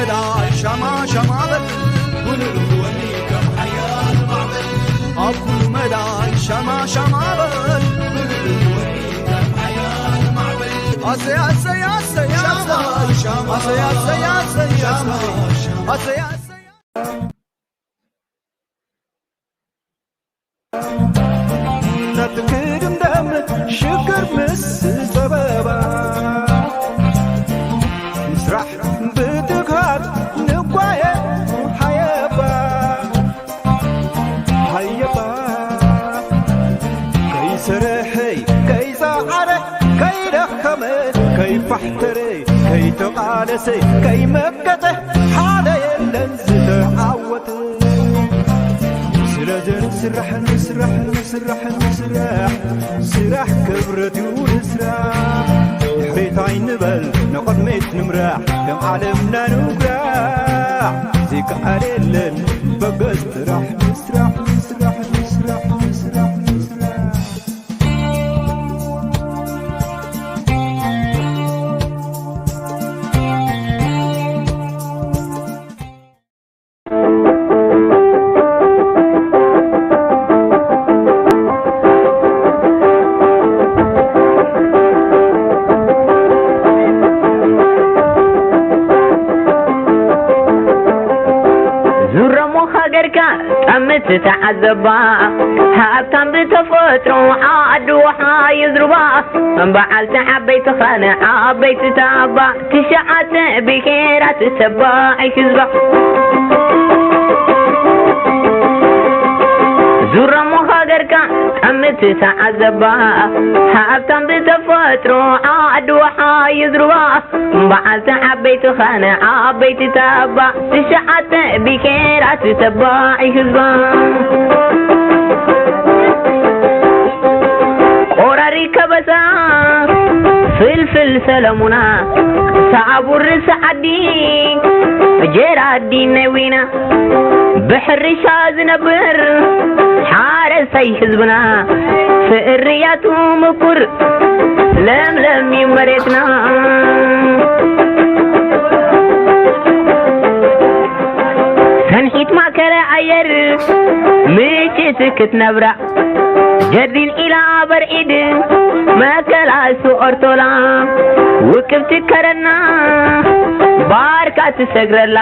መዳ ሻማ ሻማ በል፣ ውልል ወኒ ከም ሓያል ማዕበል። ኣብ ኩሉ መዳ ሻማ ሻማ በል፣ ውልል ወኒ ከም ሓያል ማዕበል። ኣሰይ፣ ኣሰይ፣ ኣሰይ፣ ሻማ ሻማ። ኣሰይ፣ ኣሰይ፣ ኣሰይ፣ ሻማ ሻማ። ኣሰይ፣ ኣሰይ። ነቲ ክድምደም ሽግር ምስ ጸበባ፣ ምስራሕ ብትግሃት ንጓየ። ሃየባ፣ ሃየባ፣ ከይሰርሐይ፣ ከይጸዓረ፣ ከይደኸመ፣ ከይፋሕተረ፣ ከይተቓለሰ፣ ከይመከተ፣ ሓደ የለን ዝተዓወተ። ስለዚ ንስራሕ፣ ንስራሕ፣ ንስራሕ፣ ንስራሕ፣ ስራሕ ክብረት እዩ ንስራሕ። ድሕሪት ኣይንበል፣ ንቕድሚት ንምራሕ፣ ከም ዓለምና ንጉራሕ። ዘይከኣል የለን፣ በገስ ስራሕ፣ ንስራሕ፣ ንስራሕ፣ ንስራሕ፣ ንስራሕ፣ ንስራሕ። ዙረሞ ሃገርካ ጠምት ተዓዘባ፣ ሃብታም ብተፈጥሮ ዓዲ ውሓ የዝርባ። በዓልቲ ዓበይቲ ኻነ ዓበይቲ ታባ፣ ትሽዓተ ብሄራት ተባዕ ህዝባ። ዙረሞ ሃገርካ ጠምት ተዓዘባ፣ ሃብታም ብተፈጥሮ ዓዲ ውሓ የዝርባ። በዓልቲ ዓበይቲ ኻነ ዓበይቲ ታባ፣ ትሽዓተ ብሄራት ተባዕ ህዝባ። ቆራሪ ከበሳ ፍልፍል ሰለሙና፣ ሳቡር ሰዓዲ ጀራዲ ነዊና፣ ብሕርሻ ዝነብር ሓረስታይ ህዝብና፣ ፍርያቱ ምቁር ለምለም እዩ መሬትና። ሰንሒት ማእከለ ኣየር ምጭት ክትነብራ፣ ጀርዲን ኢላ በርዒድ መከላሱ ኦርቶላ፣ ውቅብቲ ከረና ባርካ ትሰግረላ፣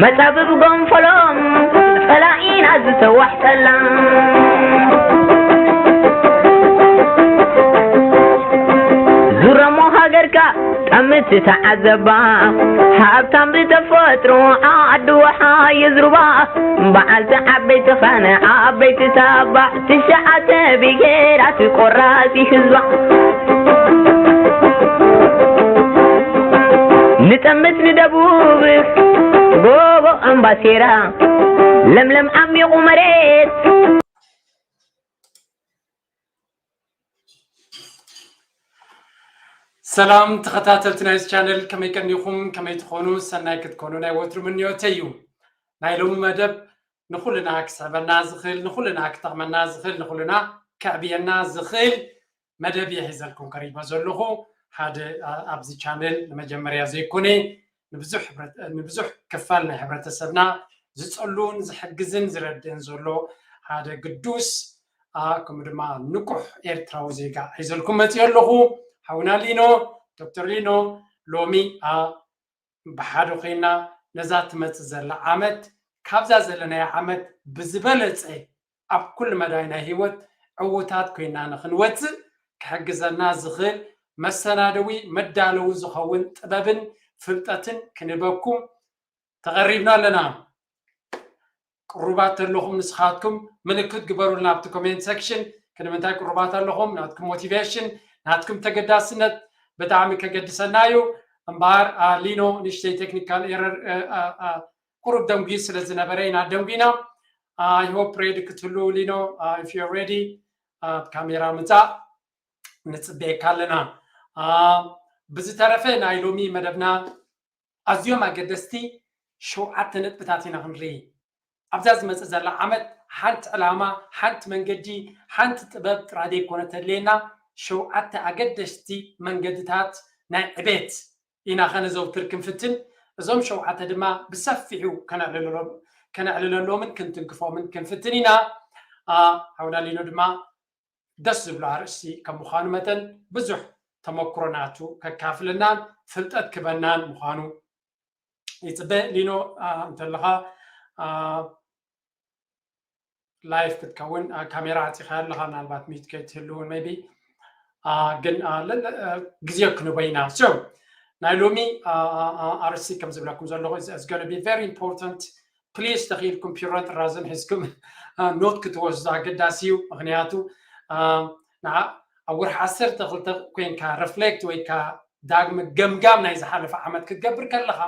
መጻብብ ጎንፈሎም ጸላኢና ዝተዋሕጠላ። ዙረሞ ሃገርካ ጠምት ተዓዘባ፣ ሃብታም ብተፈጥሮ ዓዲ ውሓ የዝርባ። በዓልቲ ዓበይቲ ኻነ ዓበይቲ ታባ፣ ትሽዓተ ብሄራት ቆራፂ ህዝባ። ንጠምት ንደቡብ ጎቦ ኣምባሴራ፣ ለምለም ዓሚቑ መሬት። ሰላም ተኸታተልቲ ናይዚ ቻነል፣ ከመይ ቀኒኹም? ከመይ ትኾኑ? ሰናይ ክትኮኑ ናይ ወትሩ ምንዮተይ እዩ። ናይ ሎሚ መደብ ንኹልና ክስዕበና ዝኽእል፣ ንኹልና ክጠቕመና ዝኽእል፣ ንኹልና ከዕብየና ዝኽእል መደብ እየ ሒዘልኩም ቀሪበ ዘለኹ። ሓደ፣ ኣ-፣ ኣብዚ ቻነል ንመጀመርያ ዘይኮነ፣ ንብዙሕ ሕብረት-፣ ንብዙሕ ክፋል ናይ ሕብረተሰብና ዝጸሉን ዝሕግዝን ዝረድእን ዘሎ ሓደ ግዱስ፣ ኣ፣ ከምኡ ድማ ንቁሕ ኤርትራዊ ዜጋ ሒዘልኩም መጺኦ ኣለኹ። ሓውና ሊኖ፣ ዶክተር ሊኖ፣ ሎሚ፣ ኣ፣ ብሓደ ኮይና ነዛ ትመጽእ ዘላ ዓመት ካብዛ ዘለናያ ዓመት ብዝበለጸ ኣብ ኩሉ መዳይ ናይ ህይወት ዕዉታት ኮይና ንኽንወጽእ ክሕግዘና ዝኽእል መሰናደዊ መዳለዊ ዝኸውን ጥበብን ፍልጠትን ክንህበኩም ተቐሪብና ኣለና። ቅሩባት ተለኹም ንስኻትኩም ምልክት ግበሩልና ኣብቲ ኮሜንት ሴክሽን። ክንምንታይ ቅሩባት ኣለኹም? ናትኩም ሞቲቬሽን፣ ናትኩም ተገዳስነት ብጣዕሚ ከገድሰና እዩ። እምበኣር፣ ኣ፣ ሊኖ ንእሽተይ ቴክኒካል ኤረር፣ እ፣ ኣ፣ ኣ፣ ቁሩብ ደንጉዩ ስለ ዝነበረ ኢና ደንጉና። I hope ready ክትህሉ ሊኖ፣ አ፣ if you're ready፣ ኣብ ካሜራ ምጻእ ንጽበየካ ኣለና። አ፣ ብዝተረፈ ናይ ሎሚ መደብና ኣዝዮም ኣገደስቲ ሸውዓተ ነጥብታት ኢና ክንርኢ። ኣብዛ ዝመጽእ ዘላ ዓመት ሓንቲ ዕላማ፣ ሓንቲ መንገዲ፣ ሓንቲ ጥበብ ጥራይ ዘይኮነ ተድልየና፣ ሸውዓተ ኣገደስቲ መንገድታት ናይ ዕቤት ኢና ከነዘውትር ክንፍትን። እዞም ሸውዓተ ድማ ብሰፊሑ ከነዕልለሎም- ከነዕልለሎምን ክንትንክፎምን ክንፍትን ኢና። አ፣ ሓውና ሊኖ ድማ ደስ ዝብሎ ኣርእስቲ ከም ምዃኑ መጠን ብዙሕ ተመክሮ ናቱ ከካፍለናን ፍልጠት ክበናን ምዃኑ ይፅበ። ሊኖ፣ አ፣ እንተለኻ፣ አ፣ ላይፍ ክትከውን፣ አ፣ ካሜራ ዓፂኻ ኣለኻ፣ ምናልባት ሚት ከይትህሉ እውን maybe። አ፣ ግን፣ አ፣ ለ- ለ- አ፣ ግዜ ክንቦ ኢና። So ናይ ሎሚ፣ አ፣ አ፣ አ፣ ኣርእስቲ ከም ዝብለኩም ዘለኹ is going to be very important. Please ተኽኢልኩም ፒሮን ጥራዝን ሒዝኩም፣ አ፣ ኖት ክትወስዱ ኣገዳሲ እዩ። ምክንያቱ፣ አ፣ ንዓ- ኣብ ወርሒ ዓሰርተ ክልተ ኮይንካ ሪፍሌክት ወይ ከኣ ዳግመ ገምጋም ናይ ዝሓለፈ ዓመት ክትገብር ከለኻ፣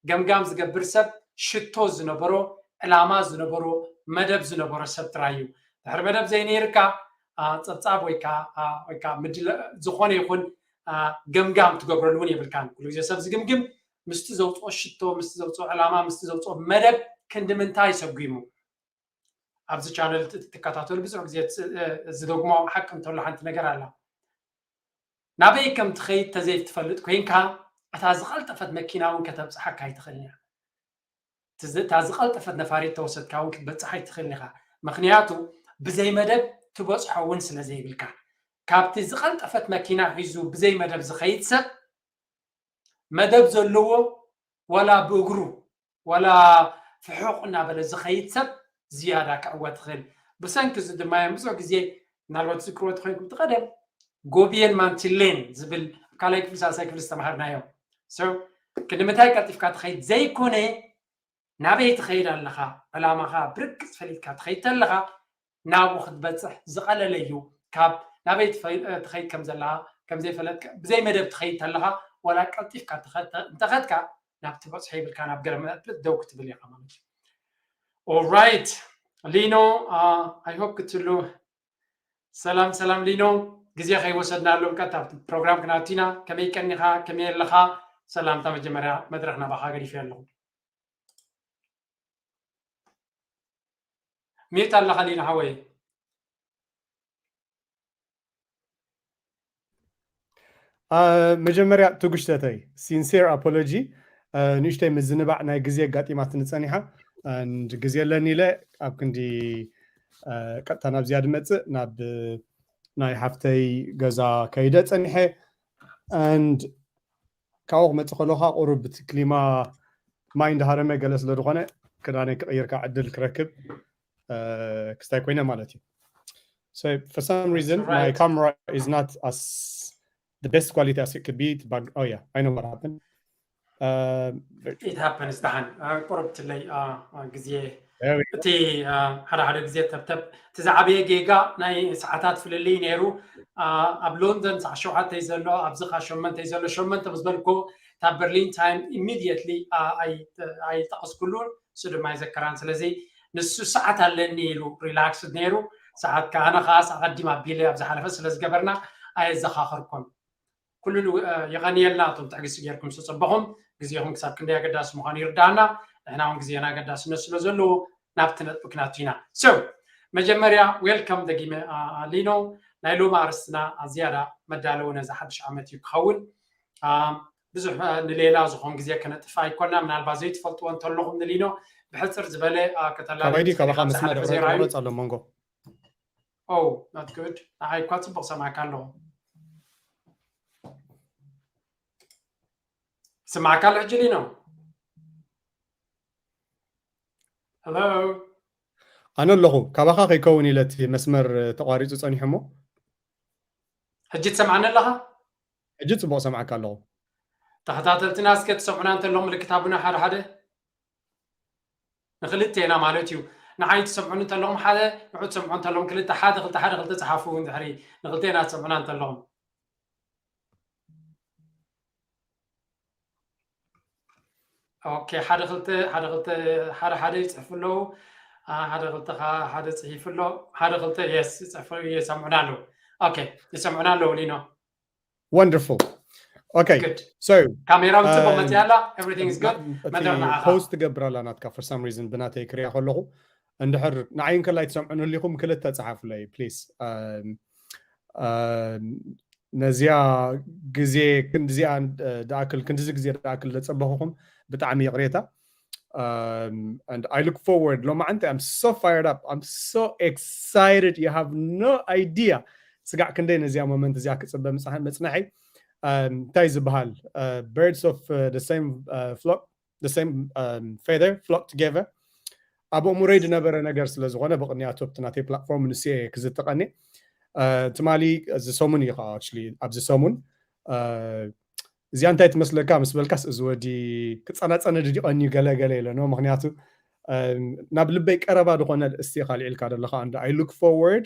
ገምጋም ዝገብር ሰብ ሽቶ ዝነበሮ፣ ዕላማ ዝነበሮ፣ መደብ ዝነበሮ ሰብ ጥራይ እዩ። ድሕሪ መደብ ዘይነይርካ፣ አ፣ ጸብጻብ ወይ ከኣ፣ አ፣ ወይ ከኣ ምድለ- ዝኾነ ይኹን፣ አ፣ ገምጋም ትገብረሉ እውን የብልካን። ኩሉ ግዜ ሰብ ዝግምግም ምስቲ ዘውፅኦ ሽቶ፣ ምስቲ ዘውፅኦ ዕላማ፣ ምስቲ ዘውፅኦ መደብ ክንዲ ምንታይ ሰጒሙ። ኣብዚ ቻነል ት- ትከታተሉ ብዙሕ ግዜ ት- እ፣ ዝደግሞ ሓቂ እንተሎ ሓንቲ ነገር ኣላ። ናበይ ከም ትኸይድ ተዘይትፈልጥ ኮይንካ፣ እታ ዝቐልጠፈት መኪና እውን ከተብፅሓካ ኣይትኽእልን እያ። ትዝ- እታ ዝቐልጠፈት ነፋሪት ተወሰድካ እውን ክትበፅሕ ኣይትኽእልን ኢኻ። ምክንያቱ ብዘይ መደብ ትበፅሖ እውን ስለ ዘይብልካ። ካብቲ ዝቐልጠፈት መኪና ሒዙ ብዘይ መደብ ዝኸይድ ሰብ፣ መደብ ዘለዎ ዋላ ብእግሩ ዋላ ፍሑቕ እናበለ ዝኸይድ ሰብ ዝያዳ ክዕወት ይኽእል። ብሰንኪ እዚ ድማ እዮም ብዙሕ ግዜ፣ ምናልባት ዝክርዎ ተኮይንኩም፣ እቲ ቀደም ጎብየን ማንቲሌን ዝብል ኣብ ካልኣይ ክፍሊ ሳልሳይ ክፍሊ ዝተምሃርናዮ። So ክንዲ ምንታይ ቀልጢፍካ ትኸይድ ዘይኮነ፣ ናበይ ትኸይድ ኣለኻ፣ ዕላማኻ ብርግፅ ፈሊጥካ ትኸይድ ተለኻ፣ ናብኡ ክትበፅሕ ዝቐለለ እዩ። ካብ ናበይ ትፈ- ትኸይድ ከም ዘለኻ ከም ዘይፈለጥካ፣ ብዘይ መደብ ትኸይድ ተለኻ፣ ዋላ ቀልጢፍካ ትኸ- እንተኸድካ፣ ናብ ትበፅሖ ይብልካ፣ ናብ ገለ መእጥብት ደው ክትብል ኢኻ ማለት እዩ። Alright ሊኖ፣ I hope ክትሉ። ሰላም ሰላም ሊኖ፣ ግዜ ከይወሰድናሎም ቀጥታ ኣብቲ ፕሮግራም ክናቱ ኢና። ከመይ ቀኒኻ? ከመይ ኣለኻ? ሰላምታ መጀመርያ መድረኽ ናባኻ ገዲፈ ኣለኹ። ሚዩት ኣለኻ ሊኖ ሓወይ። አ፣ መጀመርያ ትጉሽተተይ፣ ሲንሴር ኣፖሎጂ፣ አ፣ ንእሽተይ ምዝንባዕ ናይ ግዜ ኣጋጢማትኒ ጸኒሓ፣ and ግዜ ኣለኒ ኢለ ኣብ ክንዲ፣ አ፣ ቀጥታ ናብ ዝያድ መጽእ፣ ናብ ናይ ሓፍተይ ገዛ ከይደ ጸኒሐ፣ and ካብኡ ክመጽእ ከለኹ ቁሩብ እቲ ክሊማ ማይ እንዳሃረመ ገለ ስለ ዝኾነ፣ ክዳነይ ክቕይር ከዓ ዕድል ክረክብ፣ አ፣ ክስታይ ኮይነ ማለት እዩ። So for some reason, my Right. camera is not as the best quality as it could be. But oh yeah, I know what happened. Uh, but It happens። ደሓን፣ አ፣ ቁሩብ ትለይ፣ አ፣ አ፣ ግዜ there we go. እቲ፣ አ፣ ሓደ ሓደ ግዜ ተብተብ፣ እቲ ዝዓበየ ጌጋ ናይ ሰዓታት ፍልልይ ነይሩ። አ፣ ኣብ ሎንደን ሰዓት ሸውዓተ እዩ ዘሎ፣ ኣብዚ ኸዓ ሸሞንተ እዩ ዘሎ። ሸሞንተ ምስ በልኩ፣ እታ በርሊን ታይም ኢሚድየትሊ፣ አ፣ ኣይ- ኣይጠቐስኩሉን፣ እሱ ድማ ኣይዘከራን። ስለዚ ንሱ ሰዓት ኣለኒ ኢሉ ሪላክስድ ነይሩ። ሰዓት ከ-፣ ኣነ ከኣ ኣቐዲም ኣቢለ ኣብ ዝሓለፈ ስለ ዝገበርና ኣየዘኻኸርኩን። ኩሉ ን-፣ እ፣ የቐንየልና እቶም ትዕግስቲ ጌርኩም ዝተጸበኹም፣ ግዜኹም ክሳብ ክንደይ ኣገዳሲ ምዃኑ ይርድኣና። ንሕና እውን ግዜና ኣገዳስነት ስለ ዘለዎ ናብቲ ነጥቢ ክናቱ ኢና። So መጀመርያ ዌልካም ደጊመ፣ አ፣ አ፣ ሊኖ። ናይ ሎሚ ኣርእስትና ዝያዳ መዳለዊ ነዚ ሓድሽ ዓመት እዩ ክኸውን። አ፣ ብዙሕ፣ አ፣ ንሌላ ዝኾን ግዜ ከነጥፍ ኣይኮና። ምናልባት ዘይትፈልጥዎ እንተለኹም ንሊኖ ብሕጽር ዝበለ፣ አ፣ ከተላልዩ ካባይ ድዩ? ትኽእሊ ካባኻ ኢኻ። መስመር ዝሓለፈ ግዜ ዕረቕ ራእዩ ዕረቕ ኣሎ መንጎ። Oh, not good. ንዓይ እኳ ጽቡቕ ሰማዕካ ኣለኹ። ስማዕካ ኣሎ ሕጂ ሊኖ? Hello? ኣነ ኣለኹ። ካባኻ ከይከውን ኢለ እቲ መስመር ተቋሪጹ ጸኒሑ እሞ። ሕጂ ትሰምዓኒ ኣለኻ? ሕጂ ጽቡቕ ሰማዕካ ኣለኹ። ተኸታተልትና እስከ ትሰምዑና እንተለኹም ምልክት ሃቡና ሓደ ሓደ። ንኽልቴና ማለት እዩ። ንዓይ ትሰምዑኒ እንተለኹም ሓደ፣ ንዑ ትሰምዑ እንተለኹም ክልተ፣ ሓደ ክልተ፣ ሓደ ክልተ ጸሓፉ እውን ድሕሪ ንኽልቴና ትሰምዑና እንተለኹም። ኦኬ፣ ሓደ ክልተ፣ ሓደ ክልተ፣ ሓደ ሓደ ይጽሕፉ ኣለዉ። አ፣ ሓደ ክልተ ኸዓ ሓደ ጽሒፉ ኣሎ። ሓደ ክልተ፣ የስ፣ ይጽሕፉ፣ ይሰምዑና ኣለዉ። ኦኬ፣ ይሰምዑና ኣለዉ ሊኖ። Wonderful. Okay. Good. So ካሜራ እውን ጽቡቕ um, መጽያ ኣላ። Everything is good። እቲ መድረኽ ንዓኻ። ፖስት ትገብር ኣላ ናትካ for some reason ብናተይ ክሪኣ ከለኹ፣ እንድሕር ንዓይ እንከላይ ትሰምዑ ንህሊኹም ክልተ ጸሓፉለይ please። Um, um, ነዚኣ ግዜ ክንዲዚኣ፣ እ፣ ደኣክል ክንዲዚ ግዜ ደኣክል ዘጸበኹኹም ብጣዕሚ ይቕሬታ። Um, and I look forward. ሎማዓንቲ I'm so fired up, I'm so excited, you have no idea። ስጋዕ ክንደይ ነዚኣ ሞመንት እዚኣ ክፅበ ምፅሓ- ምፅናሐይ። Um, እንታይ ዝበሃል? Uh, birds of uh, the same uh, flock, the same um, feather flock together። ኣብ ኣእምሮይ ዝነበረ ነገር ስለ ዝኾነ ብቕንያቱ ኣብቲ ናተይ ፕላትፎርም ንስየ ክዝተቐኒ ትማሊ እዚ ሰሙን እዩ ከዓ actually ኣብዚ ሰሙን እዚኣ እንታይ ትመስለካ ምስ በልካስ እዚ ወዲ ክፀናፀነ ድዲቐኒ ገለ ገለ ኢለ ነው። ምክንያቱ ናብ ልበይ ቀረባ ዝኾነ እስቲ ካልዒልካ ዘለካ እንደ I look forward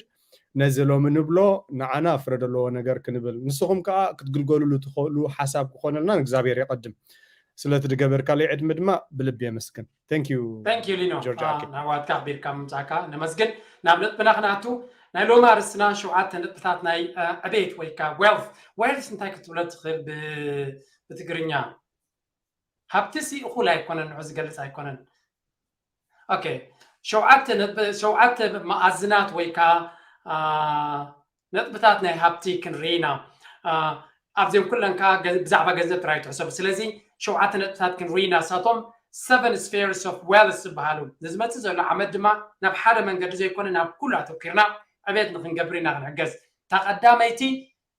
ነዚ ሎሚ ንብሎ ንዓና ፍረ ዘለዎ ነገር ክንብል ንስኹም ከዓ ክትግልገሉሉ ትኽእሉ ሓሳብ ክኾነልና ንእግዚኣብሔር የቐድም። ስለቲ ዝገበርካለይ ዕድመ ድማ ብልቢ የመስግን። Thank you Thank you ሊኖ ጆርጅ አ፣ ኣኪ። ናባትካ ኣኽቢርካ ምምፃእካ ነመስግን። ናብ ነጥብና ክንኣቱ ናይ ሎሚ ኣርስትና ሸውዓተ ነጥብታት ናይ አ፣ ዕቤት ወይ ከዓ wealth። Wealth እንታይ ክትብሎ ትኽእል ብ- ብትግርኛ? ሃብቲ ሲ እኹል ኣይኮነን፣ ንዑ ዝገልፅ ኣይኮነን። ኦኬ ሸውዓተ ነጥብ- ሸውዓተ መኣዝናት ወይ ከዓ አ፣ ነጥብታት ናይ ሃብቲ ክንርኢና ኣብዚኦም ኩለን ከዓ ብዛዕባ ገንዘብ ጥራይ ትሕሰቡ። ስለዚ ሸውዓተ ነጥብታት ክንርኢና ሳቶም seven spheres of wealth ዝበሃሉ ንዝመፅእ ዘሎ ዓመት ድማ ናብ ሓደ መንገዲ ዘይኮነ ናብ ኩሉ ኣተኪርና ዕቤት ንክንገብር ኢና ክንሕገዝ። እታ ቀዳመይቲ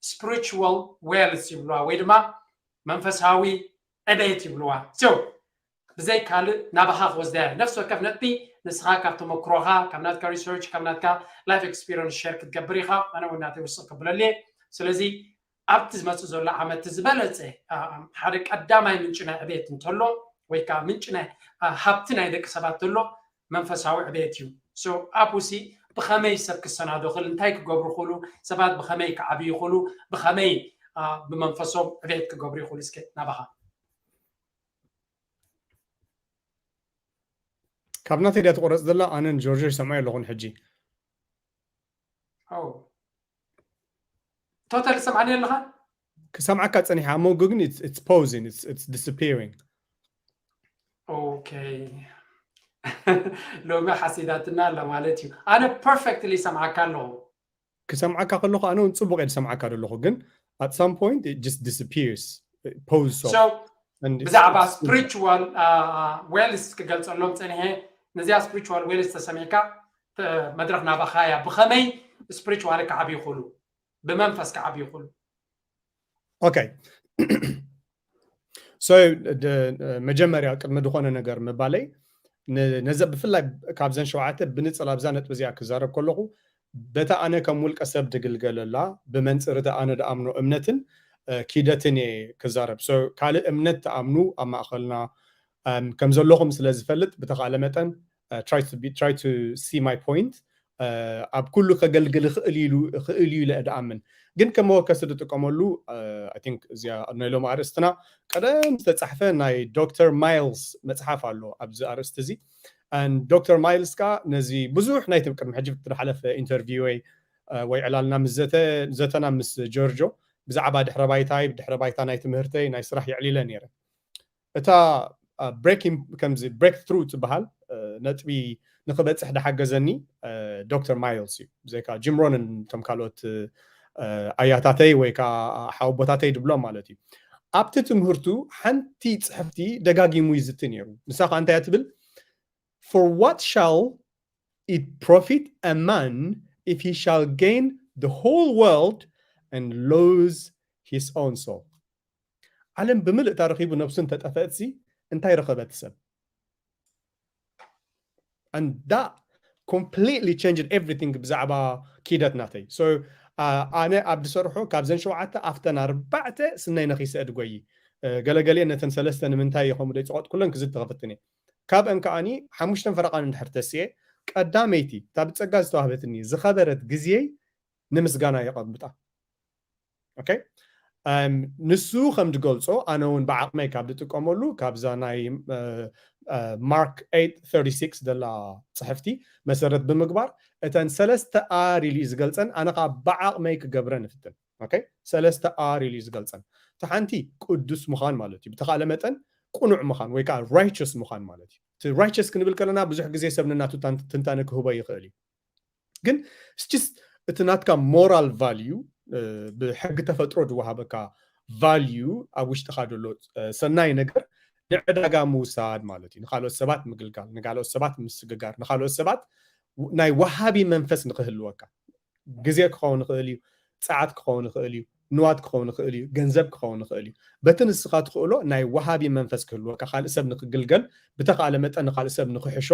spiritual wealth ይብልዋ ወይ ድማ መንፈሳዊ ዕቤት ይብልዋ። So ብዘይ ካልእ ናባኻ ክወስዳ እያ። ነፍሲ ወከፍ ነጥቢ ንስኻ ካብ ተመክሮኻ ካብ ናትካ research ካብ ናትካ life experience share ክትገብር ኢኻ። ኣነ እውን ናተይ ውስቕ ከብለሉ እየ። ስለዚ ኣብቲ ዝመፅእ ዘሎ ዓመት ዝበለፀ ሓደ ቀዳማይ ምንጪ ናይ ዕቤት እንተሎ ወይ ከዓ ምንጪ ናይ ሃብቲ ናይ ደቂ ሰባት ተሎ መንፈሳዊ ዕቤት እዩ። ኣቡሲ ብኸመይ ሰብ ክሰናዶ ክእል እንታይ ክገብሩ ክእሉ ሰባት ብኸመይ ክዓብዩ ክእሉ ብኸመይ ብመንፈሶም ዕቤት ክገብሩ ይኽእሉ እስከ ናባኻ ካብ ናተይ ድያ ትቆረፅ ዘላ ኣነን ጆርጆ ይሰምዖ ኣለኹን ሕጂ ቶታል ሰምዓኒ ኣለኻ ክሰምዓካ ፀኒሐ ኣብ መንጎ ግን it's posing it's disappearing okay ሎሚ ሓሲዳትና ኣላ ማለት እዩ ኣነ perfectly ሰምዓካ ኣለኹ ክሰምዓካ ከለኹ ኣነ እውን ፅቡቅ እየ ዝሰምዓካ ዘለኹ ግን at some point it just disappears pose so ብዛዕባ spiritual wealth ክገልፀሎም ፀኒሐ ነዚኣ spiritual wealth ተሰሚዕካ መድረክ ናባኻ እያ ብኸመይ spiritual ክዓብ ይኽእሉ ብመንፈስ ክዓብ ይኽእሉ okay so መጀመርያ ቅድሚ ዝኾነ ነገር ምባለይ ነዚ ብፍላይ ካብዘን ሸውዓተ ብንፅል ኣብዛ ነጥቢ እዚኣ ክዛረብ ከለኹ በታ ኣነ ከም ውልቀ ሰብ ድግልገለላ ብመንፅር እቲ ኣነ ድኣምኖ እምነትን ኪደትን እየ ክዛረብ ካልእ እምነት ትኣምኑ ኣብ ማእኸልና ከም ዘለኹም ስለ ዝፈልጥ ብተኻእለ መጠን try to see my point ኣብ ኩሉ ከገልግል ይኽእል እዩ ኢለ ድኣምን ግን ከም መወከሲ ዝጥቀመሉ እዚኣ ናይ ሎም ኣርእስትና ቀደም ዝተፃሕፈ ናይ ዶክተር ማይልስ መፅሓፍ ኣሎ ኣብዚ ኣርእስቲ እዚ ዶክተር ማይልስ ከዓ ነዚ ብዙሕ ናይ ቅድሚ ሕጂ ትሓለፈ ኢንተርቪወይ ወይ ዕላልና ምስ ዘተና ምስ ጆርጆ ብዛዕባ ድሕረ ባይታይ ድሕረ ባይታ ናይ ትምህርተይ ናይ ስራሕ የዕሊለ ነይረ እታ breaking ከምዚ breakthrough ትበሃል ነጥቢ ንክበፅሕ ድሓገዘኒ ዶክተር ማይልስ እዩ ብዘይካ ጂም ሮንን ከም ካልኦት ኣያታተይ ወይ ከዓ ሓወቦታተይ ድብሎም ማለት እዩ ኣብቲ ትምህርቱ ሓንቲ ፅሕፍቲ ደጋጊሙ ይዝቲ ነይሩ ንሳ ከዓ እንታይ ትብል for what shall it profit a man if he shall gain the whole world and lose his own soul ዓለም ብምልእታ ረኪቡ ነብሱ እንተጠፈእትሲ እንታይ ረኸበት ሰብ and that completely changed everything ብዛዕባ ኪደት ናተይ so ኣነ ኣብ ዝሰርሖ ካብዘን ሸውዓተ ኣብተን ኣርባዕተ ስነይ ነኺሰ እድጎይ ገለገሊአን ነተን ሰለስተ ንምንታይ እዩ ከምኡ ደይፀቆጥኩለን ክዝተኸፈትኒ ካብአን ከዓኒ ሓሙሽተን ፈረቓን እንድሕር ተስኤ ቀዳመይቲ እታ ብፀጋ ዝተዋህበትኒ ዝኸበረት ግዜይ ንምስጋና የቐምጣ okay ንሱ ከም ዝገልፆ ኣነ እውን ብዓቕመይ ካብ ዝጥቀመሉ ካብዛ ናይ ማርክ eight thirty six ዘላ ፅሕፍቲ መሰረት ብምግባር እተን ሰለስተ ኣር ኢሉ እዩ ዝገልፀን ኣነ ከዓ ብዓቕመይ ክገብረ ንፍትን okay ሰለስተ ኣር ኢሉ እዩ ዝገልፀን እቲ ሓንቲ ቅዱስ ምዃን ማለት እዩ ብተኻለ መጠን ቅኑዕ ምዃን ወይ ከዓ righteous ምዃን ማለት እዩ እቲ righteous ክንብል ከለና ብዙሕ ግዜ ሰብ ንናቱ ትንታነ ክህቦ ይኽእል እዩ ግን just እቲ ናትካ moral value ብሕጊ ተፈጥሮ ዝወሃበካ value ኣብ ውሽጥኻ ዘሎ ሰናይ ነገር ንዕዳጋ ምውሳድ ማለት እዩ። ንካልኦት ሰባት ምግልጋል፣ ንካልኦት ሰባት ምስግጋር፣ ንካልኦት ሰባት ናይ ወሃቢ መንፈስ ንክህልወካ፣ ግዜ ክኸውን ይኽእል እዩ፣ ጸዓት ክኸውን ይኽእል እዩ፣ ንዋት ክኸውን ይኽእል እዩ፣ ገንዘብ ክኸውን ይኽእል እዩ። በቲ ንስኻ ትኽእሎ ናይ ወሃቢ መንፈስ ክህልወካ፣ ካልእ ሰብ ንክግልገል፣ ብተኻእለ መጠን ንካልእ ሰብ ንክሕሾ፣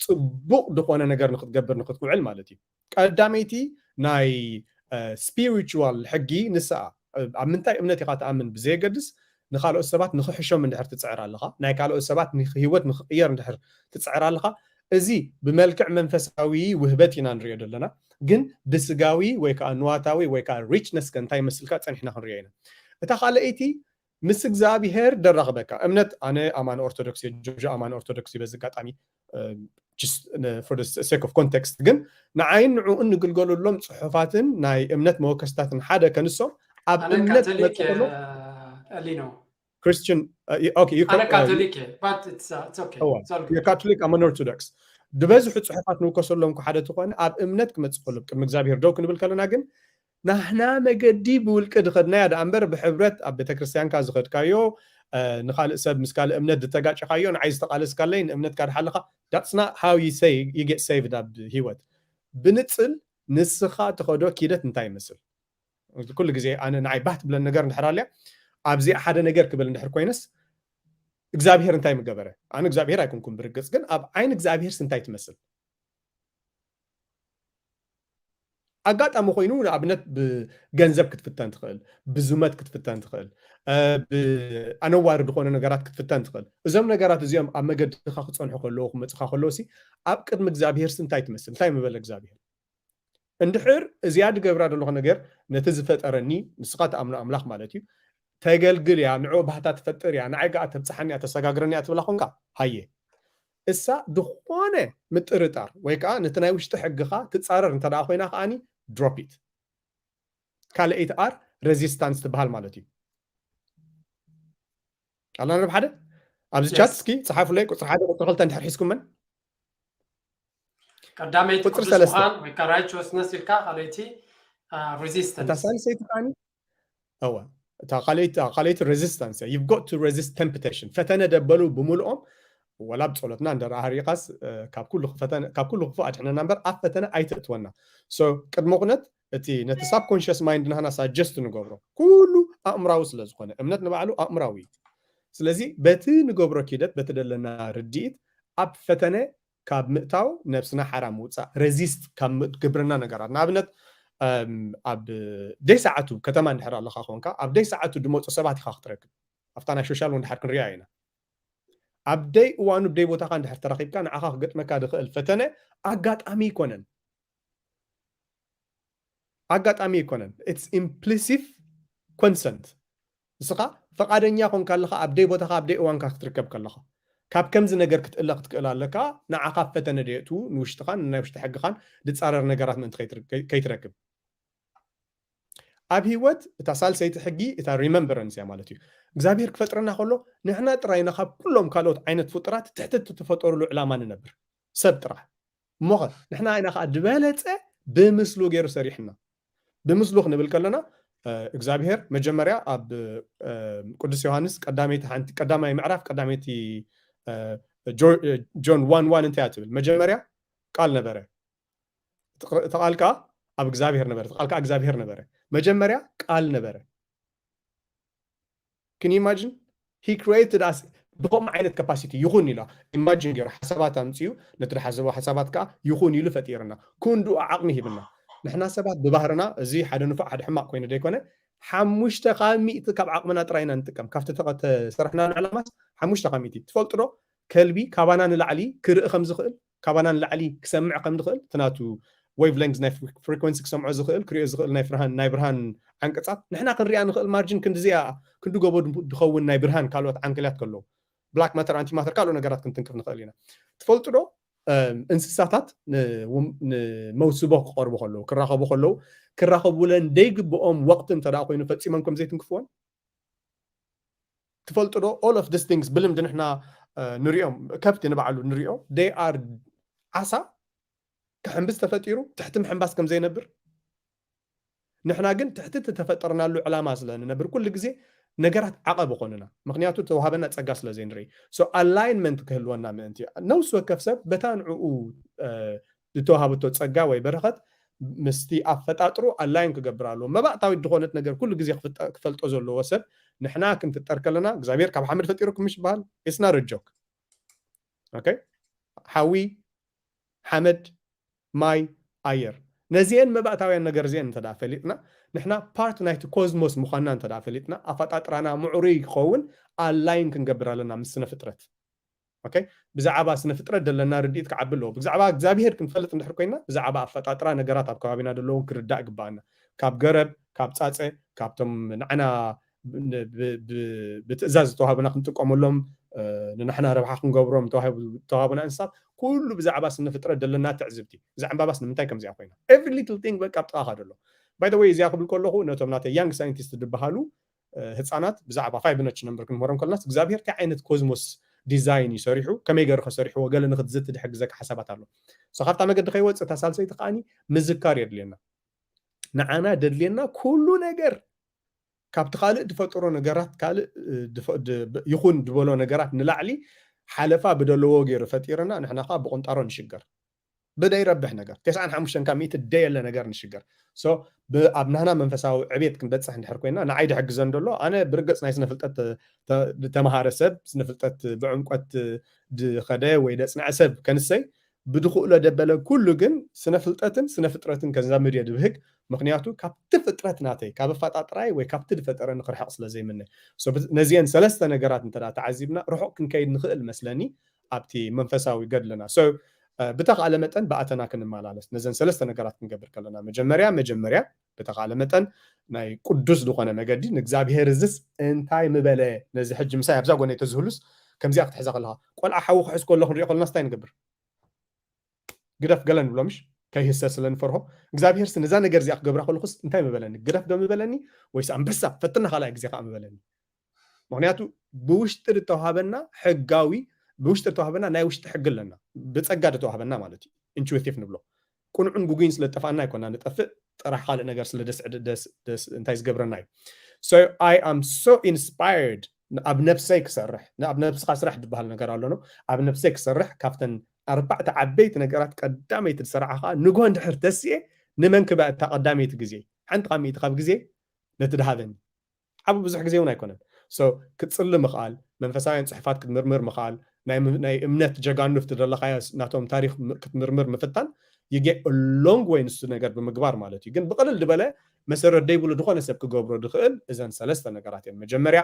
ጽቡቕ ዝኾነ ነገር ንክትገብር ንክትውዕል ማለት እዩ። ቀዳመይቲ ናይ ስፒሪቹዋል ሕጊ ንስኣ፣ ኣብ ምንታይ እምነት ኢኻ ትኣምን ብዘየገድስ፣ ንካልኦት ሰባት ንክሕሾም እንድሕር ትጽዕር ኣለኻ፣ ናይ ካልኦት ሰባት ንክ- ህይወት ንክቕየር እንድሕር ትጽዕር ኣለኻ፣ እዚ ብመልክዕ መንፈሳዊ ውህበት ኢና ንሪኦ ዘለና። ግን ብስጋዊ ወይ ከዓ ንዋታዊ ወይ ከዓ ሪችነስ ከ እንታይ ይመስልካ ጸኒሕና ክንሪኦ ኢና። እታ ካልኣይቲ ምስ እግዚኣብሔር ደራኽበካ እምነት። ኣነ ኣማን ኦርቶዶክስ እየ፣ ጆርጆ ኣማን ኦርቶዶክስ እዩ። በዚ ኣጋጣሚ for the sake of context ግን ንዓይን ንዕኡን ንግልገለሎም ጽሑፋትን ናይ እምነት መወከስታትን ሓደ ከንሶም ኣብ ኣነ እምነት ካቶሊክ መጽእሎ እሊ ነው። ክርስቲን okay you ኣነ correct ካቶሊክ እየ፣ but it's uh, it's okay. እዋ፣ It's all good. የካቶሊክ ኣመን ኦርቶዶክስ ድበዝሑ ጽሑፋት ንውከሰሎም እኮ ሓደ ተኾነ ኣብ እምነት ክመጽእ ከሎ ቅድሚ እግዚኣብሔር ደው ክንብል ከለና ግን ናህና መገዲ ብውልቂ ዝኸድናያ ደኣ እምበር ብሕብረት ኣብ ቤተክርስትያንካ ዝኸድካዮ እ፣ ንኻልእ ሰብ ምስ ካልእ እምነት ዝተጋጨኻዮ ንዓይ ዝተቃለስካለይ ንእምነትካ ድሓለኻ that's not how you say you get saved ኣብ ህይወት ብንጽል ንስኻ ትኸዶ ኪደት እንታይ ይመስል ኩሉ ግዜ ኣነ ንዓይ ባህ ትብለን ነገር እንድሕር ኣልያ ኣብዚኣ ሓደ ነገር ክብል እንድሕር ኮይነስ እግዚኣብሔር እንታይ ምገበረ ኣነ እግዚኣብሔር ኣይኮንኩም ብርግጽ ግን ኣብ ዓይን እግዚኣብሔርስ እንታይ ትመስል ኣጋጣሚ ኮይኑ ንኣብነት ብገንዘብ ክትፍተን ትኽእል ብዙመት ክትፍተን ትኽእል እ፣ ብኣነዋሪ ዝኾነ ነገራት ክትፍተን ትኽእል እዞም ነገራት እዚኦም ኣብ መገድኻ ክፀንሑ ከለዉ ክመፅኻ ከለዉ ሲ ኣብ ቅድሚ እግዚኣብሔር ሲ እንታይ ትመስል እንታይ ምበለ እግዚኣብሔር እንድሕር እዚኣ ድገብራ ዘለኹ ነገር ነቲ ዝፈጠረኒ ንስኻ ትኣምኖ ኣምላኽ ማለት እዩ ተገልግል እያ ንዑ ባህታ ትፈጥር እያ ንዓይ ገኣ ተብፅሓኒ እያ ተሰጋግረኒ እያ ትብላ ኮንካ ሃየ እሳ ዝኾነ ምጥርጣር ወይ ከዓ ነቲ ናይ ውሽጢ ሕግኻ ትፃረር እንተ ደኣ ኮይና ከዓኒ drop it ካልኣይቲ ኣር resistance ትበሃል ማለት እዩ ኣላ ነጥብ ሓደ ኣብዚ ቻት እስኪ ፀሓፉለይ ቁፅሪ ሓደ ቁፅሪ ክልተ እንድሕር ሒዝኩመን ቀዳመይቲ ቁፅሪ ቅዱስ ሰለስተ ምዃን ወይ ከዓ righteousness ኢልካ ካልኣይቲ እታ resistance ሳልሰይቲ ከዓኒ እዋ እታ ካልኣይቲ እታ ካልኣይቲ resistance እያ you've got to resist temptation ፈተነ ደበሉ ብምልኦም ወላ ብፀሎትና እንደ ረኣህሪኻስ ካብ ኩሉ ፈተነ ካብ ኩሉ ክፉእ ኣድሕነና እምበር ኣብ ፈተነ ኣይተእትወና so ቅድመ ኩነት እቲ ነቲ subconscious mind ናህና suggest ንገብሮ ኩሉ ኣእምራዊ ስለ ዝኾነ እምነት ንባዕሉ ኣእምራዊ እዩ ስለዚ በቲ ንገብሮ ኪደት በቲ ደለና ርድኢት ኣብ ፈተነ ካብ ምእታው ነብስና ሓራ ምውፃእ resist ካብ ግብርና ነገራት ንኣብነት ኣብ ደይ ሰዓቱ ከተማ እንድሕር ኣለካ ኮንካ ኣብ ደይ ሰዓቱ ድመፁ ሰባት ኢካ ክትረክብ ኣብታ ናይ social እውን ድሓር ክንሪኣ ኢና ኣብ ደይ እዋኑ ብደይ ቦታካ እንድሕር ተራኪብካ ንዓካ ክገጥመካ ዝክእል ፈተነ ኣጋጣሚ ይኮነን ኣጋጣሚ ይኮነን it's implicit consent ንስኻ ፈቃደኛ ኮንካ ኣለካ ኣብ ደይ ቦታካ ኣብ ደይ እዋንካ ክትርከብ ከለካ ካብ ከምዚ ነገር ክትእለ ክትክእል ኣለካ ንዓካ ፈተነ ደየእትዉ ንውሽጥኻን ንናይ ውሽጢ ሕግኻን ዝፃረር ነገራት ምእንቲ ከይትረክብ ኣብ ህይወት እታ ሳልሰይቲ ሕጊ እታ remembrance እያ ማለት እዩ እግዚኣብሔር ክፈጥረና ከሎ ንሕና ጥራይ ኢና ካብ ኩሎም ካልኦት ዓይነት ፍጡራት ትሕቲ እተፈጠሩሉ ዕላማ ንነብር ሰብ ጥራሕ እሞኸ ንሕና ኢና ከዓ ዝበለፀ ብምስሉ ገይሩ ሰሪሕና ብምስሉ ክንብል ከለና እግዚኣብሔር መጀመርያ ኣብ ቅዱስ ዮሃንስ ቀዳመይቲ ሓንቲ ቀዳማይ ምዕራፍ ቀዳመይቲ ጆን ዋን ዋን እንታይ ትብል መጀመርያ ቃል ነበረ እቲ ቃል ከዓ ኣብ እግዚኣብሔር ነበረ እቲ ቃል ከዓ እግዚኣብሔር ነበረ መጀመርያ ቃል ነበረ can you imagine he created us ብከምኡ ዓይነት capacity ይኹን ኢሉ imagine ገይሩ ሓሳባት ኣምፅኡ ነቲ ዝሓሰቦ ሓሳባት ከዓ ይኹን ኢሉ ፈጢርና ክንድኡ ዓቕሚ ሂብና ንሕና ሰባት ብባህርና እዚ ሓደ ንፉዕ ሓደ ሕማቅ ኮይኑ ዘይኮነ ሓሙሽተ ካብ ሚእቲ ካብ ዓቕምና ጥራይ ኢና ንጥቀም ካብቲ ተሰርሕና ዕላማስ ሓሙሽተ ካብ ሚእቲ ትፈልጡ ዶ ከልቢ ካባና ንላዕሊ ክርኢ ከም ዝኽእል ካባና ንላዕሊ ክሰምዕ ከም ዝኽእል እቲ ናቱ wavelength ናይ frequency ክሰምዖ ዝኽእል ክሪኦ ዝኽእል ናይ ብርሃን ናይ ብርሃን ዓንቀፃት ንሕና ክንሪኣ ንኽእል margin ክንድዚኣ ክንዲ ጎቦ ድኸውን ናይ ብርሃን ካልኦት ዓንክልያት ከለዉ black matter antimatter ካልኦ ነገራት ክንትንክፍ ንኽእል ኢና ትፈልጡ ዶ እንስሳታት ንመውስቦ ክቐርቡ ከለዉ ክራኸቡ ከለዉ ክራኸቡለን ደይግብኦም ወቕቲ እንተ ኮይኑ ፈፂሞም ከም ዘይትንክፍዎን ትፈልጡ ዶ all of these things ብልምዲ ንሕና ንሪኦም ከብቲ ንባዕሉ ንሪኦ they are ዓሳ ክሕምብስ ተፈጢሩ ትሕቲ ምሕምባስ ከም ዘይነብር ንሕና ግን ትሕቲ እተፈጠርናሉ ዕላማ ስለ ንነብር ኩሉ ግዜ ነገራት ዓቐብ ይኾኑና። ምክንያቱ ተዋሃበና ጸጋ ስለ ዘይንርኢ። So alignment ክህልወና ምእንቲ፣ ነፍሲ ወከፍ ሰብ በታ ንዕኡ ዝተዋሃበቶ ጸጋ ወይ በረኸት ምስቲ ኣፈጣጥሩ ኣላይን ክገብር ኣለዎ። መባእታዊት ዝኾነት ነገር ኩሉ ግዜ ክፈልጦ ዘለዎ ሰብ፣ ንሕና ክንፍጠር ከለና እግዚኣብሔር ካብ ሓመድ ፈጢሩኩም ምሽ ይበሃል። It's not a joke። Okay? ሓዊ፣ ሓመድ፣ ማይ፣ ኣየር፣ ነዚአን መባእታውያን ነገር እዚአን እንተ ፈሊጥና፣ ንሕና ፓርት ናይቲ ኮዝሞስ ምዃንና እንተ ፈሊጥና፣ ኣፈጣጥራና ምዕሩይ ክኸውን ኣላይን ክንገብር ኣለና ምስ ስነ ፍጥረት። Okay? ብዛዕባ ስነ ፍጥረት ዘለና ርድኢት ክዓቢ ኣለዎ። ብዛዕባ እግዚኣብሔር ክንፈልጥ እንድሕር ኮይና፣ ብዛዕባ ኣፈጣጥራ ነገራት ኣብ ከባቢና ዘለውን ክርዳእ ግባኣና። ካብ ገረብ፣ ካብ ጻጸ፣ ካብቶም ንዓና ብትእዛዝ ዝተዋሃቡና ክንጥቀመሎም፣ ንናሕና ረብሓ ክንገብሮም ዝተዋሃቡና እንስሳት፣ ኩሉ ብዛዕባ ስነ ፍጥረት ዘለና ትዕዝብቲ። እዛ ዕምባባስ ንምንታይ ከምዚኣ ኮይና? Every little thing በቃ ኣብ ጥቓኻ ደሎ። By the way፣ እዚኣ ክብል ከለኹ ነቶም ናተይ young scientist ዝበሃሉ ህፃናት ብዛዕባ ፋይብነች ነምበር ክንምህሮም ከለናስ እግዚኣብሔር እንታይ ዓይነት ኮዝሞስ ዲዛይን እዩ ሰሪሑ፣ ከመይ ገይሩ ከሰሪሕዎ ገለ ንክትዝቲ ድሕግዘካ ሓሳባት ኣሎ። So ካብታ መገዲ ከይወፅእ እታ ሳልሰይቲ ከዓኒ ምዝካር የድልየና። ንዓና ደድልየና ኩሉ ነገር ካብቲ ካልእ ዝፈጠሮ ነገራት ካልእ ይኹን ዝበሎ ነገራት ንላዕሊ ሓለፋ ብደለዎ ገይሩ ፈጢርና፣ ንሕና ከዓ ብቁንጣሮ ንሽገር። ብደይረብሕ ነገር ተስዓን ሓሙሽተን ካብ ሚእቲ ደየለ ነገር ንሽገር። So ኣብ ናህና መንፈሳዊ ዕቤት ክንበፅሕ እንድሕር ኮይና ንዓይ ድሕግዘን ደሎ። ኣነ ብርግፅ ናይ ስነ ፍልጠት ተመሃረ ሰብ፣ ስነ ፍልጠት ብዕምቆት ዝኸደ ወይ ደፅንዐ ሰብ ከንሰይ ብድኽእሎ ደበለ ኩሉ ግን ስነ ፍልጠትን ስነ ፍጥረትን ከዛምድ እየ ድብህግ። ምክንያቱ ካብቲ ፍጥረት ናተይ ካብ ኣፈጣጥራይ ወይ ካብቲ ዝፈጠረኒ ክርሕቕ ስለ ዘይምነ። ነዚአን ሰለስተ ነገራት እንተ ተዓዚብና ርሑቕ ክንከይድ ንኽእል መስለኒ። ኣብቲ መንፈሳዊ ገድልና ብተኻእለ መጠን ብኣተና ክንመላለስ ነዘን ሰለስተ ነገራት ክንገብር ከለና፣ መጀመርያ መጀመርያ ብተኻእለ መጠን ናይ ቅዱስ ዝኾነ መገዲ ንእግዚኣብሔር እዝስ እንታይ ምበለ፣ ነዚ ሕጂ ምሳይ ኣብዛ ጎነይ ተዝህሉስ ከምዚኣ ክትሕዛ ከለኻ ቆልዓ ሓዊ ክሕዝ ከሎ ክንሪኦ ከለና ስታይ ንገብር? ግደፍ ገለ ንብሎ ምሽ? ከይህሰ ስለ ንፈርሆ። እግዚኣብሔር ስ ነዛ ነገር እዚኣ ክገብራ ከለኹስ እንታይ ምበለኒ? ግደፍ ዶ ምበለኒ? ወይስ ኣንበሳ ፈትና ካልኣይ ግዜ ከዓ ምበለኒ? ምክንያቱ ብውሽጢ ዝተዋሃበና ሕጋዊ፣ ብውሽጢ ዝተዋሃበና ናይ ውሽጢ ሕጊ ኣለና። ብጸጋ ዝተዋሃበና ማለት እዩ። ኢንቱዊቲቭ ንብሎ። ቁኑዕን ጉጉይን ስለ ዝጠፋና ኣይኮና ንጠፍእ፣ ጥራሕ ካልእ ነገር ስለ ደስ እንታይ ዝገብረና እዩ። So I am so inspired። ኣብ ነብሰይ ክሰርሕ፣ ኣብ ነብስኻ ስራሕ ዝበሃል ነገር ኣሎ ነው። ኣብ ነብሰይ ክሰርሕ ካብተን ኣርባዕተ ዓበይቲ ነገራት ቀዳመይቲ ዝሰራዕኻ ንግሆ እንድሕር ተስኤ ንመን ክበ እታ ቀዳመይቲ ግዜ ሓንቲ ካብ ሚእቲ ካብ ግዜ ነቲ ድሃበኒ ዓብ ብዙሕ ግዜ እውን ኣይኮነን። So ክትፅሊ ምኽኣል፣ መንፈሳውያን ፅሑፋት ክትምርምር ምኽኣል፣ ናይ እምነት ጀጋኑ ፍቲ ዘለኻዮ ናቶም ታሪክ ክትምርምር ምፍታን you get a long way ንሱ ነገር ብምግባር ማለት እዩ። ግን ብቅልል ዝበለ መሰረት ደይብሉ ዝኾነ ሰብ ክገብሮ ድኽእል እዘን ሰለስተ ነገራት እዮም። መጀመርያ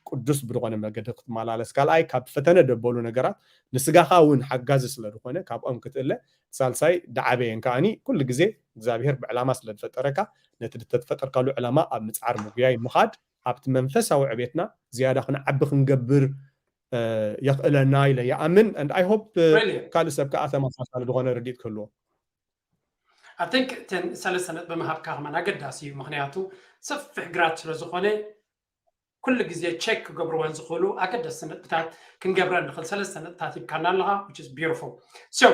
ቅዱስ ብድኾነ መገዲ ክትመላለስ፣ ካልኣይ ካብ ፈተነ ደበሉ ነገራት ንስጋኻ እውን ሓጋዚ ስለ ዝኾነ ካብኦም ክትእለ፣ ሳልሳይ ዳዓበየን ከዓኒ ኩሉ ግዜ እግዚኣብሔር ብዕላማ ስለ ዝፈጠረካ ነቲ ዝተፈጠርካሉ ዕላማ ኣብ ምፅዓር ምጉያይ ምኻድ ኣብቲ መንፈሳዊ ዕቤትና ዝያዳ ክንዓቢ ክንገብር የኽእለና ኢለ ይኣምን። And I hope ካልእ ሰብ ከዓ ተመሳሳሊ ዝኾነ ርድኢት ክህልዎ። I think እተን ሰለስተ ነጥቢ ምሃብካ ከማን ኣገዳሲ እዩ። ምክንያቱ ሰፊሕ ግራት ስለ ዝኾነ ኩሉ ግዜ ቸክ ክገብርወን ዝኽእሉ ኣገደስቲ ነጥብታት ክንገብረን ንኽእል ሰለስተ ነጥብታት ሂብካና ኣለኻ፣ which is beautiful። So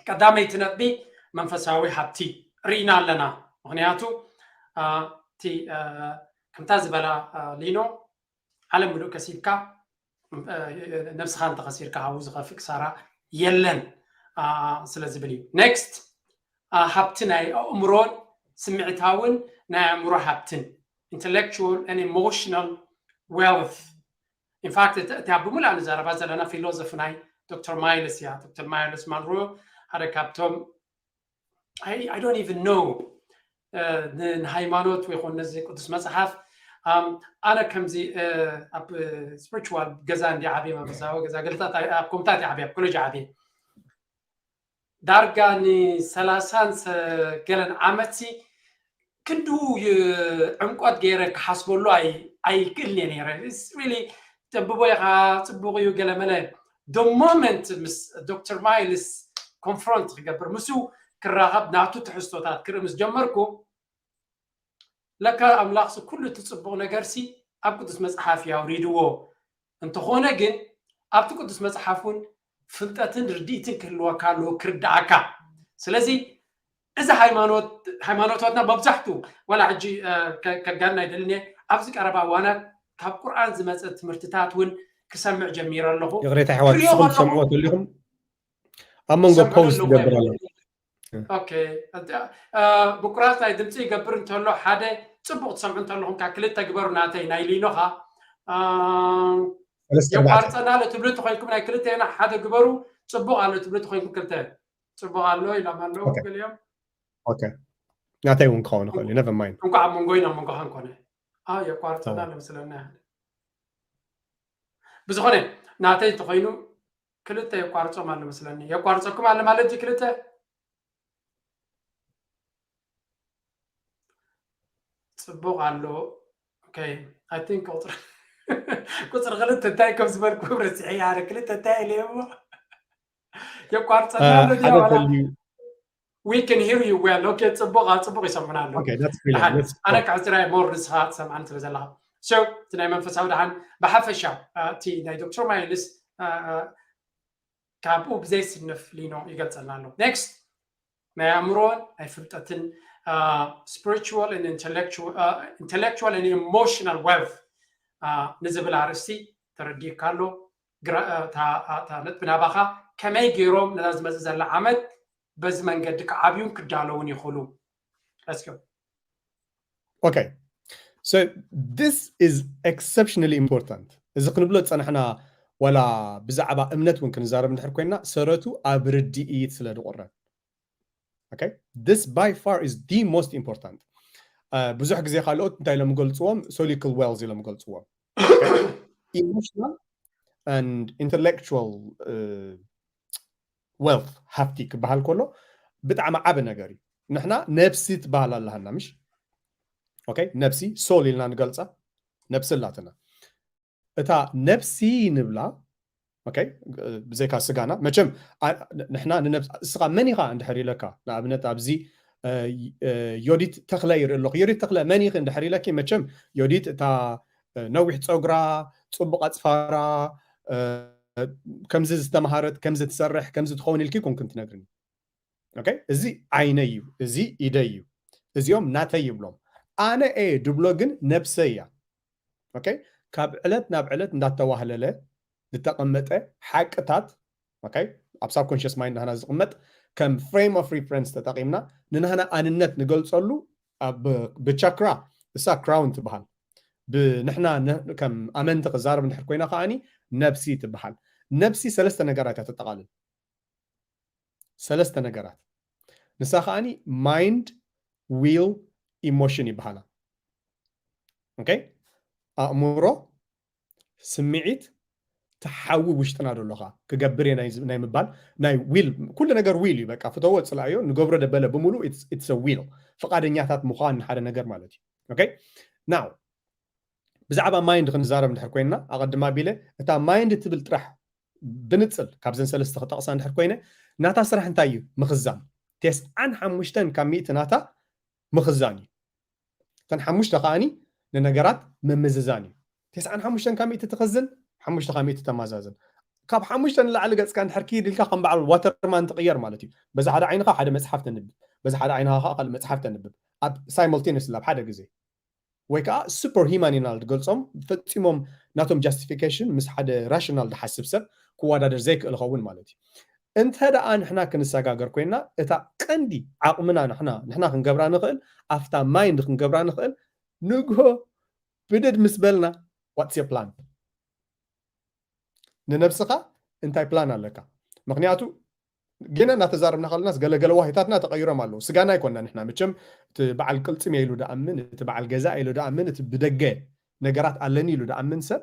ቀዳመይቲ ነጥቢ መንፈሳዊ ሃብቲ ርኢና ኣለና። ምክንያቱ እቲ ከምታ ዝበላ ሊኖ ዓለም ምሉእ ከሲብካ ነብስኻ እንተኸሲርካ ካብኡ ዝኸፍእ ክሳራ የለን ስለ ዝብል እዩ። ኔክስት ሃብቲ ናይ ኣእምሮን ስምዒታውን ናይ ኣእምሮ ሃብትን intellectual and emotional wealth። In fact እቲኣ ብምሉኣ ንዛረባ ዘለና ፊሎዞፊ ናይ ዶክተር ማይልስ እያ። ዶክተር ማይልስ ማንሮ ሓደ ካብቶም I don't even know ንሃይማኖት ወይ ኾን ነዚ ቅዱስ መፅሓፍ ኣነ ከምዚ ኣብ ስፕሪቹዋል ገዛ እንዲ ዓብየ መንፈሳዊ ገዛ ገለታት ኣብ ኮምታት ዓብየ ኣብ ኮሌጅ ዓብየ ዳርጋ ንሰላሳን ገለን ዓመት ሲ ክንዱ ዕምቆት ገይረ ክሓስበሉ ኣይክእልን እየ ነይረ። ሪሊ ተንብቦ ኢኻ ፅቡቅ እዩ ገለመለ። ደ ሞመንት ምስ ዶክተር ማይልስ ኮንፍሮንት ክገብር ምስኡ ክራኸብ ናቱ ትሕዝቶታት ክርኢ ምስ ጀመርኩ ለካ ኣምላኽሲ ኩሉ እቲ ፅቡቕ ነገርሲ ኣብ ቅዱስ መፅሓፍ እዩ ኣውሪድዎ። እንተኾነ ግን ኣብቲ ቅዱስ መፅሓፍ እውን ፍልጠትን ርድኢትን ክህልወካ ኣለዎ ክርድኣካ። ስለዚ እዚ ሃይማኖት ሃይማኖታትና መብዛሕቱ ዋላ ሕጂ ከጋና ኣይደልን እየ ኣብዚ ቀረባ እዋናት ካብ ቁርኣን ዝመፀ ትምህርትታት እውን ክሰምዕ ጀሚረ ኣለኹ። ይቕሬታ ኣሕዋት፣ ክሪኦ ንስኹም ከለኹ ትሰምዕዎ ተሊኹም ኣብ መንጎ ትሰምዑ ፖውዝ ኣለኹ ትገብር እዮም። ኣሎ። ኦኬ፣ እቲ፣ አ፣ ምቁራፅ ናይ ድምፂ ይገብር እንተሎ ሓደ ፅቡቕ ትሰምዑ እንተለኹም ካብ ክልተ ግበሩ ናተይ ናይ ሊኖኻ አ፣ ሰለስተ ኣርባዕተ። የቋርፀና ኣሎ ትብሉ እንተኮይንኩም ናይ ክልተና ሓደ ግበሩ። ፅቡቕ ኣሎ ትብሉ እንተኮይንኩም ክልተ ፅቡቕ ኣሎ ኢሎም ኣለዉ ኦኬ። ገሊኦም። ኦኬ፣ ናተይ እውን ክኸውን ይኽእል እዩ። ነቨር ማይንድ። እንኳዕ ኣብ መንጎይን ኣብ መንጎኻን ኮነ። አ፣ የቋርፀና ኣሎ መስለኒ። ብዝኾነ ናተይ እንተኮይኑ ክልተ የቋርፆም ኣሎ መስለኒ። የቋርፀኩም ኣሎ ማለት ድዩ ክልተ? ፅቡቕ ኣሎ። ኦኬ፣ I think ቁፅሪ ቁፅሪ ክልተ እንታይ ከም ዝበልኩ ረሲዐ ያረ ክልተ እንታይ ኢለ እሞ የቋርፀና አ፣ ኣሎ ድያ ሓደ ዋላ? ተልዩ። We can hear you well. ኦኬ፣ ፅቡቕ፣ አ፣ ፅቡቕ ይሰምዑና ኣሎ። ኦኬ፣ that's brilliant። ደሓን፣ Let's ኣነ go። ካብ ዝራይ ሞር ንስኻ ትሰምዓኒ ስለ ዘለኻ። So እቲ ናይ መንፈሳዊ ደሓን ብሓፈሻ አ፣ እቲ ናይ ዶክተር ማይልስ አ፣ አ፣ ካብኡ ብዘይስንፍ ሊኖ ይገልፀልና ኣሎ። ኔክስት ናይ ኣእምሮን ናይ ፍልጠትን አ፣ spiritual and intellectual አ፣ intellectual and emotional wealth አ፣ ንዝብል ኣርእስቲ ተረዲእካ ኣሎ። ግራ- አ፣ እታ እታ ነጥቢ ናባኻ ከመይ ገይሮም ነዛ ዝመፅእ ዘላ ዓመት በዚ መንገዲ ክዓብዩን ክዳለውን ይኽእሉ? Let's go። Okay, so this is exceptionally important። እዚ ክንብሎ ዝፀናሕና ዋላ ብዛዕባ እምነት እውን ክንዛረብ እንድሕር ኮይና ሰረቱ ኣብ ርድኢት ስለ ዝቑረብ። Okay, this by far is the most important። አ፣ ብዙሕ ግዜ ካልኦት እንታይ ኢሎም ገልፅዎም? Solical wealth ኢሎም ገልፅዎም። Okay? Emotional and intellectual አ፣ wealth ሃፍቲ ክበሃል ከሎ ብጣዕሚ ዓቢ ነገር እዩ። ንሕና ነብሲ ትበሃል ኣለሃና ምሽ? Okay፣ ነብሲ ሶል ኢልና ንገልፃ፣ ነብሲ ኣላትና። እታ ነብሲ ንብላ okay፣ ብዘይካ ስጋና መቸም አ፣ ንሕና ንነብስ እስኻ መን ኢኻ እንድሕር ኢለካ፣ ንኣብነት ኣብዚ አ፣ አ፣ ዮዲት ተኽለ ይርኢ ኣለኹ። ዮዲት ተኽለ መን ኢኺ እንድሕር ኢለኪ መቸም ዮዲት እታ አ፣ ነዊሕ ፀጉራ፣ ፅቡቕ ኣፅፋራ አ፣ ከምዚ ዝተምሃረት፣ ከምዚ ትሰርሕ፣ ከምዚ ትኸውን ኢልኪ ኮንክን ትነግርኒ። Okay፣ እዚ ዓይነይ እዩ፣ እዚ ኢደይ እዩ፣ እዚኦም ናተይ ይብሎም። ኣነ እየ ድብሎ ግን ነብሰይ እያ። Okay፣ ካብ ዕለት ናብ ዕለት እንዳተዋህለለ ዝተቐመጠ ሓቅታት okay፣ ኣብ ሳብኮንሽስ ማይንድ ናህና ዝቕመጥ ከም frame of reference ተጠቒምና ንናህና ኣንነት ንገልፀሉ ኣብ ብቻክራ እሳ ክራውን ትበሃል። ብንሕና ነ- ከም ኣመንቲ ክዛረብ እንድሕር ኮይና ከዓኒ ነብሲ ትበሃል። ነብሲ ሰለስተ ነገራት እያ ተጠቓልል። ሰለስተ ነገራት። ንሳ ከዓኒ ማይንድ፣ ዊል፣ ኢሞሽን ይበሃላ። Okay፣ ኣእምሮ፣ ስምዒት፣ ተሓዊ ውሽጥና ደሎኻ ክገብር እየ ናይ ናይ ምባል ናይ ዊል፣ ኩሉ ነገር ዊል እዩ። በቃ ፍተዎ ፅላእዮ ንገብሮ ደበለ ብምሉእ it's a will፣ ፍቓደኛታት ምዃን ንሓደ ነገር ማለት እዩ። Okay፣ now ብዛዕባ ማይንድ ክንዛረብ እንድሕር ኮይንና ኣቐድማ ኣቢለ እታ ማይንድ ትብል ጥራሕ ብንፅል ካብዘን ሰለስተ ክጠቕሳ እንድሕር ኮይነ ናታ ስራሕ እንታይ እዩ? ምኽዛን። ተስዓን ሓሙሽተን ካብ ሚእቲ ናታ ምኽዛን እዩ። እተን ሓሙሽተ ከዓኒ ንነገራት ምምዝዛን እዩ። ተስዓን ሓሙሽተን ካብ ሚእቲ ትኽዝን፣ ሓሙሽተ ካብ ሚእቲ ተማዛዝን። ካብ ሓሙሽተ ንላዕሊ ገፅካ እንድሕር ክይድ ኢልካ ከም በዓል ዋተርማን ትቕየር ማለት እዩ። በዛ ሓደ ዓይንኻ ሓደ መፅሓፍ ተንብብ፣ በዛ ሓደ ዓይንኻ ከዓ ካልእ መፅሓፍ ተንብብ ኣብ ሳይመልቴኒየስሊ ኣብ ሓደ ግዜ። ወይ ከዓ ሱፐር ሂማን ኢና ዝገልፆም ፈፂሞም ናቶም ጃስቲፊኬሽን ምስ ሓደ ራሽናል ዝሓስብ ሰብ ክወዳደር ዘይክእል ኸውን ማለት እዩ። እንተ ደኣ ንሕና ክንሰጋገር ኮይና እታ ቀንዲ ዓቕምና ንሕና ንሕና ክንገብራ ንኽእል ኣብታ ማይንድ ክንገብራ ንኽእል ንግሆ ብድድ ምስ በልና what's your plan ንነብስኻ እንታይ ፕላን ኣለካ? ምክንያቱ ግና እናተዛረብና ከለናስ ገለገለ ዋሂታትና ተቐይሮም ኣለዉ። ስጋና ኣይኮና ንሕና መቸም እቲ በዓል ቅልፅም ኢሉ ደኣምን እቲ በዓል ገዛ ኢሉ ደኣምን እቲ ብደገ ነገራት ኣለኒ ኢሉ ደኣምን ሰብ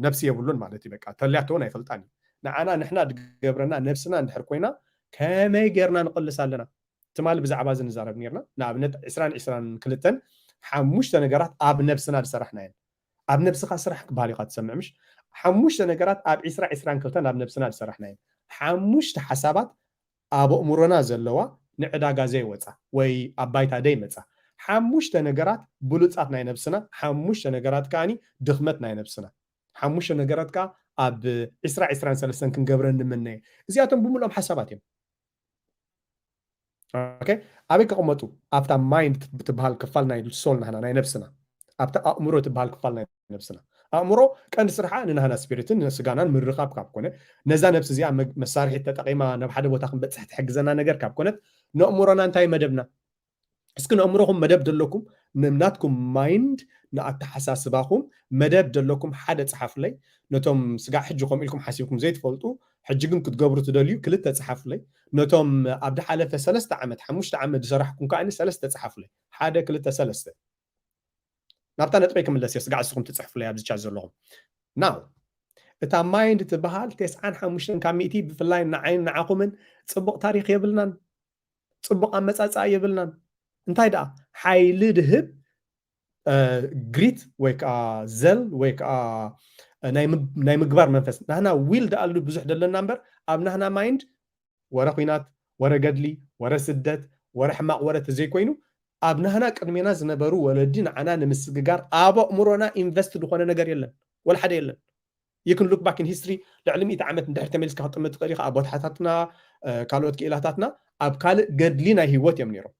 ነብሲ የብሉን ማለት እዩ። በቃ ተልያቶ እውን ኣይፈልጣን እዩ። ንዓና ንሕና ድገብረና ነብስና እንድሕር ኮይና ከመይ ጌርና ንቕልስ ኣለና? ትማሊ ብዛዕባ እዚ ንዛረብ ኔርና። ንኣብነት ዕስራን ዕስራን ክልተን ሓሙሽተ ነገራት ኣብ ነብስና ዝሰራሕናየን። ኣብ ነብስኻ ስራሕ ክበሃል ኢኻ ትሰምዕ ምሽ? ሓሙሽተ ነገራት ኣብ ዕስራ ዕስራን ክልተን ኣብ ነብስና ዝሰራሕናየን። ሓሙሽተ ሓሳባት ኣብ ኣእምሮና ዘለዋ ንዕዳጋ ዘይወፃ ወይ ኣብ ባይታ ደይመፃ። ሓሙሽተ ነገራት ብሉፃት ናይ ነብስና፣ ሓሙሽተ ነገራት ከዓኒ ድኽመት ናይ ነብስና። ሓሙሽተ ነገራት ከዓ ኣብ ዕስራ ዕስራን ሰለስተን ክንገብረን ንምነየ። እዚኣቶም ብምልኦም ሓሳባት እዮም። ኦኬ፣ ኣበይ ክቕመጡ? ኣብታ ማይንድ ትበሃል ክፋል ናይ ሶል ናህና ናይ ነብስና። ኣብታ ኣእምሮ ትበሃል ክፋል ናይ ነብስና። ኣእምሮ ቀንዲ ስርሓ ንናህና ስፒሪትን ንስጋናን ምርኻብ ካብ ኮነ፣ ነዛ ነብሲ እዚኣ መግ- መሳርሒት ተጠቒማ ናብ ሓደ ቦታ ክንበፅሕ ትሕግዘና ነገር ካብ ኮነት፣ ነእምሮና እንታይ መደብና? እስኪ ነእምሮኹም መደብ ደለኩም፣ ንናትኩም ማይንድ፣ ንኣተሓሳስባኹም መደብ ደለኩም ሓደ ፀሓፉለይ። ነቶም ስጋዕ ሕጂ ከምኡ ኢልኩም ሓሲብኩም ዘይትፈልጡ፣ ሕጂ ግን ክትገብሩ ትደልዩ ክልተ ፀሓፉለይ። ነቶም ኣብ ዝሓለፈ ሰለስተ ዓመት ሓሙሽተ ዓመት ዝሰራሕኩም ከዓ ሰለስተ ፀሓፉለይ። ሓደ ክልተ ሰለስተ ናብታ ነጥበይ ክምለስ እየ። ስጋዕ እስኹም ትፅሕፉለይ ኣብዚ ቻት ዘለኹም ናው እታ ማይንድ ትበሃል ተስዓን ሓሙሽተን ካብ ሚእቲ ብፍላይ ንዓይን ንዓኹምን ፅቡቕ ታሪክ የብልናን፣ ፅቡቕ ኣመፃፅኣ የብልናን። እንታይ ደኣ ሓይሊ ድህብ ግሪት ወይ ከዓ ዘል ወይ ከዓ ናይ ምግባር መንፈስ ናህና ዊል ደኣሉ ብዙሕ ደለና እምበር ኣብ ናህና ማይንድ ወረ ኲናት፣ ወረ ገድሊ፣ ወረ ስደት፣ ወረ ሕማቕ ወረ ተዘይኮይኑ ኣብ ናህና ቅድሜና ዝነበሩ ወለዲ ንዓና ንምስግጋር ኣብ ኣእምሮና ኢንቨስት ዝኾነ ነገር የለን፣ ወላ ሓደ የለን። You can look back in history፣ ልዕሊ ሚእቲ ዓመት እንድሕር ተመሊስካ ክትጥምት ትኽእል ኢኻ። ኣቦታታትና ካልኦት ክኢላታትና ኣብ ካልእ ገድሊ ናይ ህይወት እዮም ነይሮም።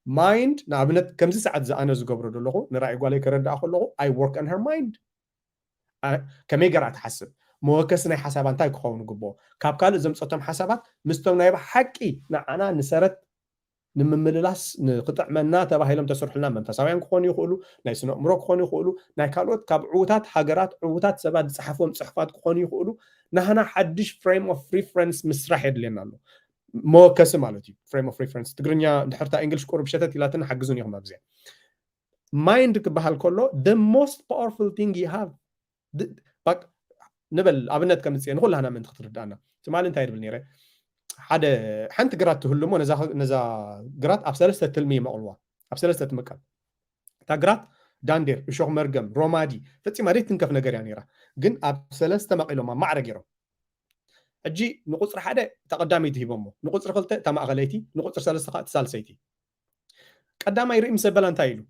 ማይንድ ንኣብነት ከምዚ ሰዓት ዝኣነ ዝገብሮ ዘለኹ ንራእይ ጓለይ ከረድኣ ከለኹ I work on her mind። ከመይ ገራ ትሓስብ፣ መወከሲ ናይ ሓሳባ እንታይ ክኸውን ግብኦ፣ ካብ ካልእ ዘምፀቶም ሓሳባት ምስቶም ናይ ብሓቂ ንዓና ንሰረት ንምምልላስ ንክጥዕመና ተባሂሎም ተሰርሑልና መንፈሳውያን ክኾኑ ይኽእሉ፣ ናይ ስነ ኣእምሮ ክኾኑ ይኽእሉ፣ ናይ ካልኦት ካብ ዕዉታት ሃገራት ዕዉታት ሰባት ዝፀሓፍዎም ፅሑፋት ክኾኑ ይኽእሉ። ናህና ሓድሽ frame of reference ምስራሕ የድልየና ኣሎ። መወከሲ ማለት እዩ። Frame of reference ትግርኛ ድሕርታ እንግሊሽ ቁሩብ ሸተት ኢላትን ሓግዙን ኢኹም ኣብዚኣ። ማይንድ ክበሃል ከሎ the most powerful thing you have ንበል ኣብነት ከምፅእ ንኩላህና ምእንቲ ክትርዳእና ትማሊ እንታይ ድብል ነይረ ሓደ ሓንቲ ግራት ትህሉ እሞ ነዛ ግራት ኣብ ሰለስተ ትልሚ ይመቕልዋ ኣብ ሰለስተ ትምቀል እታ ግራት ዳንዴር እሾክ መርገም ሮማዲ ፈፂማ ደይ ትንከፍ ነገር እያ ነይራ ግን ኣብ ሰለስተ መቒሎማ ማዕረ ገይሮም ሕጂ ንቁፅሪ ሓደ እታ ቀዳመይቲ ሂቦሞ ንቁፅሪ ክልተ እታ ማእኸለይቲ ንቁፅሪ ሰለስተ ከዓ እታ ሳልሰይቲ ቀዳማይ ርኢ ምስ ኣበላ እንታይ ኢሉ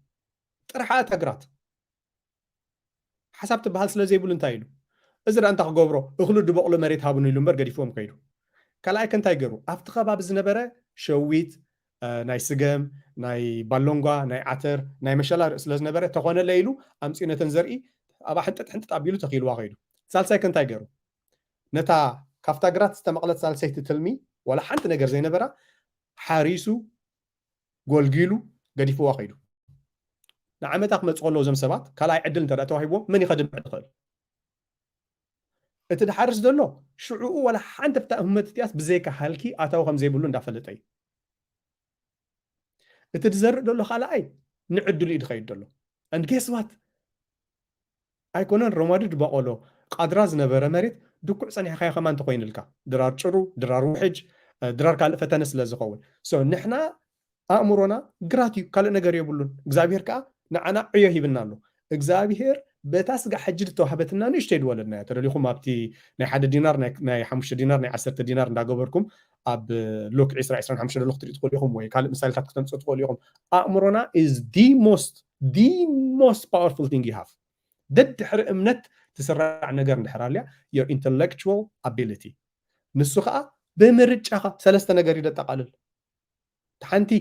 ጥርሓ እታ ግራት ሓሳብ ትበሃል ስለ ዘይብሉ እንታይ ኢሉ እዚ ደኣ እንታ ክገብሮ እኽሉ ድበቕሎ መሬት ሃቡኒ ኢሉ እምበር ገዲፍዎም ከይዱ ካልኣይ ከ እንታይ ገይሩ ኣብቲ ከባቢ ዝነበረ ሸዊት ናይ ስገም ናይ ባሎንጓ ናይ ዓተር ናይ መሸላ ርኢ ስለ ዝነበረ ተኾነለ ኢሉ ኣምፅኡ ነተን ዘርኢ ኣብኣ ሕንጥጥ ሕንጥጥ ኣቢሉ ተኺልዋ ከይዱ ሳልሳይ ከ እንታይ ገይሩ ነታ ካብታ ግራት ዝተመቕለት ሳልሰይቲ ትልሚ ዋላ ሓንቲ ነገር ዘይነበራ ሓሪሱ ጎልጊሉ ገዲፍዋ ከይዱ ንዓመታ ክመፁ ከለዉ እዞም ሰባት ካልኣይ ዕድል እንተ ተዋሂብዎም መን ይኸድም ዝኽእል እቲ ድሓርስ ዘሎ ሽዕኡ ዋላ ሓንቲ ፍታ ህመት እቲኣስ ብዘይካ ሃልኪ ኣታዊ ከም ዘይብሉ እንዳፈለጠ እዩ እቲ ዝዘርእ ዘሎ ካልኣይ ንዕድሉ እዩ ዝኸይድ ዘሎ and guess what ኣይኮነን ረማዲ ድበቆሎ ቃድራ ዝነበረ መሬት ድኩዕ ፀኒሕካዮ ከማ እንተኮይንልካ ድራር ጭሩ ድራር ውሕጅ ድራር ካልእ ፈተነ ስለ ዝኸውን so ንሕና ኣእምሮና ግራት እዩ ካልእ ነገር የብሉን እግዚኣብሄር ከዓ ንዓና ዕዮ ሂብና ኣሎ እግዚኣብሄር በታ ስጋ ሕጂ ዝተዋህበትና ንእሽተይ ድወለድና እያ ተደሊኹም ኣብቲ ናይ ሓደ ዲናር ናይ ሓሙሽተ ዲናር ናይ ዓሰርተ ዲናር እንዳገበርኩም ኣብ ሉክ ዕስራ ዕስራን ሓሙሽተ ደሎ ክትርኢ ትኽእሉ ኢኹም ወይ ካልእ ምሳሌታት ክተምፅኡ ትኽእሉ ኢኹም ኣእምሮና is the most the most powerful thing you have ደድሕሪ እምነት ትስራዕ ነገር እንድሕር ኣልያ your intellectual ability ንሱ ከዓ ብምርጫኻ ሰለስተ ነገር እዩ ደጠቃልል ሓንቲ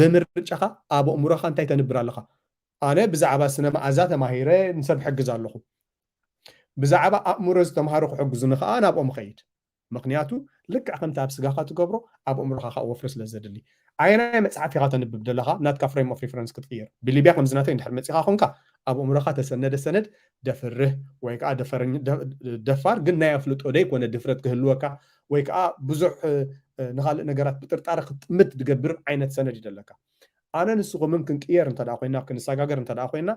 ብምርጫኻ ኣብ ኣእምሮኻ እንታይ ተንብር ኣለኻ ኣነ ብዛዕባ ስነ መኣዛ ተማሂረ ንሰብ ሕግዝ ኣለኹ ብዛዕባ ኣእምሮ ዝተምሃሩ ክሕግዙኒ ከዓ ናብኦም ኸይድ ምክንያቱ ልክዕ ከምቲ ኣብ ስጋኻ ትገብሮ ኣብ ኣእምሮኻ ከዓ ወፍሪ ስለ ዘድሊ ኣየናይ መፅሓፍ ኢኻ ተንብብ ዘለኻ ናትካ frame of reference ክትቅይር ብሊብያ ከምዚ ናተይ እንድሕር መፂኻ ኮንካ ኣብ ኣእምሮኻ ተሰነደ ሰነድ ደፍርህ ወይ ከዓ ደፋር ግን ናይ ኣፍልጦ ደይ ኮነ ድፍረት ክህልወካ ወይ ከዓ ብዙሕ ንካልእ ነገራት ብጥርጣረ ክትጥምት ዝገብር ዓይነት ሰነድ እዩ ዘለካ ኣነ ንስኹምን ክንቅየር እንተ ኮይና ክንሰጋገር እንተ ኮይና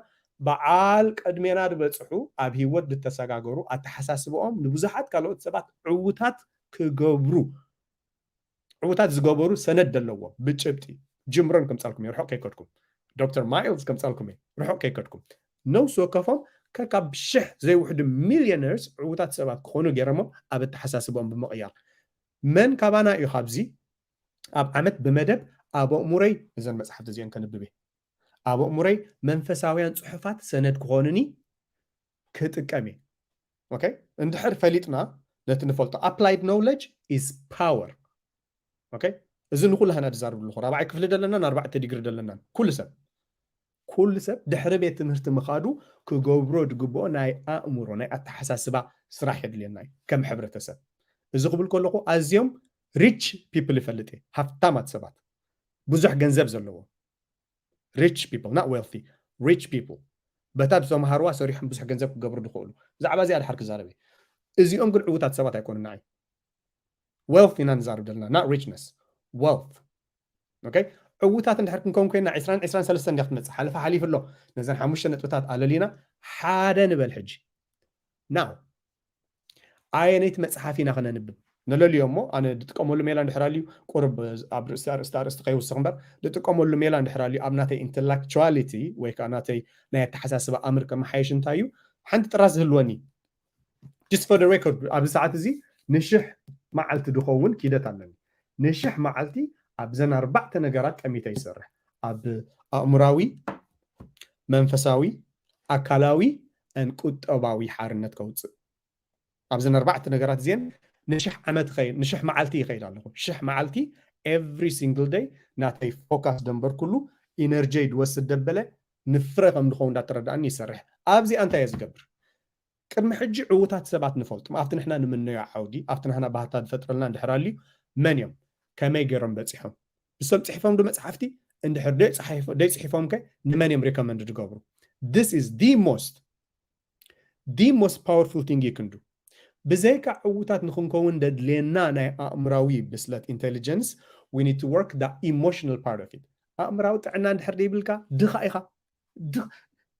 በዓል ቅድሜና ዝበፅሑ ኣብ ህይወት ዝተሰጋገሩ ኣተሓሳስበኦም ንብዙሓት ካልኦት ሰባት ዕዉታት ክገብሩ ዕዉታት ዝገበሩ ሰነድ ዘለዎም ብጭብጢ ጅምሮን ከምፃልኩም እየ ርሑቅ ከይከድኩም ዶክተር ማይልስ ከምፃልኩም እየ ርሑቅ ከይከድኩም ነውሲ ወከፎም ከካብ ሽሕ ዘይውሕዱ ሚልዮነርስ ዕዉታት ሰባት ክኾኑ ገይሮሞም ኣብ ኣተሓሳስበኦም ብምቕያር መን ካባና እዩ ካብዚ ኣብ ዓመት ብመደብ ኣብ ኣእሙረይ እዘን መፅሓፍቲ እዚአን ከንብብ እየ ኣብ ኣእሙረይ መንፈሳውያን ፅሑፋት ሰነድ ክኾኑኒ ክጥቀም እየ okay እንድሕር ፈሊጥና ነቲ ንፈልጦ applied knowledge is power okay እዚ ንኩላህና ዝዛርብ ኣለኹ ራብዓይ ክፍሊ ደለናን ኣርባዕተ ዲግሪ ደለናን ኩሉ ሰብ ኩሉ ሰብ ድሕሪ ቤት ትምህርቲ ምኻዱ ክገብሮ ዝግብኦ ናይ ኣእምሮ ናይ ኣተሓሳስባ ስራሕ የድልየና እዩ ከም ሕብረተሰብ። እዚ ክብል ከለኹ ኣዝዮም ሪች ፒፕል ይፈልጥ እየ፣ ሃፍታማት ሰባት፣ ብዙሕ ገንዘብ ዘለዎ፣ rich people, not wealthy, rich people፣ በታ ዝተምሃርዋ ሰሪሖም ብዙሕ ገንዘብ ክገብሩ ዝኽእሉ። ብዛዕባ እዚኣ ድሓር ክዛረብ እየ። እዚኦም ግን ዕዉታት ሰባት ኣይኮኑን ንዓይ። Wealth ኢና ንዛረብ ዘለና፣ not richness፣ wealth። Okay? ዕዉታት እንድሕር ክንከውን ኮይና ዕስራን ዕስራን ሰለስተን እንዲያ ክትመፅእ ሓለፈ ሓሊፉ ኣሎ። ነዘን ሓሙሽተ ነጥብታት ኣለሊና ሓደ ንበል ሕጂ። Now ኣየነይቲ መፅሓፍ ኢና ክነንብብ? ነለልዮ እሞ ኣነ ዝጥቀመሉ ሜላ እንድሕር ኣልዩ፣ ቁርብ ኣብ ርእስቲ ኣርእስቲ ኣርእስቲ ከይውስኽ እምበር፣ ዝጥቀመሉ ሜላ እንድሕር ኣልዩ ኣብ ናተይ intellectuality ወይ ከዓ ናተይ ናይ ኣተሓሳስባ ኣምር ከመሓየሽ እንታይ እዩ? ሓንቲ ጥራዝ ዝህልወኒ። Just for the record ኣብዚ ሰዓት እዚ ንሽሕ መዓልቲ ዝኸውን ኪደት ኣለኒ። ንሽሕ መዓልቲ ኣብዘን ኣርባዕተ ነገራት ጠሚተ ይሰርሕ። ኣብ ኣእምራዊ፣ መንፈሳዊ፣ ኣካላዊ፣ ን ቁጠባዊ ሓርነት ከውፅእ። ኣብዘን ኣርባዕተ ነገራት እዚአን ንሽሕ ዓመት ይኸይድ፣ ንሽሕ መዓልቲ ይኸይድ ኣለኹ። ሽሕ መዓልቲ every single day ናተይ ፎካስ ደንበርኩሉ ኢነርጂ ድወስድ ደበለ ንፍረ ከም ድኸውን እንዳተረዳእኒ ይሰርሕ። ኣብዚኣ እንታይ እየ ዝገብር? ቅድሚ ሕጂ ዕዉታት ሰባት ንፈልጦም ኣብቲ ንሕና ንምነዮ ዓውዲ ኣብቲ ንሕና ባህታ ዝፈጥረልና እንድሕር ኣልዩ መን እዮም? ከመይ ገይሮም በፂሖም? ንሶም ፅሒፎም ዶ መፅሓፍቲ? እንድሕር ደይፅሓይፎ- ደይፅሒፎም ከ ንመን እዮም ሪኮመንድ ዝገብሩ? This is the most the most powerful thing you can do። ብዘይካ ዕዉታት ንክንከውን ደድልየና ናይ ኣእምራዊ ብስለት intelligence, we need to work the emotional part of it። ኣእምራዊ ጥዕና እንድሕር ደይብልካ ድኻ ኢኻ። ድኽ-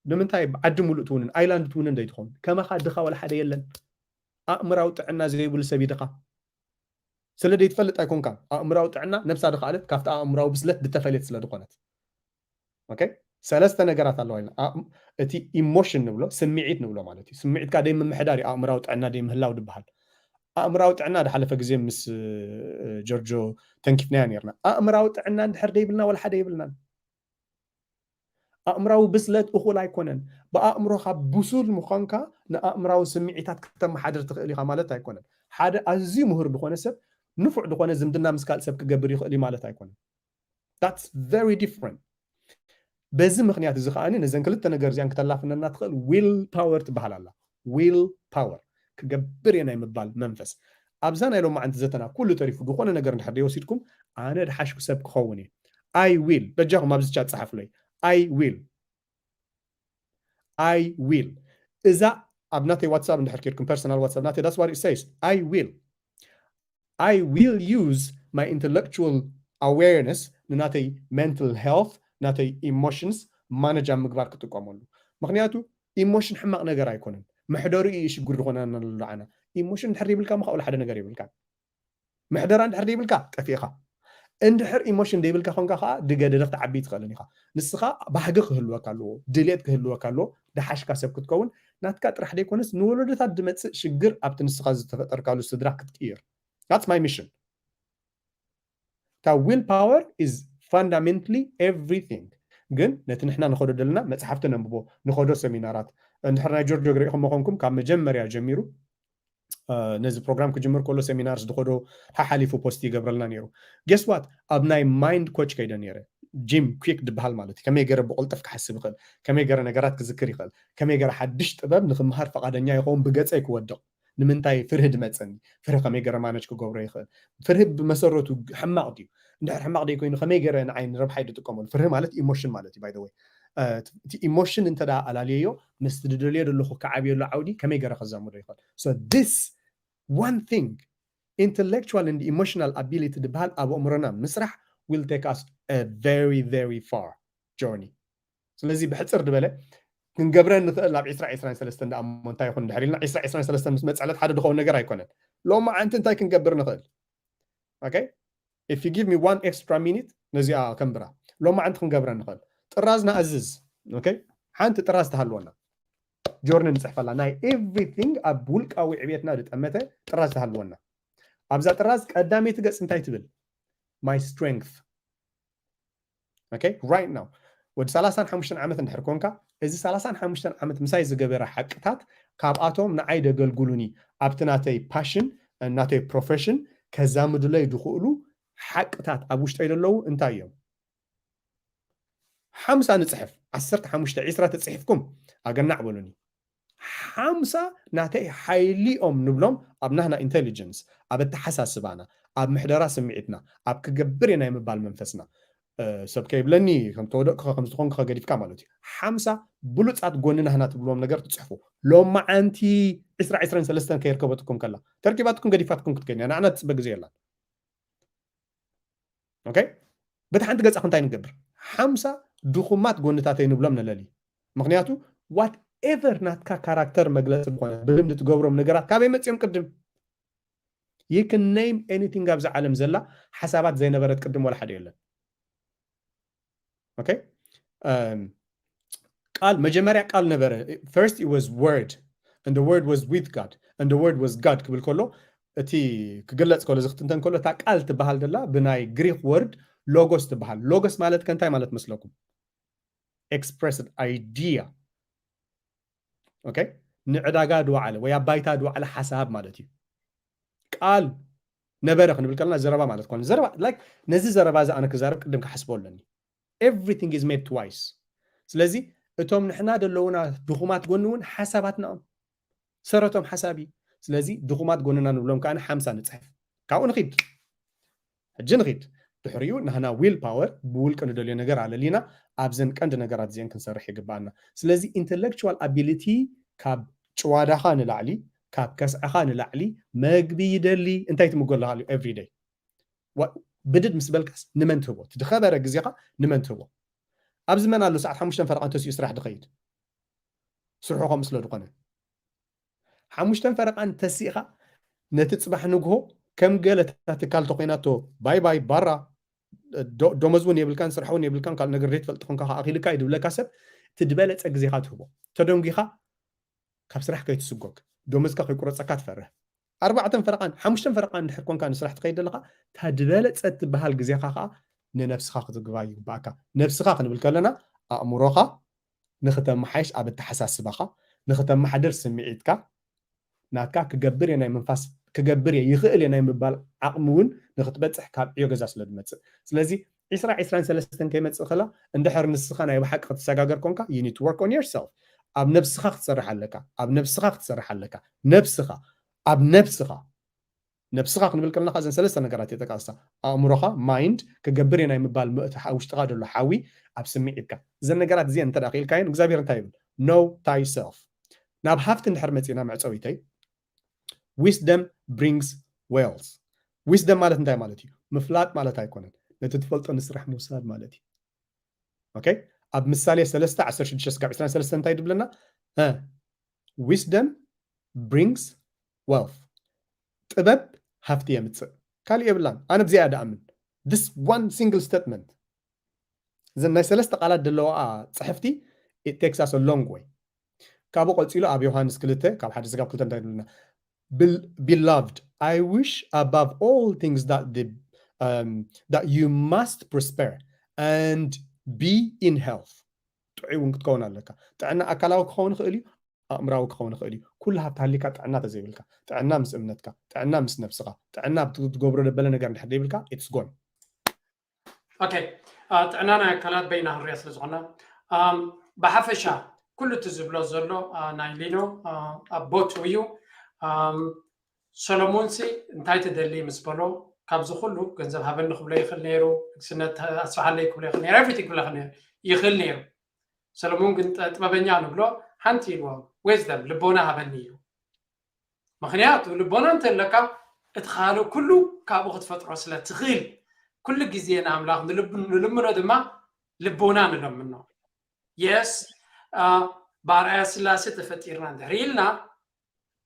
ንምንታይ ዓዲ ሙሉእ ትውንን ኣይላንድ ትውንን ደይትኸውን? ከማኻ ድኻ ወላ ሓደ የለን። ኣእምራዊ ጥዕና ዘይብሉ ሰብ እዩ ድኻ። ስለ ደይትፈልጥ ኣይኮንካን። ኣእምራዊ ጥዕና ነብሳ ድኻለት ካብቲ ኣእምራዊ ብስለት ድተፈለየት ስለ ዝኾነት። Okay? ሰለስተ ነገራት ኣለዋ ኢልና። ኣእም- እቲ ኢሞሽን ንብሎ ስምዒት ንብሎ ማለት እዩ። ስምዒትካ ደይ ምምሕዳር እዩ ኣእምራዊ ጥዕና ደይ ምህላው ድበሃል። ኣእምራዊ ጥዕና ድሓለፈ ግዜ ምስ እ፣ ጆርጆ ተንኪፍናያ ነርና። ኣእምራዊ ጥዕና እንድሕር ደይብልና ወላ ሓደ የብልናን። ኣእምራዊ ብስለት እኹል ኣይኮነን። ብኣእምሮኻ ብሱል ምዃንካ ንኣእምራዊ ስምዒታት ክተመሓድር ትኽእል ኢኻ ማለት ኣይኮነን። ሓደ ኣዝዩ ምሁር ዝኾነ ሰብ ንፉዕ ዝኾነ ዝምድና ምስ ካልእ ሰብ ክገብር ይኽእል እዩ ማለት ኣይኮነን። That's very different። በዚ ምኽንያት እዚ ከኣ ነዘን ክልተ ነገር እዚኣን ክተላፍነና ትኽእል ዊል ፓወር ትበሃል ኣላ። ዊል ፓወር ክገብር እየ ናይ ምባል መንፈስ። ኣብዛ ናይ ሎማዓንቲ ዘተና ኩሉ ተሪፉ ዝኾነ ነገር እንድሕር ደይወሲድኩም ኣነ ድሓሽኩ ሰብ ክኸውን እየ። I will በጃኹም ኣብዚ ቻት ጸሓፉለይ። I will I will እዛ ኣብ ናተይ ዋትሳፕ እንድሕር ኬድኩም ፐርሰናል ዋትሳፕ ናተይ that's what it says. I will I will use my intellectual awareness ንናተይ mental health ናተይ ኢሞሽንስ ማነጅ ኣብ ምግባር ክጥቀመሉ። ምክንያቱ ኢሞሽን ሕማቕ ነገር ኣይኮነን። መሕደሩ እዩ ሽግር ዝኾነና ኣሎ ዓና። ኢሞሽን እንድሕር ይብልካ ምኻኡል ሓደ ነገር ይብልካ። ምሕደራ እንድሕር ደይብልካ ጠፊእኻ። እንድሕር ኢሞሽን ደይብልካ ኮንካ ከዓ ድገደደ ክትዓቢ ትኽእልን ኢኻ። ንስኻ ባህጊ ክህልወካ ኣለዎ፣ ድሌት ክህልወካ ኣለዎ። ድሓሽካ ሰብ ክትከውን ናትካ ጥራሕ ደይኮነስ ንወለዶታት ድመፅእ ሽግር ኣብቲ ንስኻ ዝተፈጠርካሉ ስድራ ክትቅይር። That's my mission. እታ ዊል ፓወር is fundamentally everything። ግን ነቲ ንሕና ንኸዶ ዘለና መፅሓፍቲ ነንብቦ፣ ንኸዶ ሰሚናራት። እንድሕር ናይ ጆርጆ ሪኢኹም መኾንኩም ካብ መጀመርያ ጀሚሩ ነዚ ፕሮግራም ክጅምር ከሎ ሴሚናርስ ዝኸዶ ሓሓሊፉ ፖስት ይገብረልና ነይሩ። Guess what? ኣብ ናይ ማይንድ ኮች ከይደ ነይረ። ጂም ኩክ ዝበሃል ማለት እዩ። ከመይ ገይረ ብቕልጥፍ ክሓስብ ይኽእል፣ ከመይ ገይረ ነገራት ክዝክር ይኽእል፣ ከመይ ገይረ ሓድሽ ጥበብ ንክምሃር ፈቓደኛ ይኸውን ብገፀይ ክወድቕ። ንምንታይ ፍርሂ ድመፀኒ? ፍርሂ ከመይ ገይረ ማነጅ ክገብሮ ይኽእል? ፍርሂ ብመሰረቱ ሕማቕ ድዩ? እንድሕር ሕማቕ ደይ ኮይኑ ከመይ ገይረ ንዓይ ንረብሓይ ድጥቀመሉ? ፍርሂ ማለት ኢሞሽን ማለት እዩ። By the way እቲ ኢሞሽን እንተ ኣላልየዮ ምስቲ ድደልዮ ዘለኹ ክዓብየሉ ዓውዲ ከመይ ገይረ ከዛምዶ ይኽእል? So this one thing, intellectual and emotional ability ዝበሃል ኣብ ኣእምሮና ምስራሕ will take us a very very far journey። ስለዚ ብሕፅር ዝበለ ክንገብረ ንኽእል ናብ ዕስራ ዕስራን ሰለስተን ደኣ እሞ እንታይ ይኹን ድሕር ኢልና ዕስራ ዕስራን ሰለስተን ምስ መፅዕለት ሓደ ድኸውን ነገር ኣይኮነን። ሎማዓንቲ እንታይ ክንገብር ንኽእል? Okay? If you give me one extra minute ነዚኣ ከንብራ። ሎማዓንቲ ክንገብረ ንኽእል። ጥራዝ ንኣዝዝ። Okay? ሓንቲ ጥራዝ ትሃልወና። ጆርኒ ንፅሕፈላ ናይ everything ኣብ ውልቃዊ ዕብየትና ዝጠመተ ጥራዝ ትሃልወና። ኣብዛ ጥራዝ ቀዳመይቲ ገፅ እንታይ ትብል? My strength. Okay? Right now ወዲ ሰላሳን ሓሙሽተን ዓመት እንድሕር ኮንካ እዚ ሰላሳን ሓሙሽተን ዓመት ምሳይ ዝገበረ ሓቅታት ካብኣቶም ንዓይ ደገልጉሉኒ ኣብቲ ናተይ ፓሽን ናተይ ፕሮፌሽን ከዛምዱለይ ዝኽእሉ ሓቅታት ኣብ ውሽጠይ ዘለዉ እንታይ እዮም? ሓምሳ ንፅሕፍ፣ ዓሰርተ ሓሙሽተ ዒስራ ተፅሒፍኩም ኣገናዕ በሉኒ። ሓምሳ ናተይ ሓይሊኦም ንብሎም ኣብ ናህና ኢንቴሊጀንስ፣ ኣብ ኣተሓሳስባና፣ ኣብ ምሕደራ ስምዒትና፣ ኣብ ክገብር እየ ናይ ምባል መንፈስና፣ ሰብ ከይብለኒ ከም ተወደቅኩ ከም ዝኾንኩ ገዲፍካ ማለት እዩ። ሓምሳ ብሉፃት ጎኒ ናህና ትብልዎም ነገር ትፅሕፉ። ሎማዓንቲ ዒስራ ዒስራን ሰለስተን ከየርከበትኩም ከላ ተርኪባትኩም ገዲፋትኩም ክትከይድ እያ። ንዓና ትፅበ ግዜ የላን። ኦኬ፣ በቲ ሓንቲ ገፃ እንታይ ንገብር? ሓምሳ ድኹማት ጎንታተይ ንብሎም ንለሊ። ምክንያቱ ዋትኤቨር ናትካ ካራክተር መግለፂ ዝኾነ ብልምዲ ትገብሮም ነገራት ካበይ መፅኦም? ቅድም you can name anything ኣብዚ ዓለም ዘላ ሓሳባት ዘይነበረት ቅድም ወላ ሓደ የለን። ኦኬ፣ ቃል መጀመርያ ቃል ነበረ። First it was word and the word was with God and the word was God ክብል ከሎ እቲ ክግለፅ ከሎ እዚ ክትንተን ከሎ እታ ቃል ትበሃል ደላ ብናይ ግሪክ ወርድ ሎጎስ ትበሃል። ሎጎስ ማለት ከ እንታይ ማለት መስለኩም? Expressed idea። ኦኬ፣ ንዕዳጋ ድወዓለ ወይ ኣብ ባይታ ድወዓለ ሓሳብ ማለት እዩ። ቃል ነበረ ክንብል ከለና ዘረባ ማለት ኮነ ዘረባ like ነዚ ዘረባ እዚ ኣነ ክዛረብ ቅድም ክሓስቦ ኣለኒ። Everything is made twice። ስለዚ እቶም ንሕና ዘለውና ድኹማት ጎኒ እውን ሓሳባትና እዮም። ሰረቶም ሓሳብ እዩ። ስለዚ ድኹማት ጎንና ንብሎም ከዓ ሓምሳ ንፅሕፍ። ካብኡ ንኺድ፣ ሕጂ ንኺድ። ድሕሪኡ ናህና ዊል ፓወር ብውልቂ ንደልዮ ነገር ኣለሊና ኣብዘን ቀንዲ ነገራት እዚአን ክንሰርሕ ይግባኣና። ስለዚ ኢንተሌክቹዋል ኣቢሊቲ ካብ ጭዋዳኻ ንላዕሊ፣ ካብ ከስዕኻ ንላዕሊ መግቢ ይደሊ። እንታይ ትምገለካ ኤቭሪደይ? ብድድ ምስ በልካስ ንመን ትህቦ? ትድኸበረ ግዜኻ ንመን ትህቦ? ኣብዚ መን ኣሎ ሰዓት ሓሙሽተ ፈረቓ እንተሲኡ ስራሕ ድኸይድ? ስርሑ ከምኡ ስለ ዝኾነ ሓሙሽተ ፈረቓ እንተሲእኻ ነቲ ፅባሕ ንግሆ ከም ገለ እታ ትካል ተኮይናቶ ባይ ባይ ባራ፣ ደሞዝ እውን የብልካን ስራሕ እውን የብልካን ካልእ ነገር ዘይትፈልጥ ኾንካ ኣኺልካ እዩ ድብለካ ሰብ ትድበለፀ ግዜኻ ትህቦ። ተደንጒኻ ካብ ስራሕ ከይትስጎግ፣ ደሞዝካ ከይቁረፀካ ትፈርህ። ኣርባዕተን ፈረቓን ሓሙሽተን ፈረቓን እንድሕር ኮንካ ንስራሕ ትኸይድ ዘለኻ እታ ድበለፀት ትበሃል ግዜኻ ከዓ ንነብስኻ ክትግባ ይግባእካ። ነብስኻ ክንብል ከለና ኣእምሮኻ ንክተመሓይሽ ኣብ ኣተሓሳስባኻ ንክተመሓድር ስምዒትካ ናትካ ክገብር እየ ናይ ምንፋስ ክገብር እየ ይኽእል እየ ናይ ምባል ዓቕሚ እውን ንክትበፅሕ ካብ ዕዮ ገዛ ስለ ዝመፅእ ስለዚ ዒስራ ዒስራን ሰለስተን ከይመፅእ ከላ እንድሕር ንስኻ ናይ ብሓቂ ክትሰጋገር ኮንካ you need to work on yourself ኣብ ነብስኻ ክትሰርሕ ኣለካ ኣብ ነብስኻ ክትሰርሕ ኣለካ ነብስኻ ኣብ ነብስኻ ነብስኻ ክንብል ከለና እዘን ሰለስተ ነገራት የጠቃቅሳ ኣእምሮኻ ማይንድ ክገብር እየ ናይ ምባል ምእቲ ውሽጥኻ ዘሎ ሓዊ ኣብ ስምዒትካ እዘን ነገራት እዚአን እንተ ክኢልካየን እግዚኣብሔር እንታይ ይብል know thyself ናብ ሃፍቲ እንድሕር መፂና መዕፀዊተይ wisdom brings wealth wisdom ማለት እንታይ ማለት እዩ ምፍላጥ ማለት ኣይኮነን ነቲ ትፈልጦ ንስራሕ ምውሳድ ማለት እዩ okay ኣብ ምሳሌ ሰለስተ ዓሰርተ ሽዱሽተ ስጋብ ዕስራን ሰለስተን እንታይ ድብለና wisdom brings wealth ጥበብ ሃፍቲ የምፅእ ካልእ የብላን ኣነ ብዚኣ ደኣምን this one single statement እዘን ናይ ሰለስተ ቃላት ዘለዋ ፅሕፍቲ it takes us a long way ካብኡ ቀፂሉ ኣብ ዮሃንስ ክልተ ካብ ሓደ ስጋብ ክልተ እንታይ ድብለና beloved I wish above all things that the um, that you must prosper and be in health ጥዑይ እውን ክትከውን ኣለካ ጥዕና ኣካላዊ ክኸውን ይኽእል እዩ ኣእምራዊ ክኸውን ይኽእል እዩ ኩሉ ሃብቲ ሃሊካ ጥዕና ተዘይብልካ ጥዕና ምስ እምነትካ ጥዕና ምስ ነብስኻ ጥዕና ኣብ ትገብሮ ደበለ ነገር እንድሕር ዘይብልካ it's gone okay ጥዕና ናይ ኣካላት በይና ክንሪኣ ስለ ዝኾና ብሓፈሻ ኩሉ እቲ ዝብሎ ዘሎ ናይ ሊኖ ኣብ ቦቱ እዩ ሰሎሞንሲ እንታይ ትደሊ ምስ በሎ ካብዚ ኩሉ ገንዘብ ሃበኒ ክብሎ ይኽእል ነይሩ ንግስነት ኣስፍሓለይ ክብሎ ይኽእል ነይሩ everything ክብሎ ይኽእል ነይሩ ይኽእል ነይሩ ሰሎሞን ግን ጥበበኛ ንብሎ ሓንቲ ኢልዎ wisdom ልቦና ሃበኒ ኢሉ ምኽንያቱ ልቦና እንተለካ እቲ ካልእ ኩሉ ካብኡ ክትፈጥሮ ስለ ትኽእል ኩሉ ግዜ ንኣምላኽ ንልምኖ ድማ ልቦና ንለምኖ yes ብኣርኣያ ስላሴ ተፈጢርና እንድሕር ኢልና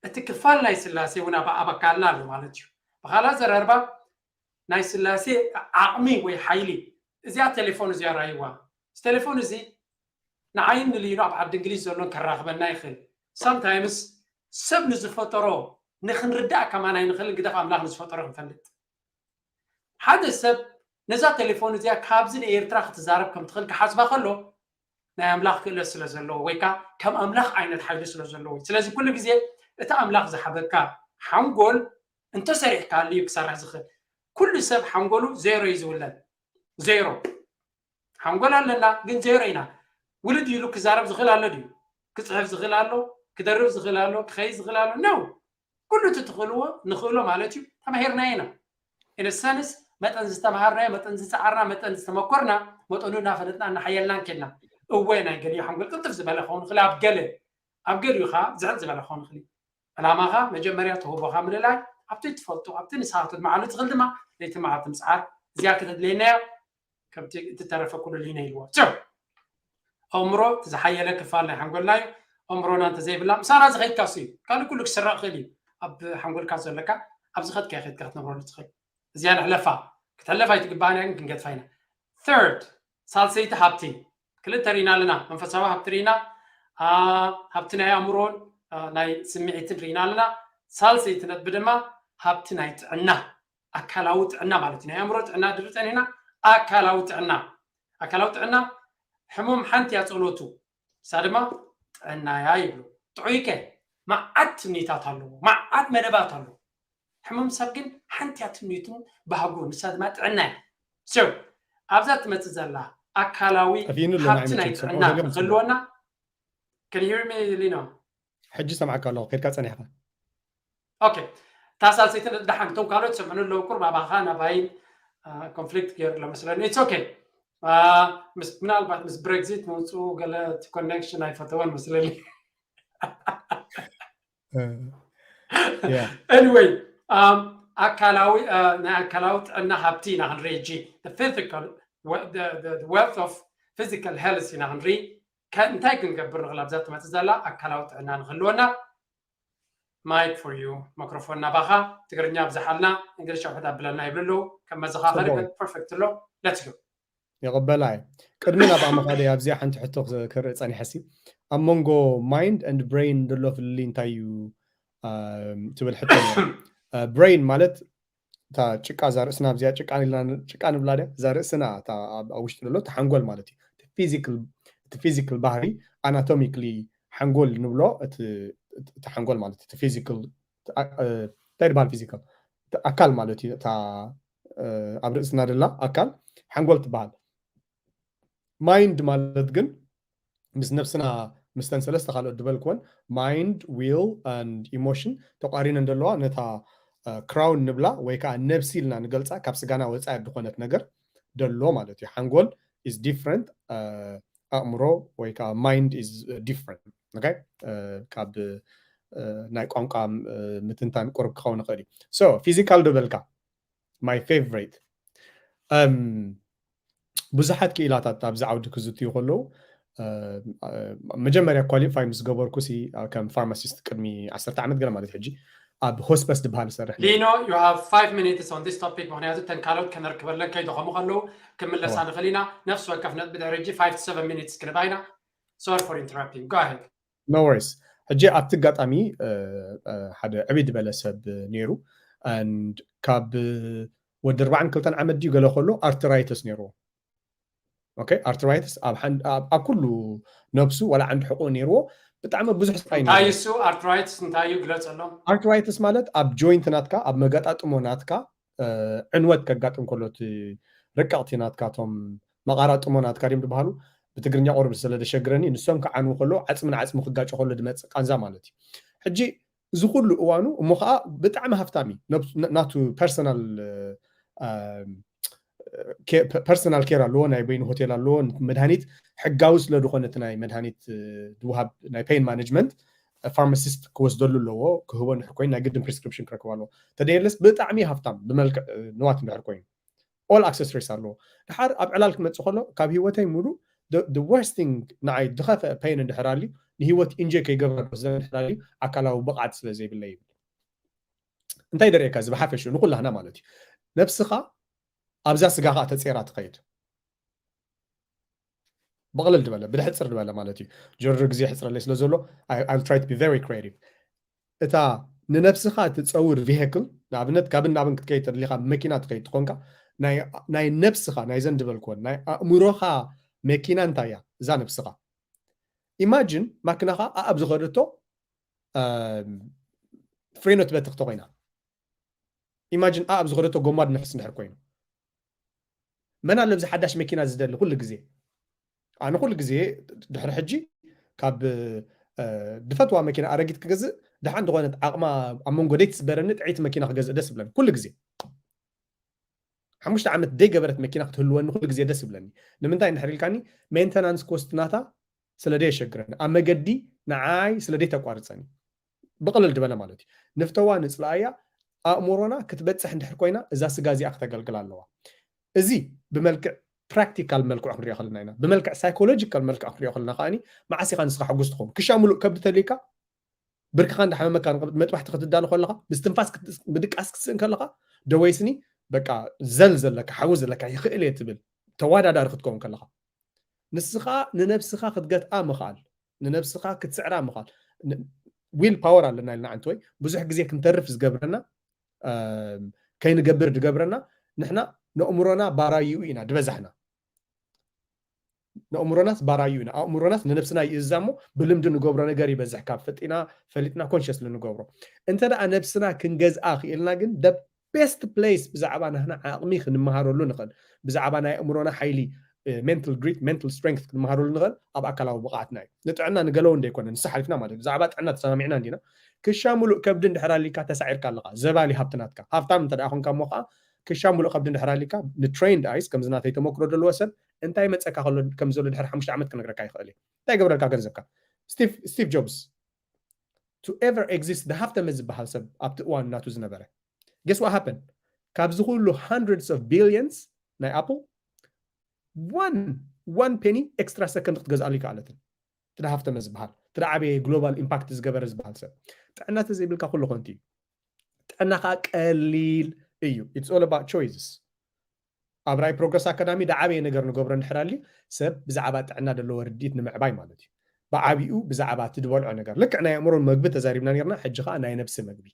እቲ ክፋል ናይ ስላሴ እውን ኣብ ኣካልና ኣሎ ማለት እዩ ብኻልእ ኣዘራርባ ናይ ስላሴ ዓቕሚ ወይ ሓይሊ እዚኣ ቴሌፎን እዚኣ ራይዋ ቴሌፎን እዚ ንዓይን ንልዩኖ ኣብ ዓዲ እንግሊዝ ዘሎን ከራኽበና ይኽእል sometimes ሰብ ንዝፈጠሮ ንክንርዳእ ከማን ኣይንኽእልን ግደፍ ኣምላኽ ንዝፈጠሮ ክንፈልጥ ሓደ ሰብ ነዛ ቴሌፎን እዚኣ ካብዚ ንኤርትራ ክትዛረብ ከም ትኽእል ክሓስባ ከሎ ናይ ኣምላኽ ክእለት ስለ ዘለዎ ወይ ከዓ ከም ኣምላኽ ዓይነት ሓይሊ ስለ ዘለዎ ስለዚ ኩሉ ግዜ እቲ ኣምላኽ ዝሓበካ ሓንጎል እንተሰሪሕካሉ እዩ ክሰርሕ ዝኽእል ኩሉ ሰብ ሓንጎሉ ዜሮ እዩ ዝውለድ ዜሮ ሓንጎል ኣለና ግን ዜሮ ኢና። ውልድ ኢሉ ክዛረብ ዝኽእል ኣሎ ድዩ? ክፅሕፍ ዝኽእል ኣሎ? ክደርፍ ዝኽእል ኣሎ? ክኸይድ ዝኽእል ኣሎ? ነው። ኩሉ እቲ ትኽእልዎ ንኽእሎ ማለት እዩ። ተማሂርናዮ ኢና። ኢንሰንስ መጠን ዝተምሃርናዮ፣ መጠን ዝፀዓርና፣ መጠን ዝተመኮርና፣ መጠኑ እናፈለጥና እናሓየልናን ኬድና። እወ ናይ ገሊኡ ሓንጎል ቅልጥፍ ዝበለ ክኸውን ይኽእል ኣብ ገለ ኣብ ገሊኡ ከዓ ዝሕል ዝበለ ክኸውን ይኽእል እዩ። ዕላማኻ መጀመርያ ተውህቦኻ ምልላይ፣ ኣብቲ ትፈልጦ ኣብቲ ንስኻ ክትመዓሉ ትኽእል ድማ ለይቲ መዓልቲ ምፅዓር። እዚኣ ከተድልየና እያ። ከምቲ እትተረፈ ኩሉ ሊነ ኢልዎ። So ኣእምሮ እቲ ዝሓየለ ክፋል ናይ ሓንጎልና እዩ። ኣእምሮና እንተዘይብላ ምሳና ዝኸድካ እሱ እዩ። ካልእ ኩሉ ክስረቕ ክእል እዩ። ኣብ ሓንጎልካ ዘለካ ኣብ ዝኸድካ ከድካ ክትነብረሉ ትኽእል። እዚኣ ንሕለፋ። ክትሕለፍ ኣይትግባእን እያ ግን ክንገድፋ ኢና። Third ሳልሰይቲ ሃብቲ። ክልተ ርኢና ኣለና። መንፈሳዊ ሃብቲ ርኢና፣ ሃብቲ ናይ ኣእምሮን ናይ ስምዒትን ርኢና ኣለና። ሳልሰይቲ ነጥቢ ድማ ሃብቲ ናይ ጥዕና፣ ኣካላዊ ጥዕና ማለት እዩ። ናይ ኣእምሮ ጥዕና ድሪ ፀኒሕና ኣካላዊ ጥዕና፣ ኣካላዊ ጥዕና ሕሙም ሓንቲ እያ ፀሎቱ፣ እሳ ድማ ጥዕናያ ይብሉ። ጥዑይከ መዓት ትምኒታት ኣለዎ፣ መዓት መደባት ኣለዎ። ሕሙም ሰብ ግን ሓንቲ እያ ትምኒቱን ባህጉ፣ ንሳ ድማ ጥዕና እያ። So ኣብዛ ትመፅእ ዘላ ኣካላዊ ሃብቲ ናይ ጥዕና ክህልወና። Can you hear me, Lino? ሕጂ ሰምዓካ ኣለኹ፣ ከድካ ጸኒሕካ። ኦኬ። እታ ሳልሰይቲ ደሓን፣ እቶም ካልኦት ሰምዑ ኣለዉ፣ ቁርብ ኣባኻ ናባይ ኮንፍሊክት ገይሩ ኣሎ መስለኒ። It's okay። ምናልባት ምስ ብሬግዚት ምውፅኡ ገለ እቲ ኮኔክሽን ኣይፈተወን መስለኒ። Anyway ኣካላዊ ናይ ኣካላዊ ጥዕና ሃብቲ ኢና ክንርኢ ሕጂ። Wealth of physical health ኢና ክንርኢ። እንታይ ክንገብር ንኽእል ኣብዛ ትመፅእ ዘላ ኣካላዊ ጥዕና ንክህልወና? Mic for you፣ መክሮፎን ናባኻ። ትግርኛ ኣብዝሓልና፣ እንግሊሽ ኣውሕድ ኣብለና ይብሉ ኣለዉ። ከም መዘኻኸሪ ፐርፌክት ኣሎ። Let's go። ይቕበላ እየ። ቅድሚ ናብ ኣመኻደይ ኣብዚኣ ሓንቲ ሕቶ ክርኢ ጸኒሐሲ፣ ኣብ መንጎ mind and brain ዘሎ ፍልልይ እንታይ እዩ ትብል ሕቶ። ብሬን ማለት እታ ጭቃ እዛ ርእስና ኣብዚኣ ጭቃ ንብላ፣ ጭቃ ንብላ ድያ? እዛ ርእስና እታ ኣብ ውሽጢ ዘሎ እቲ ሓንጎል ማለት እዩ። እቲ ፊዚካል ባህሪ ኣናቶሚክሊ ሓንጎል ንብሎ፣ እቲ ሓንጎል ማለት እቲ ፊዚካል እንታይ ድበሃል? ፊዚካል ኣካል ማለት እዩ። እታ ኣብ ርእስና ደላ ኣካል ሓንጎል ትበሃል። ማይንድ ማለት ግን ምስ ነብስና ምስተን ሰለስተ ካልኦት ዝበልክወን ማይንድ፣ ዊል፣ ኢሞሽን ተቋሪነን ዘለዋ ነታ ክራውን ንብላ ወይ ከዓ ነብሲ ኢልና ንገልፃ ካብ ስጋና ወፃኢ ዝኾነት ነገር ደሎ ማለት እዩ። ሓንጎል is different፣ ኣእምሮ ወይ ከዓ ማይንድ is different። ካብ ናይ ቋንቋ ምትንታን ቁርብ ክኸውን ይኽእል እዩ። ፊዚካል ዶ በልካ? My favorite። ብዙሓት ክኢላታት ኣብዚ ዓውዲ ክዝትዩ ከለዉ፣ መጀመርያ ኳሊፋይ ምስ ገበርኩ ሲ ከም ፋርማሲስት ቅድሚ ዓሰርተ ዓመት ገለ ማለት ሕጂ ኣብ ሆስፐስ ዝበሃል ዝሰርሕ ነይረ። Lino, you have five minutes on this topic፣ ምክንያቱ እተን ካልኦት ከነርክበለን ከይደኸሙ ከለዉ ክምለሳ ንኽእል ኢና። ነፍሲ ወከፍ ነጥቢ ድሕሪ ሕጂ five to seven minutes ክንባ ኢና። Sorry for interrupting. Go ahead. No worries። ሕጂ ኣብቲ ኣጋጣሚ ሓደ ዕብይ ዝበለ ሰብ ነይሩ። ካብ ወዲ ኣርባዓን ክልተን ዓመት ድዩ ገለ ከሎ ኣርትራይተስ ነይርዎ። ኦኬ፣ ኣርትራይተስ ኣብ ኩሉ ነብሱ ዋላ ዓንዲ ሕቁ ነይርዎ። ብጣዕሚ ብዙሕ ስቃይ ነይርዎ። እሱ ኣርትራይተስ እንታይ እዩ ግለፀሎም። ኣርትራይተስ ማለት ኣብ ጆይንት ናትካ፣ ኣብ መጋጣጥሞ ናትካ ዕንወት ከጋጥም ከሎ፣ እቲ ረቀቕቲ ናትካ፣ እቶም መቓራጥሞ ናትካ ድዮም ዝበሃሉ፣ ብትግርኛ ቁሩብ ስለ ዘሸግረኒ፣ ንሶም ክዓንዉ ከሎ ዓፅሚ ንዓፅሚ ክጋጮ ከሎ ዝመፅእ ቃንዛ ማለት እዩ። ሕጂ እዚ ኩሉ እዋኑ እሞ ከዓ ብጣዕሚ ሃፍታም እዩ። ናቱ ፐርሰናል ፐርሰናል ኬር ኣለዎ፣ ናይ በይኑ ሆቴል ኣለዎ። መድሃኒት ሕጋዊ ስለ ዝኾነ እቲ ናይ መድሃኒት ዝወሃብ ናይ ፔን ማኔጅመንት ፋርማሲስት ክወስደሉ ኣለዎ፣ ክህቦ እንድሕር ኮይኑ ናይ ግድን ፕሪስክሪፕሽን ክረክብ ኣለዎ። ተደየለስ ብጣዕሚ ሃፍታም ብመልክዕ ንዋት እንድሕር ኮይኑ ኦል ኣክሰሰሪስ ኣለዎ። ድሓር ኣብ ዕላል ክመፅእ ከሎ ካብ ህይወተይ ሙሉ the worst thing ንዓይ ዝኸፍአ ፔን እንድሕር ኣልዩ ንህይወት ኢንጆይ ከይገብረ ዝወስደ እንድሕር ኣልዩ ኣካላዊ ብቕዓት ስለ ዘይብለይ ይብል። እንታይ ደርእየካ እዚ ብሓፈሽኡ ንኩላህና ማለት እዩ። ነብስኻ ኣብዛ ስጋ ከዓ ተፀይራ ትኸይድ። ብቕልል ዝበለ ብድሕፅር ዝበለ ማለት እዩ። ጀርር ግዜ ሕፅረለይ ስለ ዘሎ I will try to be very creative። እታ ንነብስኻ እትፀውር ቪሄክል ንኣብነት ካብን ናብን ክትከይድ ተደሊኻ ብመኪና ትኸይድ ትኾንካ ናይ ነብስኻ ናይ ዘንድበልክወን ናይ ኣእምሮኻ መኪና እንታይ እያ? እዛ ነብስኻ ኢማጂን ማኪናኻ ኣኣብ ዝኸደቶ ፍሬኖ ትበትኽ ተኮይና ኢማጂን ኣኣብ ዝኸደቶ ጎማ ድንሕስ እንድሕር ኮይኑ መን ኣሎ ኣብዚ ሓዳሽ መኪና ዝደሊ? ኩሉ ግዜ ኣነ ኩሉ ግዜ ድሕሪ ሕጂ ካብ ድፈትዋ መኪና ኣረጊት ክገዝእ፣ ደሓን ዝኾነት ዓቕማ ኣብ መንጎ ደይ ትስበረኒ ጥዕይቲ መኪና ክገዝእ ደስ ይብለኒ። ኩሉ ግዜ ሓሙሽተ ዓመት ደይ ገበረት መኪና ክትህልወኒ ኩሉ ግዜ ደስ ይብለኒ። ንምንታይ እንድሕር ኢልካኒ፣ ሜንተናንስ ኮስት ናታ ስለ ደይ የሸግረኒ፣ ኣብ መገዲ ንዓይ ስለ ደይ ተቋርፀኒ። ብቕልል ዝበለ ማለት እዩ። ንፍተዋ፣ ንፅላእያ፣ ኣእምሮና ክትበፅሕ እንድሕር ኮይና እዛ ስጋ እዚኣ ክተገልግል ኣለዋ። እዚ ብመልክዕ ፕራክቲካል መልክዑ ክንሪኦ ከለና ኢና። ብመልክዕ ሳይኮሎጂካል መልክዑ ክንሪኦ ከለና ከዓኒ፣ መዓስ ኢኻ ንስኻ ሕጉስ ትኸውን? ክሻ ሙሉእ ከብዲ ተልዩካ፣ ብርክኻ እንዳሓመመካ፣ መጥባሕቲ ክትዳሎ ከለኻ፣ ምስትንፋስ ምድቃስ ክትስእን ከለኻ፣ ደወይስኒ በቃ ዘል ዘለካ ሓዊ ዘለካ ይኽእል እየ ትብል ተወዳዳሪ ክትከውን ከለኻ፣ ንስኻ ንነብስኻ ክትገትኣ ምኽኣል፣ ንነብስኻ ክትስዕራ ምኽኣል። ዊል ፓወር ኣለና ኢልና ዓንተወይ ብዙሕ ግዜ ክንተርፍ ዝገብረና፣ ከይንገብር ዝገብረና፣ ንሕና ነእምሮና ባራዩ ኢና ዝበዛሕና። ነእምሮናስ ባራዩ ኢና። ኣእምሮናስ ንነብስና ይእዛ እሞ፣ ብልምዲ ንገብሮ ነገር ይበዝሕ፣ ካብ ፈጢና ፈሊጥና ኮንሽስ ንገብሮ። እንተ ደኣ ነብስና ክንገዝኣ ክኢልና ግን፣ the best place ብዛዕባ ናህና ዓቕሚ ክንመሃረሉ ንኽእል፣ ብዛዕባ ናይ ኣእምሮና ሓይሊ፣ ሜንታል ግሪት፣ ሜንታል ስትሬንግት ክንመሃረሉ ንኽእል ኣብ ኣካላዊ ብቕዓትና እዩ። ንጥዕና ንገለዉ እንደይኮነ ንሳ ሓሊፍና ማለት እዩ። ብዛዕባ ጥዕና ተሰማሚዕና እንዲና? ክሻ ሙሉእ ከብዲ እንድሕር ኣሊካ ተሳዒርካ ኣለኻ፣ ዘባሊ ሃብቲ ናትካ። ሃብታም እንተ ደኣ ኮንካ እሞ ከዓ፣ ክሻ ሙሉእ ከብዲ እንድሕር ኣሊካ፣ ንትሬንድ ኣይስ፣ ከምዚ ናተይ ተመክሮ ዘለዎ ሰብ፣ እንታይ መፀካ ከሎ ከም ዘሎ ድሕሪ ሓሙሽተ ዓመት ክነግረካ ይኽእል እየ። እንታይ ገብረልካ ገንዘብካ? ስቲቭ ጆብስ፣ to ever exist፣ ዝሃፍተመ ዝበሃል ሰብ ኣብቲ እዋን ናቱ ዝነበረ፣ guess what happened? ካብዚ ኩሉ hundreds of billions ናይ ኣፕል፣ one one penny ኤክስትራ ሰከንድ ክትገዝኣሉ ይከኣለትን። እቲ ዝሃፍተመ ዝበሃል፣ እቲ ዓበየ ግሎባል ኢምፓክት ዝገበረ ዝበሃል ሰብ፣ ጥዕና ተዘይብልካ ኩሉ ኮንቲ እዩ። ጥዕና ከዓ ቀሊል እዩ። It's all about choices። ኣብ ራይ ፕሮግረስ ኣካዳሚ ደዓበየ ነገር ንገብሮ እንድሕር ኣልዩ፣ ሰብ ብዛዕባ ጥዕና ዘለዎ ርድኢት ንምዕባይ ማለት እዩ። ብዓቢኡ ብዛዕባ እቲ ዝበልዖ ነገር፣ ልክዕ ናይ ኣእምሮን መግቢ ተዛሪብና ነርና፣ ሕጂ ከዓ ናይ ነብሲ መግቢ።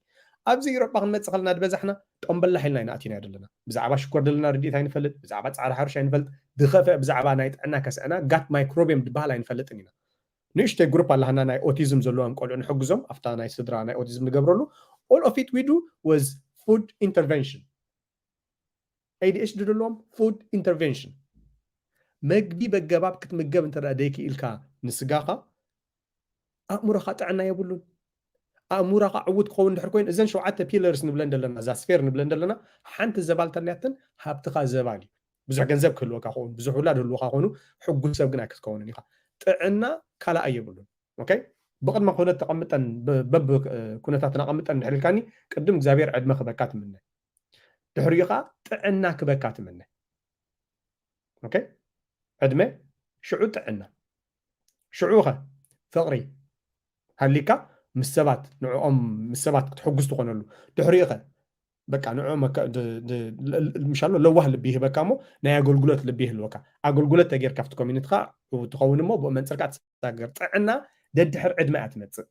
ኣብዚ ኢሮጳ ክንመፅእ ከለና ዝበዛሕና ጠምበላሕ ኢልና ኢና ኣቲና ዘለና። ብዛዕባ ሽኮር ዘለና ርድኢት ኣይንፈልጥ፣ ብዛዕባ ፃዕሪ ሓርሽ ኣይንፈልጥ፣ ዝኸፍአ ብዛዕባ ናይ ጥዕና ከስዕና ጋት ማይክሮቢየም ዝበሃል ኣይንፈልጥን ኢና። ንእሽተይ ግሩፕ ኣለሃና ናይ ኦቲዝም ዘለዎም ቆልዑ ንሕግዞም፣ ኣብታ ናይ ስድራ ናይ ኦቲዝም ንገብረሉ። All of it we do was food intervention። ኤ ዲ ኤች ዲ ዘለዎም ፉድ ኢንተርቨንሽን። መግቢ በገባብ ክትምገብ እንተ ደኣ ደይክኢልካ ንስጋኻ፣ ኣእምሮኻ ጥዕና የብሉን። ኣእምሮኻ ዕዉት ክኸውን እንድሕር ኮይኑ፣ እዘን ሸውዓተ ፒለርስ ንብለን ዘለና፣ እዛ ስፌር ንብለን ዘለና፣ ሓንቲ ዘባል ተልያትን ሃብትኻ ዘባል እዩ። ብዙሕ ገንዘብ ክህልወካ ክኸውን፣ ብዙሕ ውላድ ህልወካ ክኾኑ፣ ሕጉስ ሰብ ግን ኣይክትከውንን ኢኻ። ጥዕና ካልኣይ የብሉን። ኦኬ? ብቕድመ ኩነት ተቐምጠን፣ ብ-፣ በብ-፣ ኩነታትን ኣቐምጠን እንድሕር ኢልካኒ፣ ቅድም እግዚኣብሔር ዕድመ ክበካ ትምነ። ድሕሪኡ ኸዓ ጥዕና ክበካ ትምነ። ኦኬ? ዕድመ፣ ሽዑ ጥዕና። ሽዑ ኸ ፍቕሪ ሃሊካ ምስ ሰባት፣ ንዕኦም ምስ ሰባት ክትሕጉስ ትኾነሉ። ድሕሪኡ ኸ በቃ ንዕኦም ኣካ-፣ ድ-፣ ድ-፣ ል-፣ ል-፣ ምሻሎ ለዋህ ልቢ ይህበካ እሞ ናይ ኣገልግሎት ልቢ ይህልወካ። ኣገልግሎት ተጌርካ ኣብቲ ኮሚኒቲኻ ትኸውን እሞ ብኡ መንፅርካ ትሳገር። ጥዕና ደድሕር ዕድመ እያ ትመፅእ።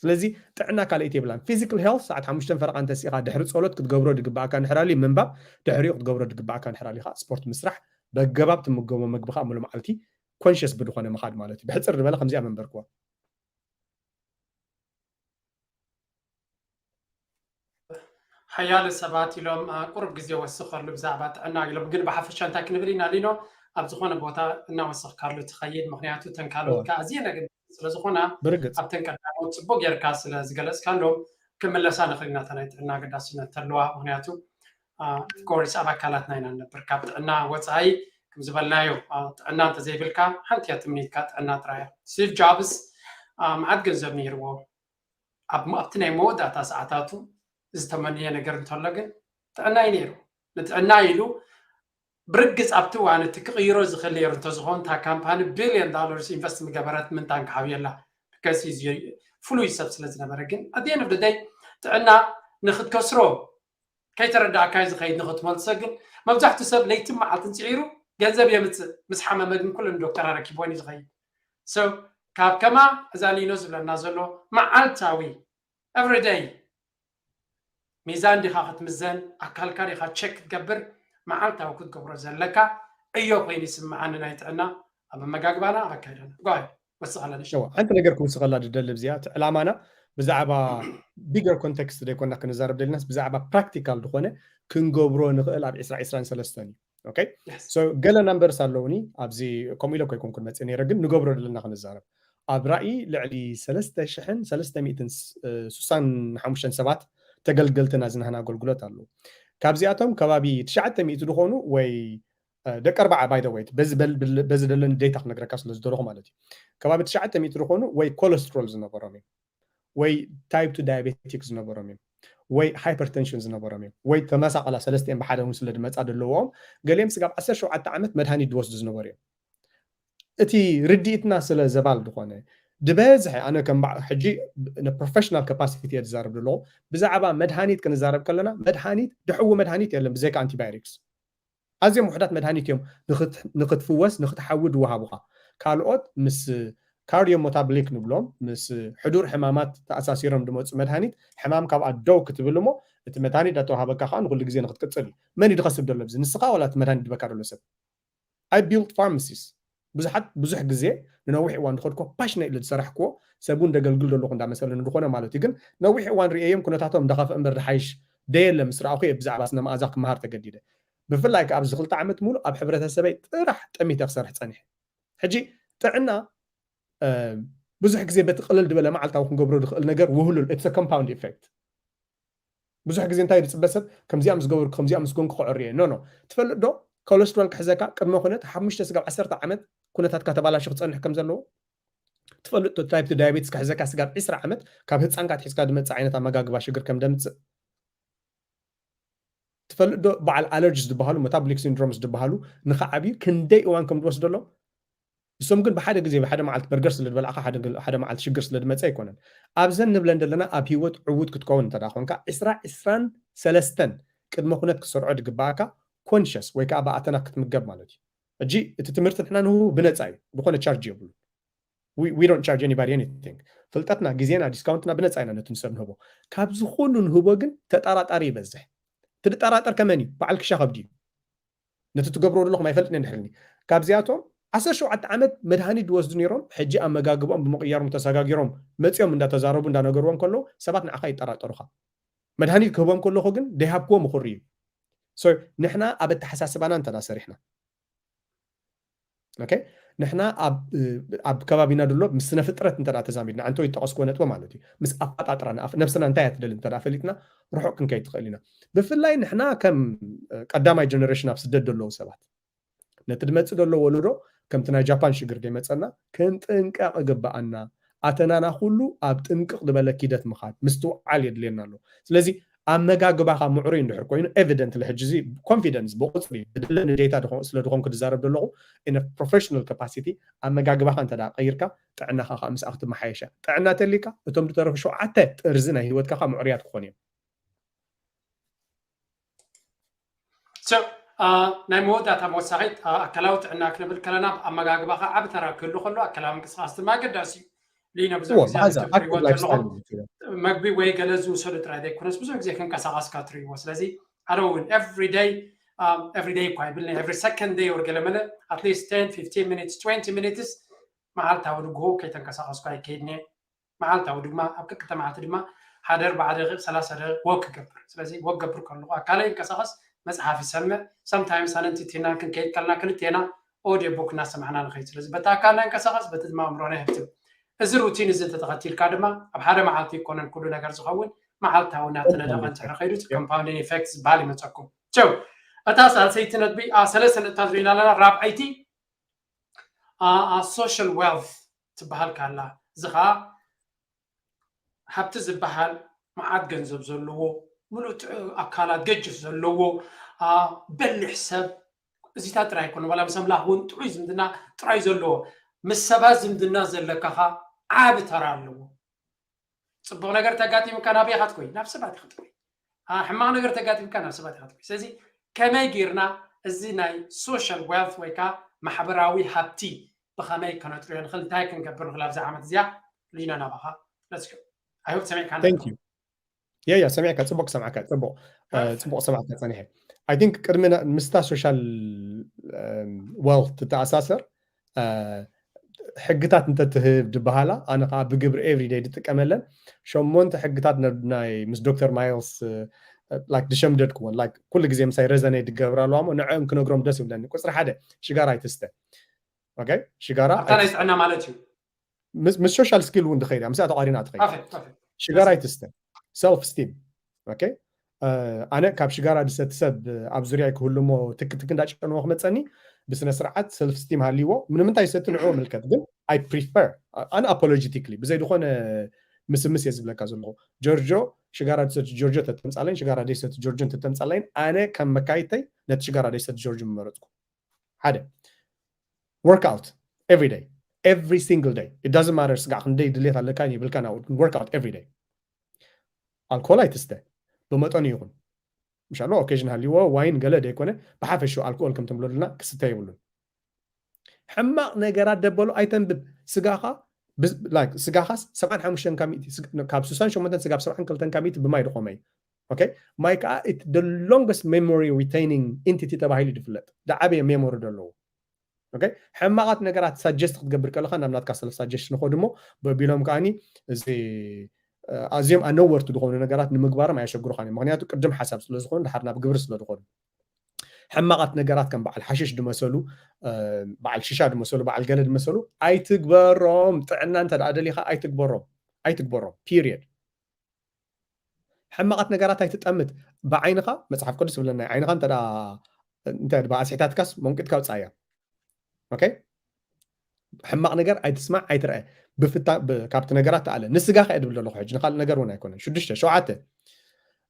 ስለዚ ጥዕና ካልኣይቲ የብላን። ፊዚካል ሄልት ሰዓት ሓሙሽተ ፈረቓ እንተሲኻ ድሕሪ ጸሎት ክትገብሮ ድግባኣካ እንድሕር ኣልዩ ምንባብ፣ ድሕሪኡ ክትገብሮ ድግባኣካ እንድሕር ኣልዩ ኸዓ ስፖርት ምስራሕ፣ በገባብ ትምገቦ መግቢ ኸዓ ሙሉ መዓልቲ ኮንሽስ ብድኾነ ምኻድ ማለት እዩ። ብሕጽር ዝበለ ከምዚኣ መንበርክዋ። ሓያለ ሰባት ኢሎም፣ አ፣ ቁሩብ ግዜ ወስኸሉ ብዛዕባ ጥዕና ኢሎም፣ ግን ብሓፈሻ እንታይ ክንብል ኢና ሊኖ? ኣብ ዝኾነ ቦታ እናወሰኽካሉ ትኸይድ፣ ምኽንያቱ እተን ካልኦት እወ። ከኣ ኣዝየን ኣገደስቲ ስለ ዝኾና፣ ብርግጽ። ኣብተን ቀዳሞት ጽቡቕ ጌርካ ስለ ዝገለጽካሎም፣ ክምለሳ ንኽእል ኢና፣ እታ ናይ ጥዕና ኣገዳስነት ተለዋ፣ ምኽንያቱ፣ አ፣ ኦፍኮርስ ኣብ ኣካላትና ኢና ንነብር። ካብ ጥዕና ወጻኢ፣ ከም ዝበልናዮ፣ አ፣ ጥዕና እንተዘይብልካ፣ ሓንቲ እያ ትምኒትካ፣ ጥዕና ጥራይ እያ። ስቲቭ ጆብስ፣ አ፣ መዓት ገንዘብ ነይርዎ። ኣብ፣ ኣብቲ ናይ መወዳእታ ሰዓታቱ ዝተመነየ ነገር እንተሎ ግን ጥዕና እዩ ነይሩ። ንጥዕና ኢሉ ብርግጽ ኣብቲ እዋን እቲ ክቕይሮ ዝኽእል ነይሩ እንተዝኸውን፣ እታ ካምፓኒ ቢልዮን ዶላርስ ኢንቨስት ምገበረት ምንታን ክሓብየላ። ብከሲ እዚ ፍሉይ ሰብ ስለ ዝነበረ። ግን at the end of the day ጥዕና ንኽትከስሮ ከይተረዳእካዮ ዝኸይድ ንኽትመልሶ ግን መብዛሕትኡ ሰብ ለይትን መዓልትን ጽዒሩ ገንዘብ የምጽእ። ምስ ሓመመ ግን ኩሉ ንዶክተር ኣረኪብወን እዩ ዝኸይድ። So ካብ ከማ እዛ ሊኖ ዝብለና ዘሎ መዓልታዊ፣ everyday፣ ሚዛን ዲኻ ክትምዘን፣ ኣካልካ ዲኻ ቸክ ክትገብር፣ መዓልታዊ ክትገብሮ ዘለካ ዕዮ ኮይኑ ይስምዓኒ፣ ናይ ጥዕና ኣብ ኣመጋግባና፣ ኣብ ኣካይዳና። ጓይ፣ ወስኸላ ንሽ። እዋ፣ ሓንቲ ነገር ክውስኸላ ዝደሊ ኣብዚኣ፣ እቲ ዕላማና ብዛዕባ ቢገር ኮንቴክስት ዘይኮና ክንዛረብ ደሊናስ፣ ብዛዕባ ፕራክቲካል ዝኾነ ክንገብሮ ንኽእል ኣብ ዕስራ ዕስራን ሰለስተን እዩ። okay? So ገለ numbers ኣለውኒ ኣብዚ። ከምኡ ኢለ ኮይኮንኩን መፅእ ነይረ፣ ግን ንገብሮ ዘለና ክንዛረብ። ኣብ ራእይ ልዕሊ ሰለስተ ሽሕን ሰለስተ ሚእትን ስሳን ሓሙሽተን ሰባት ተገልገልቲ ናዚ ናህና ኣገልግሎት ኣለዉ። ካብዚኣቶም ከባቢ ትሽዓተ ሚእቲ ዝኾኑ ወይ ደቂ ኣርባዓ፣ by the way፣ በዚ ዘለኒ data ክነግረካ ስለ ዝደለኹ ማለት እዩ። ከባቢ ትሽዓተ ሚእቲ ዝኾኑ ወይ ኮለስትሮል ዝነበሮም እዮም፣ ወይ type two diabetic ዝነበሮም እዮም፣ ወይ hypertension ዝነበሮም እዮም፣ ወይ ተመሳቐላ ሰለስቲኦም ብሓደ እውን ስለ ዝመፃ ዘለዎም፣ ገሊኦም ስጋብ ዓሰርተ ሸውዓተ ዓመት መድሃኒት ዝወስዱ ዝነበሩ እዮም። እቲ ርድኢትና ስለ ዘባል ዝኾነ፣ ዝበዝሐ፣ ኣነ ከም ሕጂ professional capacity እየ ዝዛረብ ዘለኹ። ብዛዕባ መድሃኒት ክንዛረብ ከለና፣ መድሃኒት፣ ድሕዊ መድሃኒት የለን ብዘይካ antibiotics። ኣዝዮም ውሕዳት መድሃኒት እዮም ንክትፍወስ፣ ንክትሓዊ ዝወሃቡኻ። ካልኦት ምስ ካርዲዮሞታብሊክ ንብሎም፣ ምስ ሕዱር ሕማማት ተኣሳሲሮም ዝመፁ መድሃኒት፣ ሕማም ካብኣ ደው ክትብል እሞ፣ እቲ መድሃኒት እንዳተዋሃበካ ከዓ ንኩሉ ግዜ ንክትቅፅል እዩ። መን እዩ ዝኸስብ ዘሎ ኣብዚ? ንስኻ ዋላ እቲ መድሃኒት ዝበካ ዘሎ ሰብ? I built pharmacies። ብዙሓት፣ ብዙሕ ግዜ ንነዊሕ እዋን ዝኸድኮ ፓሽነ ኢሉ ዝሰራሕክዎ ሰብ እውን ደገልግል ዘለኹ እንዳመሰለኒ ዝኾነ ማለት እዩ። ግን ነዊሕ እዋን ርእየዮም ኩነታቶም እንዳኸፍአ እምበር ዝሓይሽ ደየለ ምስ ረኣኹ እየ ብዛዕባ ስነ መኣዛ ክመሃር ተገዲደ። ብፍላይ ከዓ ኣብዚ ክልተ ዓመት ሙሉእ ኣብ ሕብረተሰበይ ጥራሕ ጠሚተ ክሰርሕ ፀኒሐ። ሕጂ ጥዕና ብዙሕ ግዜ በቲ ቅልል ዝበለ መዓልታዊ ክንገብሮ ዝኽእል ነገር ውህሉል፣ it's a compound effect። ብዙሕ ግዜ እንታይ ዝፅበ ሰብ፣ ከምዚኣ ምስ ገበርኩ፣ ከምዚኣ ምስ ጎንኩ ክዕርየ። ኖ ኖ። ትፈልጥ ዶ ኮለስትሮል ክሕዘካ ቅድመ ኩነት ሓሙሽተ ስጋብ ዓሰርተ ዓመት ኩነታትካ ተባላሹ ክፀንሕ ከም ዘለዎ? ትፈልጥ ዶ ታይፕ ቱ ዳያቤትስ ክሕዘካ ስጋብ ዕስራ ዓመት ካብ ህፃንካ ኣትሒዝካ ዝመፅእ ዓይነት ኣመጋግባ ሽግር ከም ደምፅእ? ትፈልጥ ዶ በዓል ኣለርጂስ ዝበሃሉ፣ መታቦሊክ ሲንድሮምስ ዝበሃሉ ንክዓብዩ ክንደይ እዋን ከም ዝወስደሎም? እሶም ግን ብሓደ ግዜ፣ ብሓደ መዓልቲ በርገር ስለ ዝበላዕካ ሓደ መዓልቲ ሽግር ስለ ዝመፀ ኣይኮነን። ኣብዘን ንብለን ዘለና ኣብ ህይወት ዕዉት ክትከውን እንተ ኮንካ ዕስራ ዕስራን ሰለስተን ቅድመ ኩነት ክትሰርዖ ዝግባኣካ ኮንሽስ ወይ ከዓ ብኣተና ክትምገብ ማለት እዩ። ሕጂ እቲ ትምህርቲ ንሕና ንህቡ ብነፃ እዩ፣ ዝኾነ ቻርጅ የብሉ። We don't charge anybody anything። ፍልጠትና፣ ግዜና፣ ዲስካውንትና ብነፃ ኢና ነቲ ንሰብ ንህቦ። ካብዚ ኩሉ ንህቦ ግን ተጠራጣሪ ይበዝሕ። ትጠራጠር ከመን እዩ? በዓል ክሻ ከብዲ እዩ። ነቲ ትገብሮ ዘለኹም ኣይፈልጥን እንድሕርኒ። ካብዚኣቶም ዓሰርተ ሸውዓተ ዓመት መድሃኒት ዝወስዱ ነይሮም፣ ሕጂ ኣመጋግባኦም ብምቕያሮም ተሰጋጊሮም መፂኦም እንዳተዛረቡ እንዳነገርዎም ከለዉ ሰባት ንዓኻ ይጠራጠሩኻ። መድሃኒት ክህቦም ከለኹ ግን ደይሃብክዎ ምኹሪ እዩ። ንሕና ኣብ ኣተሓሳስባና እንተ ሰሪሕና፣ ንሕና ኣብ ከባቢና ድሎ ምስ ስነ ፍጥረት እንተ ተዛሚድና፣ ኣንተ ይጠቐስክዎ ነጥበ ማለት እዩ፣ ምስ ኣፈጣጥራ ነብስና እንታይ እያ ትደሊ እንተ ፈሊጥና፣ ርሑቕ ክንከይድ ትኽእል ኢና። ብፍላይ ንሕና ከም ቀዳማይ ጀነሬሽን ኣብ ስደት ዘለዉ ሰባት፣ ነቲ ድመፅእ ዘሎ ወለዶ ከምቲ ናይ ጃፓን ሽግር ደይመፀና ክንጥንቀቕ እግበኣና። ኣተናና ኩሉ ኣብ ጥንቅቕ ዝበለ ኪደት ምኻድ ምስትውዓል የድልየና ኣሎ። ስለዚ ኣመጋግባኻ ምዕሩይ እንድሕር ኮይኑ፣ ኤቪደንትሊ ሕጂ እዚ ኮንፊደንስ ብቁፅሪ ብድለኒ ዴታ ስለ ዝኾንኩ ዝዛረብ ዘለኹ፣ in a professional capacity፣ ኣመጋግባኻ እንተ ቀይርካ ጥዕናኻ ከዓ ምስኣ ክትመሓየሻ። ጥዕና ተሊካ እቶም ዝተረፉ ሸውዓተ ጥርዚ ናይ ህይወትካ ከዓ ምዕሩያት ክኾኑ እዮም። ናይ መወዳእታ መወሳኺት ኣካላዊ ጥዕና ክንብል ከለና ኣመጋግባኻ ዓቢ ተራ ክህሉ ከሎ ኣካላዊ ምንቅስቃስ ድማ ኣገዳሲ እዩ። ሊኖ ብዙሕ ግዜ ትሪዎ ዘለኹም መግቢ ወይ ገለ ዝውሰዱ ጥራይ ዘይኮነስ ብዙሕ ግዜ ክንቀሳቀስካ ትሪዎ። ስለዚ ኣነ እውን everyday everyday እኳ ይብልኒ every second day or ገለ መለ at least ten fifteen minutes twenty minutes መዓልታዊ ንግሆ ከይተንቀሳቀስኩ ኣይከይድን እየ። መዓልታዊ ድማ ኣብ ክልተ መዓልቲ ድማ ሓደ ኣርባዓ ደቂቕ ሰላሳ ደቂቕ ወክ ይገብር። ስለዚ ወክ ገብር ከለኹ ኣካለይ ይንቀሳቐስ፣ መፅሓፍ ይሰምዕ፣ sometimes ኣነን ቲቲናን ክንከይድ ከለና ክልቴና ኦድዮ ቡክ እናሰማዕና ንኸይድ። ስለዚ በቲ ኣካልና ይንቀሳቐስ፣ በቲ ድማ ኣእምሮና ይህብትም። እዚ ሩቲን እዚ እንተተኸቲልካ ድማ ኣብ ሓደ መዓልቲ ይኮነን ኩሉ ነገር ዝኸውን፣ መዓልታዊ እናተነደቐ እንድሕር ከይዱ እቲ compounding effect ዝበሃል ይመፀኩም። ቸው እታ ሳልሰይቲ ነጥቢ ሰለስተ ነጥብታት ሪኢና ኣለና። ራብዐይቲ social wealth ትበሃል ካላ፣ እዚ ከዓ ሃብቲ ዝበሃል መዓት ገንዘብ ዘለዎ፣ ምሉእ ኣካላት ገጅፍ ዘለዎ፣ በሊሕ ሰብ፣ እዚታት ጥራይ ኣይኮነ፣ ዋላ ምስ ኣምላኽ እውን ጥዑይ ዝምድና ጥራይ ዘለዎ፣ ምስ ሰባት ዝምድና ዘለካ ከዓ ዓቢ ተራ ኣለዎ። ፅቡቕ ነገር ተጋጢምካ ናበይ ኢኻ ትኮይ? ናብ ሰባት ኢኻ ትኮይ። ሕማቕ ነገር ተጋጢምካ ናብ ሰባት ኢኻ ትኮይ። ስለዚ ከመይ ጌርና እዚ ናይ social wealth ወይ ከዓ ማሕበራዊ ሃብቲ ብኸመይ ከነጥርዮ ንኽእል፣ እንታይ ክንገብር ንኽእል ኣብዚ ዓመት እዚኣ? ሊኖ ናባኻ። Let's go. I hope ሰሚዕካ። Thank you. ያ ያ ሰሚዕካ፣ ፅቡቅ ሰማዕካ፣ ፅቡቅ ፅቡቅ ሰማዕካ ፀኒሐ። I think ቅድሚ ምስታ social wealth ትተኣሳሰር ሕግታት እንተትህብ ዝበሃላ ኣነ ከዓ ብግብሪ everyday ዝጥቀመለን ሸሞንተ ሕግታት ናይ ምስ ዶክተር ማይልስ like ዝሸምደድክዎን like ኩሉ ግዜ ምሳይ resonate ዝገብራ ኣለዋ እሞ ንዕኦም ክነግሮም ደስ ይብለኒ። ቁፅሪ ሓደ ሽጋራ ኣይትስተ። Okay? ሽጋራ ኣብታ ናይ ጥዕና ማለት እዩ። ምስ social skill እውን ድኸይድ ምስኣ ተቋሪና ትኸይድ። ካፌ ካፌ ሽጋራ ኣይትስተ። Self esteem። Okay? ኣነ ካብ ሽጋራ ዝሰቲ ሰብ ኣብ ዙርያ ክህሉ እሞ ትክትክ እንዳጨንዎ ክመፀኒ ብስነ ስርዓት self esteem ሃልይዎ ምንምንታይ ይሰቲ ንዕኡ ምልከት ግን I prefer unapologetically ብዘይ ዝኾነ ምስምስ እየ ዝብለካ ዘለኹ። ጆርጆ ሽጋራ ዝሰቲ ጆርጆ ተተምፃለይን ሽጋራ ደይሰቲ ጆርጆ ተተምፃለይን ኣነ ከም መካይተይ ነቲ ሽጋራ ደይሰቲ ጆርጆ ምመረፅኩ። ሓደ workout every day, every single day, it doesn't matter ስጋዕ ክንደይ ድሌት ኣለካ ይብልካ ናብ workout every day። ኣልኮል ኣይትስተ ብመጠኑ ይኹን ምሻሎ occasion ሃልይዎ ዋይን ገለ ደይኮነ ብሓፈሽኡ ኣልኮል ከም ትምለሉና ክስተ የብሉን። ሕማቕ ነገራት ደበሉ ኣይተንብብ። ስጋኻ ስጋኻስ ሰብዓን ሓሙሽተን ካብ ሚእቲ ካብ ስሳን ሸሞንተን ስጋብ ሰብዓን ክልተን ካብ ሚእቲ ብማይ ድኾመ እዩ። Okay? ማይ ከዓ it the longest memory retaining entity ተባሂሉ ድፍለጥ። ዝዓበየ memory ደለዎ። Okay? ሕማቓት ነገራት suggest ክትገብር ከለኻ ናብ ናትካ self suggestion ንኸዱ እሞ በቢሎም ከዓኒ እዚ ኣዝዮም ኣነወርቲ ዝኾኑ ነገራት ንምግባሮም ኣየሸግሩኻን እዮም። ምክንያቱ ቅድም ሓሳብ ስለ ዝኾኑ ድሓር ናብ ግብሪ ስለ ዝኾኑ ሕማቓት ነገራት ከም በዓል ሓሽሽ ድመሰሉ በዓል ሽሻ ድመሰሉ በዓል ገለ ድመሰሉ ኣይትግበሮም። ጥዕና እንተ ደኣ ደሊኻ ኣይትግበሮም ኣይትግበሮም period። ሕማቓት ነገራት ኣይትጠምት። ብዓይንኻ መፅሓፍ ቅዱስ ይብለና ዓይንኻ እንተ እንታይ ብኣስሒታትካስ መንቂጥካ ውፃያ። Okay? ሕማቕ ነገር ኣይትስማዕ ኣይትርአ። ብፍታ ካብቲ ነገራት ተኣለ ንስጋኻ እየ ድብል ዘለኹ ሕጂ ንካልእ ነገር እውን ኣይኮነን። ሽዱሽተ ሸውዓተ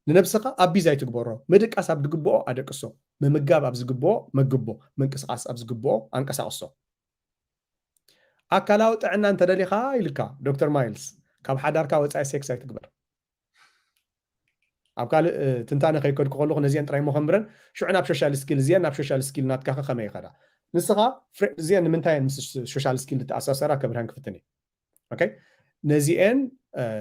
ንነብስኻ ኣቢዝ ኣይትግበሮ። ምድቃስ ኣብ ዝግብኦ ኣደቅሶ፣ ምምጋብ ኣብ ዝግብኦ መግቦ፣ ምንቅስቃስ ኣብ ዝግብኦ ኣንቀሳቅሶ። ኣካላዊ ጥዕና እንተደሊኻ ኢልካ ዶክተር ማይልስ ካብ ሓዳርካ ወፃኢ ሴክስ ኣይትግበር። ኣብ ካልእ ትንታነ ከይከድኩ ከለኹ ነዚአን ጥራይ ሞ ከምብረን ሽዑ ናብ social skill እዚአን ናብ social skill ናትካ ከመይ ይኸዳ ንስኻ እዚአን ንምንታይ ምስ social skill ዝተኣሳሰራ ከብርሃን ክፍትን እየ። ነዚአን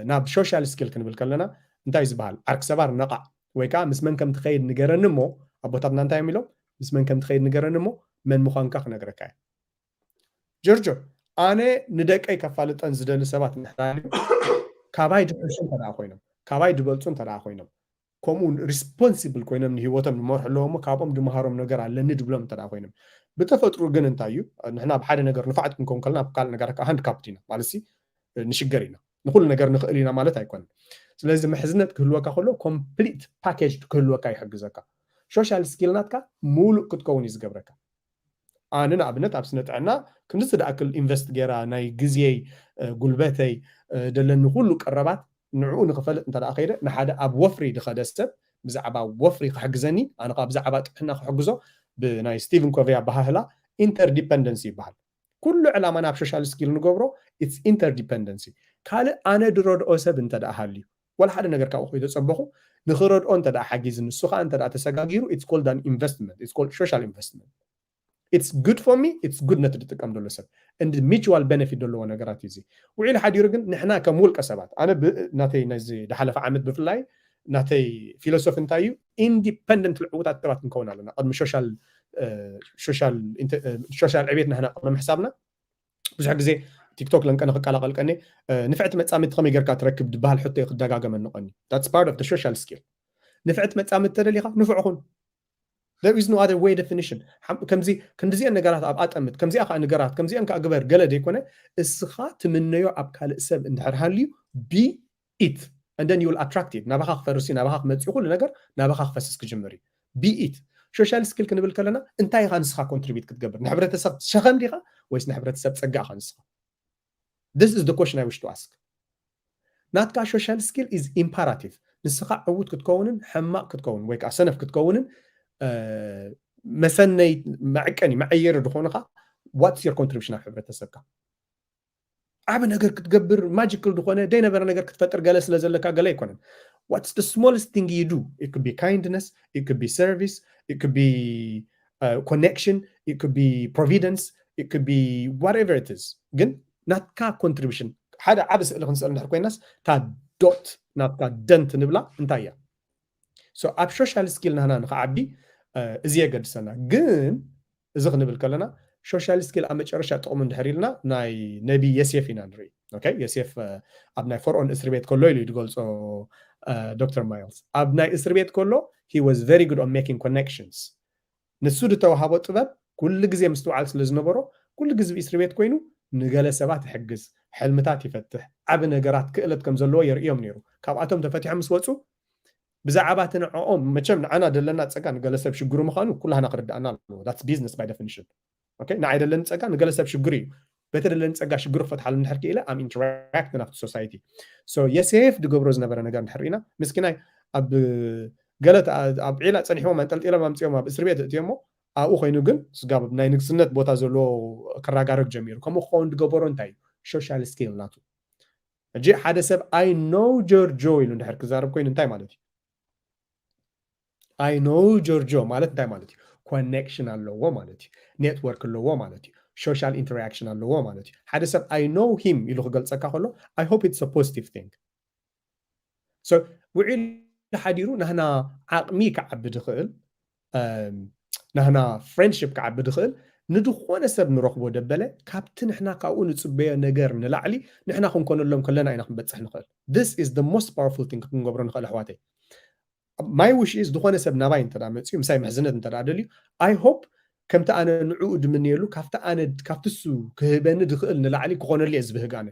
ናብ social skill ክንብል ከለና እንታይ ዝበሃል ዓርክ ሰባር ነቓዕ ወይ ከዓ ምስ መን ከም ትኸይድ ንገረኒ እሞ ኣቦታትና እንታይ እዮም ኢሎም ምስ መን ከም ትኸይድ ንገረኒ እሞ መን ምዃንካ ክነግረካ እየ። ጆርጆ ኣነ ንደቀይ ከፋልጠን ዝደሊ ሰባት እንድሕር ካባይ ድሕሹ እንተ ኮይኖም ካባይ ድበልፁ እንተ ኮይኖም ከምኡ responsible ኮይኖም ንሂወቶም ንመርሑ ኣለዎ እሞ ካብኦም ድመሃሮም ነገር ኣለኒ ድብሎም እንተ ኮይኖም ብተፈጥሩ ግን እንታይ እዩ ንሕና ብሓደ ነገር ንፋዓት ክንከውን ከለና ኣብ ካልእ ነገር ከዓ ሃንድ ካፕድ ኢና ማለት ንሽገር ኢና ንኩሉ ነገር ንኽእል ኢና ማለት ኣይኮነን። ስለዚ ምሕዝነት ክህልወካ ከሎ complete package ክህልወካ ይሕግዘካ። social skill ናትካ ሙሉእ ክትከውን እዩ ዝገብረካ። ኣነ ንኣብነት ኣብ ስነ ጥዕና ክንድዚ ዝኣክል invest ገይራ ናይ ግዜይ ጉልበተይ ደለኒ ኩሉ ቀረባት ንዕኡ ንክፈልጥ እንተ ከይደ ንሓደ ኣብ ወፍሪ ዝኸደ ሰብ ብዛዕባ ወፍሪ ክሕግዘኒ ኣነ ከዓ ብዛዕባ ጥዕና ክሕግዞ ብናይ Stephen Covey ኣበሃህላ interdependency ይበሃል። ኩሉ ዕላማና ኣብ social skill ንገብሮ it's interdependency። ካልእ ኣነ ድረድኦ ሰብ እንተ ሃልዩ ወላ ሓደ ነገር ካብኡ ከይተፀበኹ ንክረድኦ እንተ ሓጊዙ ንሱ ከዓ እንተ ተሰጋጊሩ it's called an investment, it's called social investment። It's good for me, it's good ነቲ ዝጥቀም ዘሎ ሰብ and mutual benefit ዘለዎ ነገራት እዩ። እዚ ውዒሉ ሓዲሩ ግን ንሕና ከም ውልቀ ሰባት ኣነ ናተይ ነዚ ዝሓለፈ ዓመት ብፍላይ ናተይ ፊሎሶፊ እንታይ እዩ independent ዕውታት ሰባት ክንከውን ኣለና ቅድሚ social ዕቤት ናህና ቅድሚ ምሕሳብና ብዙሕ ግዜ ቲክቶክ ለንቀነ ክቀላቀልቀኒ ንፍዕቲ መፃምድቲ ከመይ ጌርካ ትረክብ ዝበሃል ሕቶ ክደጋገመኒ ቀኒ that's part of the social skill። ንፍዕቲ መፃምድቲ ተደሊኻ ንፉዕ ኹን there is no other way definition። ከምዚ ክንዲዚአን ነገራት ኣብ ኣጠምት ከምዚኣ ከዓ ንገራት ከምዚአን ከዓ ግበር ገለ ዘይኮነ እስኻ ትምነዮ ኣብ ካልእ ሰብ እንድሕር ሃልዩ be it and then you will attract it ናባኻ ክፈርስ እዩ ናባኻ ክመፅእ ኩሉ ነገር ናባኻ ክፈስስ ክጅምር እዩ። Be it። Social skill ክንብል ከለና እንታይ ኢኻ ንስኻ contribute ክትገብር ንሕብረተሰብ ሸኸም ዲኻ ወይስ ንሕብረተሰብ ፀጋ ኢኻ ንስኻ? This is the question I wish to ask። ናትካ social skill is imperative። ንስኻ ዕዉት ክትከውንን ሕማቕ ክትከውን ወይ ከዓ ሰነፍ ክትከውንን መሰነይ መዕቀኒ መዐየሪ ዝኾንካ what's your contribution ኣብ ሕብረተሰብካ? ዓቢ ነገር ክትገብር magical ዝኾነ ዘይነበረ ነገር ክትፈጥር ገለ ስለ ዘለካ ገለ ኣይኮነን። What's the smallest thing you do? It could be kindness, it could be service, it could be uh, connection, it could be providence, it could be whatever it is። ግን ናትካ contribution ሓደ ዓቢ ስእሊ ክንስእል እንድሕር ኮይናስ እታ dot ናትካ dent ንብላ እንታይ እያ? So ኣብ social skill ናህና ንክዓቢ እዚ የገድሰና። ግን እዚ ክንብል ከለና social skill ኣብ መጨረሻ ጥቕሙ እንድሕር ኢልና ናይ ነቢ የሴፍ ኢና ንርኢ። ዮሴፍ ኣብ ናይ ፈርኦን እስሪ ቤት ከሎ ኢሉ ዝገልፆ ዶክተር ማይልስ ኣብ ናይ እስር ቤት ከሎ he was very good on making connections። ንሱ ዝተዋሃቦ ጥበብ ኩሉ ግዜ ምስትውዓል ስለ ዝነበሮ ኩሉ ግዜ እስር ቤት ኮይኑ ንገለ ሰባት ይሕግዝ፣ ሕልምታት ይፈትሕ፣ ዓቢ ነገራት ክእለት ከም ዘለዎ የርእዮም ነይሩ። ካብኣቶም ተፈቲሖም ምስ ወፁ ብዛዕባ እቲ ንዕኦም መቸም ንዓና ዘለና ፀጋ ንገለ ሰብ ሽግሩ ምዃኑ ኩላህና ክርዳእና ኣለዎ። That's business by definition። Okay? ንዓይ ደለኒ ፀጋ ንገለ ሰብ ሽግሩ እዩ። በቲ ደለኒ ፀጋ ሽግሩ ክፈትሓሉ እንድሕር ክኢለ I'm interacting ኣብቲ society። So የሴፍ ዝገብሮ ዝነበረ ነገር እንድሕር ኢና ምስኪናይ ኣብ ገለ ኣብ ዒላ ፀኒሕዎም ኣንጠልጢሎም ኣምፅኦም ኣብ እስር ቤት እእትዮሞ ኣብኡ ኮይኑ ግን ስጋብ ናይ ንግስነት ቦታ ዘለዎ ክረጋረግ ጀሚሩ። ከምኡ ክኸውን ዝገበሮ እንታይ እዩ? Social skill ናቱ። ሕጂ ሓደ ሰብ I know ጆርጆ ኢሉ እንድሕር ክዛረብ ኮይኑ እንታይ ማለት እዩ? I know ጆርጆ ማለት እንታይ ማለት እዩ? Connection ኣለዎ ማለት እዩ። Network ኣለዎ ማለት እዩ። Social interaction ኣለዎ ማለት እዩ። ሓደ ሰብ I know him ኢሉ ክገልፀካ ከሎ I hope it's a positive thing። So ውዒሉ ሓዲሩ ናህና ዓቕሚ ክዓቢ ድኽእል ናህና friendship ክዓቢ ድኽእል ንድኾነ ሰብ ንረኽቦ ደበለ ካብቲ ንሕና ካብኡ ንፅበዮ ነገር ንላዕሊ ንሕና ክንኮነሎም ከለና ኢና ክንበፅሕ ንኽእል። This is the most powerful thing ክንገብሮ ንኽእል ኣሕዋተይ። My wish is ዝኾነ ሰብ ናባይ እንተ መፅዩ ምሳይ ምሕዝነት እንተ ደልዩ I hope ከምቲ ኣነ ንዕኡ ድምንየሉ ካብቲ ኣነ ካብቲ እሱ ክህበኒ ድኽእል ንላዕሊ ክኾነሉ እየ ዝብህግ ኣነ።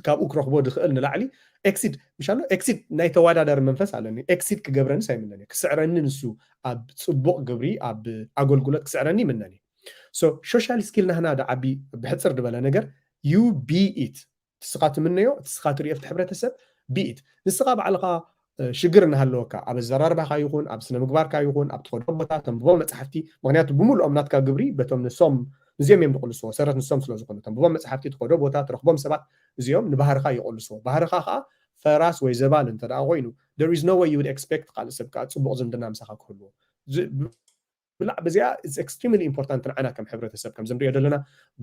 ካብኡ ክረኽቦ ድኽእል ንላዕሊ exceed ምሻሎ exceed ናይ ተወዳዳሪ መንፈስ ኣለኒ። Exceed ክገብረንስ ኣይምነን ክስዕረኒ ንሱ ኣብ ፅቡቕ ግብሪ ኣብ ኣገልግሎት ክስዕረኒ ይምነን። So social skill ናህና ዶ ዓቢ ብሕፅር ዝበለ ነገር you be it ትስኻ ትምነዮ ትስኻ ትሪኦ ኣብቲ ሕብረተሰብ be it ንስኻ ባዕልኻ ሽግር እናሃለወካ ኣብ ኣዘራርባኻ ይኹን ኣብ ስነ ምግባርካ ይኹን ኣብ ትኸዶ ቦታ ተንብቦም መፅሓፍቲ ምክንያቱ ብምሉኦም ናትካ ግብሪ በቶም ንሶም ንዚኦም እዮም ዝቕልስዎ ሰረት ንሶም ስለ ዝኾኑ ተንብቦም መፅሓፍቲ ትኸዶ ቦታ ትረኽቦም ሰባት እዚኦም ንባህርኻ ይቕልስዎ ባህርኻ ከዓ ፈራስ ወይ ዘባል እንተ ደኣ ኮይኑ there is no way you would expect ካልእ ሰብ ከዓ ፅቡቕ ዝምድና ምሳኻ ክህልዎ ብላዕ በዚኣ is extremely important ንዓና ከም ሕብረተሰብ ከምዚ ንሪኦ ዘለና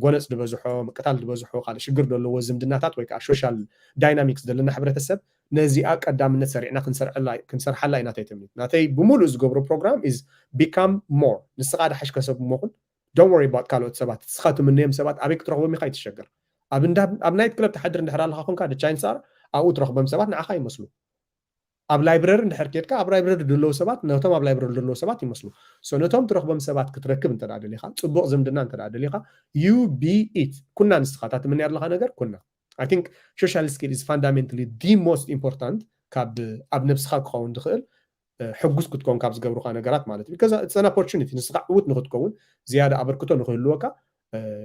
ጎነፅ ዝበዝሖ ምቅታል ዝበዝሖ ካልእ ሽግር ዘለዎ ዝምድናታት ወይ ከዓ social dynamics ዘለና ሕብረተሰብ ነዚኣ ቀዳምነት ሰሪዕና ክንሰርሓላ ኢና ናተይ ትምኒት ናተይ ብምሉእ ዝገብሮ program is become more ንስኻ ድሓሽከ ሰብ ሞኹን don't worry about ካልኦት ሰባት ንስኻ ትምነዮም ሰባት ኣበይ ክትረኽቦም ኢኻ ይትሸገር ኣብ night club ትሓድር እንድሕር ኣለኻ ኮንካ chances are ኣብኡ ትረኽቦም ሰባት ንዓኻ ይመስሉ ኣብ library እንድሕር ኬድካ ኣብ library ዘለዉ ሰባት ነቶም ኣብ library ዘለዉ ሰባት ይመስሉ so ነቶም ትረኽቦም ሰባት ክትረክብ እንተ ደሊኻ ፅቡቕ ዝምድና እንተ ደሊኻ you be it ኩና ንስኻ እታ ትምንያ ኣለኻ ነገር ኩና I think social skill is fundamentally the most important ካብ ኣብ ነብስኻ ክኸውን ዝኽእል ሕጉስ ክትከውን ካብ ዝገብሩኻ ነገራት ማለት እዩ because it's an opportunity ንስኻ ዕዉት ንክትከውን ዝያዳ ኣበርክቶ ንክህልወካ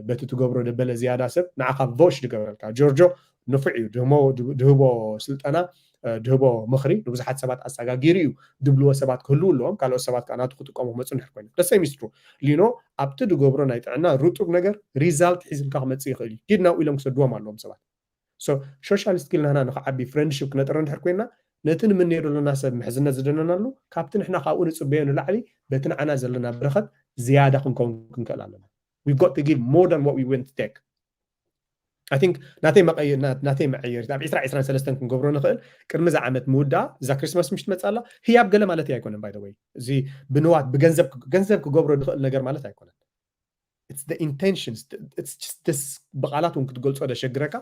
በቲ ትገብሮ ደበለ ዝያዳ ሰብ ንዓኻ voice ዝገበረልካ ጆርጆ ንፉዕ እዩ ድህቦ ስልጠና ድህቦ ምኽሪ ንብዙሓት ሰባት ኣሰጋጊሩ እዩ ድብልዎ ሰባት ክህልው ኣለዎም ካልኦት ሰባት ከዓ ናቱ ክጥቀሙ ክመፁ እንድሕር ኮይኖም ደሰ ሚስትሩ ሊኖ ኣብቲ ድገብሮ ናይ ጥዕና ርጡብ ነገር result ሒዝልካ ክመፅእ ይኽእል እዩ ኪድ ናብኡ ኢሎም ክሰድዎም ኣለዎም ሰባት social skill ናህና ንክዓቢ friendship ክነጥረ እንድሕር ኮይና ነቲ ንምንዮ ዘለና ሰብ ምሕዝነት ዝደለናሉ ካብቲ ንሕና ካብኡ ንፅበዮ ንላዕሊ በቲ ንዓና ዘለና በረኸት ዝያዳ ክንከውን ክንክእል ኣለና we got to give more than what we went to take I think ናተይ መቐየር ናተይ መዐየሪት ኣብ ዕስራ ዕስራን ሰለስተን ክንገብሮ ንኽእል ቅድሚ እዚ ዓመት ምውዳኣ እዛ ክሪስማስ ምሽ ትመፅእ ኣላ ህያብ ገለ ማለት ኣይኮነን by the way እዚ ብንዋት ብገንዘብ ገንዘብ ክገብሮ ንኽእል ነገር ማለት ኣይኮነን it's the intentions it's just this ብቓላት እውን ክትገልፆ ደሸግረካ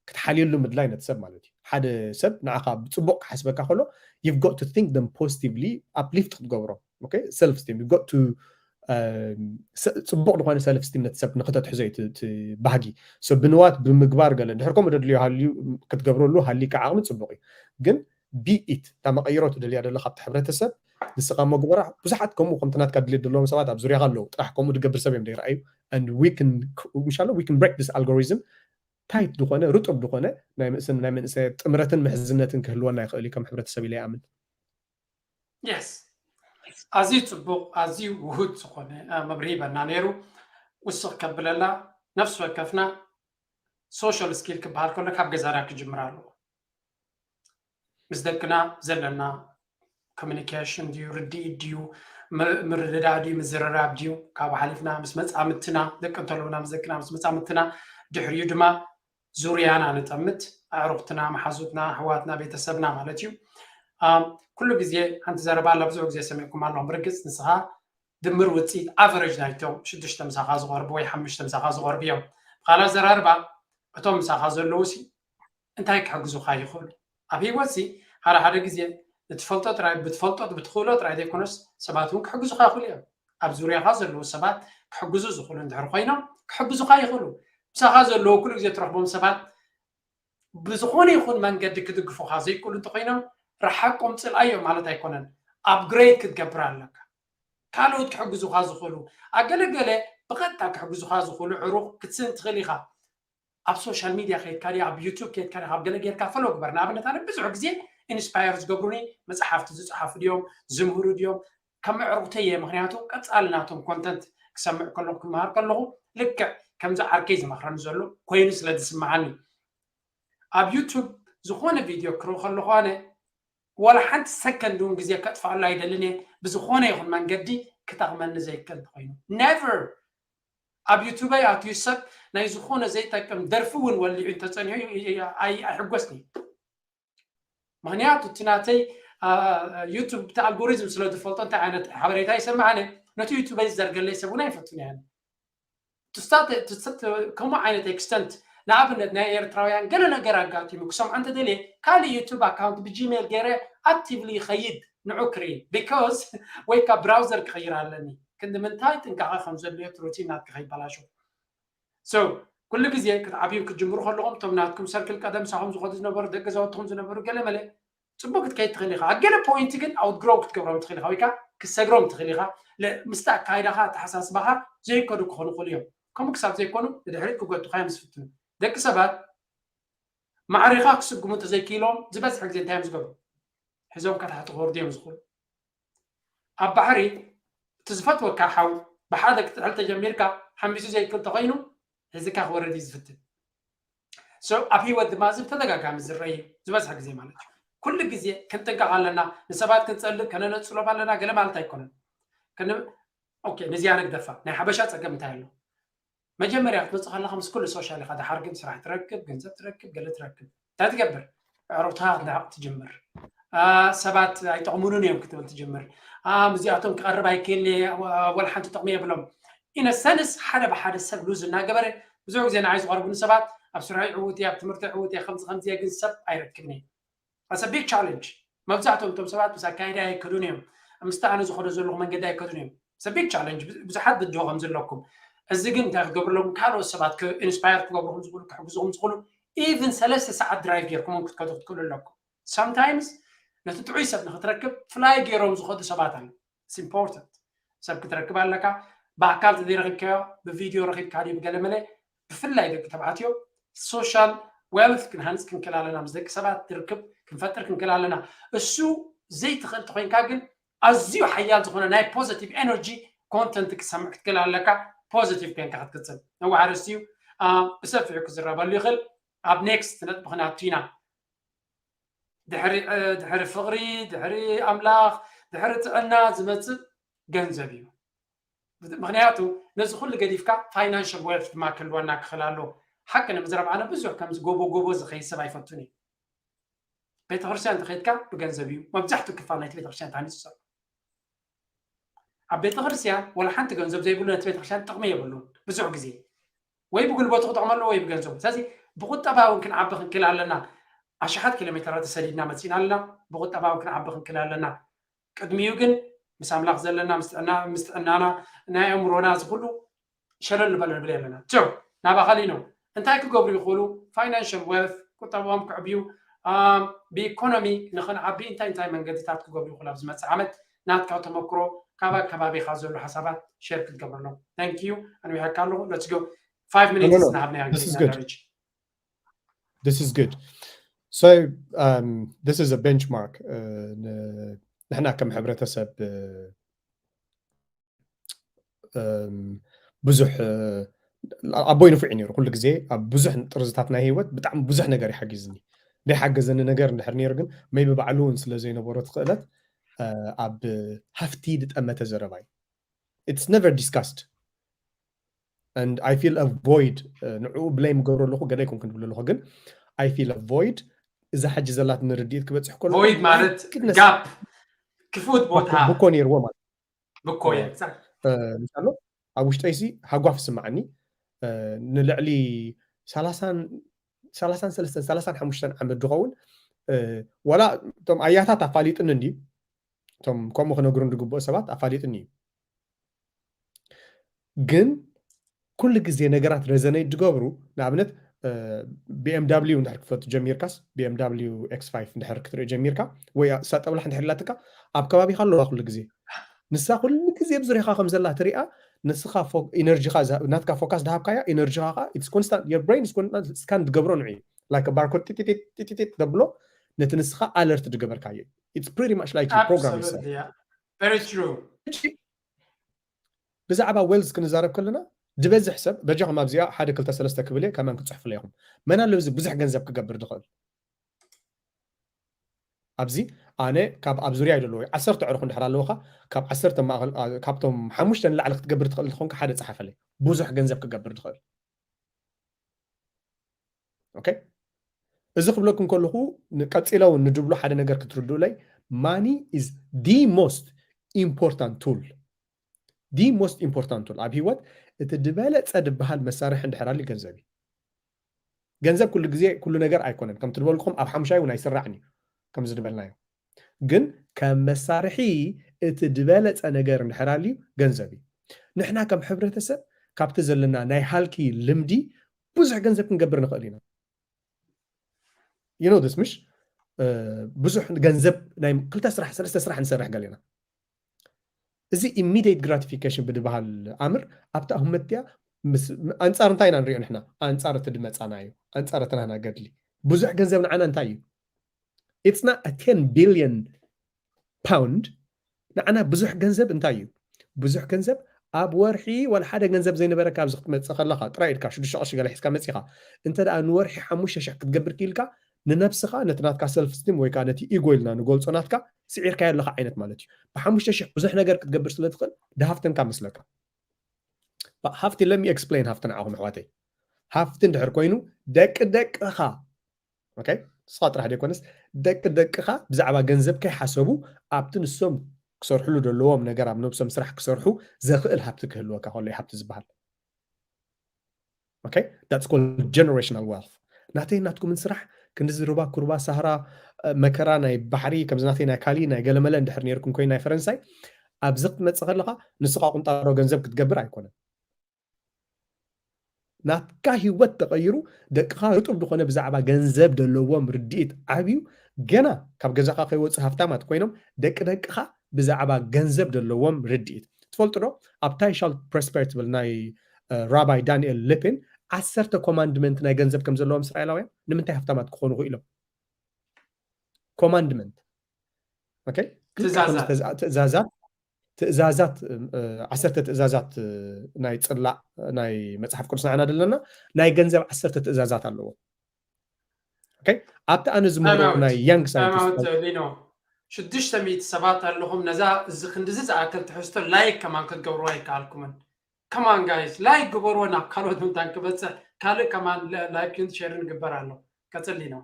ክትሓልየሉ ምድላይ ነቲ ሰብ ማለት እዩ ሓደ ሰብ ንዓኻ ብፅቡቅ ክሓስበካ ከሎ you've got to think them positively uplift ክትገብሮ okay self esteem you've got to ፅቡቅ ዝኾነ self esteem ነቲ ሰብ ንክተትሕዞ እዩ ባህጊ so ብንዋት ብምግባር ገለ ድሕር ከምኡ ደድልዮ ሃልዩ ክትገብረሉ ሃሊካ ዓቕሚ ፅቡቅ እዩ ግን be it እታ መቀይሮ ትደልያ ደሎ ካብቲ ሕብረተሰብ ንስኻ መግበራ ብዙሓት ከምኡ ከምቲ ናትካ ድሌት ዘለዎም ሰባት ኣብ ዙርያኻ ኣለዉ ጥራሕ ከምኡ ድገብር ሰብ እዮም ደይረኣዩ and we can ምሻሎ we can break this algorithm tight ዝኾነ ርጡብ ዝኾነ ናይ ምስን ናይ መንእሰያት ጥምረትን ምሕዝነትን ክህልወና ይኽእል እዩ ከም ሕብረተሰብ ኢለ ይኣምን yes ኣዝዩ ፅቡቅ ኣዝዩ ውሁድ ዝኾነ መብርሂ በና ነይሩ ውስኽ ከብለላ ነፍሲ ወከፍና social skill ክበሃል ከሎ ካብ ገዛና ክጅምር ኣለዎ ምስ ደቅና ዘለና communication ድዩ ርድኢት ድዩ ምርድዳእ ድዩ ምዝርራብ ድዩ ካብ ሓሊፍና ምስ መፃምትና ደቂ እንተለውና ምስ ደቅና ምስ መፃምትና ድሕሪኡ ድማ ዙርያና ንጠምት ኣዕሩኽትና መሓዙትና ኣሕዋትና ቤተሰብና ማለት እዩ ኩሉ ግዜ ሓንቲ ዘረባ ኣላ ብዙሕ ግዜ ሰሚዕኩም ኣለኹም ብርግፅ ንስኻ ድምር ውፅኢት average ናይቶም ሽዱሽተ ምሳኻ ዝቐርቡ ወይ ሓሙሽተ ምሳኻ ዝቐርቡ እዮም ብኻልእ ኣዘራርባ እቶም ምሳኻ ዘለዉ ሲ እንታይ ክሕግዙኻ ይኽእሉ ኣብ ህይወት ሲ ሓደ ሓደ ግዜ ንትፈልጦ ጥራይ ብትፈልጦ ብትኽእሎ ጥራይ ዘይኮነስ ሰባት እውን ክሕግዙኻ ይኽእሉ እዮም። ኣብ ዙርያኻ ዘለዉ ሰባት ክሕግዙ ዝኽእሉ እንድሕር ኮይኖም ክሕግዙኻ ይኽእሉ። ምሳኻ ዘለዉ ኩሉ ግዜ ትረኽቦም ሰባት ብዝኾነ ይኹን መንገዲ ክድግፉኻ ዘይክእሉ እንተኾይኖም ርሓቆም ጽልኣዮም ማለት ኣይኮነን። ኣፕግሬድ ክትገብር ኣለካ። ካልኦት ክሕግዙኻ ዝኽእሉ ኣገለገለ ብቐጥታ ክሕግዙኻ ዝኽእሉ ዕሩቕ ክትስእን ትኽእል ኢኻ። ኣብ ሶሻል ሚድያ ከይድካ ድያ ኣብ ዩቱብ ከይድካ ድያ ኣብ ገለ ጌርካ ፈሎ ግበር። ንኣብነት ኣነ ብዙሕ ግዜ ኢንስፓየር ዝገብሩኒ መፅሓፍቲ ዝፀሓፉ ድዮም ዝምህሩ ድዮም ከም ዕሩቕተይ እየ። ምክንያቱ ቀፃሊ ናቶም ኮንተንት ክሰምዕ ከለኹ ክመሃር ከለኹ ልክዕ ከምዚ ዓርከይ ዝመኽረኒ ዘሎ ኮይኑ ስለ ዝስምዓኒ ኣብ ዩቱብ ዝኾነ ቪድዮ ክርኢ ከለኹ ኣነ ዋላ ሓንቲ ሰከንድ እውን ግዜ ከጥፍኣሉ ኣይደልን እየ። ብዝኾነ ይኹን መንገዲ ክጠቕመኒ ዘይክእል እንተኮይኑ ነቨር ኣብ ዩቱበይ ኣትዩ ሰብ ናይ ዝኾነ ዘይጠቅም ደርፊ እውን ወሊዑ እንተፀኒሑ ኣይሕጎስኒ። ምክንያቱ እቲ ናተይ ዩቱብ እቲ ኣልጎሪዝም ስለ ዝፈልጦ እንታይ ዓይነት ሓበሬታ ይሰምዓነ ነቲ ዩቱበይ ዝዘርገለይ ሰብ እውን ኣይፈቱን እየ። ከምኡ ዓይነት ኤክስተንት ንኣብነት ናይ ኤርትራውያን ገለ ነገር ኣጋጢሙ ክሰምዖ እንተደልየ ካልእ ዩቱብ ኣካውንት ብጂሜል ገይረ ኣክቲቭሊ ይኸይድ ንዑ ክርኢ ቢካዝ ወይ ካብ ብራውዘር ክኸይር ኣለኒ ክንዲ ምንታይ ጥንቃቐ ከም ዘድልዮ እቲ ሩቲን ናትካ ከይበላሾ so ኩሉ ግዜ ክትዓብዩ ክትጅምሩ ከለኹም እቶም ናትኩም ሰርክል ቀደም ሳኹም ዝኸዱ ዝነበሩ ደቂ ገዛውትኹም ዝነበሩ ገለ መለ ፅቡቅ ክትከይድ ትኽእል ኢኻ ኣብ ገለ ፖይንት ግን ኣውትግሮው ክትገብሮም ትኽእል ኢኻ ወይ ከዓ ክሰግሮም ትኽእል ኢኻ ምስቲ ኣካይዳኻ ኣተሓሳስባኻ ዘይከዱ ክኾኑ ይኽእሉ እዮም ከምኡ ክሳብ ዘይኮኑ ንድሕሪት ክጎትኻ እዮም ዝፍትኑ ደቂ ሰባት ማዕሪኻ ክስጉሙ እንተዘይክኢሎም ዝበዝሐ ግዜ እንታይ እዮም ዝገብሩ ሒዞም ከታሕቲ ክወርዱ እዮም ዝኽእሉ ኣብ ባሕሪ እቲ ዝፈትወካ ሓው ብሓደ ክትጥሕል ተጀሚርካ ሓንቢሱ ዘይክእል ተኾይኑ ሒዝካ ክወርድ እዩ ዝፍትን ኣብ ህይወት ድማ እዚ ብተደጋጋሚ ዝረእ ዝበዝሐ ግዜ ማለት እዩ ኩሉ ግዜ ክንጥንቀቕ ኣለና ንሰባት ክንፀልእ ከነነፅሎም ኣለና ገለ ማለት ኣይኮነን ነዚኣ ንግደፋ ናይ ሓበሻ ፀገም እንታይ ኣሎ መጀመርያ ክትመፅእ ከለካ ምስ ኩሉ ሶሻል ኢካ ድሓር ግን ስራሕ ትረክብ ገንዘብ ትረክብ ገለ ትረክብ እንታይ ትገብር ኣዕሩኽትኻ ክትንዕቕ ትጅምር ሰባት ኣይጠቕሙንን እዮም ክትብል ትጅምር ምስዚኣቶም ክቐርብ ኣይክእል ወላ ሓንቲ ጥቕሚ የብሎም ኢነ ሰንስ ሓደ ብሓደ ሰብ ሉዝ እናገበረ ብዙሕ ግዜ ንዓይ ዝቐርቡኒ ሰባት ኣብ ስራሕ ዕውት ኣብ ትምህርቲ ዕውት ከምዚ ከምዚ ግን ሰብ ኣይረክብን እየ ኣሰ ቢግ ቻለንጅ መብዛሕትኦም እቶም ሰባት ምስ ኣካይዳ ኣይከዱን እዮም ምስቲ ኣነ ዝኸዶ ዘለኹ መንገዲ ኣይከዱን እዮም ሰ ቢግ ቻለንጅ ብዙሓት ብድሆ ከም ዘለኩም እዚ ግን እንታይ ክገብርሎም ካልኦት ሰባት ኢንስፓየር ክገብርኩም ዝኽእሉ ክሕግዝኹም ዝኽእሉ ኢቭን ሰለስተ ሰዓት ድራይቭ ጌርኩሞም ክትከዱ ክትክእሉ ኣለኩም sometimes ነቲ ጥዑይ ሰብ ንክትረክብ ፍላይ ገይሮም ዝኸዱ ሰባት ኣሎ ኢምፖርታንት ሰብ ክትረክብ ኣለካ ብኣካል ተዘይረኪብካዮ ብቪድዮ ረኪብካ ድዩ ብገለመለ ብፍላይ ደቂ ተባዕትዮ ሶሻል ዌልት ክንሃንፅ ክንክእል ኣለና ምስ ደቂ ሰባት ርክብ ክንፈጥር ክንክእል ኣለና እሱ ዘይትኽእል ተኮይንካ ግን ኣዝዩ ሓያል ዝኾነ ናይ ፖዘቲቭ ኤነርጂ ኮንተንት ክሰምዕ ክትክእል ኣለካ ፖዘቲቭ ኮንካ ክትቅፅል ነዋሓደ እዩ ብሰፊሑ ክዝረበሉ ይኽእል ኣብ ኔክስት ነጥቢ ክናቱ ኢና ድሕሪ ፍቕሪ ድሕሪ ኣምላኽ ድሕሪ ጥዕና ዝመፅእ ገንዘብ እዩ ምክንያቱ ነዚ ኩሉ ገዲፍካ ፋይናንሽል ዌልት ድማ ክህልወና ክኽእል ኣለዎ ሓቂ ንምዝረብ ኣነ ብዙሕ ከምዚ ጎቦ ጎቦ ዝኸይድ ሰብ ኣይፈቱን እዩ ቤተክርስትያን እንተኸይድካ ብገንዘብ እዩ መብዛሕትኡ ክፋል ናይቲ ቤተክርስትያን ተሃኒፁ ዘሎ ኣብ ቤተክርስትያን ወላ ሓንቲ ገንዘብ ዘይብሉ ነቲ ቤተክርስትያን ጥቕሚ የብሉን ብዙሕ ግዜ ወይ ብጉልበቱ ክጠቕመሉ ወይ ብገንዘቡ ስለዚ ብቁጠባ እውን ክንዓቢ ክንክእል ኣለና ኣሽሓት ኪሎ ሜተራት ተሰዲድና መፂና ኣለና ብቁጠባ እውን ክንዓቢ ክንክእል ኣለና ቅድሚኡ ግን ምስ ኣምላኽ ዘለና ምስ ጥዕናና ናይ ኣእምሮና እዚ ኩሉ ሸለል ንበል ንብል ኣለና ቸው ናብ ኣኻሊ ነው እንታይ ክገብሩ ይኽእሉ ፋይናንሽል ዌልት ቁጠባኦም ክዕብዩ ብኢኮኖሚ ንኽንዓቢ እንታይ እንታይ መንገድታት ክገብሩ ይኽእሉ ኣብ ዝመፅእ ዓመት ናትካ ተመክሮ ካብ ኣከባቢኻ ዘሎ ሓሳባት ሸር ክትገብርሎም thank you ኣንዊሐካ ኣለኹ let's go five minutes ናሃብና this is good this is a benchmark ንሕና ከም ሕብረተሰብ ብዙሕ ኣቦይ ንፉዕ ነይሩ ኩሉ ግዜ ኣብ ብዙሕ ጥርዝታት ናይ ህይወት ብጣዕሚ ብዙሕ ነገር ይሓግዝኒ ዘይሓገዘኒ ነገር እንድሕር ነይሩ ግን መይቢ ባዕሉ እውን ስለ ዘይነበሮ ትኽእለት ኣብ ሃፍቲ ዝጠመተ ዘረባ እዩ it's never discussed and I feel a void ንዕኡ ብለይ ምገብሮ ኣለኹ ገለ ይኮንኩ ንብል ኣለኹ ግን I feel a void እዛ ሕጂ ዘላት ንርድኢት ክበፅሕ ከሎ void ማለት ጋፕ ክፉት ቦታ ብኮ ነይርዎ ማለት ብኮ ኣሎ ኣብ ውሽጠይሲ ሃጓፍ ስማዓኒ ንልዕሊ ሰላሳን ሰላሳን ሓሙሽተን ዓመት ዝኸውን ወላ እቶም ኣያታት ኣፋሊጥኒ እንዲ እቶም ከምኡ ክነግሩ ዝግብኦ ሰባት ኣፋሊጥኒ እዩ። ግን ኩሉ ግዜ ነገራት ረዘነይ ዝገብሩ ንኣብነት BMW እንድሕር ክፍለጡ ጀሚርካስ BMW X five እንድሕር ክትርኢ ጀሚርካ ወይ ሳጠብላሕ እንድሕር ላትካ ኣብ ከባቢካ ኣለዋ ኩሉ ግዜ ንሳ ኩሉ ግዜ ብዙሪኻ ከም ዘላ ትሪኣ ንስኻ ኢነርጂኻ ናትካ ፎካስ ዝሃብካያ ኢነርጂኻ ከዓ it's constant your brain is constant scan ትገብሮ ንዑ like barcode ጢጢጢጢጢጢ ተብሎ ነቲ ንስኻ alert ዝገበርካዮ it's pretty much like program Absolutely, yeah. Very true. ብዛዕባ wealth ክንዛረብ ከለና ዝበዝሕ ሰብ በጃኹም ኣብዚኣ ሓደ ክልተ ሰለስተ ክብል እየ ከማን ክፅሕፍለ ኢኹም መን ኣሎ እዚ ብዙሕ ገንዘብ ክገብር ዝኽእል ኣብዚ ኣነ ካብ ኣብ ዙርያ ይደለዎ ዓሰርተ ዕሩኹ እንድሕር ኣለውካ ካብ ዓሰርተ ማእኸል ካብቶም ሓሙሽተ ንላዕሊ ክትገብር ትኽእል ዝኾንካ ሓደ ፀሓፈለይ ብዙሕ ገንዘብ ክገብር ትኽእል okay እዚ ክብለኩም ከለኹ ቀፂለ እውን ንድብሎ ሓደ ነገር ክትርድኡለይ money is the most important tool the most important tool ኣብ ህይወት እቲ ዝበለፀ ዝበሃል መሳርሒ እንድሕር ኣልዩ ገንዘብ እዩ ገንዘብ ኩሉ ግዜ ኩሉ ነገር ኣይኮነን ከም ትድበልኩም ኣብ ሓሙሻይ እውን ኣይስራዕን እዩ ከም ዝድበልናዮ ግን ከም መሳርሒ እቲ ዝበለፀ ነገር እንድሕር ኣልዩ ገንዘብ እዩ ንሕና ከም ሕብረተሰብ ካብቲ ዘለና ናይ ሃልኪ ልምዲ ብዙሕ ገንዘብ ክንገብር ንኽእል ኢና you know this ምሽ ብዙሕ ገንዘብ ናይ ክልተ ስራሕ ሰለስተ ስራሕ ንሰርሕ ገለና እዚ immediate gratification ብድበሃል ኣምር ኣብታ ህመትያ ኣንፃር እንታይ ኢና ንሪኦ ንሕና ኣንፃር እቲ ድመፃና እዩ ኣንፃር እቲ ናህና ገድሊ ብዙሕ ገንዘብ ንዓና እንታይ እዩ it's not a ten billion pound ንዓና ብዙሕ ገንዘብ እንታይ እዩ ብዙሕ ገንዘብ ኣብ ወርሒ ዋላ ሓደ ገንዘብ ዘይነበረካ ኣብዚ ክትመፅእ ከለካ ጥራይ ኢድካ ሽዱሽተ ቅርሺ ገለ ሒዝካ መፂኻ እንተ ደኣ ንወርሒ ሓሙሽተ ሽሕ ክትገብር ክኢልካ ንነብስኻ ነቲ ናትካ self esteem ወይ ከዓ ነቲ ego ኢልና ንገልፆ ናትካ ስዒርካዮ ኣለካ ዓይነት ማለት እዩ ብሓሙሽተ ሽሕ ብዙሕ ነገር ክትገብር ስለ ትኽእል ድሃፍተንካ መስለካ ሃፍቲ let me explain ሃፍቲ ንዓኹም ኣሕዋተይ ሃፍቲ እንድሕር ኮይኑ ደቂ ደቅኻ okay ንስኻ ጥራሕ ዘይኮነስ ደቂ ደቅኻ ብዛዕባ ገንዘብ ከይሓሰቡ ኣብቲ ንሶም ክሰርሕሉ ዘለዎም ነገር ኣብ ነብሶም ስራሕ ክሰርሑ ዘኽእል ሃብቲ ክህልወካ ከሎ ሃብቲ ዝበሃል okay that's called generational wealth ናተይ ናትኩምን ስራሕ ክንድዚ ሩባ ኩርባ ሳህራ መከራ ናይ ባሕሪ ከምዚ ናተይ ናይ ካሊ ናይ ገለመለ እንድሕር ነርኩም ኮይኑ ናይ ፈረንሳይ ኣብዚ ክትመፅእ ከለካ ንስኻ ቁንጣሮ ገንዘብ ክትገብር ኣይኮነን ናትካ ህይወት ተቐይሩ ደቅኻ ርጡብ ዝኾነ ብዛዕባ ገንዘብ ዘለዎም ርድኢት ዓብዩ ገና ካብ ገዛኻ ከይወፁ ሃፍታማት ኮይኖም ደቂ ደቅኻ ብዛዕባ ገንዘብ ዘለዎም ርድኢት ትፈልጡ ዶ ኣብ ታይሻል ፕሬስፐር ትብል ናይ ራባይ ዳንኤል ልፒን ዓሰርተ ኮማንድመንት ናይ ገንዘብ ከም ዘለዎም እስራኤላውያን ንምንታይ ሃፍታማት ክኾኑ ክኢሎም ኮማንድመንት ትእዛዛት ትእዛዛት ዓሰርተ ትእዛዛት ናይ ፅላእ ናይ መፅሓፍ ቅዱስ ንዓና ዘለና ናይ ገንዘብ ዓሰርተ ትእዛዛት ኣለዎ ኣብቲ ኣነ ዝምህሮ ናይ ያንግ ሳይንቲስት ሽዱሽተ ሚእቲ ሰባት ኣለኹም ነዛ እዚ ክንድዚ ዝኣክል ትሕዝቶ ላይክ ከማን ክትገብርዋ ይከኣልኩምን ከማን ጋይስ ላይክ ግበርዎ ናብ ካልኦት ምንታን ክበፅሕ ካልእ ከማን ላይክን ሸርን ግበር ኣሎ ቀፅሊ ነው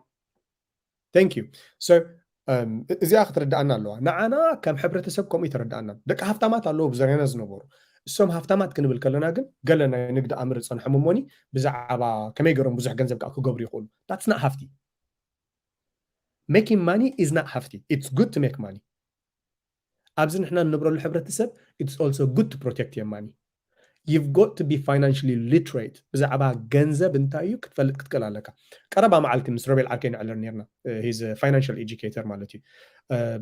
thank you so እዚኣ ክትርዳኣና ኣለዋ ንዓና ከም ሕብረተሰብ ከምኡ ይተረዳኣና ደቂ ሃፍታማት ኣለዉ ብዘርያና ዝነበሩ እሶም ሃፍታማት ክንብል ከለና ግን ገለ ናይ ንግዲ ኣምር ዝፀንሖም እሞኒ ብዛዕባ ከመይ ገሮም ብዙሕ ገንዘብ ከዓ ክገብሩ ይኽእሉ that's not ሃፍቲ making money is not ሃፍቲ it's good to make money ኣብዚ ንሕና እንነብረሉ ሕብረተሰብ it's also good to protect your money you've got to be financially literate ብዛዕባ ገንዘብ እንታይ እዩ ክትፈልጥ ክትክእል ኣለካ ቀረባ መዓልቲ ምስ ሮቤል ዓርከይ ንዕለር ነርና he's financial educator ማለት እዩ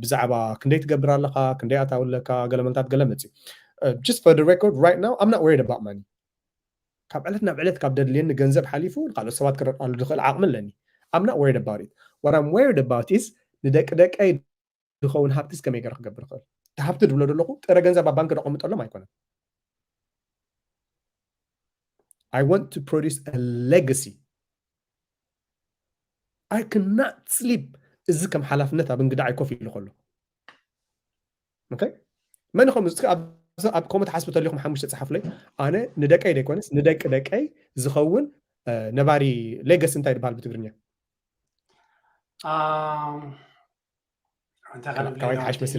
ብዛዕባ ክንደይ ትገብር ኣለካ ክንደይ ኣታዊ ኣለካ ገለመልታት ገለ መፅዩ just for the record right now I'm not worried about money ካብ ዕለት ናብ ዕለት ካብ ደድልየኒ ገንዘብ ሓሊፉ ካልኦት ሰባት ክረድኣሉ ዝኽእል ዓቕሚ ኣለኒ I'm not worried about it what I'm worried about is ንደቂ ደቀይ ዝኸውን ሃብትስ ከመይ ገረ ክገብር ይኽእል እቲ ሃብቲ ዝብሎ ዘለኹ ጥረ ገንዘብ ኣብ ባንክ ደቐምጠሎም ኣይኮነን I want to produce a legacy I cannot sleep እዚ ከም ሓላፍነት ኣብ እንግዳ ኣይኮፍ ኢሉ ከሎ መን ኢኹም ኣብ ከምኡ ትሓስቡ ተሊኹም ሓሙሽተ ፀሓፍለይ ኣነ ንደቀይ ደይኮነስ ንደቂ ደቀይ ዝኸውን ነባሪ ሌገሲ እንታይ ይበሃል ብትግርኛ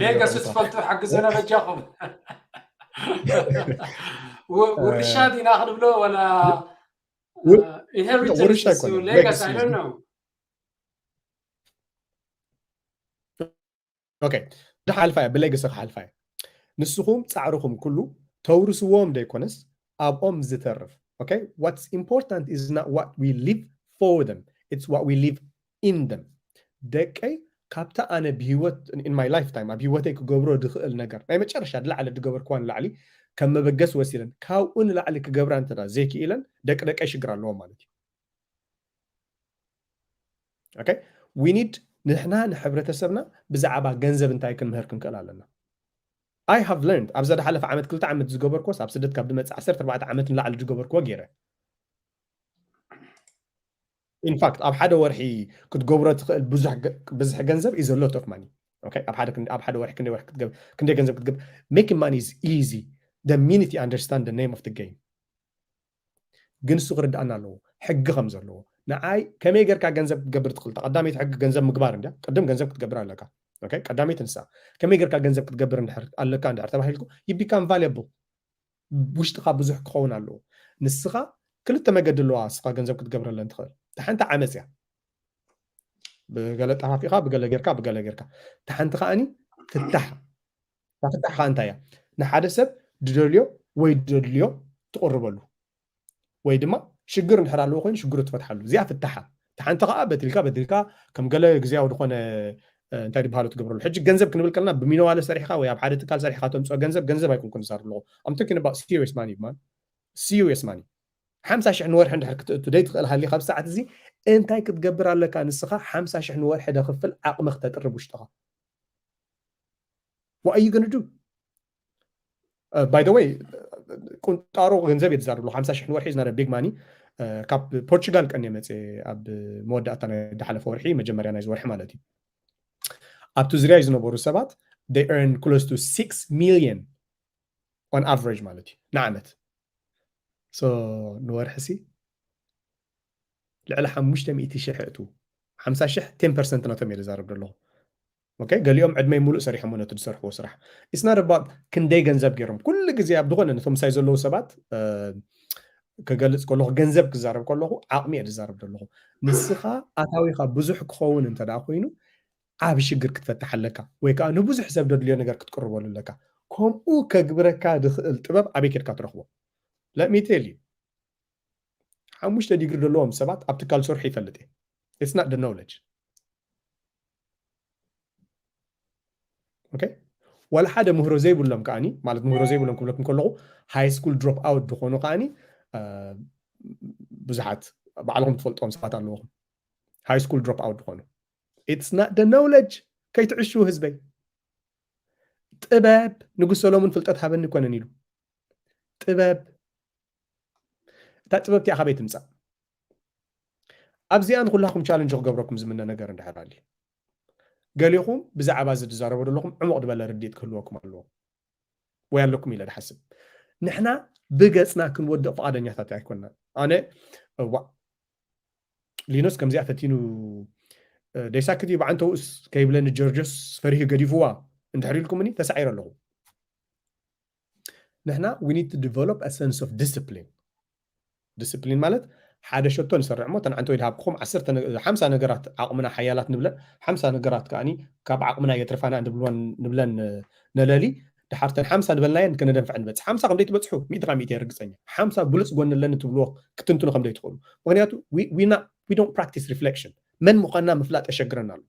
ሌገሲ ትፈልጡ ሓግዘና በጃኹም ውርሻ ዲና ክንብሎ ወላ inheritance legacy I don't know okay፣ ድሓልፋ እያ፣ ብለይ ገሰ ክሓልፋ እያ። ንስኹም ጻዕርኹም ኩሉ ተውርስዎም ዘይኮነስ ኣብኦም ዝተርፍ። Okay, what's important is not what we leave for them, it's what we leave in them። ደቀይ ካብታ ኣነ ብህይወት in my lifetime ኣብ ህይወተይ ክገብሮ ድኽእል ነገር ናይ መጨረሻ ድላዕለ ድገበርክዋ ንላዕሊ ከም መበገስ ወሲደን ካብኡ ንላዕሊ ክገብራ እንተ ዘይክኢለን ደቂ ደቀይ ሽግር ኣለዎም ማለት እዩ። Okay, we need ንሕና ንሕብረተሰብና ብዛዕባ ገንዘብ እንታይ ክንምህር ክንክእል ኣለና። I have learned ኣብዛ ድሓለፈ ዓመት ክልተ ዓመት ዝገበርክዎስ ኣብ ስደት ካብ ድመፅእ ዓሰርተ ኣርባዕተ ዓመት ንላዕሊ ዝገበርክዎ ገይረ። In fact ኣብ ሓደ ወርሒ ክትገብሮ ትኽእል ብዙሕ ገ- ብዝሕ ገንዘብ is a lot of money። Okay፣ ኣብ ሓደ ክንደ- ኣብ ሓደ ወርሒ ክንደይ ወርሒ ክትገብ ክንደይ ገንዘብ ክትገብ making money is easy the minute you understand the name of the game። ግን እሱ ክርድኣና ኣለዎ ሕጊ ከም ዘለዎ። ንዓይ ከመይ ጌርካ ገንዘብ ክትገብር ትኽእል? እታ ቀዳመይቲ ሕጊ ገንዘብ ምግባር እንድያ። ቅድም ገንዘብ ክትገብር ኣለካ። Okay፣ ቀዳመይቲ ንሳ። ከመይ ጌርካ ገንዘብ ክትገብር እንድሕር ኣለካ እንድሕር ተባሂልኩ you become valuable። ውሽጥኻ ብዙሕ ክኸውን ኣለዎ። ንስኻ ክልተ መገዲ ኣለዋ ንስኻ ገንዘብ ክትገብረለን ትኽእል። እታ ሓንቲ ዓመፅ እያ። ብገለ ጠፋፊኻ ብገለ ጌርካ ብገለ ጌርካ። እታ ሓንቲ ከዓኒ ፍታሕ። እታ ፍታሕ ከዓ እንታይ እያ? ንሓደ ሰብ ድደልዮ ወይ ድደልዮ ትቕርበሉ ወይ ድማ ሽግር እንድሕር ኣለዎ ኮይኑ ሽግሩ ትፈትሓሉ። እዚኣ ፍታሓ። እታ ሓንቲ ከዓ በትልካ በትልካ ከም ገለ ግዜያዊ ዝኾነ እ፣ እንታይ ዝበሃሉ ትገብረሉ። ሕጂ ገንዘብ ክንብል ከለና ብሚነዋለ ሰሪሕካ ወይ ኣብ ሓደ ትካል ሰሪሕካ ተምፅኦ ገንዘብ ገንዘብ ኣይኮንኩን ዝዛርብ ኣለኹ። I'm talking about serious money man። Serious money። ሓምሳ ሽሕ ንወርሒ እንድሕር ክትእቱ ደይ ትኽእል ሃሊ ካብ ሰዓት እዚ እንታይ ክትገብር ኣለካ ንስኻ ሓምሳ ሽሕ ንወርሒ ደኽፍል ዓቕሚ ክተጥርብ ውሽጥኻ? What are you gonna do? Uh, by the way ቁንጣሮ ገንዘብ እየ ዝዛርብ ኣለኹ። ሓምሳ ሽሕ ንወርሒ is not a big money። ካብ ፖርቹጋል ቀን እየ መፅእ ኣብ መወዳእታ ናይ ዝሓለፈ ወርሒ መጀመርያ ናይዚ ወርሒ ማለት እዩ። ኣብቲ ዙርያ ዝነበሩ ሰባት they earn close to six million on average ማለት እዩ ንዓመት። So ንወርሒ ሲ ልዕሊ ሓሙሽተ ሚእቲ ሽሕ እቱ ሓምሳ ሽሕ ten percent ናቶም እየ ዝዛረብ ዘለኹ። Okay፣ ገሊኦም ዕድመይ ሙሉእ ሰሪሖም ነቲ ዝሰርሕዎ ስራሕ። It's not about ክንደይ ገንዘብ ገይሮም። ኩሉ ግዜ ኣብ ዝኾነ ነቶም ምሳይ ዘለዉ ሰባት እ፣ ክገልጽ ከለኹ ገንዘብ ክዛረብ ከለኹ ዓቕሚ እየ ዝዛረብ ዘለኹ። ንስኻ ኣታዊኻ ብዙሕ ክኸውን እንተ ደኣ ኮይኑ ዓብ ሽግር ክትፈትሕ ኣለካ ወይ ከዓ ንብዙሕ ሰብ ደድልዮ ነገር ክትቅርበሉ ኣለካ። ከምኡ ከግብረካ ዝኽእል ጥበብ ኣበይ ኬድካ ትረኽቦ? Let me tell you ሓሙሽተ ዲግሪ ዘለዎም ሰባት ኣብ ትካል ሰርሑ ይፈልጥ እየ። It's not the knowledge። Okay፣ ዋላ ሓደ ምህሮ ዘይብሎም ከዓኒ ማለት ምህሮ ዘይብሎም ክብለኩም ከለኹ high school drop out ዝኾኑ ከዓኒ እ፣ ብዙሓት ባዕልኹም ትፈልጥዎም ሰባት ኣለውኹም። High school drop out ዝኾኑ it's not the knowledge። ከይትዕሹ ህዝበይ። ጥበብ ንጉስ ሰሎሙን ፍልጠት ሃበኒ ኮነን ኢሉ ጥበብ እታ ጥበብ እቲኣ ካበይ ትምፃእ? ኣብዚኣ ንኩላኩም ቻለንጅ ክገብረኩም ዝምነ ነገር እንድሕር ኣልዩ ገሊኹም ብዛዕባ እዚ ዝዛረቦ ዘለኹም ዕሙቕ ዝበለ ርድኢት ክህልወኩም ኣለዎ ወይ ኣለኩም ኢለ ድሓስብ። ንሕና ብገፅና ክንወድቕ ፍቓደኛታት ኣይኮንና። ኣነ እዋ ሊኖስ ከምዚኣ ፈቲኑ ደይሳክት እዩ ብዓንተውስ ከይብለኒ ጀርጆስ ፈሪሁ ገዲፍዋ እንድሕር ኢልኩምኒ ተሳዒረ ኣለኹ። ንሕና we need to develop a sense of discipline። ዲስፕሊን ማለት ሓደ ሸቶ ንሰርዕ እሞ ተንዓንተ ወይ ድሃብክኹም ዓሰርተ ሓምሳ ነገራት ዓቕምና ሓያላት ንብለን ሓምሳ ነገራት ከዓኒ ካብ ዓቕምና የትርፋና ንብለን ነለሊ ድሓርተን ሓምሳ ንበልናየን ክነደንፍዐ ንበፅሕ ሓምሳ ከምደይ ትበፅሑ ሚእቲ ካብ ሚእቲ ርግፀኛ ሓምሳ ብሉፅ ጎኒ ኣለኒ ትብልዎ ክትንትኑ ከምደይ ትኽእሉ ምክንያቱ we don't practice reflection መን ምዃንና ምፍላጥ የሸግረና ኣሎ።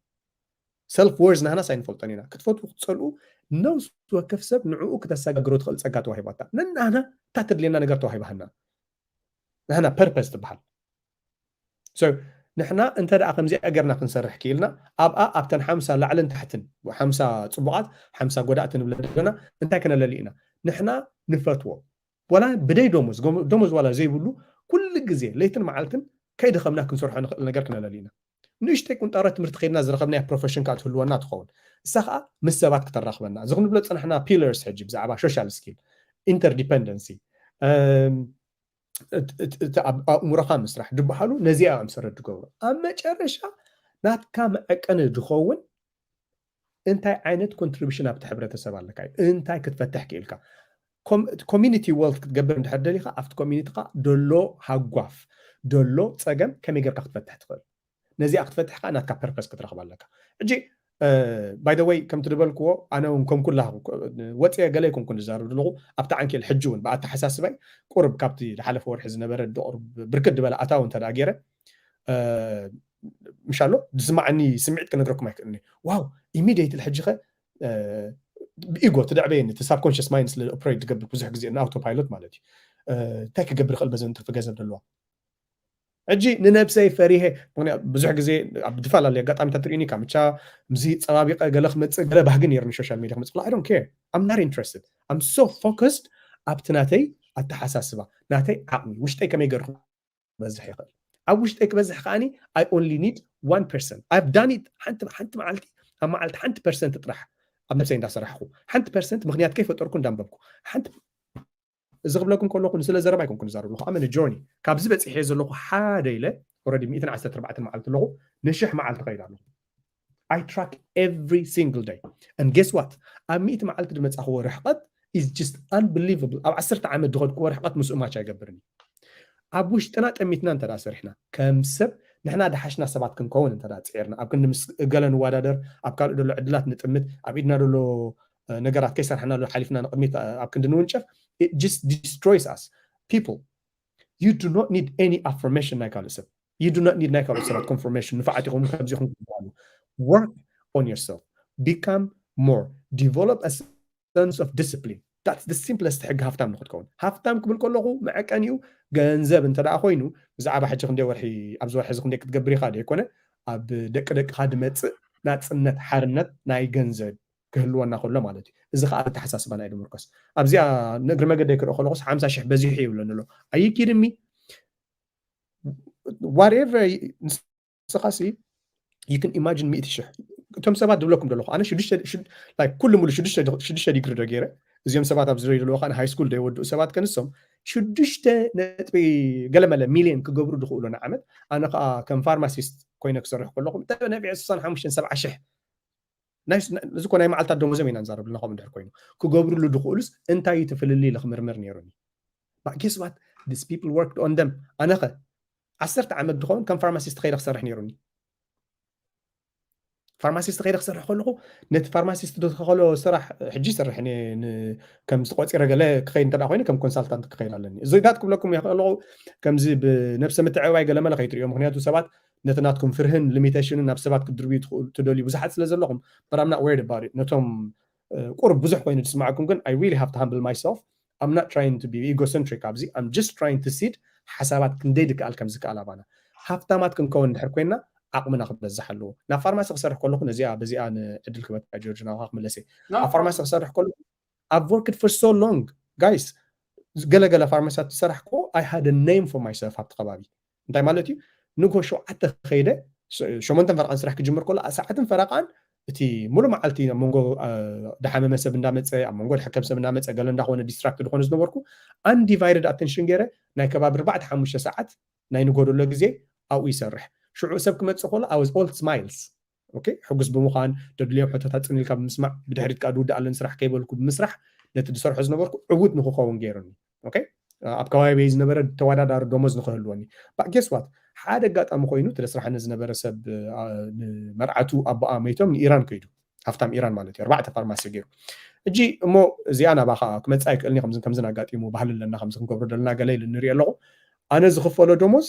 ሰልፍ ወርዝ ናህናስ ኣይንፈልጦን ኢና ክትፈትዉ ክትፀልኡ ነብሲ ወከፍ ሰብ ንዕኡ ክተሰጋግሮ ትኽእል ፀጋ ተዋሂባታ ነናህና እታ ተድልየና ነገር ተዋሂባህና ናህና ፐርፐስ ትበሃል። ንሕና እንተ ደኣ ከምዚኣ ገርና ክንሰርሕ ክኢልና ኣብኣ ኣብተን ሓምሳ ላዕልን ታሕትን ሓምሳ ፅቡቓት ሓምሳ ጎዳእቲ ንብለ ዘለና እንታይ ከነለሊ ኢና ንሕና ንፈትዎ ዋላ ብደይ ደሞዝ ደሞዝ ዋላ ዘይብሉ ኩሉ ግዜ ለይትን መዓልትን ከይደኸምና ክንሰርሖ ንኽእል ነገር ክነለሊ ኢና። ንእሽተይ ቁንጣሮ ትምህርቲ ከይድና ዝረኸብናያ ፕሮፌሽን ከዓ ትህልወና ትኸውን እሳ ከዓ ምስ ሰባት ክተራኽበና እዚ ክንብሎ ዝፀናሕና ፒለርስ ሕጂ ብዛዕባ ሶሻል ስኪል ኢንተርዲፐንደንሲ እቲ ኣብ ኣእምሮኻ ምስራሕ ዝበሃሉ ነዚኣ እዮም ሰረት ዝገብሩ ኣብ መጨረሻ ናትካ መዐቀኒ ዝኸውን እንታይ ዓይነት ኮንትሪቢሽን ኣብቲ ሕብረተሰብ ኣለካ እዩ እንታይ ክትፈትሕ ክኢልካ ኮሚኒቲ ወልት ክትገብር እንድሕር ደሊካ ኣብቲ ኮሚኒቲካ ደሎ ሃጓፍ ደሎ ፀገም ከመይ ጌርካ ክትፈትሕ ትኽእል ነዚኣ ክትፈትሕ ከዓ ናትካ ፐርፐስ ክትረክብ ኣለካ ሕጂ by the way ከምቲ ዝበልክዎ ኣነ እውን ከም ኩላኹም ወፅየ ገለ ኣይኮንኩን ዝዛረብ ዘለኹ ኣብቲ ዓንኬል ሕጂ እውን ብኣተሓሳስባይ ቁርብ ካብቲ ዝሓለፈ ወርሒ ዝነበረ ቁርብ ብርክት ዝበለ ኣታዊ እንተ ገይረ ምሻሎ ዝስማዓኒ ስምዒት ክነግረኩም ኣይክእልኒ ዋው immediately ሕጂ ኸ ብኢጎ ትድዕበየኒ እቲ subconscious mind ስለ operate ዝገብር ብዙሕ ግዜ ን autopilot ማለት እዩ እንታይ ክገብር ይኽእል በዘን ትርፊ ገንዘብ ዘለዋ ሕጂ ንነብሰይ ፈሪሄ ብዙሕ ግዜ ኣብ ዝተፈላለዩ ኣጋጣሚታት ትርእዩኒ ካምቻ ምዚ ፀባቢቀ ገለ ክመፅእ ገለ ባህጊ ነይሩኒ social media ክመፅእ I don't care I'm not interested I'm so focused ኣብቲ ናተይ ኣተሓሳስባ ናተይ ዓቕሚ ውሽጠይ ከመይ ገርኩ ክበዝሕ ይኽእል ኣብ ውሽጠይ ክበዝሕ ከዓኒ I only need one percent I've done it ሓንቲ ሓንቲ መዓልቲ ኣብ መዓልቲ ሓንቲ ፐርሰንት ጥራሕ ኣብ ነብሰይ እንዳሰራሕኩ ሓንቲ ፐርሰንት ምክንያት ከይፈጠርኩ እንዳንበብኩ ሓንቲ እዚ ክብለኩም ከለኹ ንስለ ዘረባ ኣይኮንኩ ዝዛረብ ኣለኹ ኣመነ ጆርኒ ካብዚ በፂሐ ዘለኹ ሓደ ኢለ already ሚእትን ዓሰርተ ኣርባዕተን መዓልቲ ኣለኹ ንሽሕ መዓልቲ ከይድ ኣለኹ I track every single day and guess what ኣብ ሚእቲ መዓልቲ ዝመፃኽዎ ርሕቐት is just unbelievable ኣብ ዓሰርተ ዓመት ዝኸድክዎ ርሕቐት ምስኡ ማች ኣይገብርን ኣብ ውሽጥና ጠሚትና እንተ ሰሪሕና ከም ሰብ ንሕና ደሓሽና ሰባት ክንከውን እንተ ፅዒርና ኣብ ክንዲ ምስ ገለ ንወዳደር ኣብ ካልእ ዘሎ ዕድላት ንጥምት ኣብ ኢድና ዘሎ ነገራት ከይሰራሕናሉ ሓሊፍና ንቅድሚት ኣብ ክንዲ ንውንጨፍ just destroys us people you do not need any affirmation ናይ ካልእ ሰብ you do not need ናይ ካልኦት ሰባት confirmation ንፋዓት ኢኹም ከምዚ ኢኹም ዝበሃሉ work on yourself become more develop a sense of discipline that's the simplest ሕጊ ሃፍታም ንክትከውን ሃፍታም ክብል ከለኹ መዐቀኒኡ ገንዘብ እንተ ደኣ ኮይኑ ብዛዕባ ሕጂ ክንደይ ወርሒ ኣብዚ ወርሒ እዚ ክንደይ ክትገብር ኢኻ ዘይኮነ ኣብ ደቂ ደቅኻ ድመፅእ ናፅነት ሓርነት ናይ ገንዘብ ክህልወና ከሎ ማለት እዩ እዚ ከዓ ኣተሓሳስባና እዩ ድምርኮስ ኣብዚኣ ንእግሪ መገደይ ክርኢ ከለኩስ ሓምሳ ሽሕ በዚሑ ይብለኒ ኣሎ ኣይኪድሚ whatever ንስኻሲ you can imagine ሚእቲ ሽሕ እቶም ሰባት ዝብለኩም ዘለኹ ኣነ ኩሉ ሙሉ ሽዱሽተ ዲግሪ ዶ ገይረ እዚኦም ሰባት ኣብ ዝረዩ ዘለዉ ከዓ ሃይ ስኩል ዶ የወድኡ ሰባት ከንሶም ሽዱሽተ ነጥቢ ገለመለ ሚልዮን ክገብሩ ዝኽእሉ ንዓመት ኣነ ከዓ ከም ፋርማሲስት ኮይነ ክሰርሕ ከለኹ ነቢዐ ስሳን ሓሙሽተን ሰብዓ ሽሕ እዚ ኮ ናይ መዓልታት ደሞዞም ኢና ንዛረብ ኣለና ከምኡ እንድሕር ኮይኑ ክገብርሉ ድኽእሉስ እንታይ እዩ ትፍልልይ ኢለ ክምርምር ነይሩኒ but guess what these people worked on them ኣነኸ ዓሰርተ ዓመት ድኸውን ከም ፋርማሲስት ከይደ ክሰርሕ ነይሩኒ ፋርማሲስት ከይደ ክሰርሕ ከለኹ ነቲ ፋርማሲስት ዝተኸሎ ስራሕ ሕጂ ይሰርሕ ከም ዝተቆፂረ ገለ ክኸይድ እንተ ኮይኑ ከም ኮንሳልታንት ክኸይድ ኣለኒ እዚታት ክብለኩም ይኽእል ኣለኹ ከምዚ ብነብሰ ምትዕባይ ገለመለ ከይትሪኦ ምክንያቱ ሰባት ነቲ ናትኩም ፍርህን ሊሚቴሽንን ናብ ሰባት ክትድርብዩ ትኽእሉ ትደልዩ ብዙሓት ስለ ዘለኹም but I'm not worried about it ነቶም ቁርብ ብዙሕ ኮይኑ ዝስማዕኩም ግን I really have to humble myself I'm not trying to be egocentric ኣብዚ I'm just trying to seed ሓሳባት ክንደይ ድከኣል ከም ዝከኣል ኣባና ሃፍታማት ክንከውን ድሕር ኮይና ዓቕምና ክበዝሕ ኣለዎ ናብ ፋርማሲ ክሰርሕ ከለኹ ነዚኣ በዚኣ ንዕድል ክበካ ጆርጅ ናብካ ክምለሰ ኣብ ፋርማሲ ክሰርሕ ከለኹ I've worked for so long guys ገለገለ ፋርማሲታት ዝሰራሕኩ I had a name for myself ኣብቲ ከባቢ እንታይ ማለት እዩ ንግሆ ሸውዓተ ከይደ ሸሞንተን ፈረቃን ስራሕ ክጅምር ከሎ ሰዓትን ፈረቃን እቲ ሙሉ መዓልቲ ኣብ መንጎ ድሓመመ ሰብ እንዳመፀ ኣብ መንጎ ድሕከም ሰብ እንዳመፀ ገለ እንዳኾነ ዲስትራክት ዝኾነ ዝነበርኩ undivided attention ገይረ ናይ ከባቢ ኣርባዕተ ሓሙሽተ ሰዓት ናይ ንጎደሎ ግዜ ኣብኡ ይሰርሕ ሽዑ ሰብ ክመፅእ ከሎ I was all smiles okay ሕጉስ ብምዃን ደድልዮም ሕቶታት ፅን ኢልካ ብምስማዕ ብድሕሪት ከዓ ድውዳእ ኣለኒ ስራሕ ከይበልኩ ብምስራሕ ነቲ ዝሰርሖ ዝነበርኩ ዕዉት ንክኸውን ገይሩኒ okay ኣብ ከባቢ ዝነበረ ተወዳዳሪ ደሞዝ ንክህልወኒ but guess what ሓደ ኣጋጣሚ ኮይኑ እቲ ዘስራሓኒ ዝነበረ ሰብ ንመርዓቱ ኣቦኣ መይቶም ንኢራን ከይዱ ሃፍታም ኢራን ማለት እዩ ኣርባዕተ ፋርማሲ ገይሩ ሕጂ እሞ እዚኣ ናባኻ ክመፃ ኣይክእልን ከምዚ ኣጋጢሙ ባህሊ ኣለና ከምዚ ክንገብሮ ዘለና ገለ ኢሉ ንሪኦ ኣለኹ ኣነ ዝኽፈሎ ደሞዝ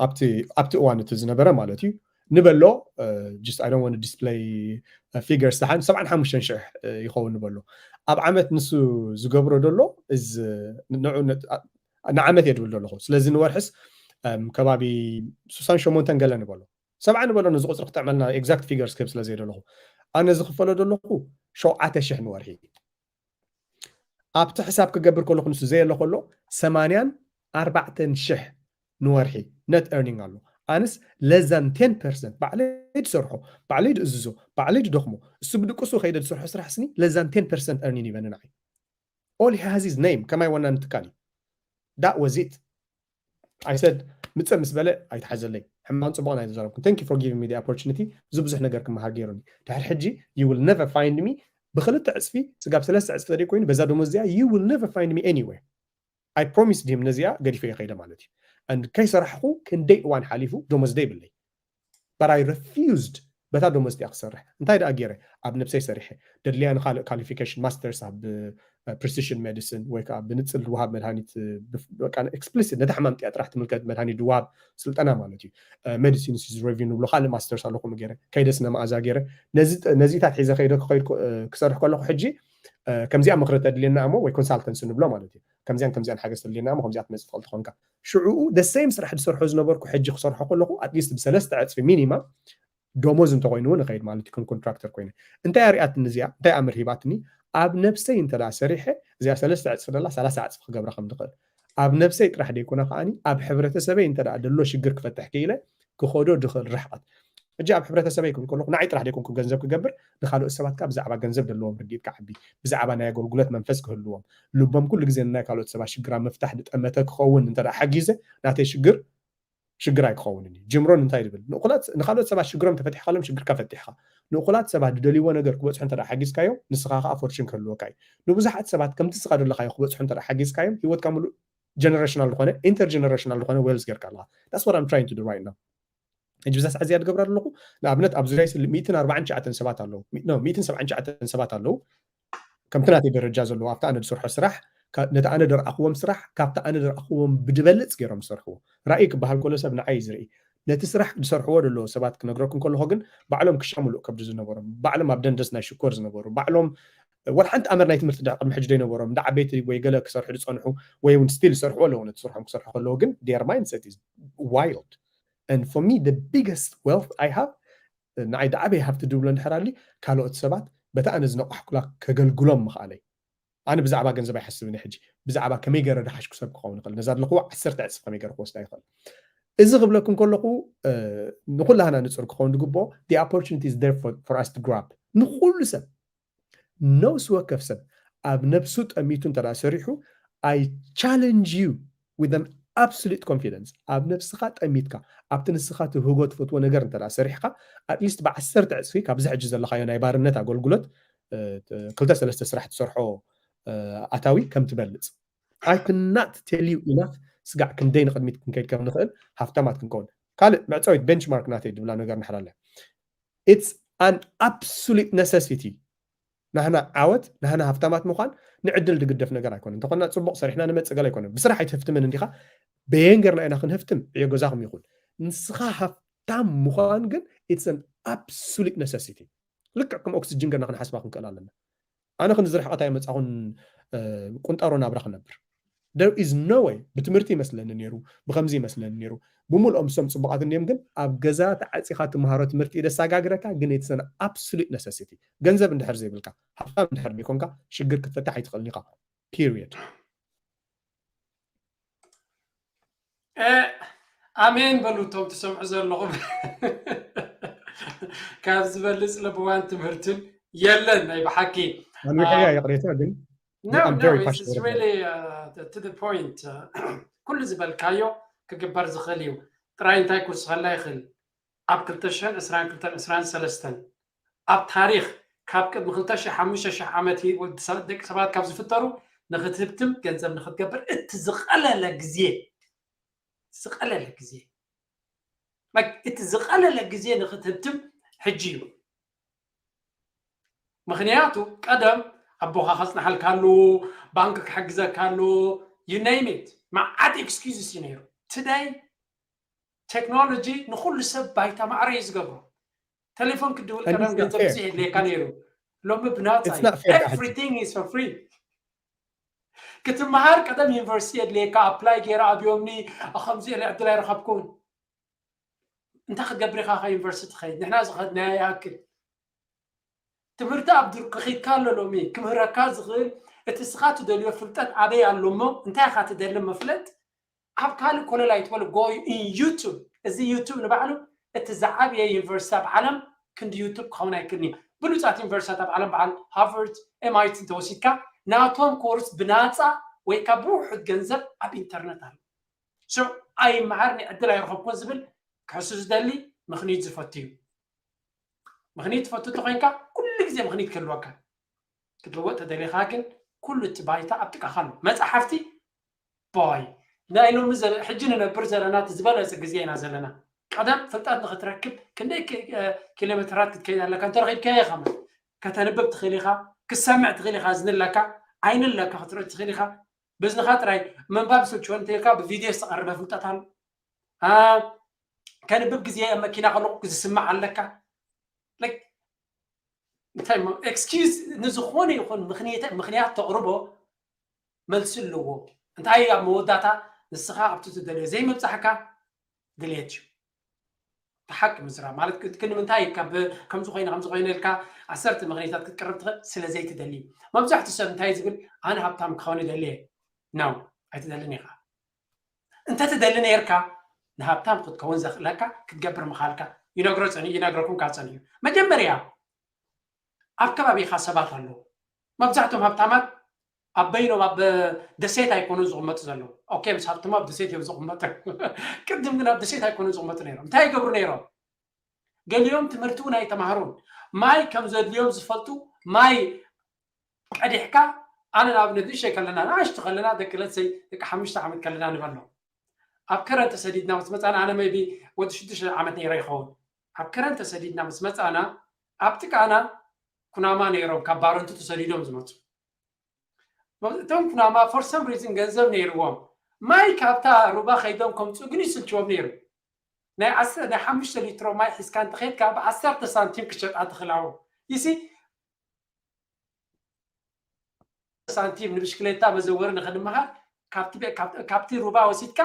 ኣብቲ እዋን እቲ ዝነበረ ማለት እዩ ንበሎ just I don't want to display figures ሰሓን ሰብዓን ሓሙሽተን ሽሕ ይኸውን ንበሎ ኣብ ዓመት ንሱ ዝገብሮ ደሎ ንዓመት እየ ድብል ዘለኹ ስለዚ ንወርሕስ ከባቢ ሱሳን ሸሞንተን ገለ ንበሎ ሰብዓ ንበሎ ነዚ ቁፅሪ ክጥዕመልና exact figures ክህብ ስለ ዘይደለኹ ኣነ ዝኽፈሎ ዘለኹ ሸውዓተ ሽሕ ንወርሒ ኣብቲ ሕሳብ ክገብር ከለኹ ንሱ ዘየለ ከሎ ሰማንያን ኣርባዕተን ሽሕ ንወርሒ net earning ኣሎ ኣንስ less than ten percent ባዕለይ ዝሰርሖ ባዕለይ ዝእዝዞ ባዕለይ ዝደኽሞ እሱ ብድቅሱ ከይደ ዝሰርሖ ስራሕ ስኒ less than ten percent earning ይበኒ ንዓይ all he has his name ከማይ ወናን ትካል እዩ that was it I said ምፀ ምስ በለ ኣይትሓዘለይ ሕማን ፅቡቅ ናይ ተዛረብኩም thank you for giving me the opportunity እዚ ብዙሕ ነገር ክመሃር ገይሩኒ ድሕር ሕጂ you will never find me ብክልተ ዕፅፊ ስጋብ ሰለስተ ዕፅፊ ተደይ ኮይኑ በዛ ደሞዝ እዚኣ you will never find me anywhere I promise him ነዚኣ ገዲፈ ይኸይደ ማለት እዩ and ከይሰራሕኩ ክንደይ እዋን ሓሊፉ ደሞዝ ደይብለይ but I refused በታ ደሞዝ እቲኣ ክሰርሕ። እንታይ ደኣ ገይረ? ኣብ ነብሰይ ሰሪሐ። ደድልያ ንኻልእ ኳሊፊኬሽን፣ ማስተርስ ኣብ ፕሪሲሽን ሜዲሲን ወይ ከዓ ብንፅል ዝወሃብ መድሃኒት፣ ኤክስፕሊሲት ነታ ሕማም እቲኣ ጥራሕ ትምልከት መድሃኒት ዝወሃብ ስልጠና ማለት እዩ። ሜዲሲን ስ ሬቪው ንብሎ ካልእ ማስተርስ ኣለኹም ገይረ፣ ከይደ ስነ መኣዛ ገይረ። ነዚታት ሒዘ ከይደ ክኸይድ ክሰርሕ ከለኹ ሕጂ ከምዚኣ ምክሪ ተድልየና እሞ ወይ ኮንሳልተንስ ንብሎ ማለት እዩ። ከምዚያን ከምዚያን ሓገዝ ተድልየና እሞ ከምዚኣ ትመፅእ ትኽእል ትኾንካ። ሽዕኡ ደሰይም ስራሕ ዝሰርሖ ዝነበርኩ ሕጂ ክሰርሖ ከለኹ ኣትሊስት ብሰለስተ ዕፅፊ ሚኒማ ደሞዝ እንተኮይኑ እውን እኸይድ ማለት እዩ። ከም ኮንትራክተር ኮይነ እንታይ ኣሪኣትኒ እዚኣ እንታይ ኣምር ሂባትኒ? ኣብ ነብሰይ እንተ ደኣ ሰሪሐ እዚኣ ሰለስተ ዕፅፊ ደላ ሰላሳ ዕፅፊ ክገብራ ከም ዝኽእል ኣብ ነብሰይ ጥራሕ ደይኮነ ከዓኒ ኣብ ሕብረተሰበይ እንተ ደኣ ደሎ ሽግር ክፈትሕ ክኢለ ክኸዶ ድኽእል ርሕቐት። ሕጂ ኣብ ሕብረተሰበይ ክብል ከለኹ ንዓይ ጥራሕ ደይኮንኩ ገንዘብ ክገብር ንካልኦት ሰባት ከዓ ብዛዕባ ገንዘብ ደለዎም ርድኢት ክዓቢ ብዛዕባ ናይ ኣገልግሎት መንፈስ ክህልዎም ልቦም ኩሉ ግዜ ንናይ ካልኦት ሰባት ሽግራ ምፍታሕ ዝጠመተ ክኸውን እንተ ደኣ ሓጊዘ ናተይ ሽግር ሽግር ኣይክኸውንን እዩ። ጅምሮን እንታይ ዝብል ንኩላት ንካልኦት ሰባት ሽግሮም ተፈቲሕካሎም ሽግርካ ፈቲሕካ ንእኩላት ሰባት ዝደልይዎ ነገር ክበፅሑ እንተ ሓጊዝካዮም ንስኻ ከዓ ፎርችን ክህልወካ እዩ። ንብዙሓት ሰባት ከምቲ ስኻ ዘለካዮ ክበፅሑ እንተ ሓጊዝካዮም ሂወትካ ሙሉእ ጀነሬሽናል ዝኾነ ኢንተርጀነሬሽናል ዝኾነ ዌልዝ ጌርካ ኣለካ። That's what I'm trying to do right now። ሕጂ ብዛ ሰዓት እዚኣ ዝገብራ ዘለኹ ንኣብነት ኣብ ዙሪያ ሚእትን ኣርባዓን ትሽዓተን ሰባት ኣለዉ። ሚእትን ሰብዓን ትሽዓተን ሰባት ኣለዉ። ከምቲ ናተይ ደረጃ ዘለዎ ኣብቲ ኣነ ዝሰርሖ ስራሕ ነቲ ኣነ ደርኣኽዎም ስራሕ ካብቲ ኣነ ደርኣኽዎም ብድበልፅ ገይሮም ዝሰርሕዎ ራእይ ክበሃል ከሎ ሰብ ንዓይ እዩ ዝርኢ። ነቲ ስራሕ ዝሰርሕዎ ዘለዉ ሰባት ክነግረኩም ከለኹ ግን ባዕሎም ክሻ ሙሉእ ከብዲ ዝነበሮም ባዕሎም ኣብ ደንደስ ናይ ሽኮር ዝነበሩ ባዕሎም ወላ ሓንቲ ኣመር ናይ ትምህርቲ ቅድሚ ሕጂ ዘይነበሮም እንዳ ዓበይቲ ወይ ገለ ክሰርሑ ዝፀንሑ ወይ እውን ስቲል ዝሰርሕዎ ኣለዉ ነቲ ስርሖም ክሰርሑ ከለዉ ግን their mindset is wild and for me the biggest wealth I have ንዓይ ዝዓበየ ሃብቲ ድብሎ እንድሕር ኣሊ ካልኦት ሰባት በታ ኣነ ዝነቋሕኩላ ከገልግሎም ምኽኣለይ። ኣነ ብዛዕባ ገንዘብ ኣይሓስብን ሕጂ ብዛዕባ ከመይ ገረ ድሓሽኩ ሰብ ክኸውን ይኽእል ነዛ ኣለኹ ዓሰርተ ዕፅፍ ከመይ ገረ ክወስዳ ይኽእል። እዚ ክብለኩም ከለኹ ንኩላህና ንፁር ክኸውን ዝግብኦ the opportunity is there for, for us to grab ንኩሉ ሰብ ነብሲ ወከፍ ሰብ ኣብ ነብሱ ጠሚቱ እንተ ሰሪሑ I challenge you with an absolute confidence ኣብ ነብስኻ ጠሚትካ ኣብቲ ንስኻ ትህጎ ትፈትዎ ነገር እንተ ሰሪሕካ ኣትሊስት ብዓሰርተ ዕፅፊ ካብዚ ሕጂ ዘለኻዮ ናይ ባርነት ኣገልግሎት ክልተ ሰለስተ ስራሕ ትሰርሖ ኣታዊ ከም ትበልፅ I cannot tell you enough ስጋዕ ክንደይ ንቅድሚት ክንከይድ ከም ንኽእል ሃፍታማት ክንከውን ካልእ መዕፀዊት ቤንችማርክ ናተይ ድብላ ነገር ንሕራለ it's an absolute necessity ናህና ዓወት ናህና ሃፍታማት ምዃን ንዕድል ድግደፍ ነገር ኣይኮነ እንተኾና ፅቡቅ ሰሪሕና ንመፅእ ገለ ኣይኮነ ብስራሕ ኣይትህፍትምን እንዲኻ በየን ገርና ኢና ክንህፍትም ዕዮ ገዛኹም ይኹን ንስኻ ሃፍታም ምዃን ግን it's an absolute necessity ልክዕ ከም ኦክስጅን ገርና ክንሓስባ ክንክእል ኣለና ኣነ ክንዚ ርሕቐት ኣይመፃኹን ቁንጣሮ ናብራ ክነብር there is no way ብትምህርቲ ይመስለኒ ነይሩ ብከምዚ ይመስለኒ ነይሩ ብምልኦም እሶም ፅቡቃት እንዲዮም ግን ኣብ ገዛ ተዓፂኻ ትምሃሮ ትምህርቲ ደሳጋግረካ ግን it's an absolute necessity ገንዘብ እንድሕር ዘይብልካ ሃብታም እንድሕር ዘይኮንካ ሽግር ክትፈታሕ ኣይትኽእልን ኢኻ period ኣሜን በሉ እቶም ትሰምዑ ዘለኹም ካብ ዝበልፅ ለብዋን ትምህርትን የለን ናይ ብሓቂ ኣንዊሐያ ይቕሬታ ግን no, no, it's really uh, to the point ኩሉ ዝበልካዮ ክግበር ዝኽእል እዩ ጥራይ እንታይ ክውስኸላ ይኽእል ኣብ ክልተ ሽሕን ዕስራን ክልተን ዕስራን ሰለስተን ኣብ ታሪኽ ካብ ቅድሚ ክልተ ሽሕ ሓሙሽተ ሽሕ ዓመት ደቂ ሰባት ካብ ዝፍጠሩ ንክትህብትም ገንዘብ ንክትገብር እቲ ዝቐለለ ግዜ ዝቐለለ ግዜ እቲ ዝቐለለ ግዜ ንክትህብትም ሕጂ እዩ ምኽንያቱ ቀደም ኣቦኻ ከፅናሓልካ ኣለዎ ባንክ ክሕግዘካ ኣለዎ you name it መዓት excuse እዩ ነይሩ today ቴክኖሎጂ ንኩሉ ሰብ ባይታ ማዕረ እዩ ዝገብሮ ቴሌፎን ክድውል ቀደም ገንዘብ ብዙሕ የድልየካ ነይሩ ሎሚ ብናፃ everything is for free ክትመሃር ቀደም ዩኒቨርሲቲ የድልየካ ኣፕላይ ገይረ ኣብዮምኒ ከምዚ ዕድል ኣይረኸብኩን እንታይ ክትገብር ኢኻ ካብ ዩኒቨርሲቲ ትኸይድ ንሕና ዝኸድናዮ ይኣክል ትምህርቲ ኣብ ድርቂ ኺድካ ኣሎ ሎሚ ክምህረካ ዝኽእል እቲ ስኻ ትደልዮ ፍልጠት ኣበይ ኣሎ እሞ እንታይ ኢኻ ትደሊ መፍለጥ ኣብ ካልእ ኮለል ኣይትበል go in YouTube እዚ YouTube ንባዕሉ እቲ ዝዓብየ ዩኒቨርሲቲ ኣብ ዓለም ክንዲ YouTube ክኸውን ኣይክእልን እዩ ብሉፃት ዩኒቨርሲታት ኣብ ዓለም በዓል ሃርቨርድ ኤምኣይቲ እንተወሲድካ ናቶም ኮርስ ብናፃ ወይ ካብ ብውሑድ ገንዘብ ኣብ ኢንተርነት ኣሎ ሽዑ ኣይመሃር ንዕድል ኣይረኸብኩን ዝብል ክሕሱ ዝደሊ ምኽኒት ዝፈቱ እዩ ምኽኒት ትፈቱ እንተኮይንካ ኩሉ ግዜ ምኽኒት ክህልወካ ክትልወጥ ተደሊኻ ግን ኩሉ እቲ ባይታ ኣብ ጥቃኻ ኣሎ መፅሓፍቲ ቦይ ናይ ሎሚ ሕጂ ንነብር ዘለና እቲ ዝበለፀ ግዜ ኢና ዘለና ቀደም ፍልጠት ንክትረክብ ክንደይ ኪ- እ፣ ኪሎ ሜትራት ክትከይድ ኣለካ? እንተረኺብካዮ ኢኻ ማለት። ከተንብብ ትኽእል ኢኻ፣ ክትሰምዕ ትኽእል ኢኻ፣ እዝኒ ኣለካ፣ ዓይኒ ኣለካ፣ ክትርኢ ትኽእል ኢኻ። ብእዝንኻ ጥራይ ምንባብ ስልችወኒ እንተኢልካ ብቪድዮ ዝተቐረበ ፍልጠት ኣሎ። አ፣ ከንብብ ግዜ ኣብ መኪና ከለኹ ዝስማዕ ኣለካ። Like፣ እንታይ እሞ፣ ኤክስኪውዝ ንዝኾነ ይኹን ምኽንያት ምኽንያት ተቕርቦ መልሲ ኣለዎ። እንታይ ኣብ መወዳእታ ንስኻ ኣብቲ ትደልዮ ዘይምብጻሕካ ድልየት እዩ። እቲ ሓቂ ምዝራብ ማለት፣ ግን ንምንታይ ካብ ከምዚ ኮይነ ከምዚ ኮይነ ኢልካ ዓሰርተ ምኽንያታት ክትቅርብ ትኽእል? ስለ ዘይትደሊ። መብዛሕትኡ ሰብ እንታይ ዝብል? ኣነ ሃብታም ክኸውን ይደሊ እየ። No፣ ኣይትደልን ኢኻ። እንተ ትደሊ ነይርካ፣ ንሃብታም ክትከውን ዘኽእለካ ክትገብር ምኻልካ ይነግሮ ጸኒሑ፣ ይነግረኩም ካብ ጸኒሑ። መጀመርያ ኣብ ከባቢኻ ሰባት ኣለዉ። መብዛሕትኦም ሃብታማት ኣብ በይኖም ኣብ ደሴት ኣይኮኑን ዝቕመጡ ዘለዉ። ኦኬ፣ ምስ ሃብቶም ኣብ ደሴት እዮም ዝቕመጡ። ቅድም ግን ኣብ ደሴት ኣይኮኑን ዝቕመጡ ነይሮም። እንታይ ይገብሩ ነይሮም? ገሊኦም ትምህርቲ እውን ኣይተማህሩን። ማይ ከም ዘድልዮም ዝፈልጡ፣ ማይ ቀዲሕካ፣ ኣነ ንኣብነት ንእሽተይ ከለና፣ ንኣሽቱ ከለና፣ ደቂ ለትሰይ ደቂ ሓሙሽተ ዓመት ከለና ንበሎ፣ ኣብ ከረን ተሰዲድና ምስ መጻና፣ ኣነ maybe ወዲ ሽዱሽተ ዓመት ነይረ ይኸውን። ኣብ ከረን ተሰዲድና ምስ መጻና፣ ኣብ ጥቃና ኩናማ ነይሮም፣ ካብ ባረንቱ ተሰዲዶም ዝመጹ። እቶም ኩናማ for some reason ገንዘብ ነይርዎም፣ ማይ ካብታ ሩባ ከይዶም ከምጹ ግን ይስልችዎም ነይሩ። ናይ ዓሰርተ፣ ናይ ሓሙሽተ ሊትሮ ማይ ሒዝካ እንተኸይድካ ብዓሰርተ ሳንቲም ክሸጣ ትኽእላዎ። ይሲ ሳንቲም ንብሽክሌታ መዘወሪ ንኽንመሃር፣ ካብቲ ቤ-፣ ካብ-፣ ካብቲ ሩባ ወሲድካ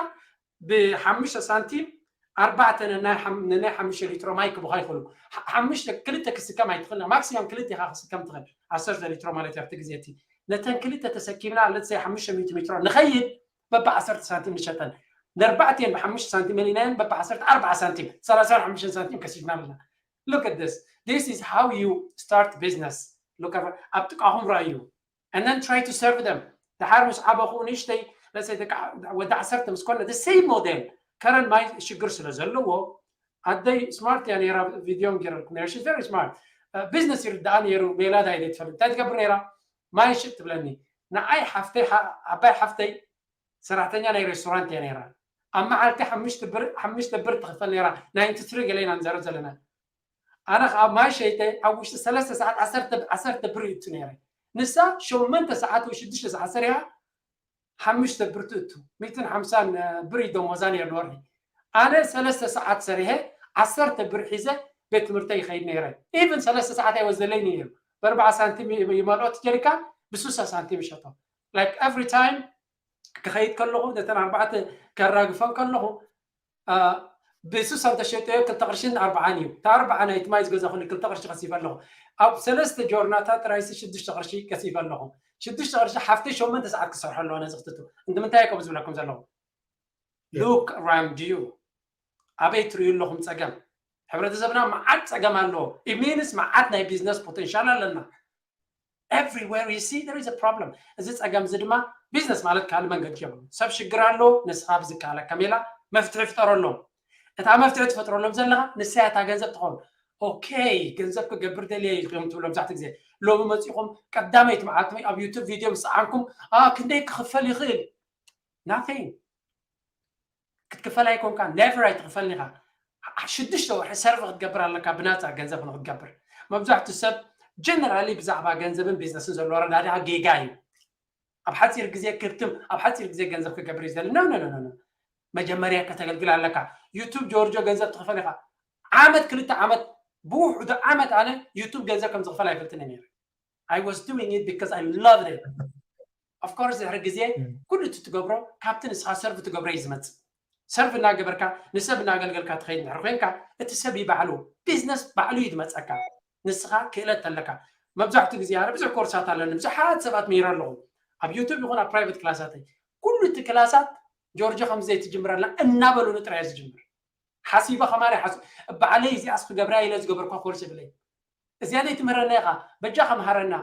ብሓሙሽተ ሳንቲም ኣርባዕተ ነናይ ሓም-፣ ነናይ ሓሙሽተ ሊትሮ ማይ ክቡኻ ይኽእሉ። ሓ-፣ ሓሙሽተ፣ ክልተ ክስከም ኣይትኽእልና። ማክሲመም ክልተ ኢኻ ክስከም ትኽእል። ዓሰርተ ሊትሮ ማለት እዩ ኣብቲ ግዜ እቲ። ነተን ክልተ ተሰኪምና፣ let's say ሓሙሽተ ሚእቲ ሜትሮ ንኸይድ፣ በብ ዓሰርተ ሳንቲም ንሸጠን። ነርባዕቲኤን ብሓሙሽተ ሳንቲም መሊእናየን፣ በብ ዓሰርተ ኣርባዓ ሳንቲም፣ ሰላሳን ሓሙሽተን ሳንቲም ከሲብና ኣለና። Look at this. This is how you start business. Look at፣ ኣብ ጥቃኹም ረኣዩ። And then try to serve them. ድሓር ምስ ዓበኹ ንእሽተይ፣ let's say ደቂ ዓ-፣ ወዲ ዓሰርተ ምስ ኮነ፣ the same model። ከረን ማይ ሽግር ስለ ዘለዎ፣ ኣደይ ስማርት እያ ነይራ፣ ቪድዮ ገይረልኩም ነይረ። She's very smart. እ፣ ቢዝነስ ይርድኣ ነይሩ፣ ሜላ ዳይ ዘይትፈልጥ። እንታይ ትገብር ነይራ? ማይ ሽጥ ትብለኒ። ንዓይ ሓፍተይ፣ ሓ-፣ ዓባይ ሓፍተይ ሰራሕተኛ ናይ ሬስቶራንት እያ ነይራ። ኣብ መዓልቲ ሓሙሽተ ብር፣ ሓሙሽተ ብር ትኽፈል ነይራ። ናይንቲ ትሪ ገለ ኢና ንዛረብ ዘለና። ኣነ ከዓ ማይ ሸይጠ ኣብ ውሽጢ ሰለስተ ሰዓት ዓሰርተ፣ ዓሰርተ ብር ይእቱ ነይረ። ንሳ ሸሞንተ ሰዓት ወይ ሽዱሽተ ሰዓት ሰሪሓ ሓሙሽተ ብር ትእቱ። ሚእትን ሓምሳን ብር እዩ ደሞዛ ነይሩ ንወርሒ። ኣነ ሰለስተ ሰዓት ሰሪሐ ዓሰርተ ብር ሒዘ ቤት ትምህርተይ ይኸይድ ነይረ። ኢቭን ሰለስተ ሰዓት ኣይወስደለይን እዩ ነይሩ። ብኣርባዓ ሳንቲም ይመልኦ እቲ ጀሪካን፣ ብስሳ ሳንቲም ይሸጦ። Like every time ክኸይድ ከለኹ፣ ነተን ኣርባዕተ ከራግፈን ከለኹ፣ አ፣ ብስሳ እንተሸጠዮ ክልተ ቅርሽን ኣርባዓን እዩ። እታ ኣርባዓ ናይቲ ማይ ዝገዛኹሉ ክልተ ቅርሺ ከሲበ ኣለኹ። ኣብ ሰለስተ ጆርናታት ጥራይሲ ሽዱሽተ ቅርሺ ከሲበ ኣለኹ። ሽዱሽተ ቅርሺ ሓፍተይ ሸሞንተ ሰዓት ክሰርሖ ኣለዎ ነዚ ክትእቱ። እንድምንታይ እየ ከምኡ ዝብለኩም ዘለኹ? Yeah. Look around you። ኣበይ ትርእዩ ኣለኹም ጸገም? ሕብረተሰብና መዓት ጸገም ኣለዎ። It means መዓት ናይ ቢዝነስ ፖቴንሻል ኣለና። Everywhere you see, there is a problem። እዚ ጸገም እዚ ድማ ቢዝነስ ማለት ካልእ መንገዲ የብሉ። ሰብ ሽግር ኣሎ፣ ንስኻ ብዝከኣለካ ሜላ መፍትሒ ፍጠረሎም። እታ መፍትሒ ትፈጥረሎም ዘለኻ ንሳ እያ እታ ገንዘብ ትኸውን። ኦኬ፣ ገንዘብ ክገብር ደልየ ኢኹም ትብሎ መብዛሕትኡ ግዜ። ሎሚ መጺኹም ቀዳመይቲ መዓልቲ ኣብ ዩቱብ ቪድዮ ምስ ሰዓንኩም፣ "አ፣ ክንደይ ክኽፈል ይኽእል?" Nothing። ክትክፈል ኣይኮንካ፣ ኔቨር ኣይትኽፈልን ኢኻ። ዓ-፣ ሽዱሽተ ወርሒ ሰርቭ ክትገብር ኣለካ፣ ብናፃ ገንዘብ ንክትገብር። መብዛሕትኡ ሰብ ጀነራሊ ብዛዕባ ገንዘብን ቢዝነስን ዘለዎ ኣረዳድኣ ጌጋ እዩ። ኣብ ሓፂር ግዜ ክብትም፣ ኣብ ሓፂር ግዜ ገንዘብ ክገብር እዩ ዝደሊ። ኖ፣ ኖ፣ ኖ፣ ኖ፣ ኖ። መጀመርያ ከተገልግል ኣለካ። ዩቱብ ጆርጆ ገንዘብ ትኽፈል ኢኻ። ዓመት፣ ክልተ ዓመት፣ ብውሑዱ ዓመት ኣነ ዩቱብ ገንዘብ ከም ዝኽፈል ኣይፈልጥን እየ ነይረ። I was doing it because I loved it. Of course ድሕሪ ግዜ እም። ኩሉ እቲ ትገብሮ ካብቲ ንስኻ ሰርቭ ትገብሮ እዩ ዝመጽእ። ሰርቭ እናገበርካ ንሰብ እናገልገልካ ትኸይድ እንድሕር ኮይንካ፣ እቲ ሰብ እዩ ባዕሉ፣ ቢዝነስ ባዕሉ እዩ ዝመጸካ። ንስኻ ክእለት ኣለካ። መብዛሕትኡ ግዜ ኣነ ብዙሕ ኮርሳት ኣለኒ፣ ብዙሓት ሰባት ምሂረ ኣለኹ። ኣብ ዩቱብ ይኹን ኣብ ፕራይቬት ክላሳተይ። ኩሉ እቲ ክላሳት ጆርጆ ከምዚ ዘይትጅምረልና እናበሉኒ ጥራይ እየ ዝጅምር። ሓሲበ ከማን ይሓስብ። ባዕለይ እዚኣስ ክገብራ ኢለ ዝገበርኳ ኮርስ የብለይ። እዚኣ ዘይትምህረና ኢኻ፣ በጃኻ መሃረና።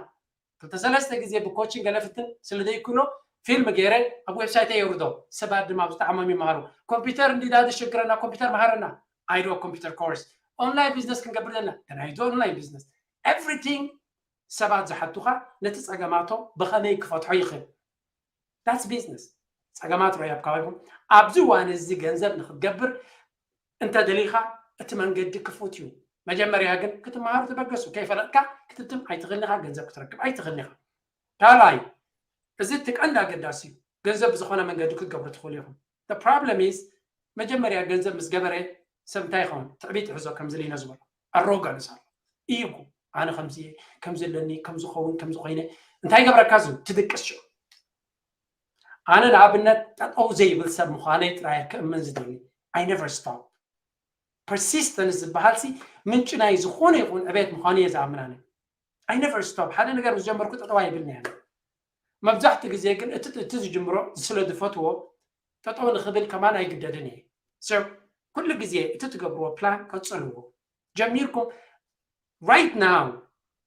ክልተ ሰለስተ ግዜ ብኮችን ገለ ፍትን ስለ ዘይክእሎ፣ ፊልም ገይረ ኣብ ዌብሳይተይ የውርዶ። ሰባት ድማ ብጣዕሞም ይመሃሩ። ኮምፒውተር እንዲዳ ዝሽግረና፣ ኮምፒውተር መሃረና። I do a computer course። ኦንላይን ቢዝነስ ክንገብር ዘለና፣ then I do online business። Everything ሰባት ዝሓቱኻ ነቲ ጸገማቶም ብኸመይ ክፈትሖ ይኽእል። That's business። ጸገማት ርኣዩ ኣብ ከባቢኹም። ኣብዚ እዋን እዚ ገንዘብ ንክትገብር እንተ ደሊኻ እቲ መንገዲ ክፉት እዩ። መጀመርያ ግን ክትመሃር ተበገሱ። ከይፈለጥካ ክትትም ኣይትኽእልን ኢኻ፣ ገንዘብ ክትረክብ ኣይትኽእልን ኢኻ። ካልኣይ፣ እዚ እቲ ቀንዲ ኣገዳሲ እዩ። ገንዘብ ብዝኾነ መንገዲ ክትገብሩ ትኽእሉ ኢኹም። The problem is፣ መጀመርያ ገንዘብ ምስ ገበረ ሰብ እንታይ ይኸውን? ትዕቢት ይሕዞ፣ ከምዚ ሊኖ ዝበሎ ኣሮጋንስ ኣሎ። ኢጉ፣ ኣነ ከምዚ እየ፣ ከምዚ ኣለኒ፣ ከምዚ ኸውን፣ ከምዚ ኮይነ። እንታይ ይገብረካ? እዚ ትድቅስ ሽዑ። ኣነ ንኣብነት ጠጠው ዘይብል ሰብ ምዃነይ ጥራይ ክእምን ዝደሊ። I never stop። Persistence ዝበሃል ሲ ምንጪ ናይ ዝኾነ ይኹን ዕቤት ምዃኑ እየ ዝኣምን ኣነ። I never stop። ሓደ ነገር ምስ ጀመርኩ ጠጠው ኣይብልን እየ። መብዛሕትኡ ግዜ ግን እቲ እቲ ዝጅምሮ ስለ ዝፈትዎ ጠጠው ንኽብል ከማን ኣይግደድን እየ። So ኩሉ ግዜ እቲ ትገብርዎ ፕላን ቀጽልዎ። ጀሚርኩም right now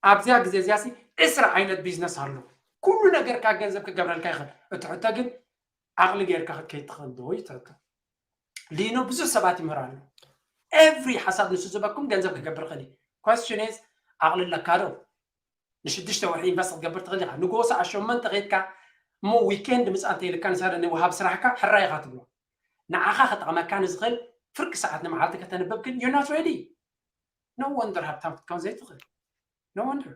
ኣብዚኣ ግዜ እዚኣ ሲ ዕስራ ዓይነት ቢዝነስ ኣሎ። ኩሉ ነገርካ ገንዘብ ክገብረልካ ይኽእል። እቲ ሕቶ ግን ዓቕሊ ጌርካ ክትከይድ ትኽእል ዶ እዩ እቲ ሕቶ። ሊኖ ብዙሕ ሰባት ይምህር ኣሎ። Every ሓሳብ ንሱ ዝበኩም ገንዘብ ክገብር ይኽእል እዩ። Question is ዓቕሊ ኣለካ ዶ? ንሽዱሽተ ወርሒ ኢንቨስት ክትገብር ትኽእል ኢኻ። ንጎ ሰዓት ሸሞንተ ከይድካ እሞ ዊኬንድ ምጻ እንተ ኢልካ ንሳደ ንወሃብ ስራሕካ ሕራይ ኢኻ ትብሎ። ንዓኻ ክጠቕመካ ንዝኽእል ፍርቂ ሰዓት ንመዓልቲ ከተንብብ ግን you're not ready። No wonder ሃብታም ክትከውን ዘይትኽእል። No wonder።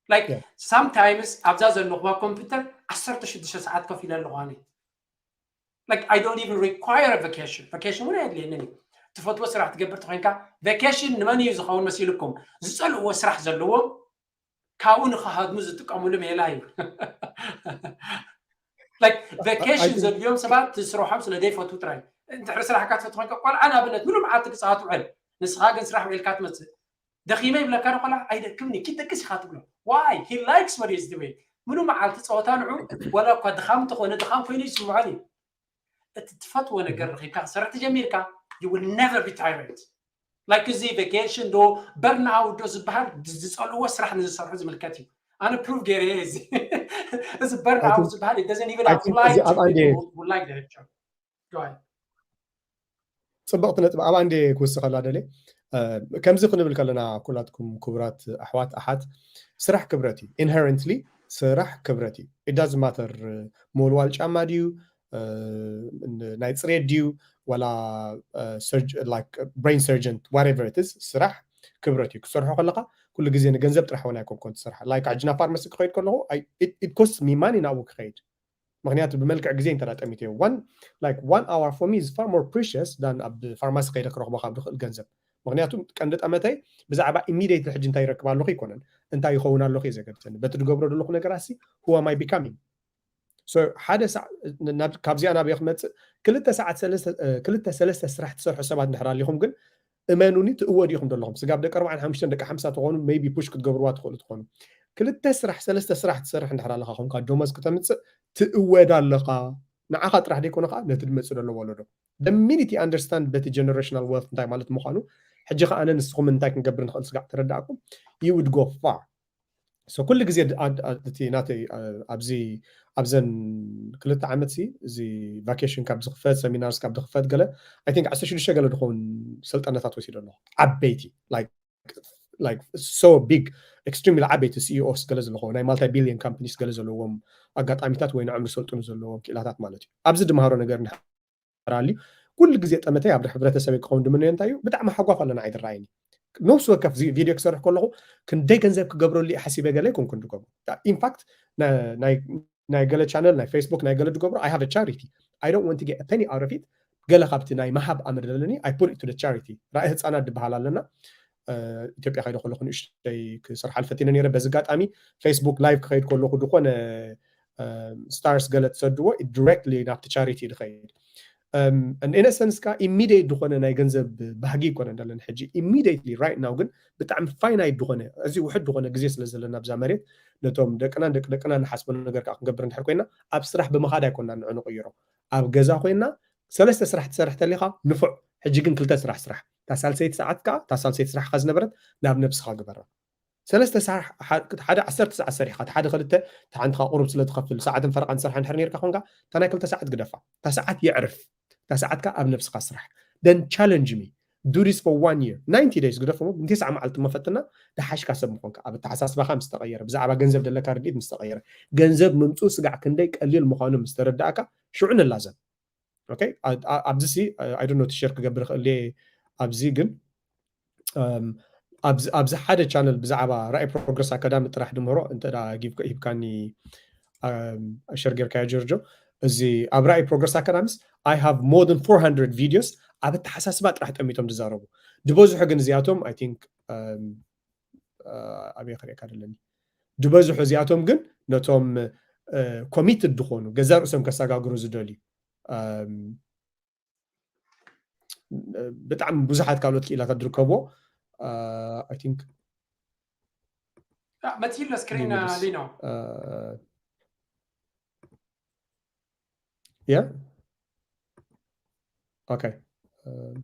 Like Yeah. Sometimes ኣብዛ ዘለኹዋ ኮምፒውተር ዓሰርተ ሽዱሽተ ሰዓት ኮፍ ኢለ ኣለኹ ኣነ። Like I don't even require a vacation። Vacation እውን ኣየድልየንን እዩ። ትፈትዎ ስራሕ ትገብር ተኮይንካ ቫኬሽን ንመን እዩ ዝኸውን መሲልኩም? ዝጸልእዎ ስራሕ ዘለዎም ካብኡ ንክሃድሙ ዝጥቀምሉ ሜላ እዩ። Like ቫኬሽን think- ዘድልዮም ሰባት እቲ ስርሖም ስለ ዘይፈትዉ ጥራይ። እንድሕሪ ስራሕካ ትፈትው ኮይንካ ቆልዓ ንኣብነት ምሉእ መዓልቲ ክጻወት ውዕል፣ ንስኻ ግን ስራሕ ውዒልካ ትመጽእ። ደኺመ ይብለካ ዶ ቆልዓ? ኣይደክምኒ፣ ኪድ ደቅስ ኢኻ ትብሎ። Why? He likes what he's doing። ምሉእ መዓልቲ ጸወታ ንዑ፣ ወላ እኳ ድኻም እንተኾነ ድኻም ኮይኑ ይስምዖን እዩ። እቲ ትፈትዎ ነገር ረኺብካ ክትሰርሕ ተጀሚርካ you will never be tired። Like እዚ ቫኬሽን ዶ በርንኣውት ዶ ዝበሃል ዝጸልዎ ስራሕ ንዝሰርሑ ዝምልከት እዩ። ኣነ ፕሩቭ ገይረ እየ እዚ። እዚ በርንኣውት ዝበሃል it doesn't even I think apply እዚ to ኣብ ኣንዴ- people who like their job። Go ahead። ጽብቕቲ ነጥቢ። ኣብ ኣንዴ ክውስኸላ ደልየ። እ፣ ከምዚ ክንብል ከለና ኩላትኩም ክቡራት ኣሕዋት ኣሓት፣ ስራሕ ክብረት እዩ። Inherently ስራሕ ክብረት እዩ። It doesn't matter፣ እ፣ ምውልዋል ጫማ ድዩ፣ እ፣ ን-፣ ናይ ጽሬት ድዩ፣ ዋላ፣ እ፣ surg-፣ like brain surgeon, whatever it is፣ ስራሕ ክብረት እዩ። ክትሰርሖ ከለኻ ኩሉ ግዜ ንገንዘብ ጥራሕ እውን ኣይኮንኮን ትሰርሓ። Like ሕጂ ናብ ፋርማሲ ክኸይድ ከለኹ I- it- it costs me money ናብኡ ክኸይድ። ምክንያቱ ብመልክዕ ግዜ እንተ ጠሚተ one, like one hour for me is far more precious than ኣብ ፋርማሲ ከይደ ክረኽቦ ካብ ዝኽእል ገንዘብ። ምክንያቱ ቀንዲ ጠመተይ ብዛዕባ ኢሚዲየትሊ ሕጂ እንታይ ይረክብ ኣለኹ ኣይኮነን፣ እንታይ ይኸውን ኣለኹ እዩ ዘገድሰኒ። በቲ ዝገብሮ ዘለኹ ነገራት ሲ who am I becoming? So ሓደ ሳዕ ናብ- ካብዚኣ ናበይ ክመፅእ? ክልተ ሰዓት ሰለስተ እ፣ ክልተ ሰለስተ ስራሕ ትሰርሑ ሰባት እንድሕር ኣሊኹም ግን እመኑኒ ትእወዱ ኢኹም ዘለኹም። ስጋብ ደቂ ኣርባዓን ሓሙሽተን ደቂ ሓምሳ ትኾኑ maybe ፑሽ ክትገብርዋ ትኽእሉ ትኾኑ። ክልተ ስራሕ ሰለስተ ስራሕ ትሰርሕ እንድሕር ኣለኻ ኮንካ ደሞዝ ክተምፅእ ትእወድ ኣለኻ። ንዓኻ ጥራሕ ደይኮነ ከዓ ነቲ ድመፅእ ዘሎ ወለዶ። The minute you understand በቲ generational wealth እንታይ ማለት ምዃኑ፣ ሕጂ ከዓ ኣነ ንስኹም እንታይ ክንገብር ንኽእል ስጋዕ ተረዳእኩም፣ you would go far። So ኩሉ ግዜ ድ- ኣድ- ኣድ- እቲ ናተይ ኣ- ኣብዚ ኣብዘን ክልተ ዓመት ሲ እዚ ቫኬሽን ካብ ዝኽፈት ሰሚናርስ ካብ ዝኽፈት ገለ I think ዓሰርተ ሽዱሽተ ገለ ዝኸውን ስልጠናታት ወሲደ ኣለኹ። ዓበይቲ like like so big extremely ዓበይቲ C E Os ገለ ዘለዎ ናይ multi billion companies ገለ ዘለዎም ኣጋጣሚታት ወይ ንዕምሪ ሰልጥኑ ዘለዎም ክኢላታት ማለት እዩ። ኣብዚ ድምሃሮ ነገር እንድሕር ኣልዩ ኩሉ ግዜ ጠመተይ ኣብ ሕብረተሰበይ ክኸውን ድምነዮ እንታይ እዩ? ብጣዕሚ ሓጓፍ ኣለና ኣይትረኣይኒ። ነፍሲ ወከፍ እዚ ቪድዮ ክሰርሕ ከለኹ ክንደይ ገንዘብ ክገብረሉ እየ ሓሲበ ገለ ኣይኮንኩን ዝገብሮ። In fact ናይ ናይ ገለ ቻነል ናይ ፌስቡክ ናይ ገለ ዝገብሮ I have a charity, I don't want to get a penny out of it። ገለ ካብቲ ናይ ምሃብ ኣምር ዘለኒ I put it to the charity። ራእይ ህፃናት ዝበሃል ኣለና። እ፣ ኢትዮጵያ ከይደ ከለኹ ንእሽተይ ክሰርሓሉ ፈቲነ ነይረ። በዚ ኣጋጣሚ ፌስቡክ ላይቭ ክኸይድ ከለኹ ዝኾነ ስታርስ ገለ ትሰድዎ ዲሬክትሊ ናብቲ ቻሪቲ ዝኸይድ። In a sense ከ ኢሚዲየት ዝኾነ ናይ ገንዘብ ባህጊ ይኮነ እንዳለን ሕጂ ኢሚዲየትሊ right now ግን ብጣዕሚ ፋይናይት ዝኾነ እዚ ውሕድ ዝኾነ ግዜ ስለ ዘለና ኣብዛ መሬት ነቶም ደቅናን ደቂ ደቅናን ንሓስቦ ነገር ከዓ ክንገብር እንድሕር ኮይና ኣብ ስራሕ ብምኻድ ኣይኮና ንዑ ንቕይሮ። ኣብ ገዛ ኮይና ሰለስተ ስራሕ ትሰርሕ ተሊኻ ንፉዕ። ሕጂ ግን ክልተ ስራሕ ስራሕ። እታ ሳልሰይቲ ሰዓት ከዓ እታ ሳልሰይቲ ስራሕካ ዝነበረት ናብ ነብስኻ ግበራ። ሰለስተ ሰዓት ሐ-፣ ሓደ ዓሰርተ ሰዓት ሰሪሕካ፣ እቲ ሓደ ክልተ፣ እቲ ሓንቲ ከዓ ቁሩብ ስለ ትኸፍል፣ ሰዓትን ፈረቓን ትሰርሓ እንድሕር ነይርካ ኮንካ፣ እታ ናይ ክልተ ሰዓት ግደፋ። እታ ሰዓት የዕርፍ። እታ ሰዓት ከዓ ኣብ ነብስኻ ስራሕ። Then challenge me. Do this for one year. Ninety days ግደፎ እሞ፣ ንተስዓ መዓልቲ እሞ ፈትና፣ ደሓሽካ ሰብ ምኾንካ። ኣብ ኣተሓሳስባኻ ምስ ተቐየረ፣ ብዛዕባ ገንዘብ ዘለካ ርድኢት ምስ ተቐየረ፣ ገንዘብ ምምፅኡ ስጋዕ ክንደይ ቀሊል ምዃኑ ምስ ተረዳእካ፣ ሽዑ ንላዘብ። ኦኬ፣ ኣ-፣ ኣ-፣ ኣብዚ ሲ፣ እ፣ I don't know፣ እቲ ሸር ክገብር ይኽእል እየ፣ ኣብዚ ግን ኣብዚ ሓደ ቻነል ብዛዕባ ራእይ ፕሮግረስ ኣካዳሚ ጥራሕ ድምህሮ እንተ ሂብካኒ ሸር ጌርካዮ ጆርጆ። እዚ ኣብ ራእይ ፕሮግረስ ኣካዳሚስ I have more than four hundred videos ኣብ ኣተሓሳስባ ጥራሕ ጠሚቶም ዝዛረቡ ድበዝሑ ግን እዚኣቶም I think ኣበይ ክሪእካ ደለኒ ድበዝሑ እዚኣቶም ግን ነቶም ኮሚትድ ዝኾኑ ገዛ ርእሶም ከሰጋግሩ ዝደልዩ ብጣዕሚ ብዙሓት ካልኦት ክኢላታት ዝርከብዎ I think መፅኢሎ ስክሪን ሊኖ Yeah. Okay. Um,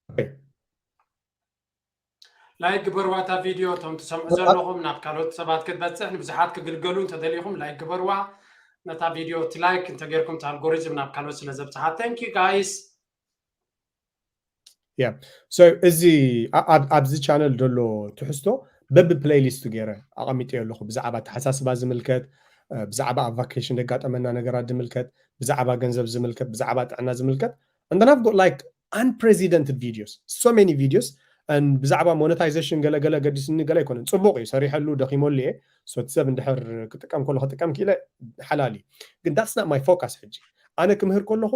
okay. ላይክ ግበርዋ እታ ቪድዮ እቶም ትሰምዑ ዘለኹም ናብ ካልኦት ሰባት ክትበፅሕ ንብዙሓት ክግልገሉ እንተደሊኹም ላይክ ግበርዋ። ነታ ቪድዮ እቲ ላይክ እንተገይርኩም እቲ ኣልጎሪዝም ናብ ካልኦት ስለ ዘብፅሓ thank you guys። Yeah. So እዚ ኣብዚ ቻነል ዘሎ ትሕዝቶ በቢ ፕሌይሊስቱ ገይረ ኣቐሚጠዮ ኣለኹ። ብዛዕባ ኣተሓሳስባ ዝምልከት፣ ብዛዕባ ኣብ ቫኬሽን ዘጋጠመና ነገራት ዝምልከት፣ ብዛዕባ ገንዘብ ዝምልከት፣ ብዛዕባ ጥዕና ዝምልከት and then I've got like unprecedented videos, so many videos and ብዛዕባ ሞኔታይዜሽን ገለ ገለ ገዲስኒ ገለ ኣይኮነን። ፅቡቕ እዩ ሰሪሐሉ ደኺመሉ እየ። ሶቲ ሰብ እንድሕር ክጥቀም ከሎ ክጥቀም ክኢለ ሓላል እዩ። ግን that's not my focus ሕጂ። ኣነ ክምህር ከለኹ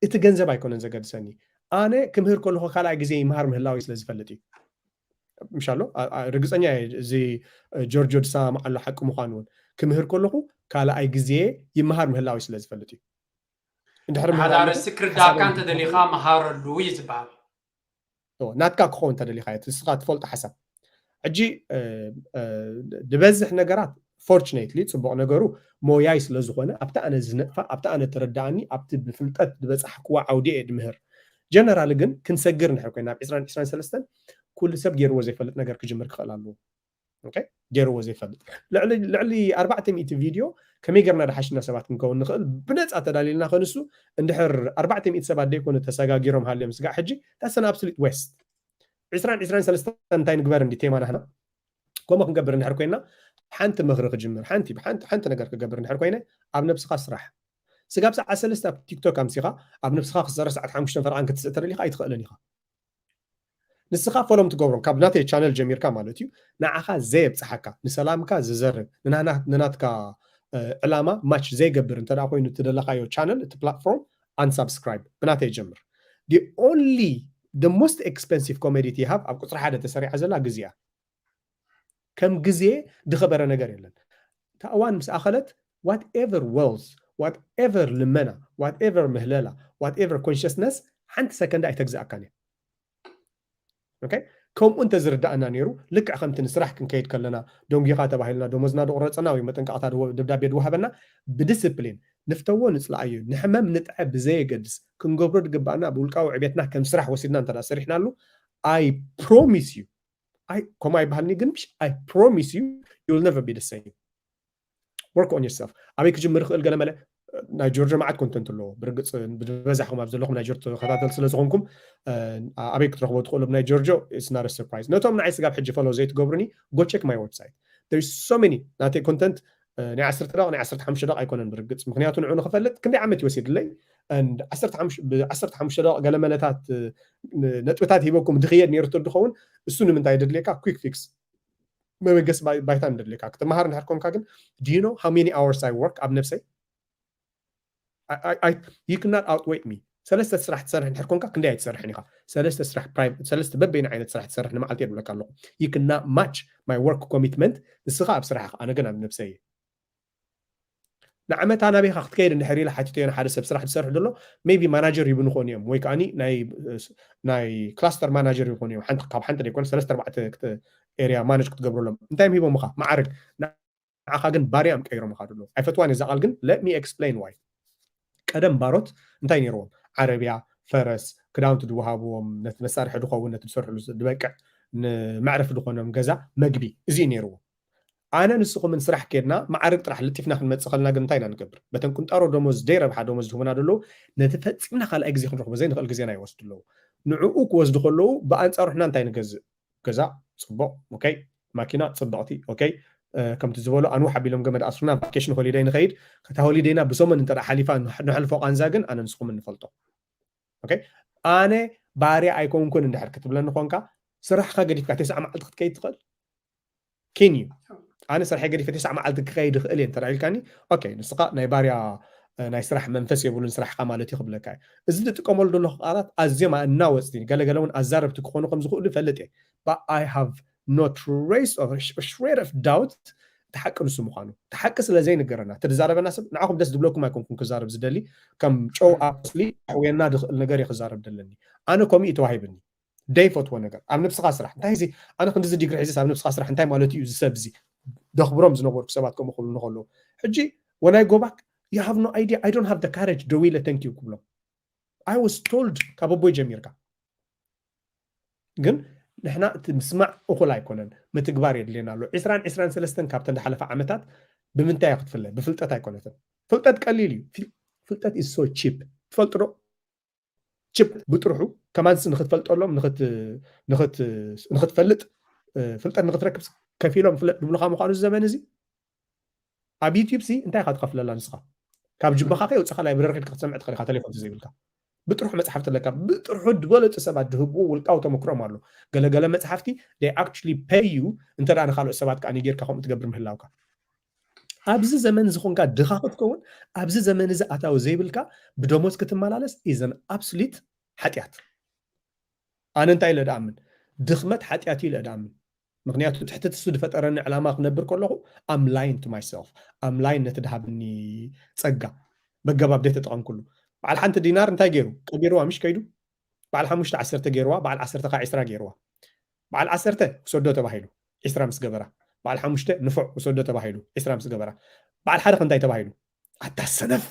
እቲ ገንዘብ ኣይኮነን ዘገድሰኒ። ኣነ ክምህር ከለኹ ካልኣይ ግዜ ይምሃር ምህላው ስለ ዝፈልጥ እዩ። ምሻሎ ርግፀኛ እዚ ጆርጆ ዝሰማማዓሉ ሓቂ ምዃኑ እውን ክምህር ከለኹ ካልኣይ ግዜ ይምሃር ምህላው ስለ ዝፈልጥ እዩ። እንድሕር ሓደ ኣርእስቲ ክርዳእካ እንተደሊኻ መሃረሉ እዩ ዝበሃል። ናትካ ክኸውን እንተደሊኻ ንስኻ ትፈልጦ ሓሳብ ሕጂ ዝበዝሕ ነገራት fortunately ፅቡቕ ነገሩ ሞያይ ስለ ዝኾነ ኣብቲ ኣነ ዝነጥፋ ኣብቲ ኣነ ተረዳእኒ ኣብቲ ብፍልጠት ዝበፃሕክዋ ዓውዲ እየ ድምህር። ጀነራል ግን ክንሰግር እንድሕር ኮይና ኣብ ዕስራን ዕስራን ሰለስተን ኩሉ ሰብ ገይርዎ ዘይፈልጥ ነገር ክጅምር ክኽእል ኣለዎ። ገይርዎ ዘይፈልጥ ልዕሊ ኣርባዕተ ሚእቲ ቪድዮ ከመይ ገርና ድሓሽና ሰባት ክንከውን ንኽእል ብነፃ ተዳሊልና ከንሱ እንድሕር ኣርባዕተ ሚእቲ ሰባት ደይኮኑ ተሰጋጊሮም ሃልዮም ስጋዕ ሕጂ that's an absolute waste። ዕስራን ዕስራን ሰለስተን እንታይ ንግበር እንዲ ቴማ ናህና ከምኡ ክንገብር እንድሕር ኮይና ሓንቲ ምኽሪ ክጅምር ሓንቲ ሓንቲ ነገር ክገብር እንድሕር ኮይነ ኣብ ነብስኻ ስራሕ። ስጋብ ሰዓት ሰለስተ ኣብ ቲክቶክ ኣምሲኻ ኣብ ነብስኻ ክሰርሕ ሰዓት ሓሙሽተ ፈረቓን ክትስእ ተደሊኻ ኣይትኽእልን ኢኻ። ንስኻ ፎሎም ትገብሮም ካብ ናተይ ቻነል ጀሚርካ ማለት እዩ ንዓኻ ዘየብፅሓካ ንሰላምካ ዝዘርግ ንናትካ ዕላማ ማች ዘይገብር እንተ ኮይኑ ትደለኻዮ ቻነል እቲ ፕላትፎርም unsubscribe ብናተይ ጀምር። The only the most expensive commodity you have ኣብ ቁፅሪ ሓደ ተሰሪዓ ዘላ ግዜ እያ። ከም ግዜ ዝኸበረ ነገር የለን። እታ እዋን ምስ ኣኸለት whatever wealth whatever ልመና whatever ምህለላ whatever consciousness ሓንቲ ሰከንድ ኣይተግዝኣካን እያ። ከምኡ እንተዝርዳእና ነይሩ ልክዕ ከምቲ ንስራሕ ክንከይድ ከለና ደንጒኻ ተባሂልና ደሞዝና ዝቑረፀና ወይ መጠንቀቕታ ደብዳቤ ዝወሃበና ብዲስፕሊን ንፍተዎ ንፅላኣዮ ንሕመም ንጥዐ ብዘየገድስ ክንገብሮ ዝግባኣና ብውልቃዊ ዕቤትና ከም ስራሕ ወሲድና እንተ ሰሪሕናሉ I promise you ከምኡ ኣይበሃልኒ ግን I promise you you will never be the same. Work on yourself. ኣበይ ክጅምር ይኽእል ገለ መለ ናይ ጆርጆ መዓት ኮንተንት ኣለዎ። ብርግፅ ብበዛሕኩም ኣብ ዘለኹም ናይ ጆርጆ ተኸታተል ስለ ዝኾንኩም ኣበይ ክትረኽቦ ትኽእሉ ናይ ጆርጆ it's not a surprise። ነቶም ንዓይ ስጋብ ሕጂ ፎሎ ዘይትገብሩኒ go check my website. There is so many ናተይ ኮንተንት ናይ ዓሰርተ ደቂቕ ናይ ዓሰርተ ሓሙሽተ ደቂቕ ኣይኮነን ብርግፅ ምክንያቱ ንዑ ንክፈልጥ ክንደይ ዓመት ይወሲድለይ። ዓሰርተ ሓሙሽተ ደቂቕ ገለ መለታት ነጥብታት ሂበኩም ድኽየድ ነይሩ ትኸውን እሱ ንምንታይ ድድልየካ quick fix መበገሲ ባይታ ንደድልየካ ክትመሃር እንድሕር ኮንካ ግን do you know how many hours I work ኣብ ነብሰይ? You cannot outweigh me። ሰለስተ ስራሕ ትሰርሕ እንድሕር ኮንካ ክንደይ ኣይትሰርሕን ኢኻ። ሰለስተ ስራሕ ፕራይቬት ሰለስተ በበይኑ ዓይነት ስራሕ ትሰርሕ ንመዓልቲ የብለካ ኣለኹ። You cannot match my work commitment። ንስኻ ኣብ ስራሕኻ ኣነ ግን ኣብ ነብሰይ እየ። ንዓመታ ናበይኻ ክትከይድ እንድሕር ኢለ ሓቲተዮ ንሓደ ሰብ ስራሕ ዝሰርሕ ዘሎ maybe ማናጀር ይብኑ ክኾኑ እዮም ወይ ከዓኒ ናይ ክላስተር ማናጀር ይኾኑ እዮም። ካብ ሓንቲ ዘይኮነ ሰለስተ ኣርባዕተ ኤርያ ማነጅ ክትገብረሎም እንታይ እዮም ሂቦምኻ ማዕርግ ንዓኻ ግን ባርያ እዮም ቀይሮምኻ ዘለዉ። ኣይፈትዋን እየ እዛ ቃል ግን let me explain why። ቀደም ባሮት እንታይ ነይርዎም? ዓረብያ፣ ፈረስ፣ ክዳውንቲ ዝወሃብዎም ነቲ መሳርሒ ዝኸውን ነቲ ዝሰርሕሉ ዝበቅዕ ንመዕረፊ ዝኾኖም ገዛ መግቢ እዚ እዩ ነይርዎም። ኣነ ንስኹምን ስራሕ ከድና ማዕርግ ጥራሕ ልጢፍና ክንመፅእ ከለና ግን እንታይ ኢና ንገብር? በተን ቁንጣሮ ደሞዝ ዘይረብሓ ደሞዝ ዝህቡና ዘለዉ ነቲ ፈፂምና ካልኣይ ግዜ ክንረኽቦ ዘይንኽእል ግዜና ይወስዱ ኣለዉ። ንዕኡ ክወስዱ ከለዉ ብኣንፃሩ ሕና እንታይ ንገዝእ? ገዛ ፅቡቕ okay፣ ማኪና ፅብቕቲ okay፣ ከምቲ ዝበሎ ኣንውሕ ኣቢሎም ገመድ ኣስሩና ቫኬሽን ሆሊደይ ንኸይድ። ከታ ሆሊደይና ብሰሙን እንተ ሓሊፋ ንሕልፎ ቃንዛ ግን ኣነ ንስኹም እንፈልጦ። ኣነ ባርያ ኣይኮንኩን እንድሕር ክትብለኒ ኮንካ፣ ስራሕካ ገዲፍካ ተስዓ መዓልቲ ክትከይድ ትኽእል? ኪን እዩ። ኣነ ስራሕ ገዲፈ ተስዓ መዓልቲ ክኸይድ ይኽእል እየ እንተ ኢልካኒ፣ ኦኬ፣ ንስኻ ናይ ባርያ ናይ ስራሕ መንፈስ የብሉን ስራሕካ ማለት እዩ ክብለካ እዩ። እዚ ዝጥቀመሉ ዘለኹ ቃላት ኣዝዮም ኣናወፅቲ፣ ገለገለ እውን ኣዛረብቲ ክኾኑ ከም ዝኽእሉ ይፈልጥ እየ። I have no trace of shred of doubt እቲ ሓቂ ንሱ ምዃኑ። እቲ ሓቂ ስለ ዘይንገረና፣ እቲ ዝዛረበና ሰብ ንዓኹም ደስ ዝብለኩም ኣይኮንኩም ክዛረብ ዝደሊ፣ ከም ጨው ኣስሊ ኣሕውየና ዝኽእል ነገር እየ ክዛረብ ደለኒ። ኣነ ከምኡ እዩ ተዋሂብኒ። ደይፈትዎ ነገር ኣብ ነብስኻ ስራሕ። እንታይ እዚ ኣነ ክንዲዚ ዲግሪ ሒዘስ ኣብ ነብስኻ ስራሕ እንታይ ማለት እዩ? እዚ ሰብ እዚ ደኽብሮም ዝነበርኩ ሰባት ከምኡ ክብሉ ከለዉ ሕጂ when I go back, you have no idea, I don't have the courage ደው ኢለ thank you ክብሎም። I was told ካብ ኣቦይ ጀሚርካ። ግን ንሕና እቲ ምስማዕ እኹል ኣይኮነን፣ ምትግባር የድልየና ኣሎ። ዕስራን ዕስራን ሰለስተን ካብተን ዝሓለፋ ዓመታት ብምንታይ ክትፍለ? ብፍልጠት ኣይኮነትን። ፍልጠት ቀሊል እዩ። ፍልጠት is so cheap። ትፈልጡ ዶ? ቺፕ ብጥርሑ ከማንስ ንክትፈልጠሎም ንክትፈልጥ ፍልጠት ንክትረክብ ከፊሎም ፍለጥ ዝብሉካ ምኳኑ እዚ ዘመን እዚ ኣብ ዩቲብ ሲ እንታይ ኢካ ትከፍለላ ንስካ? ካብ ጅባካ ከየውፅካ ላይብረሪ ከድካ ክትሰምዕ ትክእል ኢካ፣ ቴሌፎን ተዘይብልካ። ብጥርሑ መፅሓፍቲ ኣለካ። ብጥርሑ ዝበለፁ ሰባት ዝህብዎ ውልቃዊ ተመክሮም ኣሎ። ገለገለ መፅሓፍቲ they actually pay you እንተ ንካልኦት ሰባት ከዓ ኔጌርካ ከምኡ ትገብር ምህላውካ። ኣብዚ ዘመን እዚ ኮንካ ድኻ ክትከውን፣ ኣብዚ ዘመን እዚ ኣታዊ ዘይብልካ ብደሞዝ ክትመላለስ is an absolute ሓጢኣት። ኣነ እንታይ ኢለ ድኣምን? ድኽመት ሓጢኣት እዩ ኢለ ድኣምን። ምክንያቱ ትሕቲ እሱ ዝፈጠረኒ ዕላማ ክነብር ከለኹ I'm lying to myself, I'm lying ነቲ ድሃብኒ ጸጋ በገባብ ደይ ተጠቐምኩሉ። በዓል ሓንቲ ዲናር እንታይ ገይሩ? ቀቢርዋ ምሽ ከይዱ? በዓል ሓሙሽተ ዓሰርተ ገይርዋ፣ በዓል ዓሰርተ ከዓ ዕስራ ገይርዋ። በዓል ዓሰርተ ውሰዶ ተባሂሉ ዕስራ ምስ ገበራ፣ በዓል ሓሙሽተ ንፉዕ ውሰዶ ተባሂሉ ዕስራ ምስ ገበራ፣ በዓል ሓደ ከ እንታይ ተባሂሉ? ኣታ ሰነፍ፣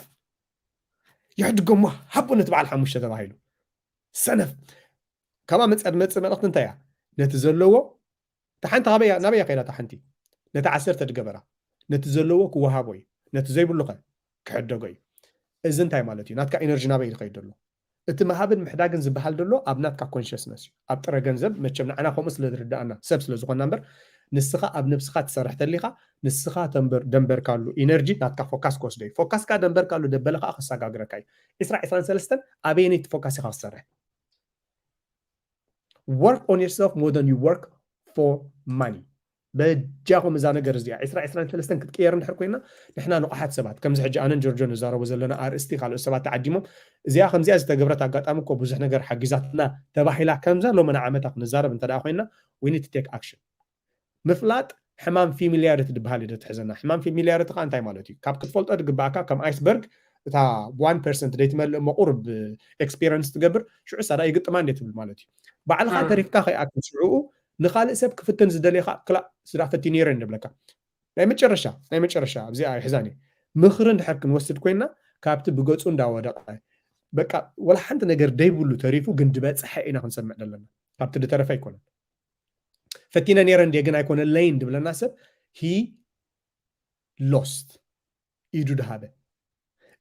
የሕድጎሞ ሃቦ ነቲ በዓል ሓሙሽተ ተባሂሉ። ሰነፍ። ካብኣ መፅኣ ዝመፅእ መልእኽቲ እንታይ እያ? ነቲ ዘለዎ፣ እታ ሓንቲ ካበይ እያ? ናበይ እያ ከይዳ እታ ሓንቲ? ነቲ ዓሰርተ ድገበራ። ነቲ ዘለዎ ክወሃቦ እዩ፣ ነቲ ዘይብሉ ከ ክሕደጎ እዩ። እዚ እንታይ ማለት እዩ? ናትካ ኢነርጂ ናበይ እዩ ዝኸይድ ዘሎ? እቲ ምሃብን ምሕዳግን ዝበሃል ዘሎ ኣብ ናትካ ኮንሽስነስ እዩ። ኣብ ጥረ ገንዘብ መቸም ንዓና ከምኡ ስለ ዝርዳኣና ሰብ ስለ ዝኾንና እምበር፣ ንስኻ ኣብ ነብስኻ ትሰርሕ ተሊኻ፣ ንስኻ ተንበር-፣ ደንበርካሉ ኢነርጂ ናትካ ፎካስ ክወስዶ እዩ። ፎካስካ ደንበርካሉ ደበለ ከዓ ከሰጋግረካ እዩ። ዕስራ ዕስራን ሰለስተን ኣበየነይቲ ፎካስ ኢኻ ክትሰርሕ? Work on yourself more than you work for money። በጃኹም እዛ ነገር እዚኣ ዕስራ ዕስራን ሰለስተን ክትቅየር እንድሕር ኮይና፣ ንሕና ንቑሓት ሰባት፣ ከምዚ ሕጂ ኣነን ጆርጆ ንዛረቦ ዘለና ኣርእስቲ ካልኦት ሰባት ተዓዲሞም፣ እዚኣ ከምዚኣ ዝተገብረት ኣጋጣሚ እኮ ብዙሕ ነገር ሓጊዛትና ተባሂላ ከምዛ ሎመና ዓመታ ክንዛረብ እንተ ደኣ ኮይና፣ we need to take action። ምፍላጥ ሕማም ፊሚሊያሪቲ ዝበሃል እዩ ዘትሕዘና። ሕማም ፊሚሊያሪቲ ከዓ እንታይ ማለት እዩ? ካብ ክትፈልጦ ዝግባኣካ ከም ኣይስበርግ እታ ብዋን ፐርሰንት ዘይትመልእ እሞ ቁሩብ ኤክስፔሪንስ ትገብር፣ ሽዑ እሳ ደኣ ይግጥማ እንዴ ትብል ማለት እዩ። ባዕልኻ እም። ተሪፍካ ከይኣክል ሽዑኡ ንኻልእ ሰብ ክፍትን ዝደልየኻ ክላእ ስዳ ፈቲኑ ነይረ እንብለካ። ናይ መጨረሻ፣ ናይ መጨረሻ ኣብዚኣ ይሕዛን እዩ። ምኽሪ እንድሕር ክንወስድ ኮይና ካብቲ ብገጹ እንዳወደቐ በቃ ወላ ሓንቲ ነገር ደይብሉ ተሪፉ ግን ዝበጽሐ ኢና ክንሰምዕ ዘለና። ካብቲ ዝተረፈ ኣይኮነን። ፈቲነ ነይረ እንድየ ግን ኣይኮነለይን ድብለና ሰብ he lost፣ ኢዱ ድሃበ።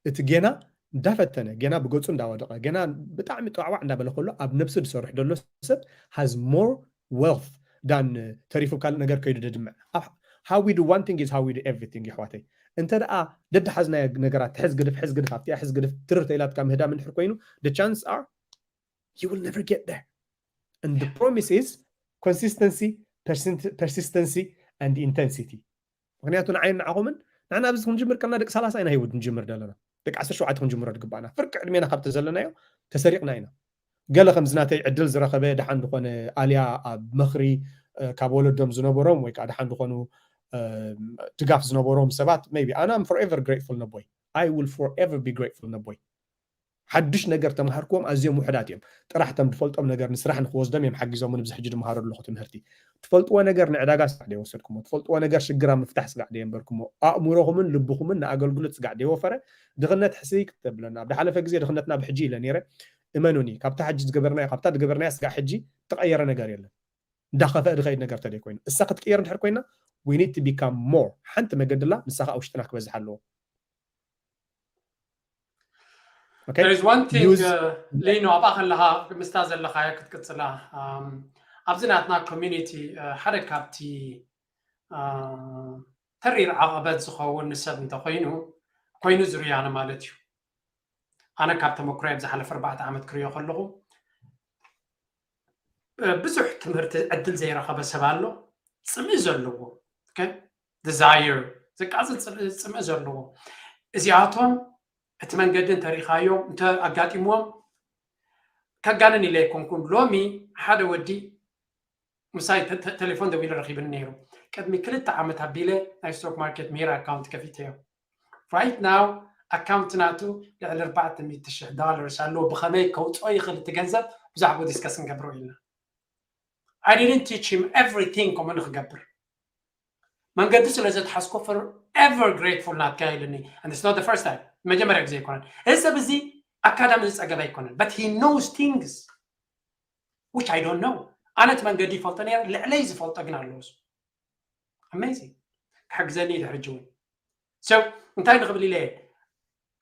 እቲ ጌና እንዳፈተነ፣ ጌና ብገጹ እንዳወደቐ፣ ጌና ብጣዕሚ ጠዋዕዋዕ እንዳበለ ከሎ ኣብ ነብሱ ዝሰርሕ ዘሎ ሰብ has more wealth than ተሪፉ ካልእ ነገር ከይዱ ደድምዕ። ኣብ-፣ how we do one thing is how we do everything የሕዋተይ። እንተ ደኣ ደድሓዝናዮ ነገራት ሕዝ ግድፍ፣ ሕዝ ግድፍ፣ ኣብቲኣ ሕዝ ግድፍ ትርር ተኢላትካ ምህዳም እንድሕር ኮይኑ፣ the chance are you will never get there. And the promise is consistency, persist-, persistency and intensity. ምክንያቱ ንዓይን ንዓኹምን ንሕና ኣብዚ ክንጅምር ከለና ደቂ ሰላሳ ኢና ህይወት ንጅምር ዘለና። ደቂ ዓሰርተ ሸውዓተ ክንጅምሮ ዝግባኣና። ፍርቂ ዕድሜና ካብቲ ዘለናዮ ተሰሪቕና ኢና። ገለ ከምዚ ናተይ ዕድል ዝረኸበ ደሓን ዝኾነ ኣልያ ኣብ ምኽሪ፣ እ፣ ካብ ወለዶም ዝነበሮም ወይ ከዓ ደሓን ዝኾኑ፣ እ፣ ድጋፍ ዝነበሮም ሰባት maybe ኣነ I'm forever grateful ነቦይ። I will forever be grateful ነቦይ። ሓድሽ ነገር ተምሃርክዎም ኣዝዮም ውሑዳት እዮም። ጥራሕ እቶም ዝፈልጦም ነገር ንስራሕ ንክወስዶም እዮም ሓጊዞምኒ ብዚ ሕጂ ዝምሃሮ ኣለኹ ትምህርቲ። ትፈልጥዎ ነገር ንዕዳጋ ስጋዕ ደይወሰድኩሞ፣ ትፈልጥዎ ነገር ሽግር ኣብ ምፍታሕ ስጋዕ ደየንበርኩሞ፣ ኣእምሮኹምን ልብኹምን ንኣገልግሎት ስጋዕ ደይወፈረ፣ ድኽነት ሕስይ ክተብለና። ኣብ ዝሓለፈ ግዜ ድኽነትና ብሕጂ ኢለ ነይረ። እመኑኒ፣ ካብታ ሕጂ ዝገበርናዮ፣ ካብታ ዝገበርናያ ስጋዕ ሕጂ ተቐየረ ነገር የለን። እንዳኸፈአ ዝኸይድ ነገር ተደይ ኮይኑ። እሳ ክትቅየር እንድሕር ኮይና፣ we need to become more። ሓንቲ መገድላ ንሳ ከዓ ውሽጥና ክበዝሕ ኣለዎ። Okay? There is one thing, Use- uh, ሊኖ፣ ኣብኣ ከለኻ ምስታ ዘለኻዮ ክትቅጽላ፣ um፣ ኣብዚ ናትና ኮሚኒቲ፣ uh፣ ሓደ ካብቲ ተሪር ዓቐበት ዝኸውን ንሰብ እንተኮይኑ ኮይኑ ዝርያነ ማለት እዩ። ኣነ ካብ ተመክሮ ኣብ ዝሓለፈ ኣርባዕተ ዓመት ክሪኦ ከለኹ ብዙሕ ትምህርቲ ዕድል ዘይረኸበ ሰብ ኣሎ። ፅምኢ ዘለዎ፣ ዲዛይር፣ ዘቃፅል ፅምኢ ዘለዎ፣ እዚኣቶም እቲ መንገዲ እንተሪኻዮም እንተ ኣጋጢምዎም፣ ከጋንን ኢለ ኣይኮንኩን። ሎሚ ሓደ ወዲ ምሳይ ቴሌፎን ደዊሉ ረኺብኒ ነይሩ። ቅድሚ ክልተ ዓመት ኣቢለ ናይ ስቶክ ማርኬት ሜራ ኣካውንት ከፊተ እዮ። ራይት ናው ኣካውንት ናቱ ልዕሊ ኣርባዕተ ሚእቲ ሽሕ ዶላርስ ኣለዎ። ብኸመይ ከውፅኦ ይኽእል እቲ ገንዘብ ብዛዕባኡ ዲስከስ ንገብሮ ኢልና። I didn't teach him everything ከምኡ ንክገብር መንገዲ ስለ ዘትሓዝኮ forever grateful ናትካ ኢልኒ። And it's not the first time፣ መጀመርያ ግዜ ኣይኮነን። እዚ ሰብ እዚ ኣካዳሚ ዝፀገበ ኣይኮነን፣ but he knows things which I don't know። ኣነ እቲ መንገዲ ይፈልጦ ነይረ፣ ልዕለይ ዝፈልጦ ግን ኣለዎ። Amazing። ክሕግዘኒ ድሕሪ ጅውን ሰብ እንታይ ንኽብል ኢለ።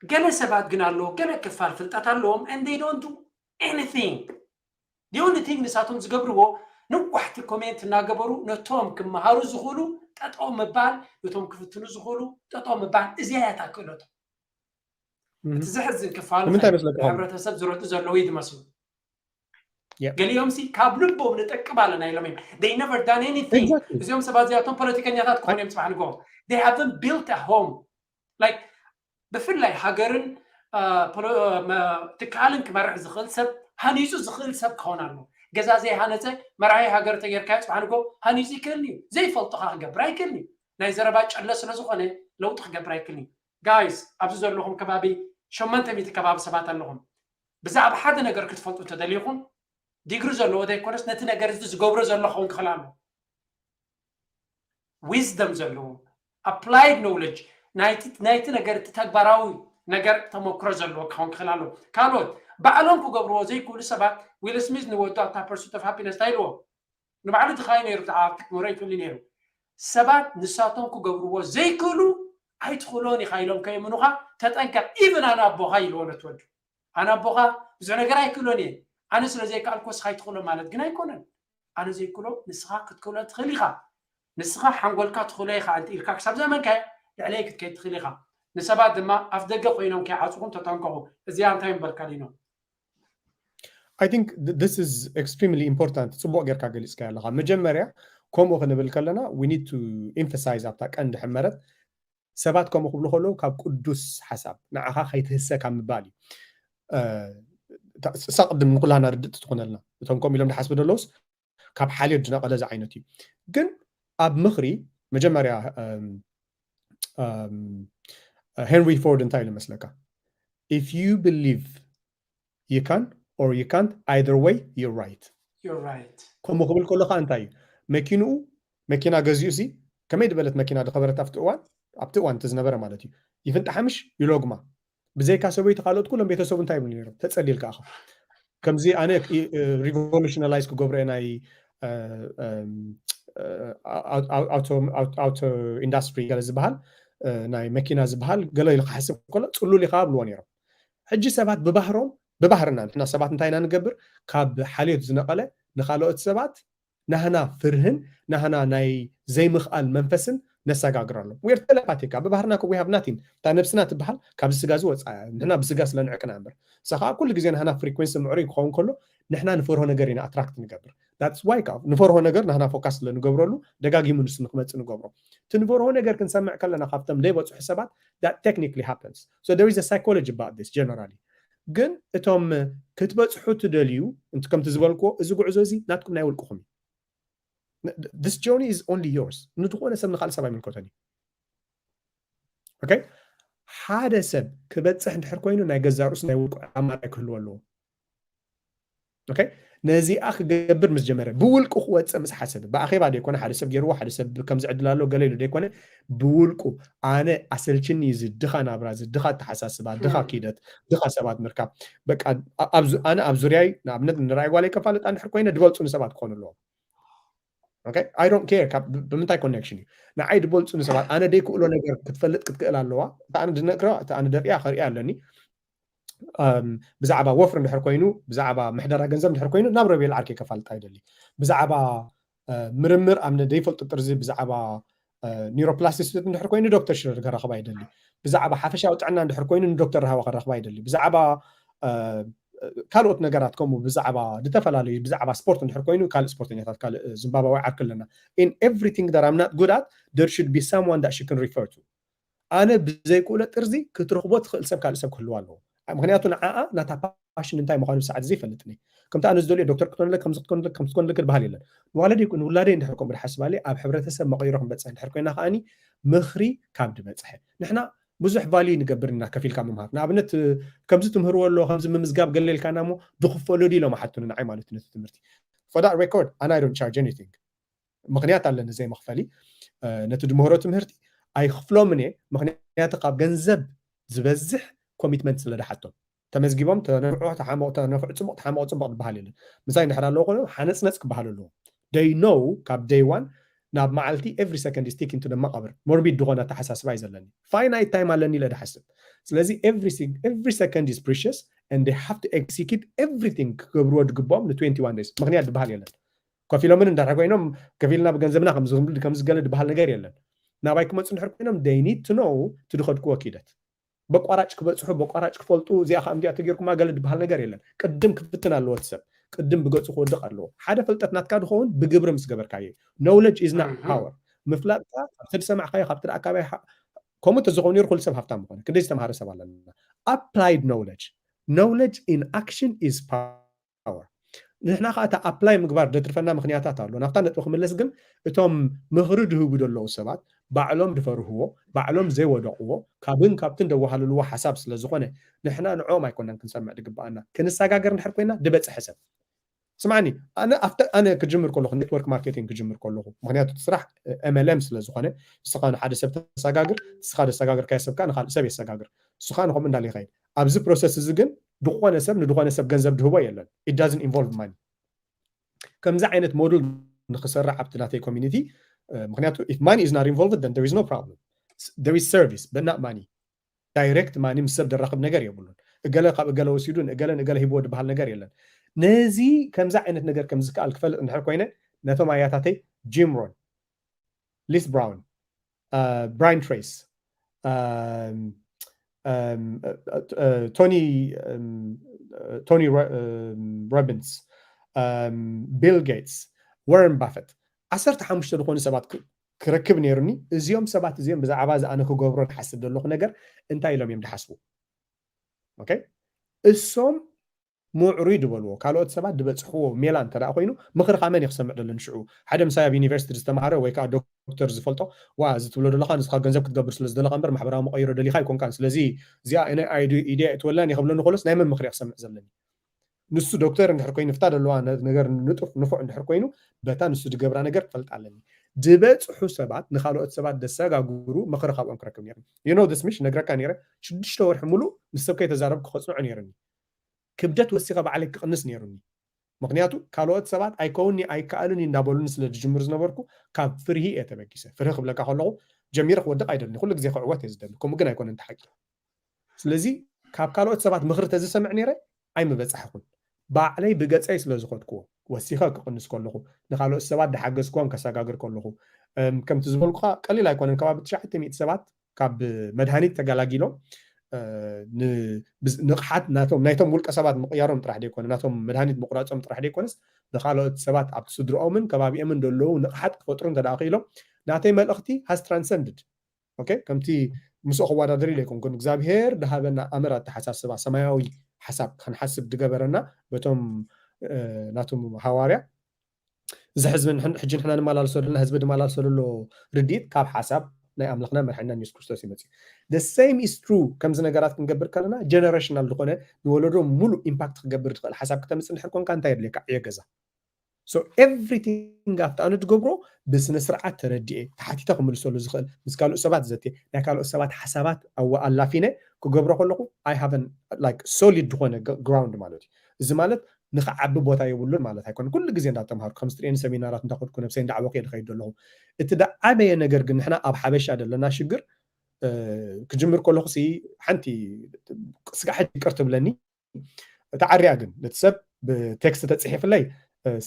ገለ ሰባት ግን ኣለዎ፣ ገለ ክፋል ፍልጠት ኣለዎም and they don't do anything። The only thing ንሳቶም ዝገብርዎ ነዋሕቲ ኮሜንት እናገበሩ ነቶም ክመሃሩ ዝኽእሉ ጠጠው ምባል፣ ነቶም ክፍትኑ ዝኽእሉ ጠጠው ምባል። እዚኣ እያ እታ ክእለቶም። እቲ ዘሕዝን ክፋሉ ንምንታይ መስለካ? ሕብረተሰብ ዝረዱ ዘለዉ እዩ ዝመስሉ። ገሊኦም ሲ ካብ ልቦም ንጠቅም ኣለና ኢሎም እዮም። They never done anything። እዚኦም ሰባት እዚኣቶም ፖለቲከኛታት ክኾኑ እዮም ፅባሕ ንግሆ። They haven't built a home። Like ብፍላይ ሃገርን ትካልን ክመርሕ ዝኽእል ሰብ፣ ሃኒፁ ዝኽእል ሰብ ክኸውን ኣለዎ። ገዛ ዘይሃነፀ መራሒ ሃገር ተጌርካዮ ፅባሕ ንግሆ ሃኒፁ ይክእልኒ እዩ። ዘይፈልጦ ከዓ ክገብር ኣይክእልኒ እዩ። ናይ ዘረባ ጨለ ስለዝኾነ ለውጢ ክገብር ኣይክእልኒ እዩ። ጋይስ፣ ኣብዚ ዘለኹም ከባቢ ሸሞንተ ሚእቲ ከባቢ ሰባት ኣለኹም። ብዛዕባ ሓደ ነገር ክትፈልጡ እንተደሊኹም ዲግሪ ዘለዎ ዘይኮነስ ነቲ ነገር እዚ ዝገብሮ ዘሎ ክኸውን ክኽእል ኣሎ። ዊዝደም ዘለዎ፣ ኣፕላይድ ኖውለጅ፣ ናይቲ ነገር እቲ ተግባራዊ ነገር ተመክሮ ዘለዎ ክኸውን ክኽእል ኣሎ። ካልኦት ባዕሎም ክገብርዎ ዘይክእሉ ሰባት፣ ዊል ስሚዝ ንወዱ ኣብታ ፐርሱት ኦፍ ሃፒነስ እንታይ ኢልዎ? ንባዕሉ ድኻይ ነይሩ፣ ብዛዕባ ቴክኖሎጂ ይፍሊ ነይሩ። ሰባት ንሳቶም ክገብርዎ ዘይክእሉ ኣይትኽእሎን ኢኻ ኢሎም ከየምኑኻ ተጠንቀቕ። ኢቭን ኣነ ኣቦኻ ኢልዎ ነቲ ወዱ። ኣነ ኣቦኻ ብዙሕ ነገር ኣይክእሎን እየ። ኣነ ስለ ዘይከኣልኩ ንስኻ ኣይትኽእሎ ማለት ግን ኣይኮነን። ኣነ ዘይክእሎ ንስኻ ክትክእሎ ትኽእል ኢኻ። ንስኻ ሓንጎልካ ትኽእሎ ኢኻ እንተ ኢልካ ክሳብ ዘመንካዮ ልዕለይ ክትከይድ ትኽእል ኢኻ። ንሰባት ድማ ኣፍ ደገ ኮይኖም ከይዓፅኹም ተጠንቀቑ። እዚኣ እንታይ ምበልካ ሊኖ? I think th- this is extremely important። ፅቡቕ ጌርካ ገሊፅካ ኣለኻ። መጀመርያ ከምኡ ክንብል ከለና we need to emphasize ኣብታ ቀንዲ ሕመረት ሰባት ከምኡ ክብሉ ከለዉ ካብ ቅዱስ ሓሳብ ንዓኻ ከይትህሰ ካብ ምባል እዩ። እ፣ እታ- እሳ ቅድም ንኩላና ርድእቲ ትኾነልና። እቶም ከምኡ ኢሎም ዝሓስቡ ዘለውስ ካብ ሓልዮት ዝነቐለ ዝዓይነት እዩ። ግን ኣብ ምኽሪ መጀመርያ እም፣ እም፣ ሄንሪ ፎርድ እንታይ ኢሉ መስለካ? If you believe you can or you can't, either way you're right። You're right። ከምኡ ክብል ከሎ ከዓ እንታይ እዩ? መኪንኡ መኪና ገዚኡ ሲ ከመይ ዝበለት መኪና ዝኸበረት ኣብቲ እዋን ኣብቲ እዋን እቲ ዝነበረ ማለት እዩ። ይፍንጣሓ ምሽ ይሎግማ። ብዘይካ ሰበይቱ ካልኦት ኩሎም ቤተሰቡ እንታይ ይብሉ ነይሮም? ተጸሊል ከኣኻ ከምዚ ኣነ ሪቮሉሽናላይዝ ክገብሮ እየ ናይ ኣውቶ ኢንዳስትሪ ገለ ዝበሃል ናይ መኪና ዝበሃል ገለ ኢሉ ክሓስብ ከሎ ጽሉል ኢኻ ብልዎ ነይሮም። ሕጂ ሰባት ብባህሮም ብባህርና ንሕና ሰባት እንታይ ኢና ንገብር? ካብ ሓልዮት ዝነቐለ ንኻልኦት ሰባት ናህና ፍርህን ናህና ናይ ዘይምኽኣል መንፈስን ነሰጋግረሎም። We're telepathic። ብባህርና we have nothing። እታ ነብስና ትበሃል ካብዚ ስጋ እዚ ወፃያ እያ። ንሕና ብስጋ ስለ ንዕቅና እምበር። እሳ ከዓ ኩሉ ግዜ ናህና ፍሪኩንሲ ምዕሩይ ክኸውን ከሎ ንሕና ንፈርሆ ነገር ኢና ኣትራክት ንገብር። That's why ከዓ ንፈርሆ ነገር ናህና ፎካስ ስለ ንገብረሉ ደጋጊሙ ንሱ ንክመፅእ ንገብሮ። እቲ ንፈርሆ ነገር ክንሰምዕ ከለና ካብቶም ዘይበፅሑ ሰባት that technically happens። So there is a psychology about this generally። ግን እቶም ክትበፅሑ ትደልዩ እንት ከምቲ ዝበልክዎ እዚ ጉዕዞ እዚ ናትኩም ናይ ውልቅኹም እዩ። This journey is only yours። ንዝኾነ ሰብ ንካልእ ሰብ ኣይምልከቶን እዩ። Okay? ሓደ ሰብ ክበፅሕ እንድሕር ኮይኑ ናይ ገዛ ርእሱ ናይ ውልቁ ኣማራይ ክህልዎ ኣለዎ። Okay? ነዚኣ ክገብር ምስ ጀመረ ብውልቁ ክወፅእ ምስ ሓሰበ ብኣኼባ ዘይኮነ ሓደ ሰብ ገይርዎ ሓደ ሰብ ከምዚ ዕድል ኣሎ ገለ ኢሉ ዘይኮነ ብውልቁ ኣነ ኣሰልችኒ እዚ ድኻ ናብራ እዚ ድኻ ኣተሓሳስባ ድኻ ኪደት ድኻ ሰባት ምርካብ በቃ ኣነ ኣብ ዙርያይ ንኣብነት ንራእይ ጓለይ ከፋልጣ እንድሕር ኮይነ ድበልፁኒ ሰባት ክኾኑ ኣለዎም። Okay? I don't care ካብ ብምንታይ ኮኔክሽን እዩ ንዓይ ድበልፁኒ ሰባት ኣነ ደይክእሎ ነገር ክትፈልጥ ክትክእል ኣለዋ። እታ ኣነ ድነግራ እታ ኣነ ደሪያ ከሪያ ኣለኒ። ብዛዕባ ወፍሪ እንድሕር ኮይኑ ብዛዕባ ምሕደራ ገንዘብ እንድሕር ኮይኑ ናብ ረቤል ዓርከይ ከፋልጣ ይደሊ። ብዛዕባ ምርምር ኣብ ዘይፈልጡ ጥርዚ ብዛዕባ ኒውሮፕላስቲሲስት እንድሕር ኮይኑ ዶክተር ሽረር ከራኽባ ይደሊ። ብዛዕባ ሓፈሻዊ ጥዕና እንድሕር ኮይኑ ንዶክተር ራህዋ ከራኽባ ይደሊ። ብዛዕባ ካልኦት ነገራት ከምኡ ብዛዕባ ዝተፈላለዩ ብዛዕባ ስፖርት እንድሕር ኮይኑ ካልእ ስፖርተኛታት ካልእ ዝምባባዊ ዓርኪ ኣለና። In everything that I'm not good at, there should be someone that she can refer to. ኣነ ብዘይክእሎ ጥርዚ ክትረኽቦ ትኽእል ሰብ ካልእ ሰብ ክህልዋ ኣለዎ። ምክንያቱ ንዓኣ ናታ ፓሽን እንታይ ምዃኑ ብሰዓት እዚ ይፈልጥኒ። ከምቲ ኣነ ዝደልዮ ዶክተር ክትኮንለ ከምዚ ክትኮንለ ከምዚ ክትኮንለ ክበሃል የለን። ንዋለደይ ንውላደይ እንድሕር ከምኡ ድሓስባለይ ኣብ ሕብረተሰብ መቐይሮ ክንበፅሕ እንድሕር ኮይና ከዓኒ ምኽሪ ካብ ድበፅሐ ንሕና ብዙሕ ቫልዩ ንገብር ኢና ከፊልካ ምምሃር። ንኣብነት ከምዚ ትምህርዎ ኣሎ ከምዚ ምምዝጋብ ገለ ኢልካና እሞ ድኽፈሎ ድዩ ኢሎም ሓቱኒ ንዓይ ማለት እዩ ነቲ ትምህርቲ። For that record, and I don't charge anything. ምክንያት ኣለኒ ዘይመኽፈሊ ነቲ ድምህሮ ትምህርቲ ኣይክፍሎምን እየ። ምክንያቱ ካብ ገንዘብ ዝበዝሕ ኮሚትመንት ስለ ድሓቶም ተመዝጊቦም ተነፍዑ ተሓመቑ ተነፍዑ ፅቡቕ ተሓመቑ ፅቡቕ ዝበሃል የለን። ምሳይ እንድሕር ኣለዎ ኮይኖም ሓነፅነፅ ክበሃል ኣለዎ። They know ካብ day one ናብ መዓልቲ every second is ticking to the መቃብር ሞርቢድ ዝኾነ ኣተሓሳስባ እዩ ዘለኒ። Finite time ኣለኒ ኢለ ድሓስብ። ስለዚ every second is precious and they have to execute everything ክገብርዎ ድግብኦም ን twenty one days ምክንያት ዝበሃል የለን። ከፊሎምን እንድሕር ኮይኖም ከፊልና ብገንዘብና ከምዝገለ ዝበሃል ነገር የለን። ናባይ ክመፁ እንድሕር ኮይኖም they need to know እቲ ድኸድክዎ ኪደት በቋራጭ ክበፅሑ በቋራጭ ክፈልጡ እዚኣ ከዓ እዚኣ ተጌርኩማ ገለ ዝበሃል ነገር የለን። ቅድም ክፍትን ኣለዎ እቲ ሰብ። ቅድም ብገፁ ክወድቕ ኣለዎ። ሓደ ፍልጠት ናትካ ድኸውን ብግብሪ ምስ ገበርካዮ። Knowledge is not power። ምፍላጥካ ካብቲ ዝሰማዕካዮ ካብቲ ደኣካባቢ ከምኡ ተዝኸውን ነሩ ኩሉ ሰብ ሃፍታም ምኾነ። ክንደይ ዝተምሃረ ሰብ ኣለና። Applied knowledge. Knowledge in action is power. ንሕና ከዓ እቲ ኣፕላይ ምግባር ደትርፈና ምክንያታት ኣሎ። ናብታ ነጥቢ ክምለስ ግን እቶም ምኽሪ ድህቡ ዘለዉ ሰባት ባዕሎም ድፈርህዎ ባዕሎም ዘይወደቕዎ ካብን ካብትን ደወሃልልዎ ሓሳብ ስለ ዝኾነ ንሕና ንዕኦም ኣይኮነን ክንሰምዕ ድግብኣና። ክንሰጋገር እንድሕር ኮይና ድበፅሐ ሰብ ስማዕኒ ኣነ ኣብተ ኣነ ክጅምር ከለኹ ኔትወርክ ማርኬቲንግ ክጅምር ከለኹ ምክንያቱ እቲ ስራሕ M L M ስለ ዝኾነ ንስኻ ንሓደ ሰብ ተሰጋግር ንስኻ ደሰጋግርካዮ ሰብ ከዓ ንካልእ ሰብ የሰጋግር ንስኻ ንኸምኡ እንዳለ ይኸይድ ኣብዚ ፕሮሰስ እዚ ግን ዝኾነ ሰብ ንዝኾነ ሰብ ገንዘብ ድህቦ የለን። It doesn't involve money። ከምዚ ዓይነት ሞዱል ንክሰርዕ ኣብቲ ናተይ ኮሚኒቲ ምክንያቱ if money is not involved then there is no problem. There is service but not money. Direct money ምስ ሰብ ደራኽብ ነገር የብሉን። እገለ ካብ እገለ ወሲዱ ንእገለ ንእገለ ሂብዎ ዝበሃል ነገር የለን። ነዚ ከምዚ ዓይነት ነገር ከም ዝከኣል ክፈልጥ እንድሕር ኮይነ ነቶም ኣያታተይ ጂም ሮን፣ ሊስ ብራውን፣ ብራያን ትሬስ፣ ቶኒ ቶኒ ሮቢንስ፣ ቢል ጌትስ፣ ወረን ባፈት ዓሰርተ ሓሙሽተ ዝኾኑ ሰባት ክረክብ ነይሩኒ። እዚኦም ሰባት እዚኦም ብዛዕባ እዚ ኣነ ክገብሮ ዝሓስብ ዘለኹ ነገር እንታይ ኢሎም እዮም ድሓስቡ? እሶም ምዕሩይ ዝበልዎ ካልኦት ሰባት ዝበፅሕዎ ሜላ እንተ ኮይኑ ምኽሪ ካብ መን ክሰምዕ ደለኒ ሽዑ ሓደ ምሳይ ኣብ ዩኒቨርሲቲ ዝተማሃረ ወይ ከዓ ዶክተር ዝፈልጦ ዋ እዚ ትብሎ ዘለካ ንስካ ገንዘብ ክትገብር ስለ ዝደለካ እምበር ማሕበራዊ መቀይሮ ደሊካ ኣይኮንካን ስለዚ እዚኣ ናይ ኣይዲ ኢድያ እትወላን ይክብለኒ ከሎስ ናይ መን ምኽሪ ክሰምዕ ዘለኒ ንሱ ዶክተር እንድሕር ኮይኑ ፍታ ደለዋ ነገር ንጡፍ ንፉዕ እንድሕር ኮይኑ በታ ንሱ ዝገብራ ነገር ክፈልጥ ኣለኒ ዝበፅሑ ሰባት ንካልኦት ሰባት ደሰጋግሩ ምኽሪ ካብኦም ክረክብ ነይሩ you know this ምሽ ነግረካ ነይረ ሽዱሽተ ወርሒ ሙሉእ ምስ ሰብ ከይተዛረብኩ ክፅንዖ ነይሩኒ ክብደት ወሲኸ ባዕለይ ክቕንስ ነይሩኒ ምክንያቱ ካልኦት ሰባት ኣይከውኒ ኣይከኣልን እዩ እንዳበሉኒ ስለ ዝጅምር ዝነበርኩ ካብ ፍርሂ እየ ተበጊሰ ፍርሂ ክብለካ ከለኹ ጀሚረ ክወድቕ ኣይደልን ኩሉ ግዜ ክዕወት እየ ዝደሊ ከምኡ ግን ኣይኮነን ተሓቂ ስለዚ ካብ ካልኦት ሰባት ምኽሪ ተዝሰምዕ ነይረ ኣይምበፃሕኹን ባዕለይ ብገፀይ ስለ ዝኸድክዎ ወሲኸ ክቕንስ ከለኹ ንካልኦት ሰባት ድሓገዝክዎም ከሰጋግር ከለኹ ከምቲ ዝበልኩካ ቀሊል ኣይኮነን ከባቢ ትሽዓተ ሚእቲ ሰባት ካብ መድሃኒት ተገላጊሎም ንቕሓት ናቶም ናይቶም ውልቀ ሰባት ምቕያሮም ጥራሕ ደይኮነ ናቶም መድሃኒት ምቁራፆም ጥራሕ ደይኮነስ ንካልኦት ሰባት ኣብቲ ስድርኦምን ከባቢኦምን ዘለዉ ንቕሓት ክፈጥሩ እንተ ክኢሎም ናተይ መልእኽቲ has transcended ከምቲ ምስኦ ክወዳደር ኢለ ኣይኮንኩን እግዚኣብሄር ድሃበና ኣምር ኣተሓሳስባ ሰማያዊ ሓሳብ ክንሓስብ ድገበረና በቶም ናቶም ሃዋርያ እዚ ህዝቢ ሕጂ ንሕና ንመላልሶ ዘለና ህዝቢ ድመላልሶ ዘሎ ርድኢት ካብ ሓሳብ ናይ ኣምላኽና መድሓኒና የሱስ ክርስቶስ ይመፅእ the same is true ከምዚ ነገራት ክንገብር ከለና generational ዝኾነ ንወለዶ ሙሉእ ኢምፓክት ክገብር ዝኽእል ሓሳብ ክተምፅእ እንድሕር ኮንካ እንታይ የድልየካ ዕዮ ገዛ so everything ኣብቲ ኣነ ዝገብሮ ብስነ ስርዓት ተረዲኤ ተሓቲተ ክምልሰሉ ዝኽእል ምስ ካልኦት ሰባት ዘትየ ናይ ካልኦት ሰባት ሓሳባት ኣላፊነ ክገብሮ ከለኹ I have like solid ዝኾነ ground ማለት እዩ እዚ ማለት ንክዓቢ ቦታ የብሉን ማለት ኣይኮነ ኩሉ ግዜ እንዳተምሃርኩ ከም ስትሪኤን ሰሚናራት እንዳኸድኩ ነብሰይ እንዳዓበኩ እየ ዝኸይድ ዘለኹ እቲ ደዓበየ ነገር ግን ንሕና ኣብ ሓበሻ ዘለና ሽግር ክጅምር ከለኹ ሲ ሓንቲ ስጋዕ ሕጂ ቅር ትብለኒ ተዓርያ ግን ነቲ ሰብ ብቴክስት ተፅሒፍለይ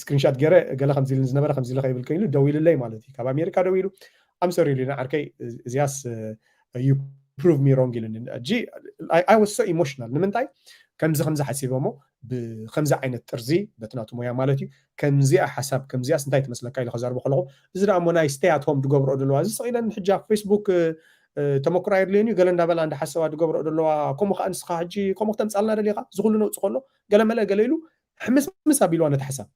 ስክሪንሻት ገይረ ገለ ከምዚ ኢሉ ዝነበረ ከምዚ ኢሉ ከይብል ከይሉ ደዊሉለይ ማለት እዩ ካብ ኣሜሪካ ደዊሉ I'm sorry ሊና ዓርከይ፣ እዚያስ you prove me wrong ኢሉኒ። ሕጂ I was so emotional። ንምንታይ ከምዚ ከምዚ ሓሲበ እሞ ብከምዚ ዓይነት ጥርዚ በቲ ናቱ ሞያ ማለት እዩ፣ ከምዚኣ ሓሳብ ከምዚኣስ እንታይ ትመስለካ ኢለ ከዛርቦ ከለኹ፣ እዚ ደኣ እሞ ናይ stay at home ዝገብርኦ ዘለዋ፣ እዚ ስቕ ኢለን ሕጂ ኣብ ፌስቡክ ተመክሮ ኣየድልየን እዩ፣ ገለ እንዳበላ እንዳሓሰባ ዝገብርኦ ዘለዋ፣ ከምኡ ከዓ ንስኻ ሕጂ ከምኡ ክተምፃልና ደሊኻ፣ እዚ ኩሉ ነውፂ ከሎ ገለ መለ ገለ ኢሉ ሕምስምስ ኣቢልዋ ነቲ ሓሳብ።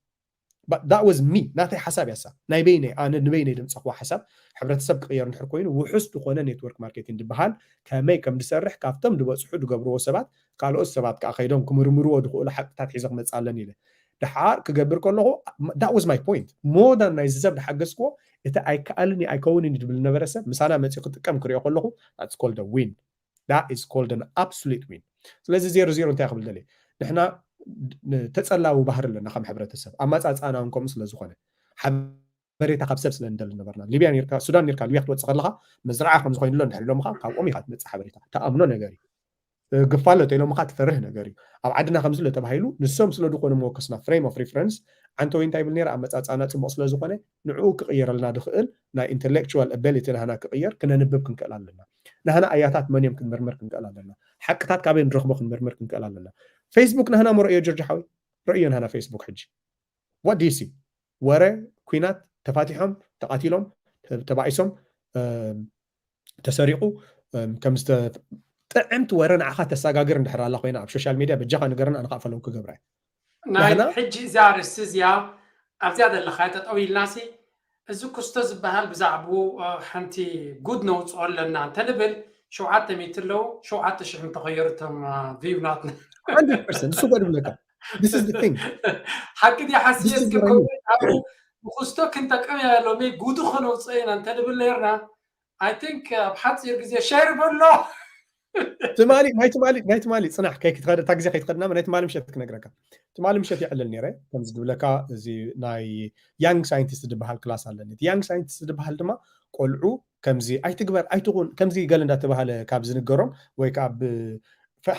That was me፣ ናተይ ሓሳብ ያሳ፣ ናይ በይነይ፣ ኣነ ንበይነይ ደምፀኽዋ ሓሳብ። ሕብረተሰብ ክቕየር እንድሕር ኮይኑ ውሑስ ዝኾነ ኔትወርክ ማርኬቲንግ ዝበሃል ከመይ ከም ዝሰርሕ ካብቶም ዝበፅሑ ዝገብርዎ ሰባት ካልኦት ሰባት ከዓ ከይዶም ክምርምርዎ ዝኽእሉ ሓቅታት ሒዘ ክመፅእ ኣለኒ ኢለ ድሓር ክገብር ከለኹ፣ that was my point። More than ናይዚ ሰብ ዝሓገዝክዎ፣ እቲ ኣይከኣልን እዩ ኣይከውንን እዩ ዝብል ዝነበረ ሰብ ምሳና መፂኡ ክጥቀም ክሪኦ ከለኹ፣ that's called a win። That is called an absolute win። ስለዚ ዜሮ ዜሮ እንታይ ክብል ደልየ፣ ንሕና ተፀላዊ ባህሪ ኣለና ከም ሕብረተሰብ፣ ኣመፃፅኣና እውን ከምኡ ስለ ዝኾነ፣ ሓበሬታ ካብ ሰብ ስለ ንደሊ ነበርና። ሊብያ ነርካ፣ ሱዳን ነርካ፣ ሊብያ ክትወፅእ ከለኻ መዝረዓ ከም ዝኾይኑ ኣሎ እንድሕር ኢሎምኻ፣ ካብኦም ኢኻ ትመፅእ ሓበሬታ፣ ተኣምኖ ነገር እዩ። ግፋሎ ተኢሎምኻ ትፈርህ ነገር እዩ። ኣብ ዓድና ከምዚ ኣሎ ተባሂሉ፣ ንሶም ስለ ዝኾኑ መወከስና፣ frame of reference፣ ዓንተወይ እንታይ ይብል ነይረ፣ ኣመፃፅኣና ፅቡቕ ስለ ዝኾነ ንዕኡ ክቕየረልና ዝኽእል ናይ intellectual ability ናህና ክቕየር፣ ክነንብብ ክንክእል ኣለና። ናህና ኣያታት መን እዮም ክንምርምር ክንክእል ኣለና። ሓቅታት ካበይ ንረኽቦ ክንምርምር ክንክእል ኣለና። ፌስቡክ ናህና መርኣዮ ጆርጆ ሓወይ፣ ረእዮ ናህና ፌስቡክ ሕጂ። What do you see? ወረ፣ ኲናት፣ ተፋቲሖም፣ ተቓቲሎም፣ ተ- ተባኢሶም፣ እም፣ ተሰሪቑ፣ እም፣ ከም ዝተ- ጥዕምቲ ወረ ንዓኻ ተሰጋግር እንድሕር ኣላ ኮይና ኣብ ሶሻል ሚድያ በጃኻ ንገርና፣ ኣነ ከዓ ፈለው ክገብራ እየ። ናይ ናህና ሕጂ እዚኣ ርእሲ እዚኣ ኣብዚኣ ዘለኻ ጠጠው ኢልናሲ፣ እዚ ክስቶ ዝበሃል ብዛዕባኡ ሓንቲ ጉድ ነውፅኦ ኣለና እንተንብል፣ ሸውዓተ ሚእቲ ኣለዉ፣ ሸውዓተ ሽሕ እንተኸየሩ እቶም ቪው ናትና። hundred percent እሱ እኮ ድብለካ። This is the thing። ሓቂ ድያ ሓስየ This is እስኪ what I mean። ኮሜንት ኣብኡ ብክስቶ ክንጠቅም እያ ሎሚ ጉዱ ከነውፅኦ ኢና እንተንብል ነርና፣ I think ኣብ ሓፂር ግዜ ሸር በሎ። ትማሊ ናይ ትማሊ ናይ ትማሊ ፅናሕ ከይክትኸደ እታ ግዜ ከይትኸድና ናይ ትማሊ ምሸት ክነግረካ። ትማሊ ምሸት ይዕልል ነይረ ከምዚ ድብለካ፣ እዚ ናይ ያንግ ሳይንቲስት ዝበሃል ክላስ ኣለኒ። እቲ ያንግ ሳይንቲስት ዝበሃል ድማ ቆልዑ ከምዚ ኣይትግበር ኣይትኹን ከምዚ ገለ እንዳተባሃለ ካብ ዝንገሮም ወይ ከዓ ብ-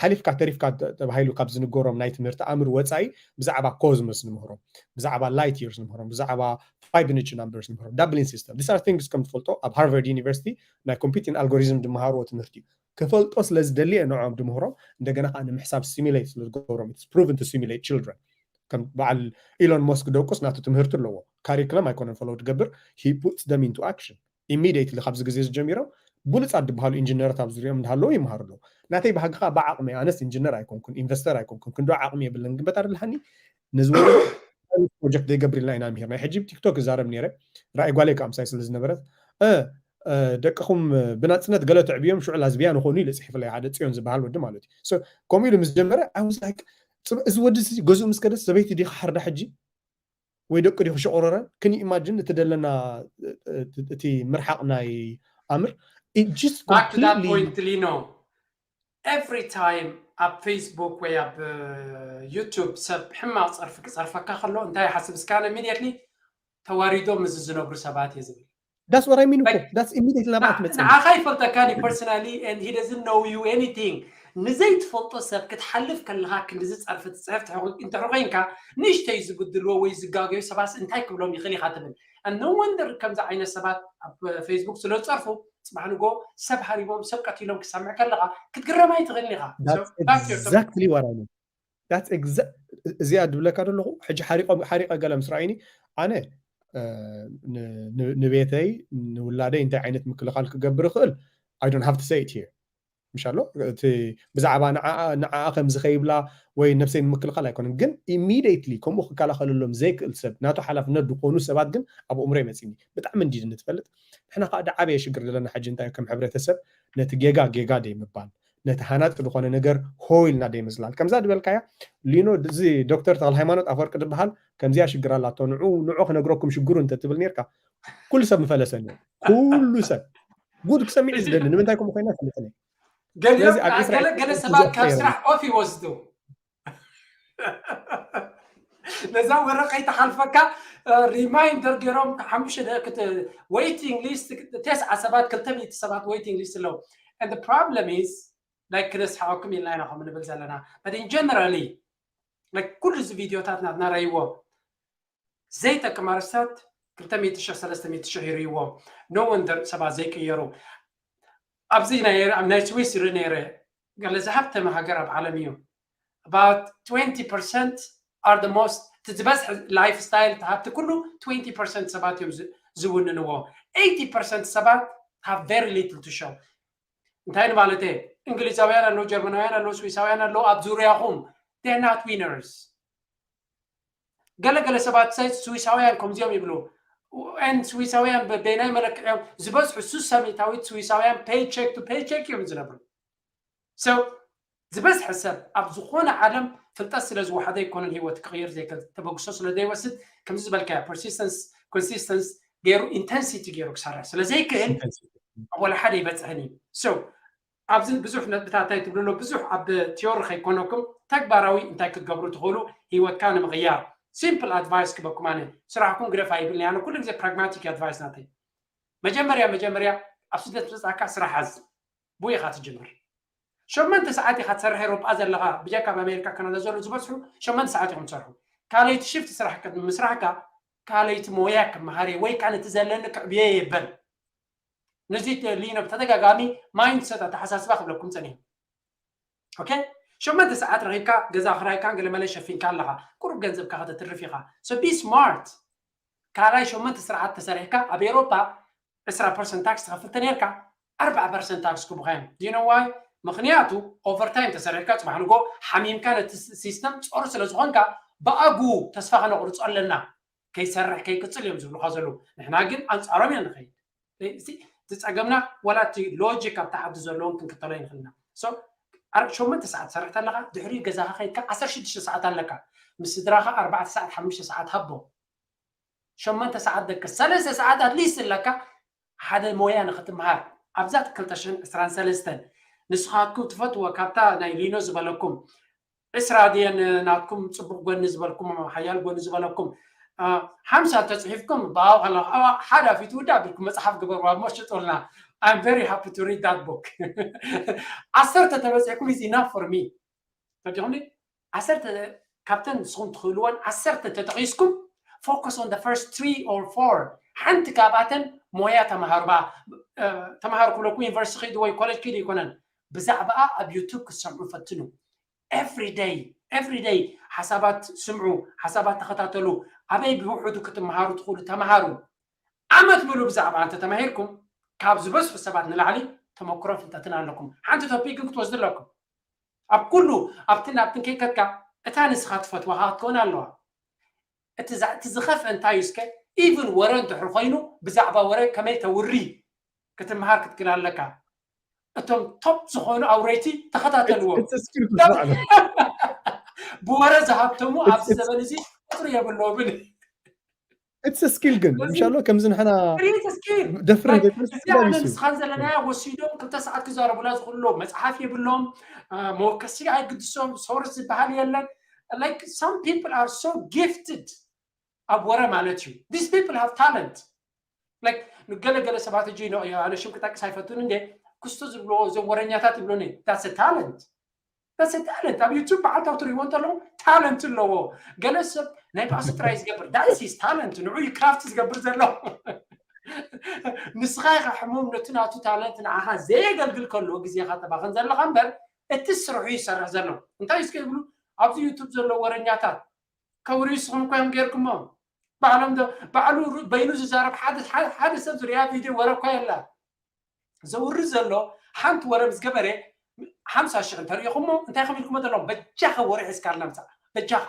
ሓሊፍካ ተሪፍካ ተ- ተባሂሉ ካብ ዝንገሮም ናይ ትምህርቲ ኣምር ወፃኢ ብዛዕባ ኮዝሞስ ንምህሮም፣ ብዛዕባ light years ንምህሮም፣ ብዛዕባ Fibonacci numbers ንምህሮም፣ doubling system፣ these are things ከም ትፈልጦ ኣብ ሃርቨርድ ዩኒቨርሲቲ ናይ ኮምፒውቲንግ ኣልጎሪዝም ዝመሃርዎ ትምህርቲ እዩ። ክፈልጦ ስለ ዝደሊ እየ ንዕኦም ድምህሮም። እንደገና ከዓ ንምሕሳብ ስቲሙሌት ስለ ዝገብሮም፣ it's proven to stimulate children። ከም በዓል ኢሎን ሞስክ ደቁስ ናቱ ትምህርቲ ኣለዎ። ካሪክለም ኣይኮነን ፎሎው ትገብር፣ he puts them into action immediately። ካብዚ ግዜ ዝጀሚሮም ብሉፃት ዝበሃሉ ኢንጂነራት ኣብ ዙሪኦም እንዳሃለዉ ይመሃሩ ኣለዉ። ናተይ ባህጊ ከዓ ብዓቕሚ፣ ኣነስ ኢንጂነር ኣይኮንኩን፣ ኢንቨስተር ኣይኮንኩን፣ ክንዶ ዓቕሚ የብለን፣ ግን በታ ደልሃኒ ነዚ ወለዶ ፕሮጀክት ዘይገብር ኢልና ኢና ምሂር። ናይ ሕጂ ቲክቶክ ይዛረብ ነይረ፣ ራእይ ጓለይ ከዓ ምሳይ ስለ ዝነበረት፣ እ፣ እ፣ ደቅኹም ብናፅነት ገለ ተዕብዮም ሽዑ ላዝቢያ ንኾኑ ኢለ ፅሒፍለይ፣ ሓደ ፅዮን ዝበሃል ወዲ ማለት እዩ። So፣ ከምኡ ኢሉ ምስ ጀመረ I was like፣ "ፅብ-፣ እዚ ወዲ እዚ ገዝኡ ምስ ከደስ ሰበይቲ ዲኻ ሓርዳ ሕጂ ወይ ደቂ ዲኹ ሸቑረረ?" Can you imagine እቲ ደለና፣ እ፣ እ፣ እቲ ምርሓቕ ናይ ኣምር? It just Back to that completely point ሊኖ፣ every time ኣብ ፌስቡክ ወይ ኣብ ዩቱብ ሰብ ሕማቕ ፀርፊ ክፀርፈካ ከሎ እንታይ ይሓስብ እስካነ? Immediately ተዋሪዶም እዚ ዝነብሩ ሰባት እየ ዝብል። That's what I mean እኮ። Like That's immediately ናብኣ ትመፅእ። ንዓኻ ይፈልጠካን እዩ personally and he doesn't know you anything። ንዘይትፈልጦ ሰብ ክትሓልፍ ከለኻ ክንድዚ ፀርፊ ትፅሕፍ ትሕኹ- እንተሕር ኮይንካ ንእሽተይ ዝብድልዎ ወይ ዝጋገዩ ሰባት እንታይ ክብሎም ይኽእል ኢኻ ትብል። And no wonder ከምዚ ዓይነት ሰባት ኣብ ፌስቡክ ስለ ዝፀርፉ ፅባሕ ንጎ ሰብ ሃሪቦም ሰብ ቀቲሎም ክሰምዕ ከለኻ ክትግረም ኣይትኽእልን ኢኻ። So, That's back to your topic. Exactly what I mean. That's exact እዚኣ ድብለካ ዘለኹ ሕጂ ሓሪቆም ሓሪቀ ገለ ምስ ረኣይኒ ኣነ እ፣ ን- ን- ንቤተይ ንውላደይ እንታይ ዓይነት ምክልኻል ክገብር ይኽእል? I don't have to say it here። ምሽ ኣሎ እቲ ብዛዕባ ንዓኣ ንዓኣ ከምዚ ከይብላ ወይ ነብሰይ ንምክልኻል ኣይኮነን፣ ግን ኢሚዲየትሊ ከምኡ ክከላኸለሎም ዘይክእል ሰብ ናቱ ሓላፍነት ዝኾኑ ሰባት ግን ኣብ ኣእምሮይ መፂኒ። ብጣዕሚ እንዲ ንትፈልጥ ንሕና ከዓ ደዓበየ ሽግር ዘለና ሕጂ እንታይ ከም ሕብረተሰብ ነቲ ጌጋ ጌጋ ደይ ምባል ነቲ ሃናፂ ዝኾነ ነገር ሆ ኢልና ደይ ምዝላል። ከምዛ ዝበልካያ ሊኖ እዚ ዶክተር ተክለ ሃይማኖት ኣፈወርቂ ዝበሃል ከምዚኣ ሽግር ኣላቶ ንዑ ንዑ ክነግረኩም ሽግሩ እንተትብል ነርካ ኩሉ ሰብ ምፈለሰ ነይሩ። ኩሉ ሰብ ጉድ ክሰሚዕ እዩ ዝደሊ። ንምንታይ ከምኡ ኮይና ይፈልጥን እየ። ገሊኦም ስለዚ ኣብ ገለ እስራኤል ገለ ብዙሕ ሰባት ካብ ቀይሮም። ስራሕ ኦፍ ይወስዱ። ነዛ ወረቀ ይተሓልፈካ ሪማይንደር ገይሮም ሓሙሽተ ደ- ክት- ዌይቲንግ ሊስት ተስዓ ሰባት ክልተ ሚእቲ ሰባት ዌይቲንግ ሊስት ኣለዉ። And the problem is like ክነስሓቀኩም ኢልና ኢና ከም ንብል ዘለና። But in generally like ኩሉ እዚ ቪዲዮታት ናትና ረይዎ ዘይጠቅም ኣርእስታት ክልተ ሚእቲ ሽሕ ሰለስተ ሚእቲ ሽሕ ይርእይዎ። No wonder ሰባት ዘይቅየሩ። ኣብዚ ናይ ኣብ ናይ ስዊስ ይርኢ ነይረ። ገለ ዝሃብተመ ሃገር ኣብ ዓለም እዩ። About twenty percent are the most፣ እቲ ዝበዝሐ ላይፍ ስታይል፣ እቲ ሃብቲ ኩሉ twenty percent ሰባት እዮም ዝ- ዝውንንዎ። Eighty percent ሰባት have very little to show። እንታይ ንማለተ? እንግሊዛውያን ኣለዉ፣ ጀርመናውያን ኣለዉ፣ ስዊሳውያን ኣለዉ ኣብ ዙርያኹም። They're not winners። ገለ ገለ ሰባት ሳይ ስዊሳውያን ከምዚኦም ይብሉ። And ስዊሳውያን በበይናይ መለክዕዮም ዝበዝሑ ሱሳ ሚእታዊት ስዊሳውያን paycheck to paycheck እዮም ዝነብሩ። So ዝበዝሐ ሰብ ኣብ ዝኾነ ዓለም ፍልጠት ስለ ዝወሓደ ኣይኮነን ህይወት ክቕይር ዘይክእል። ተበግሶ ስለ ዘይወስድ ከምዚ ዝበልካዮ persistence፣ consistency ገይሩ፣ ኢንተንሲቲ ገይሩ ክሰርሕ ስለ ዘይክእል ወላ ሓደ ይበፅሕን እዩ። So ኣብዚ ብዙሕ ነጥብታት እንታይ ትብሉ ኣሎ፣ ብዙሕ ኣብ ቲዮሪ ከይኮነኩም ተግባራዊ እንታይ ክትገብሩ ትኽእሉ ህይወትካ ንምቕያር። Simple advice ክበኩም ኣነ፣ ስራሕኩም ግደፍ ኣይብልን። ኣነ ኩሉ ግዜ ፕራግማቲክ ኣድቫይስ ናተይ። መጀመርያ መጀመርያ ኣብ ስደት ምፅኣካ ስራሕ ሓዝ። ብኡ ኢኻ ትጅምር። ሸመንተ ሰዓት ኢኻ ትሰርሕ ኤሮጳ ዘለኻ፣ ብጀካ ኣብ ኣሜሪካ ካናዳ ዘሎ ዝበዝሑ ሸመንተ ሰዓት ኢኹም ትሰርሑ። ካልኣይቲ ሽፍት ስራሕ ቅድሚ ምስራሕካ ካልኣይቲ ሞያ ክመሃር እየ ወይ ከዓ ነቲ ዘለኒ ክዕብየ እየ በል። ነዚ ሊኖ ብተደጋጋሚ ማይንድሰት ኣተሓሳስባ ክብለኩም ፀኒሑ። ኦኬ፣ ሸመንተ ሰዓት ረኺብካ ገዛ ክራይካን ገለመለ ሸፊንካ ኣለኻ፣ ቁሩብ ገንዘብካ ከተትርፍ ኢኻ። So be smart። ካልኣይ ሸመንተ ስርዓት ተሰሪሕካ ኣብ ኤሮፓ ዕስራ ፐርሰንት ታክስ ትኸፍል ተነርካ ኣርብዓ ፐርሰንት ታክስ ክቡኻ እዮም። Do you know why? ምኽንያቱ ኦቨርታይም ተሰሪሕካ ፅባሕ ንጎ ሓሚምካ ነቲ ሲስተም ፆር ስለ ዝኾንካ ብኣግኡ ተስፋ ከነቑርፆ ኣለና። ከይሰርሕ ከይቅፅል እዮም ዝብሉኻ ዘለዉ። ንሕና ግን ኣንፃሮም ኢና ንኸይድ። እዚ እቲ ፀገምና ዋላ እቲ ሎጂክ ኣብቲ ዓዲ ዘለዎም ክንክተሎ ይንኽልና። So ኣር- ሸሞንተ ሰዓት ትሰርሕ ተለኻ ድሕሪ ገዛኻ ከይድካ ዓሰርተ ሽዱሽተ ሰዓት ኣለካ። ምስ ስድራኻ ኣርባዕተ ሰዓት ሓሙሽተ ሰዓት ሃቦ። ሸሞንተ ሰዓት ደቂ ሰለስተ ሰዓት ኣትሊስት ኣለካ ሓደ ሞያ ንክትምሃር። ኣብዛ ክልተ ሽሕን ዕስራን ሰለስተን ንስኻትኩም ትፈትዎ ካብታ ናይ ሊኖ ዝበለኩም ዕስራ ድየን ናትኩም ፅቡቅ ጎኒ ዝበልኩም ሓያል ጎኒ ዝበለኩም ሓምሳ ተፅሒፍኩም ብሃው ከለኹ ሓደ ኣፊት ውዳ ቢልኩም መፅሓፍ ግበርዋ እሞ ሽጡልና። I'm very happy to read that book። ዓሰርተ ተበፂሕኩም is enough for me። ፈዲኹም ዓሰርተ ካብተን ንስኹም ትኽእልዎን ዓሰርተ ተጠቒስኩም focus on the first three or four። ሓንቲ ካብኣተን ሞያ ተምሃሩ ባ ተምሃሩ ክብለኩም ዩኒቨርሲቲ ከይዱ ወይ ኮሌጅ ከይዱ ኣይኮነን። ብዛዕባኣ ኣብ ዩቱብ ክትሰምዑ ፈትኑ። Every day every day ሓሳባት ስምዑ፣ ሓሳባት ተኸታተሉ። ኣበይ ብውሑዱ ክትምሃሩ ትኽእሉ ተምሃሩ። ዓመት ሙሉ ብዛዕባ እንተ ተማሂርኩም ካብ ዝበዝሑ ሰባት ንላዕሊ ተመክሮን ፍልጠትን ኣለኩም። ሓንቲ ቶፒክ ግን ክትወስዱ ኣለኩም። ኣብ ኩሉ ኣብትን ኣብትን ከይከድካ እታ ንስኻ ትፈትዋኻ ክትከውን ኣለዋ። እቲ ዝኸፍአ እንታይ እዩ እስከ ኢቭን ወረ እንድሕር ኮይኑ ብዛዕባ ወረ ከመይ ተውሪ ክትምሃር ክትክል ኣለካ። እቶም ቶፕ ዝኾኑ ኣውረይቲ ተኸታተልዎም። ብወረ ዝሃብተሙ ኣብዚ ዘበን እዚ ቁፅሪ የብለዎምን። It's a skill ግን እንሻሎ ከምዚ ንሕና ደፍረ ንስኻን ዘለናያ ወሲዶም ክልተ ሰዓት ክዛረቡላ ዝኽእሉ መፅሓፍ የብሎም። መወከሲ ኣይግድሶም። ሶርስ ዝበሃል የለን። Like some people are so gifted ኣብ ወረ ማለት እዩ። These people have talent። Like ንገለገለ ሰባት እጂ ኣነ ሽም ክጠቅስ ኣይፈቱን እንደ ክስቶ ዝብልዎ እዞም ወረኛታት ይብሎኒ that's talent። That's talent። ኣብ ዩቱብ በዓልታው ትሪእዎ እንተለኹም ታለንት ኣለዎ። ገለ ሰብ ናይ ባእሲ ጥራይ ዝገብር that's his talent። ንዑ ክራፍት ዝገብር ዘሎ ንስኻ ኢኻ ሕሙም ነቲ ናቱ ታለንት ንዓኻ ዘየገልግል ከሎ ግዜኻ ተባኽን ዘለኻ እምበር እቲ ስርሑ ይሰርሕ ዘሎ። እንታይ እስከ ይብሉ ኣብዚ ዩቱብ ዘሎ ወረኛታት ከውሪ ንስኹም እኮ እዮም ገይርኩሞ። ባዕሎም ባዕሉ በይኑ ዝዛረብ ሓደ ሰብ ዝርያ ቪድዮ ወረ እኳ የላ ዘውሪ ዘሎ ሓንቲ ወረ ምስ ገበረ ሓምሳ ሽሕ እንተሪኢኹሞ እንታይ ከም ኢልኩሞ ዘለኹም በጃኻ ወረ ሒዝካልና ምፃእ በጃኻ።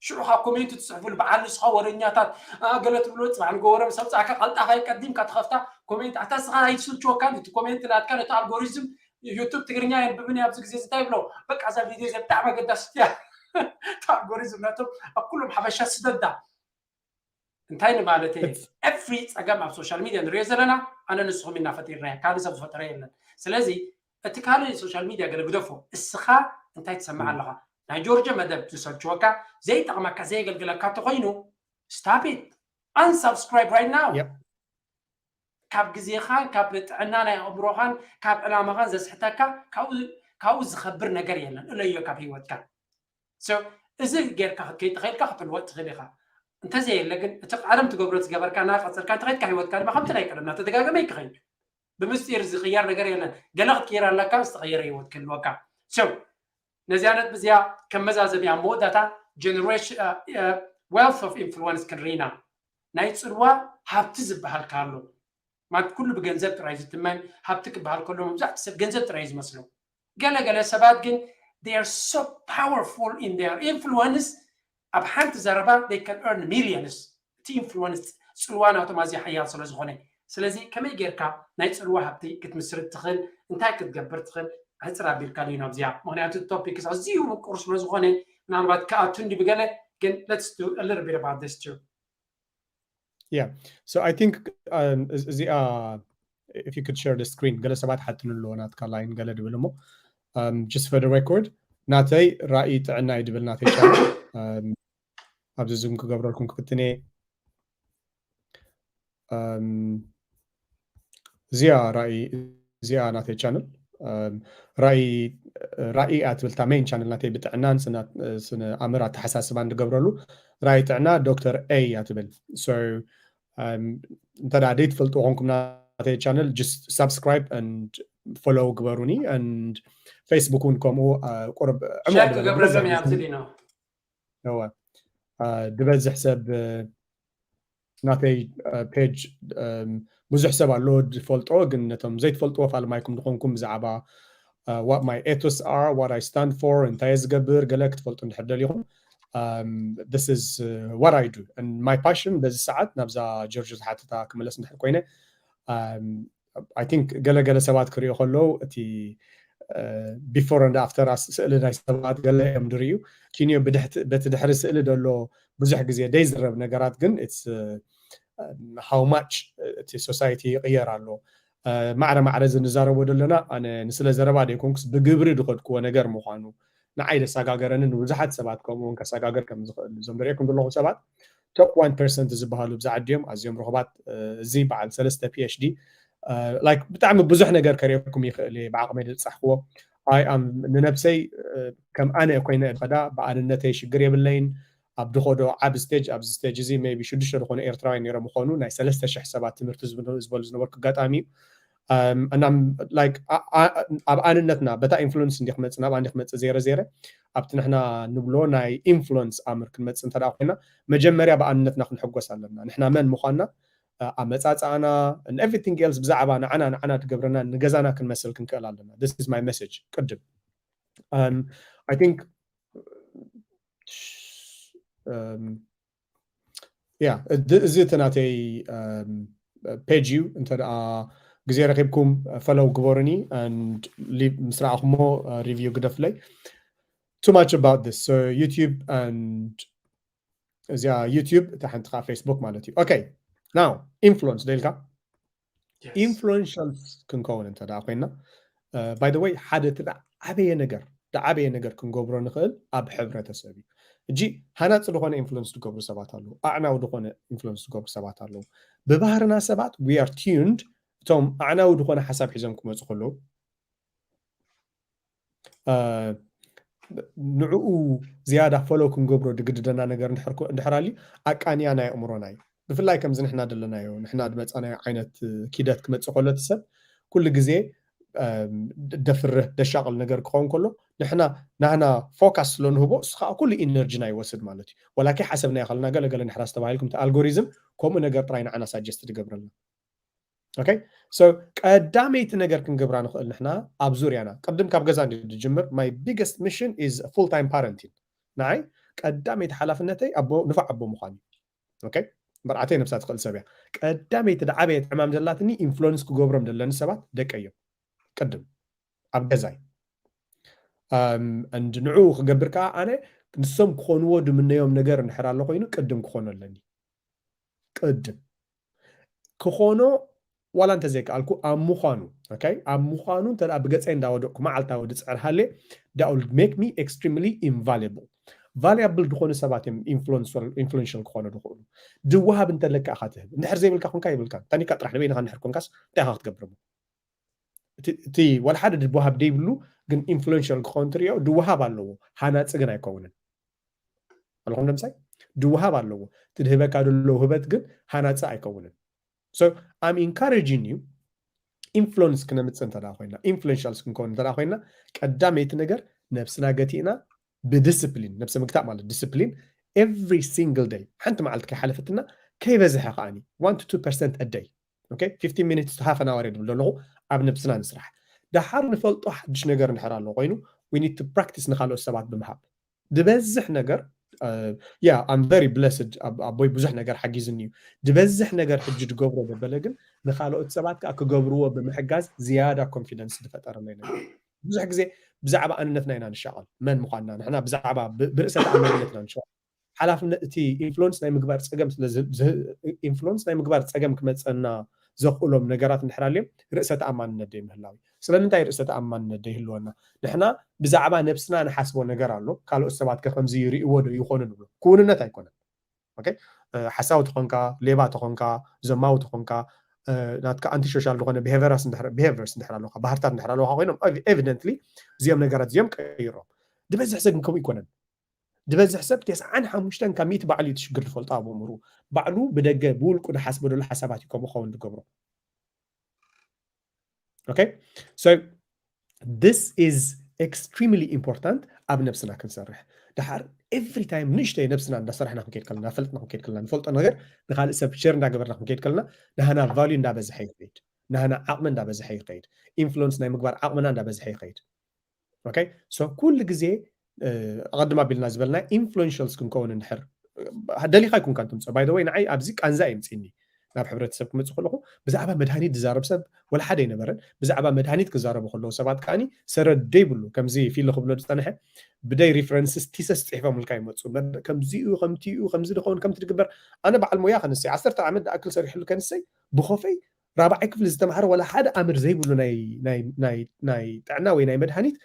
ሽዑ ካብ ኮሜንት ትፅሕፉሉ በዓል ንስኻ ወረኛታት ገለ ትብሎ ፅባሕ ንጎ ወረ ምስ ኣምፃእካ ቀልጣፋ ቀዲምካ ትኸፍታ ኮሜንት ኣታ ንስኻ ኣይትስልችወካን እቲ ኮሜንት ናትካ ነቲ ኣልጎሪዝም ዩቱብ ትግርኛ የንብብን ኣብዚ ግዜ እንታይ ይብሎ በቃ እዛ ቪድዮ እዚኣ ብጣዕሚ ኣገዳሲት እያ። እቲ ኣልጎሪዝም ናቶም ኣብ ኩሎም ሓበሻ ስደዳ እንታይ ንማለት እየ? ኤቭሪ ፀገም ኣብ ሶሻል ሚድያ ንሪኦ ዘለና ኣነ ንስኹም ኢና ፈጢርናዮ፣ ካልእ ሰብ ዝፈጠረ የለን። ስለዚ እቲ ካልእ ሶሻል ሚድያ ገለ ግደፎ፣ እስኻ እንታይ ትሰምዕ ኣለኻ? ናይ ጆርጆ መደብ ዝሰልችወካ፣ ዘይጠቕመካ፣ ዘየገልግለካ እንተኾይኑ stop it፣ unsubscribe right now። ካብ ግዜኻን ካብ ጥዕና ናይ ኣእምሮኻን ካብ ዕላማኻን ዘስሕተካ ካብኡ ዝኸብር ነገር የለን። እለዮ ካብ ህይወትካ። እዚ ጌርካ ክትከይድ ተኸኢልካ ክትልወጥ ትኽእል ኢኻ። እንተዘየለ ግን እቲ ቀደም ትገብሮ ዝገበርካ እናቐፀልካ እንተኸድካ ህይወትካ ድማ ከምቲ ናይ ቀደም እናተደጋገመ ይክኸይድ። ብምስጢር ዝቕየር ነገር የለን። ገለ ክትቅይር ኣለካ፣ ዝተቐየረ ህይወት ክህልወካ። So ነዚኣ ነጥቢ እዚኣ ከም መዛዘሚያ መወዳእታ generation wealth of influence ክንርኢ ኢና። ናይ ፅልዋ ሃብቲ ዝበሃል ኣሎ ማለት ኩሉ ብገንዘብ ጥራይ ዝትመን ሃብቲ ክበሃል ከሎ መብዛሕትኡ ሰብ ገንዘብ ጥራይ ዝመስሎ። ገለ ገለ ሰባት ግን they are so powerful in their influence። ኣብ ሓንቲ ዘረባ they can earn millions። እቲ ኢንፍሉወንስ ፅልዋ ናቶም ኣዝያ ሓያል ስለ ዝኾነ፣ ስለዚ ከመይ ጌርካ ናይ ፅልዋ ሃብቲ ክትምስርት ትኽእል፣ እንታይ ክትገብር ትኽእል፣ ሕፅር ኣቢልካ ልዩ ናብዚኣ። ምክንያቱ ቶፒክ ኣዝዩ ምቁር ስለ ዝኾነ ምናልባት ክኣቱ እንዲ ብገለ ግን let's do a little bit about this too. Yeah, so I think um, እዚኣ if you could share the screen ገለ ሰባት ሓትኑ ኣለዎ ናትካ ላይን ገለ ድብል እሞ um, just for the record ናተይ ራእይ ጥዕና እዩ ድብል ናተይ ቻነል um, ኣብዚ ዙም ክገብረልኩም ክፍትነ um, እዚኣ ራእይ እዚኣ ናተይ ቻነል ራእይ ራእይ እያ ትብል እታ ሜን ቻነል ናተይ ብጥዕናን ስነ ኣእምሮ ኣተሓሳስባን ዝገብረሉ ራእይ ጥዕና ዶክተር ኤ እያ ትብል። So እንተ ደኣ ደይትፈልጡ ኮንኩም ናተይ ቻነል just subscribe and follow ግበሩኒ and Facebook እውን ከምኡ ቁርብ ዕሙቕ ዝበለ ክገብረሎም እያ ኣብዚ ሊኖ እወ ዝበዝሕ ሰብ ናተይ ፔጅ ብዙሕ ሰብ ኣሎ ዝፈልጦ ግን ነቶም ዘይትፈልጥዎ ፋልማይኩም ዝኾንኩም ብዛዕባ what my ethos are what I stand for እንታይ ዝገብር ገለ ክትፈልጡ እንድሕር ደሊኹም this is what I do and my passion በዚ ሰዓት ናብዛ ጆርጆ ዝሓተታ ክመለስ እንድሕር ኮይነ I think ገለ ገለ ሰባት ክሪኦ ከለዉ እቲ before and after ስእሊ ናይ ሰባት ገለ እዮም ድርእዩ ኪንዮ በቲ ድሕሪ ስእሊ ዘሎ ብዙሕ ግዜ ደይዝረብ ነገራት ግን it's how much እቲ society ይቕየር ኣሎ ማዕረ ማዕረ እዚ ንዛረቦ ዘለና ኣነ ንስለ ዘረባ ደይኮንኩስ ብግብሪ ዝኸድክዎ ነገር ምዃኑ ንዓይ ዘሰጋገረኒ ንብዙሓት ሰባት ከምኡ እውን ከሰጋገር ከም ዝኽእል እዞም ዝርእየኩም ዘለኹም ሰባት top one percent ዝበሃሉ ብዛ ዓዲ እዮም ኣዝዮም ርኹባት እዚ በዓል ሰለስተ PhD like ብጣዕሚ ብዙሕ ነገር ከርእየኩም ይኽእል እየ ብዓቕመይ ዝብጻሕክዎ I am ንነብሰይ ከም ኣነ ኮይነ ዝኸዳ ብኣንነተይ ሽግር የብለይን ኣብ ድኸዶ ዓብ stage ኣብዚ stage እዚ maybe ሽዱሽተ ዝኾኑ ኤርትራውያን ነይሮም ምኾኑ ናይ ሰለስተ ሽሕ ሰባት ትምህርቲ ዝበሉ ዝነበርኩ ኣጋጣሚ እዩ እናም like ኣብ ኣንነትና በታ influence እንዲ ክመፅእ ናብኣ እንዲ ክመፅእ ዘይረ ዘይረ ኣብቲ ንሕና ንብሎ ናይ influence ኣምር ክንመፅእ እንተ ኮይና መጀመርያ ብኣንነትና ክንሕጎስ ኣለና ንሕና መን ምዃንና ኣመፃፅኣና everything else ብዛዕባ ንዓና ንዓና ትገብረና ንገዛና ክንመስል ክንክእል ኣለና this is my message ቅድም I think yeah እዚ እቲ ናተይ page እዩ እንተ ግዜ ረኪብኩም follow ግበሩኒ and ምስ ረኣኹሞ review ግደፍለይ too much about this so YouTube and እዚኣ YouTube እታ ሓንቲ ከዓ Facebook ማለት እዩ okay now influence ደልካ influential ክንከውን እንተ ኮይና by the way ሓደ እቲ ዓበየ ነገር ዓበየ ነገር ክንገብሮ ንኽእል ኣብ ሕብረተሰብ እዩ እጂ ሃናፂ ዝኾነ influence ዝገብሩ ሰባት ኣለዉ ኣዕናዊ ዝኾነ influence ዝገብሩ ሰባት ኣለዉ ብባህርና ሰባት we are tuned እቶም ኣዕናዊ ዝኾነ ሓሳብ ሒዞም ክመፁ ከለዉ ንዕኡ ዝያዳ follow ክንገብሮ ዝግድደና ነገር እንድሕር ኣልዩ ኣቃንያ ናይ ኣእምሮና እዩ ብፍላይ ከምዚ ንሕና ዘለናዮ ንሕና ዝመፃናዮ ዓይነት ኪደት ክመፅእ ከሎ እቲ ሰብ ኩሉ ግዜ ደፍርህ ደሻቕል ነገር ክኸውን ከሎ ንሕና ናህና focus ስለ ንህቦ እሱ ከዓ ኩሉ energy ና ይወስድ ማለት እዩ ወላኪ ሓሰብና ይኸልና ገለገለ ንሕራስ ተባሂልኩም እቲ algorithm ከምኡ ነገር ጥራይ ንዓና suggest ዝገብረልና okay so ቀዳመይቲ ነገር ክንገብራ ንኽእል ንሕና ኣብ ዙርያና ቅድም ካብ ገዛ እንዲ ዝጅምር my biggest mission is full time parenting ንዓይ ቀዳመይቲ ሓላፍነተይ ኣቦ ንፋዕ ኣቦ ምዃን እዩ okay መርዓተይ ነብሳ ትኽእል ሰብ እያ ቀዳመይቲ ዝዓበየት ዕማም ዘላትኒ influence ክገብሮም ዘለኒ ሰባት ደቀ እዮም ቅድም ኣብ ገዛይ and ንዕኡ ክገብር ከዓ ኣነ ንሶም ክኾንዎ ድምነዮም ነገር እንድሕር ኣሎ ኮይኑ ቅድም ክኾኖ ኣለኒ ቅድም ክኾኖ ዋላ እንተዘይከኣልኩ ኣብ ምዃኑ okay ኣብ ምዃኑ እንተ ብገፀይ እንዳወደቕኩ መዓልታዊ ድፅዕር ሃልየ that will make me extremely invaluable valuable ዝኾኑ ሰባት እዮም influential ክኾኑ ዝኽእሉ ድወሃብ እንተለካ ኢኻ ትህብ እንድሕር ዘይብልካ ኮንካ ይብልካ ታኒካ ጥራሕ ንበይንኻ እንድሕር ኮንካስ እንታይ ኢኻ ክትገብር እቲ ዋላ ሓደ ድወሃብ ደይብሉ ግን influential ክኸውን ትሪኦ ድወሃብ ኣለዎ ሃናፂ ግን ኣይከውንን ኣለኹም ንምሳይ ድወሃብ ኣለዎ። እቲ ድህበካ ደሎ ውህበት ግን ሃናፂ ኣይከውንን። So I'm encouraging you, ኢንፍሉንስ ክነምፅእ እንተ ኮይና፣ ኢንፍሉንሻልስ ክንከውን እንተ ኮይና፣ ቀዳመይቲ ነገር ነብስና ገቲእና ብዲስፕሊን፣ ነብሲ ምግታእ ማለት ዲስፕሊን፣ every single day፣ ሓንቲ መዓልቲ ከይሓለፈትና፣ ከይበዝሐ ከዓኒ one to two percent a day፣ okay፣ fifteen minutes to half an hour ድብል ዘለኹ፣ ኣብ ነብስና ንስራሕ። ደሓር ንፈልጦ ሓድሽ ነገር እንድሕር ኣሎ ኮይኑ፣ we need to practice ንካልኦት ሰባት ብምሃብ። ዝበዝሕ ነገር yeah, I'm very blessed፣ ኣቦይ ብዙሕ ነገር ሓጊዝኒ እዩ። ዝበዝሕ ነገር ሕጂ ዝገብሮ ዘበለ ግን ንካልኦት ሰባት ከዓ ክገብርዎ ብምሕጋዝ ዝያዳ ኮንፊደንስ ዝፈጠረለይ ነገር። ብዙሕ ግዜ ብዛዕባ ኣንነትና ኢና ንሻቐል፣ መን ምኳንና ንሕና ብዛዕባ ብርእሰ ተኣማንነትና ንሻቐል። ሓላፍነት እቲ ኢንፍሉንስ ናይ ምግባር ፀገም ስለ ኢንፍሉንስ ናይ ምግባር ፀገም ክመፀና ዘኽእሎም ነገራት እንድሕር ኣልዮም ርእሰ ተኣማንነት ደይ ምህላው እዩ። ስለምንታይ ርእሰ ተኣማንነት ደይ ህልወና? ንሕና ብዛዕባ ነብስና ንሓስቦ ነገር ኣሎ፣ ካልኦት ሰባት ከ ከምዚ ይርእይዎ ዶ ይኾኑ ንብሎ። ክውንነት ኣይኮነን። ኦኬ፣ ሓሳዊ ተኾንካ፣ ሌባ ተኾንካ፣ ዘማዊ ተኾንካ፣ ናትካ ኣንቲ ሶሻል ዝኾነ ቢሄቨርስ እንድሕር ኣለካ፣ ባህርታት እንድሕር ኣለካ ኮይኖም ኤቪደንትሊ እዚኦም ነገራት እዚኦም ቀይሮም። ዝበዝሕ ሰብ ግን ከምኡ ይኮነን። ዝበዝሕ ሰብ ተስዓን ሓሙሽተን ካብ ሚእቲ ባዕሉ እዩ እቲ ሽግር ዝፈልጦ ኣብ ኣእምሩ። ባዕሉ ብደገ ብውልቁ ዝሓስቦ ዘሎ ሓሳባት እዩ ከምኡ ክኸውን ዝገብሮ። Okay? So this is extremely important ኣብ ነብስና ክንሰርሕ። ድሓር every time ንእሽተይ ነብስና እንዳሰራሕና ክንከይድ ከለና፣ ፈለጥና ክንከይድ ከለና፣ ንፈልጦ ነገር ንካልእ ሰብ ሸር እንዳገበርና ክንከይድ ከለና፣ ናህና ቫልዩ እንዳበዝሐ ይኸይድ፣ ናህና ዓቕሚ እንዳበዝሐ ይኸይድ፣ ኢንፍሉንስ ናይ ምግባር ዓቕምና እንዳበዝሐ ይኸይድ። Okay? So ኩሉ ግዜ ኣቐድም ኣቢልና ዝበልና ኢንፍሉንሻልስ ክንከውን እንድሕር ደሊኻ ይኩንካ እንትምፅኦ። By the way ንዓይ ኣብዚ ቃንዛ የምፅኒ። ናብ ሕብረተሰብ ክመፅእ ከለኹ ብዛዕባ መድሃኒት ዝዛረብ ሰብ ወላ ሓደ ኣይነበረን። ብዛዕባ መድሃኒት ክዛረቡ ከለዉ ሰባት ከዓኒ ሰረድ ደይብሉ፣ ከምዚ ፊሎ ክብሎ ዝፀንሐ፣ ብደይ ሪፈረንስስ ቲሰስ ፅሒፎምልካ ይመፁ። ከምዚኡ ከምቲኡ ከምዚ ዝኸውን ከምቲ ዝግበር። ኣነ በዓል ሞያ ከንሰይ ዓሰርተ ዓመት ዝኣክል ሰሪሕሉ ከንሰይ ብኾፈይ ራብዓይ ክፍሊ ዝተምሃረ ወላ ሓደ ኣምር ዘይብሉ ናይ ጥዕና ወይ ናይ መድሃኒት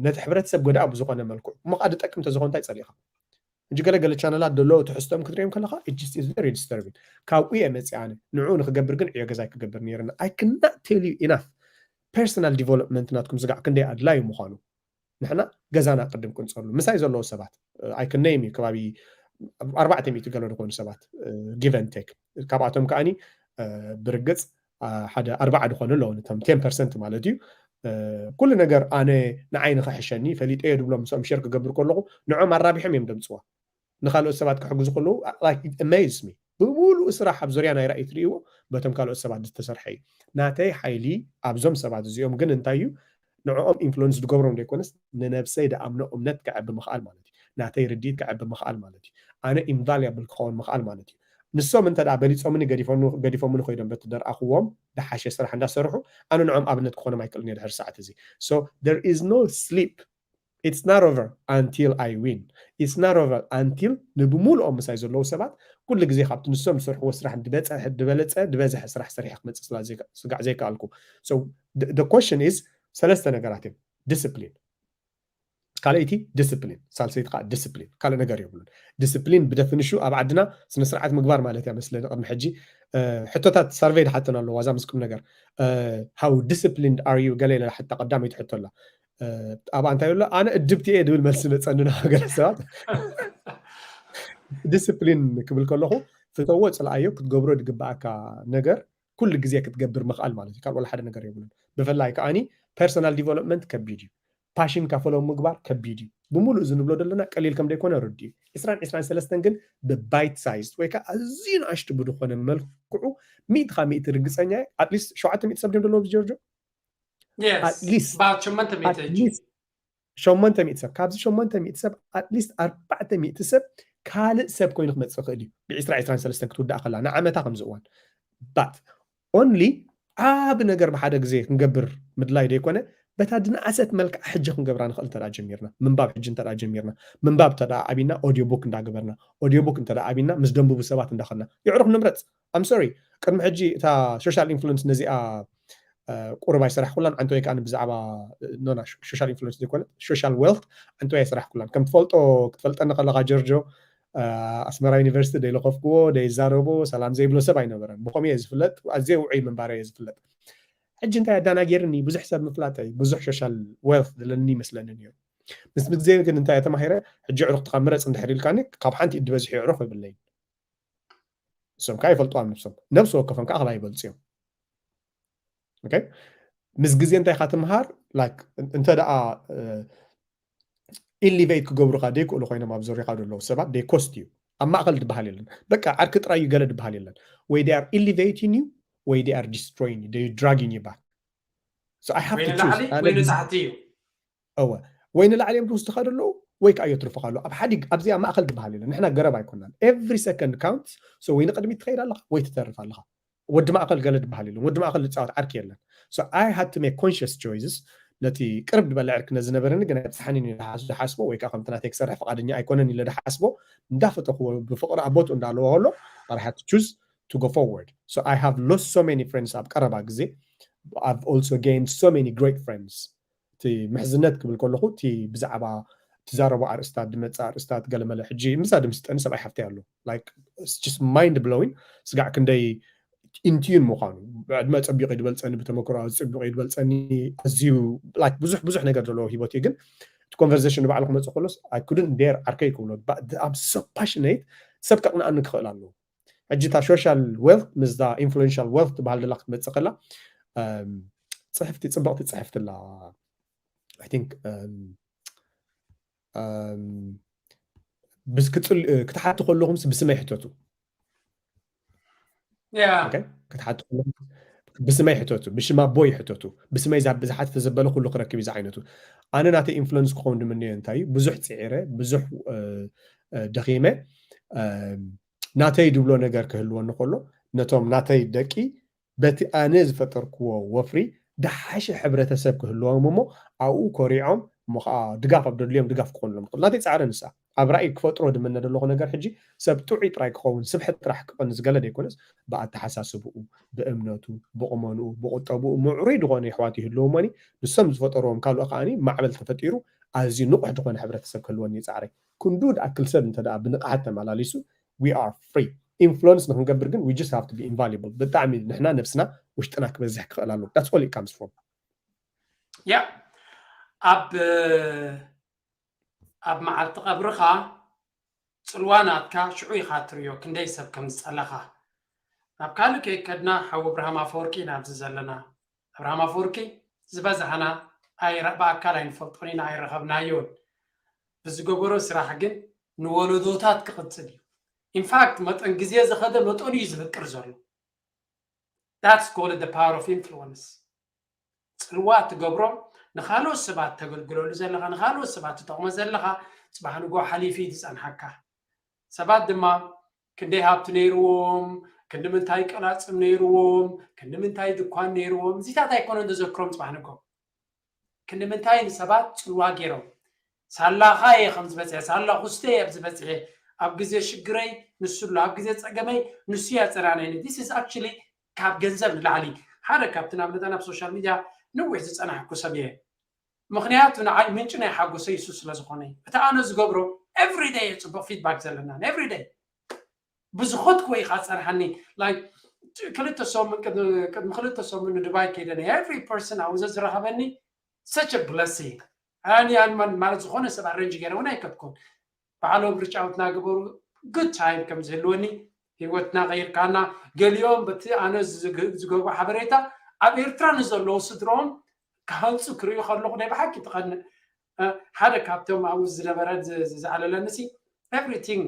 ነቲ ሕብረተሰብ ጎዳኢ ብዝኾነ መልክዑ እሞ ከዓ ዝጠቅም ተዝኾን እንታይ ፀሊእኻ? ሕጂ ገለ ገለ ቻነላት ደሎ ትሕዝቶም ክትሪኦም ከለካ it's very disturbing። ካብኡ እየ መፅእ ኣነ። ንዕኡ ንክገብር ግን ዕዮ ገዛይ ክገብር ነይርና። I cannot tell you enough personal development ናትኩም ስጋዕ ክንደይ ኣድላዩ ምዃኑ። ንሕና ገዛና ቅድም ቅንፀሉ ምሳይ ዘለዉ ሰባት ኣይክነይም እዩ ከባቢ ኣርባዕተ ሚእቲ ገሎ ዝኾኑ ሰባት give and take። ካብኣቶም ከዓኒ ብርግፅ ሓደ ኣርባዓ ዝኾኑ ኣለዉ፣ ነቶም ten percent ማለት እዩ። ኩሉ ነገር ኣነ ንዓይ ንኽሕሸኒ ፈሊጠዮ ድብሎም ምስኦም ሸር ክገብር ከለኹ ንዖም ኣራቢሖም እዮም ደምፅዋ። ንካልኦት ሰባት ክሕግዙ ከለዉ like it amazes me። ብምሉእ ስራሕ ኣብ ዙርያ ናይ ራእይ ትርእይዎ በቶም ካልኦት ሰባት ዝተሰርሐ እዩ። ናተይ ሓይሊ ኣብዞም ሰባት እዚኦም ግን እንታይ እዩ? ንዕኦም ኢንፍሉንስ ዝገብሮም ዘይኮነስ ንነብሰይ ደኣምኖ እምነት ከዕቢ ምኽኣል ማለት እዩ። ናተይ ርድኢት ከዕቢ ምኽኣል ማለት እዩ። ኣነ ኢንቫልያብል ክኸውን ምኽኣል ማለት እዩ። ንሶም እንተ ደኣ በሊጾምኒ ገዲፎምኒ ከይዶም በቲ ደርኣኽዎም ደሓሸ ስራሕ እንዳሰርሑ ኣነ ንዖም ኣብነት ክኾኖም ኣይክእልን እየ ድሕሪ ሰዓት እዚ። So there is no sleep. It's not over until I win. It's not over until ንብሙሉኦም ምሳይ ዘለዉ ሰባት ኩሉ ግዜ ካብቲ ንሶም ዝሰርሕዎ ስራሕ ዝበለፀ ዝበለፀ ዝበዝሐ ስራሕ ሰሪሐ ክመፅእ ስላ ስጋዕ ዘይከኣልኩ። So the question is ሰለስተ ነገራት እዮም። ዲስፕሊን ካልኣይቲ ዲስፕሊን፣ ሳልሰይቲ ከዓ ዲስፕሊን፣ ካልእ ነገር የብሉን። ዲስፕሊን ብደፊኒሹ ኣብ ዓድና ስነ ስርዓት ምግባር ማለት እያ መስለኒ። ቅድሚ ሕጂ ሕቶታት ሳርቨይ ድሓተና ኣለዋ እዛ ምስ ቁም ነገር how disciplined are you ገለ ኢለ ሓታ ቀዳመይቲ ሕቶ ኣላ። ኣብኣ እንታይ ኣሎ ኣነ እድብቲ እየ ድብል መልሲ መፀኒ ናብ ገለ ሰባት። ዲስፕሊን ክብል ከለኹ ፍተዎ ፅልኣዮ ክትገብሮ ዝግባኣካ ነገር ኩሉ ግዜ ክትገብር ምኽኣል ማለት እዩ። ካልእ ወላ ሓደ ነገር የብሉን። ብፍላይ ከዓኒ ፐርሰናል ዲቨሎፕመንት ከቢድ እዩ። ፓሽን ካፈሎም ምግባር ከቢድ እዩ። ብምሉእ እዚ ንብሎ ዘለና ቀሊል ከም ዘይኮነ ርድኡ። ዕስራን ዕስራን ሰለስተን ግን ብባይት ሳይዝ ወይ ከዓ ኣዝዩ ንኣሽቱ ብዝኾነ መልክዑ ሚእቲ ካብ ሚእቲ ርግፀኛ እየ ኣትሊስት ሸውዓተ ሚእቲ ሰብ ድዮም ዘለዉ ጆርጆ? ኣትሊስት ሸሞንተ ሚእቲ ሰብ ካብዚ ሸሞንተ ሚእቲ ሰብ ኣትሊስት ኣርባዕተ ሚእቲ ሰብ ካልእ ሰብ ኮይኑ ክመፅእ ይኽእል እዩ። ብዕስራ ዕስራን ሰለስተን ክትውዳእ ከላ ንዓመታ ከምዚ እዋን ባት ኦንሊ ዓቢ ነገር ብሓደ ግዜ ክንገብር ምድላይ ዘይኮነ በታ ድንኣሰት መልክዓ ሕጂ ክንገብራ ንኽእል እንተ ጀሚርና ምንባብ ሕጂ እንተ ጀሚርና ምንባብ እንተ ዓቢና ኦዲዮ ቡክ እንዳገበርና ኦዲዮ ቡክ እንተ ዓቢና ምስ ደንብቡ ሰባት እንዳኸድና የዕሩኽ ንምረፅ። I'm sorry ቅድሚ ሕጂ እታ ሶሻል ኢንፍሉንስ ነዚኣ ቁሩብ ኣይሰራሕኩላን ዓንተወይ ከዓ ብዛዕባ ኖና ሶሻል ኢንፍሉንስ ዘይኮነ ሶሻል ዌልት ዓንተወይ ኣይሰራሕኩላን። ከም ትፈልጦ ክትፈልጠኒ ከለካ ጆርጆ ኣስመራ ዩኒቨርሲቲ ደይለኸፍክዎ ደይዛረቦ ሰላም ዘይብሎ ሰብ ኣይነበረን። ብኸምኡ እየ ዝፍለጥ። ኣዝየ ውዑይ ምንባረ እየ ዝፍለጥ። ሕጂ እንታይ ኣዳናጊርኒ ብዙሕ ሰብ ምፍላጠይ ብዙሕ ሶሻል ዌልት ዘለኒ ይመስለኒ ነይሩ። ምስ ግዜ ግን እንታይ ተማሂረ? ሕጂ ኣዕሩኽትኻ ምረፅ እንድሕር ኢልካኒ ካብ ሓንቲ ኢድ ዝበዝሑ ኣዕሩኽ የብለይን። ንሶም ከዓ ይፈልጡ ኣብ ነብሶም። ነብሲ ወከፎም ከዓ ክላ ይበልፁ እዮም። ኦኬ? ምስ ግዜ እንታይ ኢኻ ትምሃር? ላይክ እንተ ደኣ ኢሊቬት ክገብሩኻ ደይክእሉ ኮይኖም ኣብ ዙርያኻ ዘለዉ ሰባት ደይ ኮስት እዩ። ኣብ ማእኸል ድበሃል የለን። በቃ ዓርኪ ጥራይ እዩ ገለ ድበሃል የለን። ወይ they are elevating you ወይ they are destroying you, they dragging you back. So I have ወይ to ንላዕሊ choose. ኣነ ወይ ግዜ- ንታሕቲ እዩ። እወ ወይ ንላዕሊ እዮም ዝወስድኻ ዘለዉ ወይ ከዓ የትርፉኻ ኣለዉ። ኣብ ሓዲግ ኣብዚኣ ማእኸል ድበሃል የለን። ንሕና ገረብ ኣይኮናን። Every second counts. So ወይ ንቕድሚት ትኸይድ ኣለኻ ወይ ትተርፍ ኣለኻ። ወዲ ማእኸል ገለ ድበሃል የለን። ወዲ ማእኸል ዝፃወት ዓርኪ የለን። So I had to make conscious choices. ነቲ ቅርብ ዝበለ ዕርኪ ነዝነበረኒ ግን ኣይብፅሓንን ኢለ ዝሓስ- ዝሓስቦ ወይ ከዓ ከምቲ ናተይ ክሰርሕ ፍቓደኛ ኣይኮነን ኢለ ዝሓስቦ እንዳፈተኽዎ ብፍቕሪ ኣብ ቦትኡ እንዳለዎ ከሎ I had to choose to go forward. So I have lost so many friends ኣብ ቀረባ ግዜ. I've also gained so many great friends. እቲ ምሕዝነት ክብል ከለኹ እቲ ብዛዕባ ትዛረቡ ኣርእስታት ድመፅእ ኣርእስታት ገለመለ ሕጂ ምሳ ድምስጠኒ ሰብኣይ ሓፍተይ ኣሎ like it's just mind blowing. ስጋዕ ክንደይ ኢንቲዩን ምዃኑ ዕድመ ፀቢቑ ድበልፀኒ ብተመክሮ ኣዝዩ ፀቢቑ ድበልፀኒ ኣዝዩ like ብዙሕ ብዙሕ ነገር ዘለዎ ሂወት እዩ ግን እቲ ኮንቨርሴሽን ንባዕሉ ክመፅእ ከሎስ I couldn't dare ዓርከይ ክብሎ I'm so passionate ሰብ ከቕንኣኒ ክኽእል ኣለዎ። ሕጂ እታ social wealth ምስዛ influential wealth ትበሃል ደላ ክትመፅእ ከላ እም፣ ፅሕፍቲ ፅብቕቲ ፅሕፍቲ ኣላ I think እም፣ እም፣ ብስ- ክፅል- እ፣ ክትሓቱ ከለኹምስ ብስመይ ሕተቱ Yeah. ኦኬ? ክትሓቱ ከለኹም ብስመይ ሕተቱ ብሽም ኣቦይ ሕተቱ ብስመይ ዛ ብዝሓት ተዘበለ ኩሉ ክረክብ እዩ ዝዓይነቱ ኣነ ናተይ ኢንፍሉንስ ክኸውን ድምንዮ እንታይ እዩ ብዙሕ ፅዒረ ብዙሕ እ፣ እ፣ ደኺመ እም፣ ናተይ ድብሎ ነገር ክህልወኒ ከሎ ነቶም ናተይ ደቂ በቲ ኣነ ዝፈጠርክዎ ወፍሪ ድሓሸ ሕብረተሰብ ክህልዎም እሞ ኣብኡ ኮሪዖም እሞ ከዓ ድጋፍ ኣብ ደድልዮም ድጋፍ ክኾንሎም ይኽእል ናተይ ፃዕረ ንሳ ኣብ ራእይ ክፈጥሮ ድምነ ዘለኹ ነገር ሕጂ ሰብ ጥዑይ ጥራይ ክኸውን ስብሐት ጥራሕ ክቐንስ ገለ ዘይኮነስ ብኣተሓሳስብኡ ብእምነቱ ብቕመንኡ ብቁጠብኡ ምዕሩይ ዝኾነ ይሕዋት ይህልውሞኒ ንሶም ዝፈጠርዎም ካልኦ ከዓኒ ማዕበል ተፈጢሩ ኣዝዩ ንቑሕ ዝኾነ ሕብረተሰብ ክህልወኒ ይፃዕረ ክንዱ ዝኣክል ሰብ እንተ ደኣ ብንቕሓት ተመላሊሱ we are free influence ንክንገብር ግን we just have to be invaluable ብጣዕሚ ንሕና ነብስና ውሽጥና ክበዝሕ ክኽእል ኣለዎ that's all it comes from Yeah. ኣብ ኣብ መዓልቲ ቀብርኻ ፅልዋ ናትካ ሽዑ ኢኻ ትርዮ ክንደይ ሰብ ከም ዝፀለኻ ናብ ካልእ ከይከድና ሓው ኣብርሃም ኣፈወርቂ ኢና ኣብዚ ዘለና ኣብርሃም ኣፈወርቂ ዝበዝሓና ብኣካል ኣይንፈልጦን ኢና ኣይረኸብናዮን ብዝገበሮ ስራሕ ግን ንወለዶታት ክቕፅል እዩ ኢንፋክት መጠን ግዜ ዝኸደ መጠኑ እዩ ዝብቅር ዘሎ that's called the power of influence ፅልዋ ትገብሮ ንካልኦት ሰባት ተገልግለሉ ዘለካ ንካልኦት ሰባት ትጠቕሞ ዘለካ ፅባሕ ንጎ ሓሊፉ እዩ ዝፀንሓካ ሰባት ድማ ክንደይ ሃብቲ ነይርዎም ክንዲ ምንታይ ቀላፅም ነይርዎም ክንዲ ምንታይ ድኳን ነይርዎም እዚታት ኣይኮነን ዘዘክሮም ፅባሕ ንጎ ክንዲ ምንታይ ንሰባት ፅልዋ ገይሮም ሳላኻ እየ ከም ዝበፅሐ ሳላ ኩስተ እየ ኣብ ዝበፅሐ ኣብ ግዜ ሽግረይ ንሱ ኣሎ ኣብ ግዜ ፀገመይ ንሱ እያ ፀናነኒ this is actually ካብ ገንዘብ ንላዕሊ ሓደ ካብቲ ናብ ነጠና ኣብ ሶሻል ሚድያ ነዊሕ ዝፀናሕኩ ሰብ እየ ምክንያቱ ንዓይ ምንጭ ናይ ሓጎሰይ እሱ ስለ ዝኾነ እቲ ኣነ ዝገብሮ everyday እየ ፅቡቅ ፊድባክ ዘለና everyday ብዝኸድኩዎ ኢኻ ፀንሓኒ like ክልተ ሰሙን ቅድሚ ክልተ ሰሙን ንዱባይ ከይደ ናይ every person ኣብኡ ዘዝረኸበኒ such a blessing ኣኒ ኣንማን ማለት ዝኾነ ሰብ ኣረንጅ ገይረ እውን ኣይከድኩን ባዕሎም ሪቻውት ናገበሩ good time ከም ዝህልወኒ ህይወትና ቀይርካና ገሊኦም በቲ ኣነ ዝገብሮ ሓበሬታ ኣብ ኤርትራ ንዘለዉ ስድሮም ክሃንፁ ክርእዩ ከለኹ ናይ ብሓቂ ትቐንእ ሓደ ካብቶም ኣብኡ ዝነበረ ዝዓለለኒ ሲ everything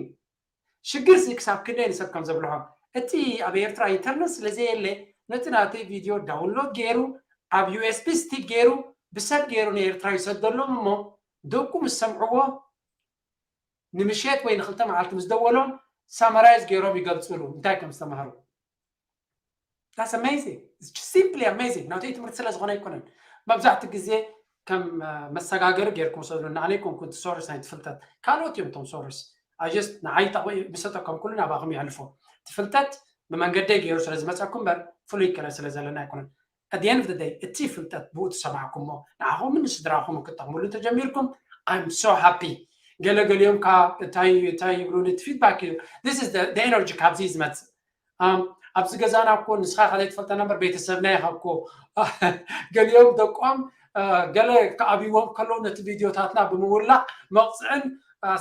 ሽግር ሲ ክሳብ ክንደይ ንሰብ ከም ዘብልሖም እቲ ኣብ ኤርትራ ኢንተርነት ስለ ዘየለ ነቲ ናተይ ቪድዮ ዳውንሎድ ገይሩ ኣብ ዩኤስቢ ስቲክ ገይሩ ብሰብ ገይሩ ንኤርትራ ይሰደሎም እሞ ደቁ ምስ ሰምዕዎ ንምሸት ወይ ንክልተ መዓልቲ ምስ ደወሎም ሳመራይዝ ገይሮም ይገልፅሉ እንታይ ከም ዝተማሃሩ That's amazing. It's just simply amazing. ናተይ ትምህርቲ ስለ ዝኾነ ኣይኮነን። መብዛሕትኡ ግዜ ከም መሰጋገሪ ጌርኩም ሰዱና ኣነ ኣይኮንኩን እቲ ሶርስ ናይቲ ፍልጠት ካልኦት እዮም እቶም ሶርስ ኣጀስት ንዓይ ጠቕ ምሰጠከምኩሉ ናባኹም የሕልፎ እቲ ፍልጠት ብመንገደይ ገይሩ ስለ ዝመፀኩም እምበር ፍሉይ ከለ ስለ ዘለና ኣይኮነን at the end of the day እቲ ፍልጠት ብኡ ትሰማዕኩሞ ንዓኹምን ንስድራኹምን ክትጠቕምሉ እንተጀሚርኩም I'm so happy ገለገሊኦም ካ እንታይ እንታይ ይብሉኒ እቲ ፊድባክ እዩ this is the energy ካብዚ ዝመፅእ ኣብዚ ገዛና እኮ ንስኻ ከዘይትፈልጠና እምበር ቤተሰብና ኢኻ እኮ ገሊኦም ደቆም ገለ ክኣብይዎም ከለዉ ነቲ ቪድዮታትና ብምውላዕ መቕፅዕን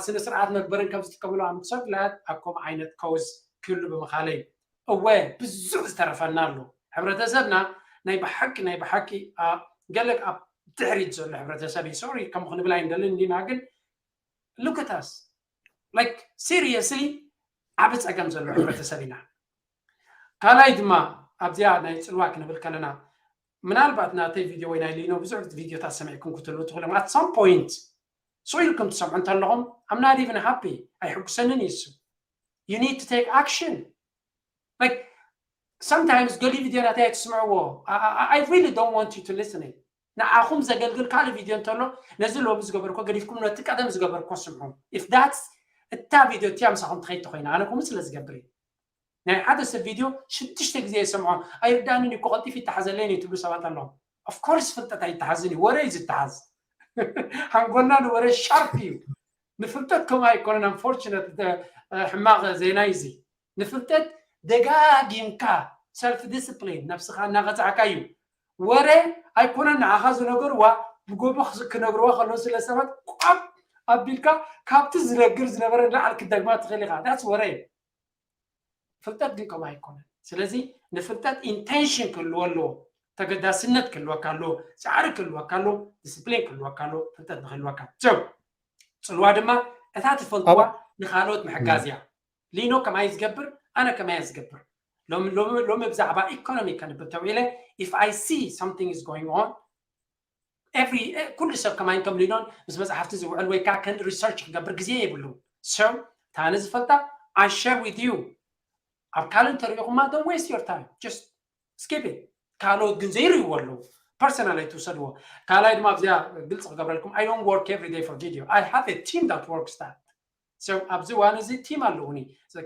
ስነ ስርዓት መግበርን ከም ዝጥቀምሉ ኣምሰግላት ኣብ ከምኡ ዓይነት ከውዝ ክህሉ ብምኻለይ እወ ብዙሕ ዝተረፈና ኣሎ። ሕብረተሰብና ናይ ብሓቂ ናይ ብሓቂ ገለ ኣብ ድሕሪት ዘሎ ሕብረተሰብ እዩ። ሶሪ ከም ክንብል ኣይንደልን እንዲና፣ ግን ሉክታስ ላይክ ሲሪየስሊ ዓብ ፀገም ዘሎ ሕብረተሰብ ኢና። ካልኣይ ድማ ኣብዚኣ ናይ ፅልዋ ክንብል ከለና ምናልባት ናተይ ቪድዮ ወይ ናይ ሊኖ ብዙሕ ቪድዮታት ሰሚዕኩም ክትህልዉ ትኽእሉ። At some point so ኢልኩም ትሰምዑ እንተለኹም I'm not even happy፣ ኣይሕጉሰንን እዩ እሱ። You need to take action. Like sometimes ገሊኡ ቪድዮ ናተይ ኣይትስምዕዎ። I really don't want you to listen it። ንዓኹም ዘገልግል ካልእ ቪድዮ እንተሎ ነዚ ሎሚ ዝገበርኮ ገዲፍኩም ነቲ ቀደም ዝገበርኮ ስምዑ። If that's እታ ቪድዮ እቲያ ምሳኹም ትኸይድ ተኮይና ኣነ ከምኡ ስለ ዝገብር እዩ። ናይ ሓደ ሰብ ቪድዮ ሽዱሽተ ግዜ ይሰምዖ። ኣይርዳንን እኮ ቀልጢፍ ይተሓዘለይን እዩ ትብሉ ሰባት ኣለኹም። Of course ፍልጠት ኣይተሓዝን እዩ፣ ወረ እዩ ዝተሓዝ። ሓንጎልና ንወረ ሻርፕ እዩ። ንፍልጠት ከምኡ ኣይኮነን። Unfortunate ሕማቕ ዜና እዩ እዚ። ንፍልጠት ደጋጊምካ ሰልፍ ዲስፕሊን ነብስኻ እናቐፃዕካ እዩ። ወረ ኣይኮነን ንዓኻ ዝነገርዋ ብጎቦ ክነግርዋ ከለዉ ስለ ሰባት ቋብ ኣቢልካ ካብቲ ዝነግር ዝነበረ ንላዕሊ ክትደግማ ትኽእል ኢኻ። That's ወረ እዩ። ፍልጠት ግን ከምኡ ኣይኮነን። ስለዚ ንፍልጠት ኢንቴንሽን ክህልዎ ኣለዎ፣ ተገዳስነት ክህልወካ ኣለዎ፣ ፃዕሪ ክህልወካ ኣለዎ፣ ዲስፕሊን ክህልወካ ኣለዎ፣ ፍልጠት ንክህልወካ። So ፅልዋ ድማ እታ ትፈልጥዋ ንካልኦት ምሕጋዝ እያ። ሊኖ ከማይ ዝገብር ኣነ ከማይ ዝገብር። ሎሚ ብዛዕባ ኢኮኖሚ ከንብል ተውዒለ if I see something is going on every ኩሉ ሰብ ከማይ ከም ሊኖን ምስ መፅሓፍቲ ዝውዕል ወይ ከዓ ከን ሪሰርች ክገብር ግዜ የብሉ። So ታነ ዝፈልጣ I share with you። ኣብ ካልእ እንተሪኢኹማ don't waste your time, just skip it። ካልኦት ግን ዘይርእይዎ ኣለዉ። ፐርሰናል ኣይትውሰድዎ። ካልኣይ ድማ ኣብዚኣ ግልፂ ክገብረልኩም I don't work every day for video, I have a team that works that። So ኣብዚ እዋን እዚ ቲም ኣለዉኒ።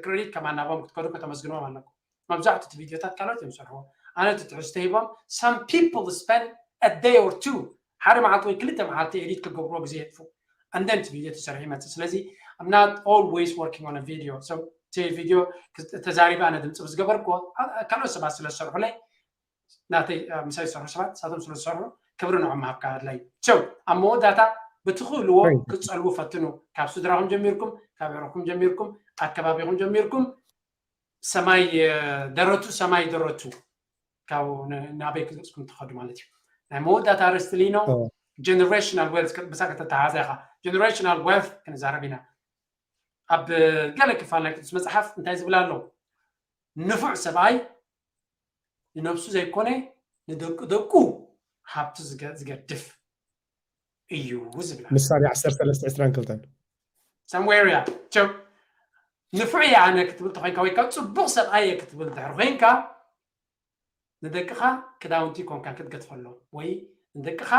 ክሬዲት ከማን ናቦም ክትከዱ ከተመስግንዎም ኣለኩም። መብዛሕትኡ እቲ ቪድዮታት ካልኦት እዮም ዝሰርሕዎ። ኣነ እቲ ትሕዝቶ ሂቦም some people spend a day or two ሓደ መዓልቲ ወይ ክልተ መዓልቲ ኤዲት ክገብርዎ ግዜ የጥፉ። And then እቲ ቪድዮ ተሰሪሑ ይመፅእ። ስለዚ I'm not always working on a video. So እቲ ቪድዮ ተዛሪበ ኣነ ድምፂ ብዝገበርክዎ ካልኦት ሰባት ስለ ዝሰርሑለይ ናተይ ምሳይ ዝሰርሑ ሰባት ንሳቶም ስለ ዝሰርሑ ክብሪ ንዖም ምሃብ ከዓ ኣድላይ። So ኣብ መወዳእታ ብትኽእልዎ ክትፀልዉ ፈትኑ። ካብ ስድራኹም ጀሚርኩም፣ ካብ ዕሩኽኩም ጀሚርኩም፣ ኣከባቢኹም ጀሚርኩም ሰማይ ደረቱ ሰማይ ደረቱ ካብ ናበይ ክገፅኩም ትኸዱ ማለት እዩ። ናይ መወዳእታ ርስቲ ሊኖ generational wealth ምሳ ከተተሓዘ ኢኻ። Generational wealth ክንዛረብ ኢና። ኣብ ገለ ክፋል ናይ ቅዱስ መፅሓፍ እንታይ ዝብል ኣሎ? ንፉዕ ሰብኣይ ንነብሱ ዘይኮነ ንደቂ ደቁ ሃብቲ ዝገድፍ እዩ ዝብል ኣሎ። ምሳሌ ዓሰርተ ሰለስተ ዕስራን ክልተን somewhere እያ። ንፉዕ እየ ኣነ ክትብል ተኮይንካ ወይ ከዓ ፅቡቅ ሰብኣይ እየ ክትብል ድሕር ኮይንካ ንደቅኻ ክዳውንቲ ኮንካ ክትገድፈሎም ወይ ንደቅኻ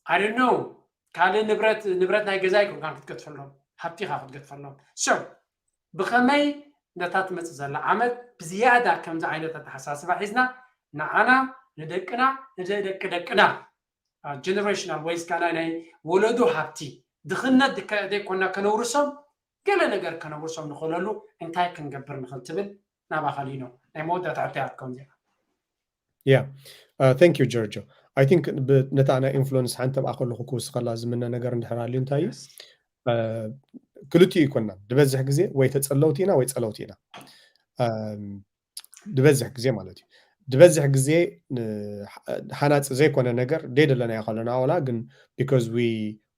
I don't know ካልእ ንብረት ንብረት ናይ ገዛ ኣይኮንካን ክትገድፈሎም፣ ሃብቲኻ ክትገድፈሎም። So ብኸመይ ነታ ትመፅእ ዘላ ዓመት ብዝያዳ ከምዚ ዓይነት ኣተሓሳስባ ሒዝና ንዓና ንደቅና ንደቂ ደቅና generational wealth ካና ናይ ወለዶ ሃብቲ ድኽነት ዘይኮና ከነውርሶም ገለ ነገር ከነውርሶም ንኽእለሉ እንታይ ክንገብር ንኽእል ትብል ናባኻ ሊኖ ናይ መወዳእታ ሕቶያ ክትከውን ዚኣ። Yeah, thank you Giorgio. I think ነታ ናይ ኢንፍሉንስ ሓንቲ ኣብኣ ከለኹ ክውስኸላ ዝምነ ነገር እንድሕር ኣልዩ እንታይ እዩ ክልቲኡ ይኮና ዝበዝሕ ግዜ ወይ ተፀለውቲ ኢና ወይ ፀለውቲ ኢና ዝበዝሕ ግዜ ማለት እዩ። ዝበዝሕ ግዜ ሃናፂ ዘይኮነ ነገር ደይ ደለናዮ ከለና ዋላ ግን because we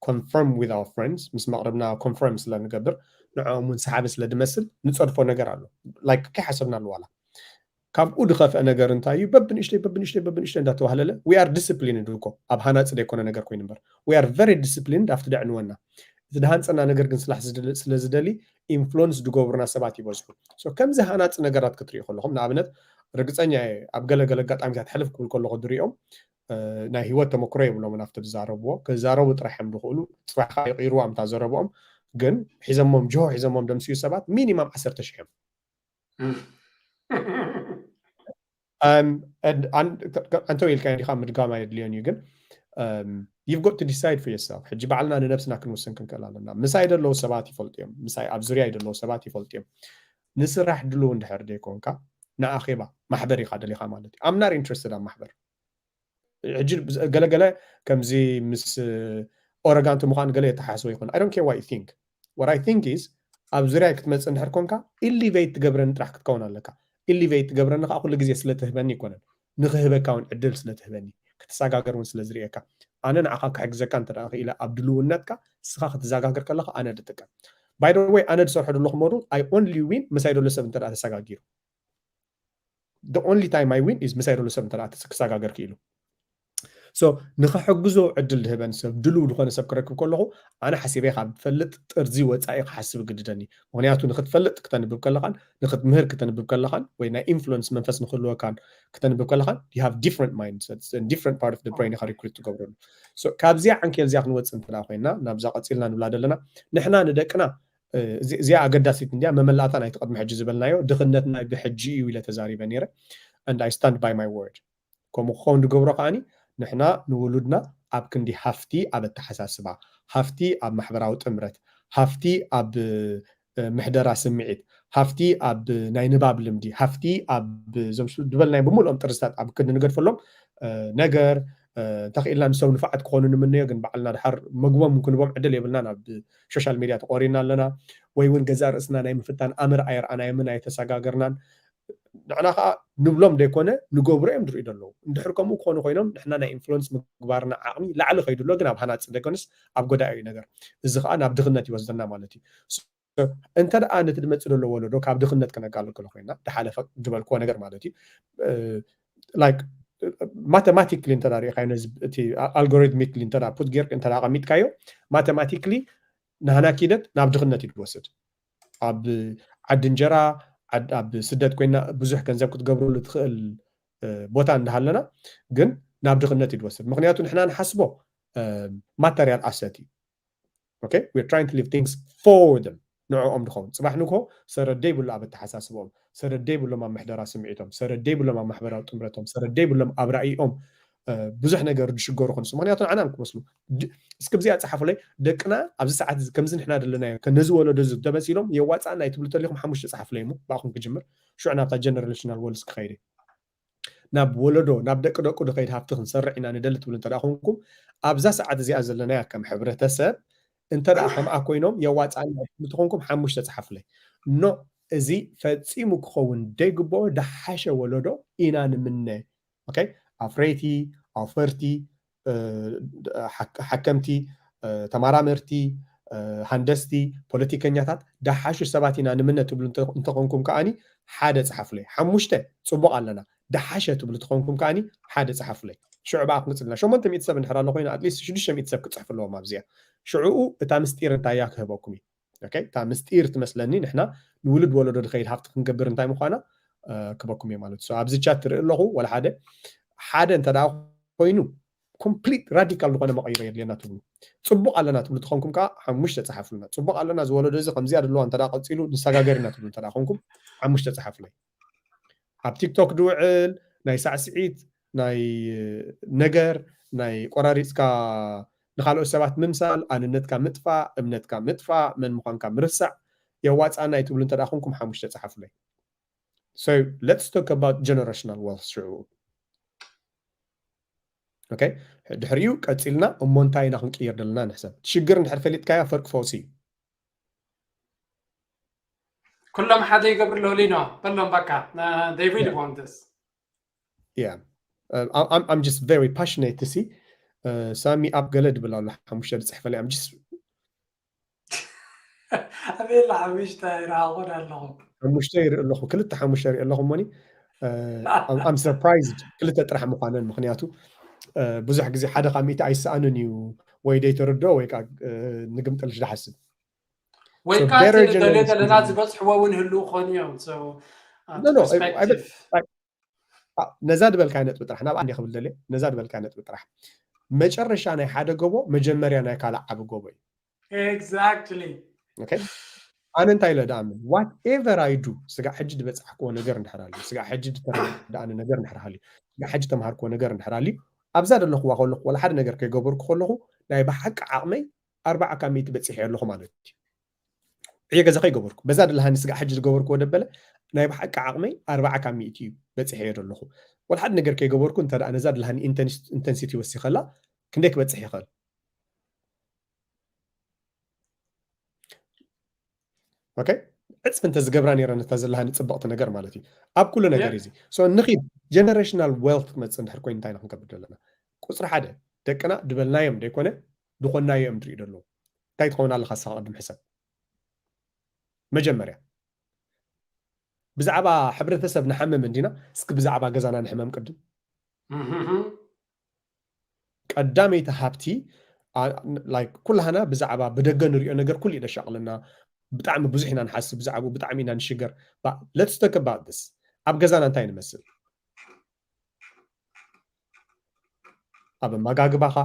confirm with our friends ምስ መቕርብና confirm ስለ ንገብር ንዕኦም እውን ሰሓቢ ስለ ድመስል ንፀድፎ ነገር ኣሎ። Like ከይሓሰብናሉ ዋላ ካብኡ ዝኸፍአ ነገር እንታይ እዩ? በብንእሽተይ በብንእሽተይ በብንእሽተይ እንዳተዋህለለ we are disciplined እኮ ኣብ ሃናፂ ዘይኮነ ነገር ኮይኑ እምበር we are very disciplined ኣብቲ ደዕንወና እቲ ድሃንፀና ነገር ግን ስላሕ ስለ ዝደሊ ኢንፍሉንስ ዝገብሩና ሰባት ይበዝሑ። ከምዚ ሃናፂ ነገራት ክትሪኡ ከለኹም ንኣብነት ርግፀኛ እየ ኣብ ገለገለ ኣጋጣሚታት ሕልፍ ክብል ከለኹ ዝሪኦም ናይ ሂወት ተመክሮ የብሎምን ኣብቲ ዝዛረብዎ ክዛረቡ ጥራሕ እዮም ዝኽእሉ ፅባሕ ከዓ ይቕይርዋ እምታ ዘረብኦም ግን ሒዘሞም ጅሆ ሒዘሞም ደምስዩ ሰባት ሚኒማም ዓሰርተ ሽሕ እዮም እንተ ኢልካ እንዲኻ ምድጋም ኣየድልዮን እዩ ግን you've got to decide for yourself ሕጂ ባዕልና ንነብስና ክንውስን ክንክእል ኣለና ምሳይ ዘለዉ ሰባት ይፈልጡ እዮም ምሳይ ኣብ ዙርያ ዘለዉ ሰባት ይፈልጡ እዮም ንስራሕ ድልው እንድሕር ዘይኮንካ ንኣኼባ ማሕበር ኢኻ ደሊኻ ማለት እዩ I'm not interested ኣብ ማሕበር ሕጂ ገለገለ ከምዚ ምስ ኦረጋንቲ ምዃን ገለ የተሓስቦ ይኹን። I don't care what you think. What I think is ኣብ ዙርያ ክትመፅእ እንድሕር ኮንካ ኢሊቬት ትገብረኒ ጥራሕ ክትከውን ኣለካ። ኢሊቬት ትገብረኒ ከዓ ኩሉ ግዜ ስለትህበኒ ይኮነን፣ ንክህበካ እውን ዕድል ስለትህበኒ፣ ክትሰጋገር እውን ስለዝርእየካ፣ ኣነ ንዓኻ ክሕግዘካ እንተ ክኢለ ኣብ ድልውነትካ ንስኻ ክትዘጋገር ከለካ ኣነ ድጥቀም። By the way ኣነ ዝሰርሖ ዘለኹ ሞዱል I only win ምሳይ ዘሎ ሰብ እንተ ተሰጋጊሩ። The only time I win is ምሳይ ዘሎ ሰብ እንተ ክሰጋገር ክኢሉ። So ንኸሕግዞ ዕድል ዝህበን ሰብ ድልው ዝኾነ ሰብ ክረክብ ከለኹ ኣነ ሓሲበ ካብ ፈልጥ ጥርዚ ወፃኢ ክሓስብ ግድደኒ። ምክንያቱ ንክትፈልጥ ክተንብብ ከለኻን ንክትምህር ክተንብብ ከለኻን ወይ ናይ ኢንፍሉንስ መንፈስ ንክህልወካን ክተንብብ ከለኻን you have different mindsets and different part of the brain ኢኻ ሪክሩት ትገብረሉ። So ካብዚኣ ዓንኬል እዚኣ ክንወፅእ እንተ ኮይና ናብዛ ቀፂልና ንብላ ዘለና ንሕና ንደቅና እዚኣ ኣገዳሲት እንዲያ መመላእታ ናይቲ ቅድሚ ሕጂ ዝበልናዮ ድኽነትና ብሕጂ እዩ ኢለ ተዛሪበ ነይረ። And I stand by my word። ከምኡ ክኸውን ዝገብሮ ከዓኒ ንሕና ንውሉድና ኣብ ክንዲ ሃፍቲ ኣብ ኣተሓሳስባ፣ ሃፍቲ ኣብ ማሕበራዊ ጥምረት፣ ሃፍቲ ኣብ ምሕደራ ስምዒት፣ ሃፍቲ ኣብ ናይ ንባብ ልምዲ፣ ሃፍቲ ኣብ ዞም ዝበልናዮ ብምልኦም ጥርዝታት ኣብ ክንዲ ንገድፈሎም ነገር እንተኽኢልና ንሰብ ንፋዓት ክኾኑ ንምነዮ ግን ባዕልና ድሓር መግቦም ክንቦም ዕድል የብልና ናብ ሶሻል ሚድያ ተቆሪና ኣለና ወይ እውን ገዛእ ርእስና ናይ ምፍታን ኣምር ኣይረኣናዮምን ኣይተሰጋገርናን ንዕና ከዓ ንብሎም ደይኮነ ንገብሮ እዮም ዝርኢ ዘለዉ እንድሕር ከምኡ ክኾኑ ኮይኖም ንሕና ናይ ኢንፍሉንስ ምግባርና ዓቕሚ ላዕሊ ከይዱ ኣሎ ግን ኣብ ሃናፂ ደይኮነስ ኣብ ጎዳኢ እዩ ነገር እዚ ከዓ ናብ ድኽነት ይወስደና ማለት እዩ እንተ ደኣ ነቲ ድመፅእ ዘሎ ወለዶ ካብ ድኽነት ከነጋልግሎ ኮይና ድሓለፈ ዝበልክዎ ነገር ማለት እዩ like mathematically እንተ ሪኢካዮ ነዚ እቲ algorithmically እንተ put ጌርክ እንተ ኣቐሚጥካዮ mathematically ናህና ኪደት ናብ ድኽነት እዩ ዝወስድ ኣብ ዓዲ እንጀራ ኣብ ስደት ኮይና ብዙሕ ገንዘብ ክትገብረሉ ትኽእል ቦታ እንዳሃለና ግን ናብ ድኽነት እዩ ዝወስድ ምክንያቱ ንሕና ንሓስቦ material asset እዩ okay we're trying to leave things for them ንዕኦም ድኸውን ፅባሕ ንግሆ ሰረደይ ብሎ ኣብ ኣተሓሳስቦም ሰረደይ ብሎም ኣብ ምሕደራ ስምዒቶም ሰረደይ ብሎም ኣብ ማሕበራዊ ጥምረቶም ሰረደይ ብሎም ኣብ ራእይኦም ብዙሕ ነገር ዝሽገሩ ክንሱ ምክንያቱ ንዓና ክመስሉ እስኪ ብዚኣ ፀሓፉለይ ደቅና ኣብዚ ሰዓት እዚ ከምዚ ንሕና ደለናዮ ነዚ ወለዶ እዚ ተመሲሎም የዋፃእ ናይ ትብሉ ተሊኹም ሓሙሽተ ፀሓፉለይ እሞ ብኣኹም ክጅምር ሽዑ ናብታ generational wealth ክኸይድ ናብ ወለዶ ናብ ደቂ ደቁ ድኸይድ ሃፍቲ ክንሰርዕ ኢና ንደሊ ትብሉ እንተ ኮንኩም ኣብዛ ሰዓት እዚኣ ዘለናያ ከም ሕብረተሰብ እንተ ከምኣ ኮይኖም የዋፃና ትብሉ ተኾንኩም ሓሙሽተ ፀሓፉለይ ኖ እዚ ፈፂሙ ክኸውን ደይግብኦ ደሓሸ ወለዶ ኢና ንምነ ኣፍረይቲ ኣውፈርቲ ሓከምቲ ተመራመርቲ ሃንደስቲ ፖለቲከኛታት ደሓሹ ሰባት ኢና ንምነ ትብሉ እንተኾንኩም ከዓኒ ሓደ ፀሓፉለይ ሓሙሽተ ፅቡቕ ኣለና ደሓሸ ትብሉ ተኾንኩም ከዓኒ ሓደ ፀሓፉለይ ሽዑ ብኣ ክምፅልና ሸሞንተ ሚእቲ ሰብ እንድሕር ኣሎ ኮይኑ ኣትሊስት ሽዱሽተ ሚእቲ ሰብ ክፅሕፉ ኣለዎም ኣብዚኣ ሽዑኡ እታ ምስጢር እንታይ እያ ክህበኩም እዩ እታ ምስጢር ትመስለኒ ንሕና ንውሉድ ወለዶ ድኸይድ ሃፍቲ ክንገብር እንታይ ምዃና ክበኩም እየ ማለት እዩ ኣብዚ ቻት ትርኢ ኣለኹ ወላ ሓደ ሓደ እንተ ኮይኑ ኮምፕሊት ራዲካል ዝኾነ መቐይሮ የድልየና ትብሉ ፅቡቕ ኣለና ትብሉ ትኾንኩም ከዓ ሓሙሽተ ፀሓፍሉና ፅቡቕ ኣለና ዝወለዶ እዚ ከምዚኣ ድለዋ እንተ ቀፂሉ ንሰጋገር ኢና ትብሉ እንተ ኮንኩም ሓሙሽተ ፀሓፍለይ ኣብ ቲክቶክ ድውዕል ናይ ሳዕስዒት ናይ ነገር ናይ ቆራሪፅካ ንካልኦት ሰባት ምምሳል ኣንነትካ ምጥፋእ እምነትካ ምጥፋእ መን ምዃንካ ምርሳዕ የዋፃና ይትብሉ እንተ ኮንኩም ሓሙሽተ ፀሓፍለይ So let's talk about generational wealth ሽዑ okay ድሕሪኡ ቀፂልና እሞ እንታይ ኢና ክንቅይር ዘለና ንሕሰብ ሽግር እንድሕር ፈሊጥካያ ፈርቂ ፈውሲ እዩ ኩሎም ሓደ ይገብር ኣለዉ ሊኖ በሎም በቃ they really want this yeah I'm, I'm just very passionate to see ሳሚ ኣብ ገለ ድብል ኣሎ ሓሙሽተ ዝፅሕፈለይ I'm just ኣበየላ ሓሙሽተ ይረኣኹ ኣለኹ ሓሙሽተ ይርኢ ኣለኹ ክልተ ሓሙሽተ ይርኢ ኣለኹ እሞኒ I'm surprised ክልተ ጥራሕ ምዃነን ምክንያቱ ብዙሕ ግዜ ሓደ ካብ ሚእቲ ኣይሰኣንን እዩ ወይ ደይተረድኦ ወይ ከዓ ንግምጥልሽ ዝሓስብ ወይ ከዓ ደልዮ ዘለና ዝበፅሕዎ እውን ህልው ክኾኑ እዮም ነዛ ዝበልካይ ነጥቢ ጥራሕ ናብ ኣንዲ ክብል ደልየ ነዛ ዝበልካይ ነጥቢ ጥራሕ መጨረሻ ናይ ሓደ ጎቦ መጀመርያ ናይ ካልእ ዓቢ ጎቦ እዩ exactly ኣነ እንታይ ኢለ ደኣምን whatever I do ስጋዕ ሕጂ ዝበፃሕክዎ ነገር እንድሕር ኣልዩ ስጋዕ ሕጂ ዝተረዳእኒ ነገር እንድሕር ሃልዩ ስጋዕ ሕጂ ተምሃርክዎ ነገር እንድሕር ኣልዩ ኣብዛ ዘለኽዋ ከለኹ ወላ ሓደ ነገር ከይገበርኩ ከለኹ ናይ ብሓቂ ዓቕመይ ኣርባዓ ካብ ሚእቲ በፂሐ ኣለኹ ማለት እዩ ዕየ ገዛ ከይገበርኩ በዛ ደለሃኒ ስጋዕ ሕጂ ዝገበርክዎ ደበለ ናይ ብሓቂ ዓቕመይ ኣርባዓ ካብ ሚእቲ እዩ በፂሐዮ ዘለኹ። ወላ ሓደ ነገር ከይገበርኩ እንተ ደኣ ነዛ ድላሃኒ ኢንተንስ-፣ ኢንተንሲቲ ወሲኸላ ክንደይ ክበፅሕ ይኽእል? ኦኬ፣ ዕፅፊ እንተ ዝገብራ ነይረ ነታ ዘለሃኒ ፅብቕቲ ነገር ማለት እዩ ኣብ ኩሉ ነገር Yeah. እዚ። So ንኺድ ጀነሬሽናል ዌልት ክመፅእ እንድሕር ኮይኑ እንታይ ኢና ክንገብር ዘለና? ቁፅሪ ሓደ፣ ደቅና ድበልናዮም ደይኮነ ድኾንናዮ እዮም ድሪኡ ዘለዉ። እንታይ ትኸውን ኣለኻ ንስኻ? ቅድም ሕሰብ። መጀመርያ ብዛዕባ ሕብረተሰብ ንሓምም እንዲና፣ እስኪ ብዛዕባ ገዛና ንሕመም ቅድም። እህም። ቀዳመይቲ ሃብቲ ላይክ ኩላህና ብዛዕባ ብደገ ንሪኦ ነገር ኩሉ እዩ ደሻቕለና። ብጣዕሚ ብዙሕ ኢና ንሓስብ ብዛዕባኡ፣ ብጣዕሚ ኢና ንሽገር። Let's talk about this። ኣብ ገዛና እንታይ ንመስል? ኣብ ኣመጋግባኻ፣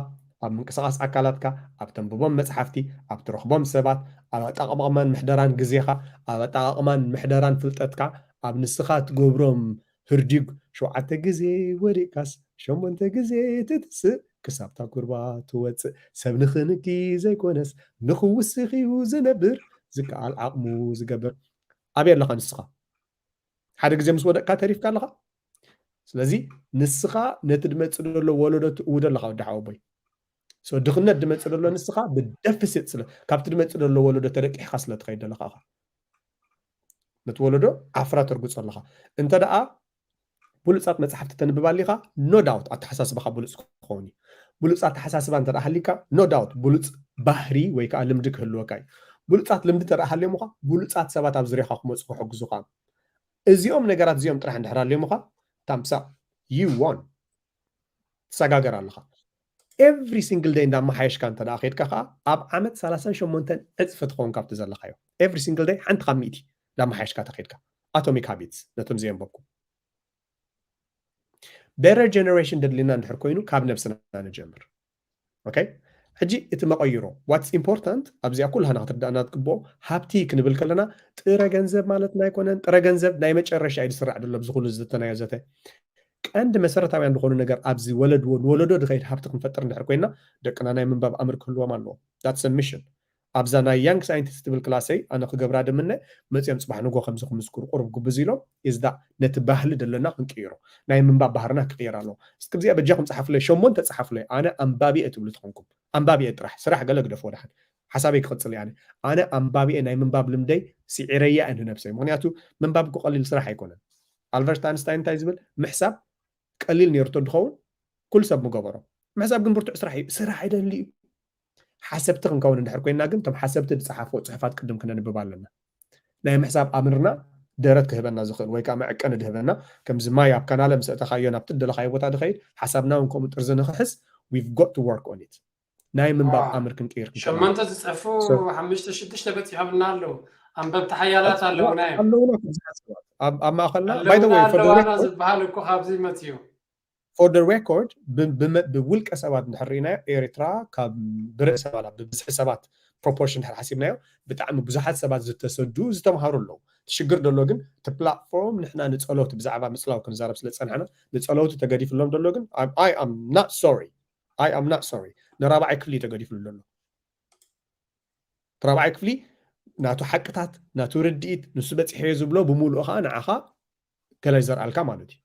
ኣብ ምንቅስቓስ ኣካላትካ፣ ኣብ ተንብቦም መጽሓፍቲ፣ ኣብ ትረኽቦም ሰባት፣ ኣብ ኣጠቓቕማን ምሕደራን ግዜኻ፣ ኣብ ኣጠቓቕማን ምሕደራን ፍልጠትካ፣ ኣብ ንስኻ ትገብሮም ህርዲግ ሸውዓተ ግዜ ወዲቕካስ ሸሞንተ ግዜ ትትስእ ክሳብታ ኩርባ ትወፅእ ሰብ ንኽንኪ ዘይኮነስ ንኽውስኽ እዩ ዝነብር ዝከኣል ዓቕሙ ዝገብር። ኣበይ ኣለኻ ንስኻ? ሓደ ግዜ ምስ ወደቕካ ተሪፍካ ኣለኻ። ስለዚ ንስኻ ነቲ ድመፅእ ዘሎ ወለዶ ትእውዶ ኣለኻ ወዲ ሓወቦይ። ድኽነት ድመፅእ ዘሎ ንስኻ ብደፍሲት ስለ ካብቲ ድመፅእ ዘሎ ወለዶ ተደቂሕካ ስለ ትኸይድ ዘለኻ ኢኻ። ነቲ ወለዶ ዓፍራ ተርግፆ ኣለኻ። እንተ ደኣ ብሉፃት መፅሓፍቲ ተንብብ ኣሊኻ፣ ኖ ዳውት ኣተሓሳስባኻ ብሉፅ ክኸውን እዩ። ብሉፅ ኣተሓሳስባ እንተ ደኣ ሃሊካ፣ ኖ ዳውት ብሉፅ ባህሪ ወይ ከዓ ልምዲ ክህልወካ እዩ። ብሉፃት ልምዲ እንተ ደኣ ሃልዮምኻ፣ ብሉፃት ሰባት ኣብ ዙርያኻ ክመፁ ክሕግዙኻ እዮም። እዚኦም ነገራት እዚኦም ጥራሕ እንድሕር ሃልዮምኻ፣ ታምሳ you won። ትሰጋገር ኣለኻ። ኤቭሪ ሲንግል ደይ እንዳመሓየሽካ እንተ ደኣ ከድካ ከዓ ኣብ ዓመት ሰላሳን ሸሞንተን ዕፅፊ ትኸውን ካብቲ ዘለኻዮ። ኤቭሪ ሲንግል ደይ ሓንቲ ካብ ሚእቲ እንዳመሓየሽካ ተኸድካ ኣቶሚክ ሃቢትስ ነቶም ዘየንበብኩም። ቤተር ጀነሬሽን ደድልና እንድሕር ኮይኑ ካብ ነብስና ንጀምር። ኦኬ፣ ሕጂ እቲ መቐይሮ ዋትስ ኢምፖርታንት ኣብዚኣ ኩላህና ክትርዳእና ትግብኦ። ሃብቲ ክንብል ከለና ጥረ ገንዘብ ማለትና ኣይኮነን። ጥረ ገንዘብ ናይ መጨረሻ እዩ ዝስራዕ ዘሎ ኣብዚ ኩሉ ዝተናዮ ዘተ። ቀንዲ መሰረታውያን ዝኾኑ ነገር ኣብዚ ወለድ ንወለዶ ድኸይድ ሃብቲ ክንፈጥር እንድሕር ኮይና ደቅና ናይ ምንባብ ኣምር ክህልዎም ኣለዎ። That's a mission። ኣብዛ ናይ ያንግ ሳይንቲስት ትብል ክላሰይ ኣነ ክገብራ ድምነ መፅኦም ፅባሕ ንጎ ከምዚ ክምስክሩ ቁሩብ ግብዝ ኢሎም is that ነቲ ባህሊ ዘለና ክንቅይሮ ናይ ምንባብ ባህርና ክቅየር ኣለዎ። እስኪ ብዚኣ በጃኹም ፀሓፉለይ ሸሞንተ ፀሓፉለይ ኣነ ኣንባቢ እየ ትብሉ ተኾንኩም ኣንባቢ እየ ጥራሕ ስራሕ ገለ ግደፍዎ ደሓን ሓሳበይ ክቕፅል እየ ኣነ ኣነ ኣንባቢ እየ ናይ ምንባብ ልምደይ ስዒረያ እየ ንነብሰይ ምክንያቱ ምንባብ እኮ ቀሊል ስራሕ ኣይኮነን። ኣልበርት ኣንስታይን እንታይ ዝብል ምሕሳብ ቀሊል ነይርቶ እንትኸውን ኩሉ ሰብ ምገበሮ። ምሕሳብ ግን ብርቱዕ ስራሕ እዩ። ስራሕ ይደሊ እዩ። ሓሰብቲ ክንከውን እንድሕር ኮይና ግን እቶም ሓሰብቲ ዝፀሓፍዎ ፅሑፋት ቅድም ክነንብብ ኣለና። ናይ ምሕሳብ ኣምርና ደረት ክህበና ዝኽእል ወይ ከዓ መዐቀኒ ድህበና ከምዚ ማይ ኣብ ካናለ ምስ ኣእተኻዮ ናብቲ ደለኻዮ ቦታ ድኸይድ ሓሳብና እውን ከምኡ ጥርዚ ንክሕዝ we've got to work on it። ናይ ምንባብ ኣምር ክንቅይር ክንክእል ሸሞንተ ዝፅሕፉ ሓሙሽተ ሽዱሽተ በፂሖምና ኣለዉ። ኣንበብቲ ሓያላት ኣለውና እዮም። ኣለውና ኣብዚ ሰባት ኣብ ኣብ ማእኸልና by the way for the ኣለውና ኣለዋና record ዝበሃል እኮ ካብዚ መፅዩ። for the record ብ- ብመ- ብውልቀ ሰባት እንድሕር ርኢናዮ ኤርትራ ካብ ብርእሰ ባላ ብብዝሒ ሰባት ፕሮፖርሽን እንድሕር ሓሲብናዮ ብጣዕሚ ብዙሓት ሰባት ዝተሰዱ ዝተምሃሩ ኣለዉ። እቲ ሽግር ዘሎ ግን እቲ ፕላትፎርም ንሕና ንፀሎት ብዛዕባ ምፅላው ክንዛረብ ስለ ዝፀናሕና ንፀለውቲ ተገዲፍሎም ዘሎ ግን I am not sorry I am not sorry ንራብዓይ ክፍሊ እዩ ተገዲፍሉ ዘሎ። እቲ ራብዓይ ክፍሊ ናቱ ሓቅታት ናቱ ርድኢት ንሱ በፂሐዮ ዝብሎ ብምሉኡ ከዓ ንዓኻ ገለ ይዘርኣልካ ማለት እዩ።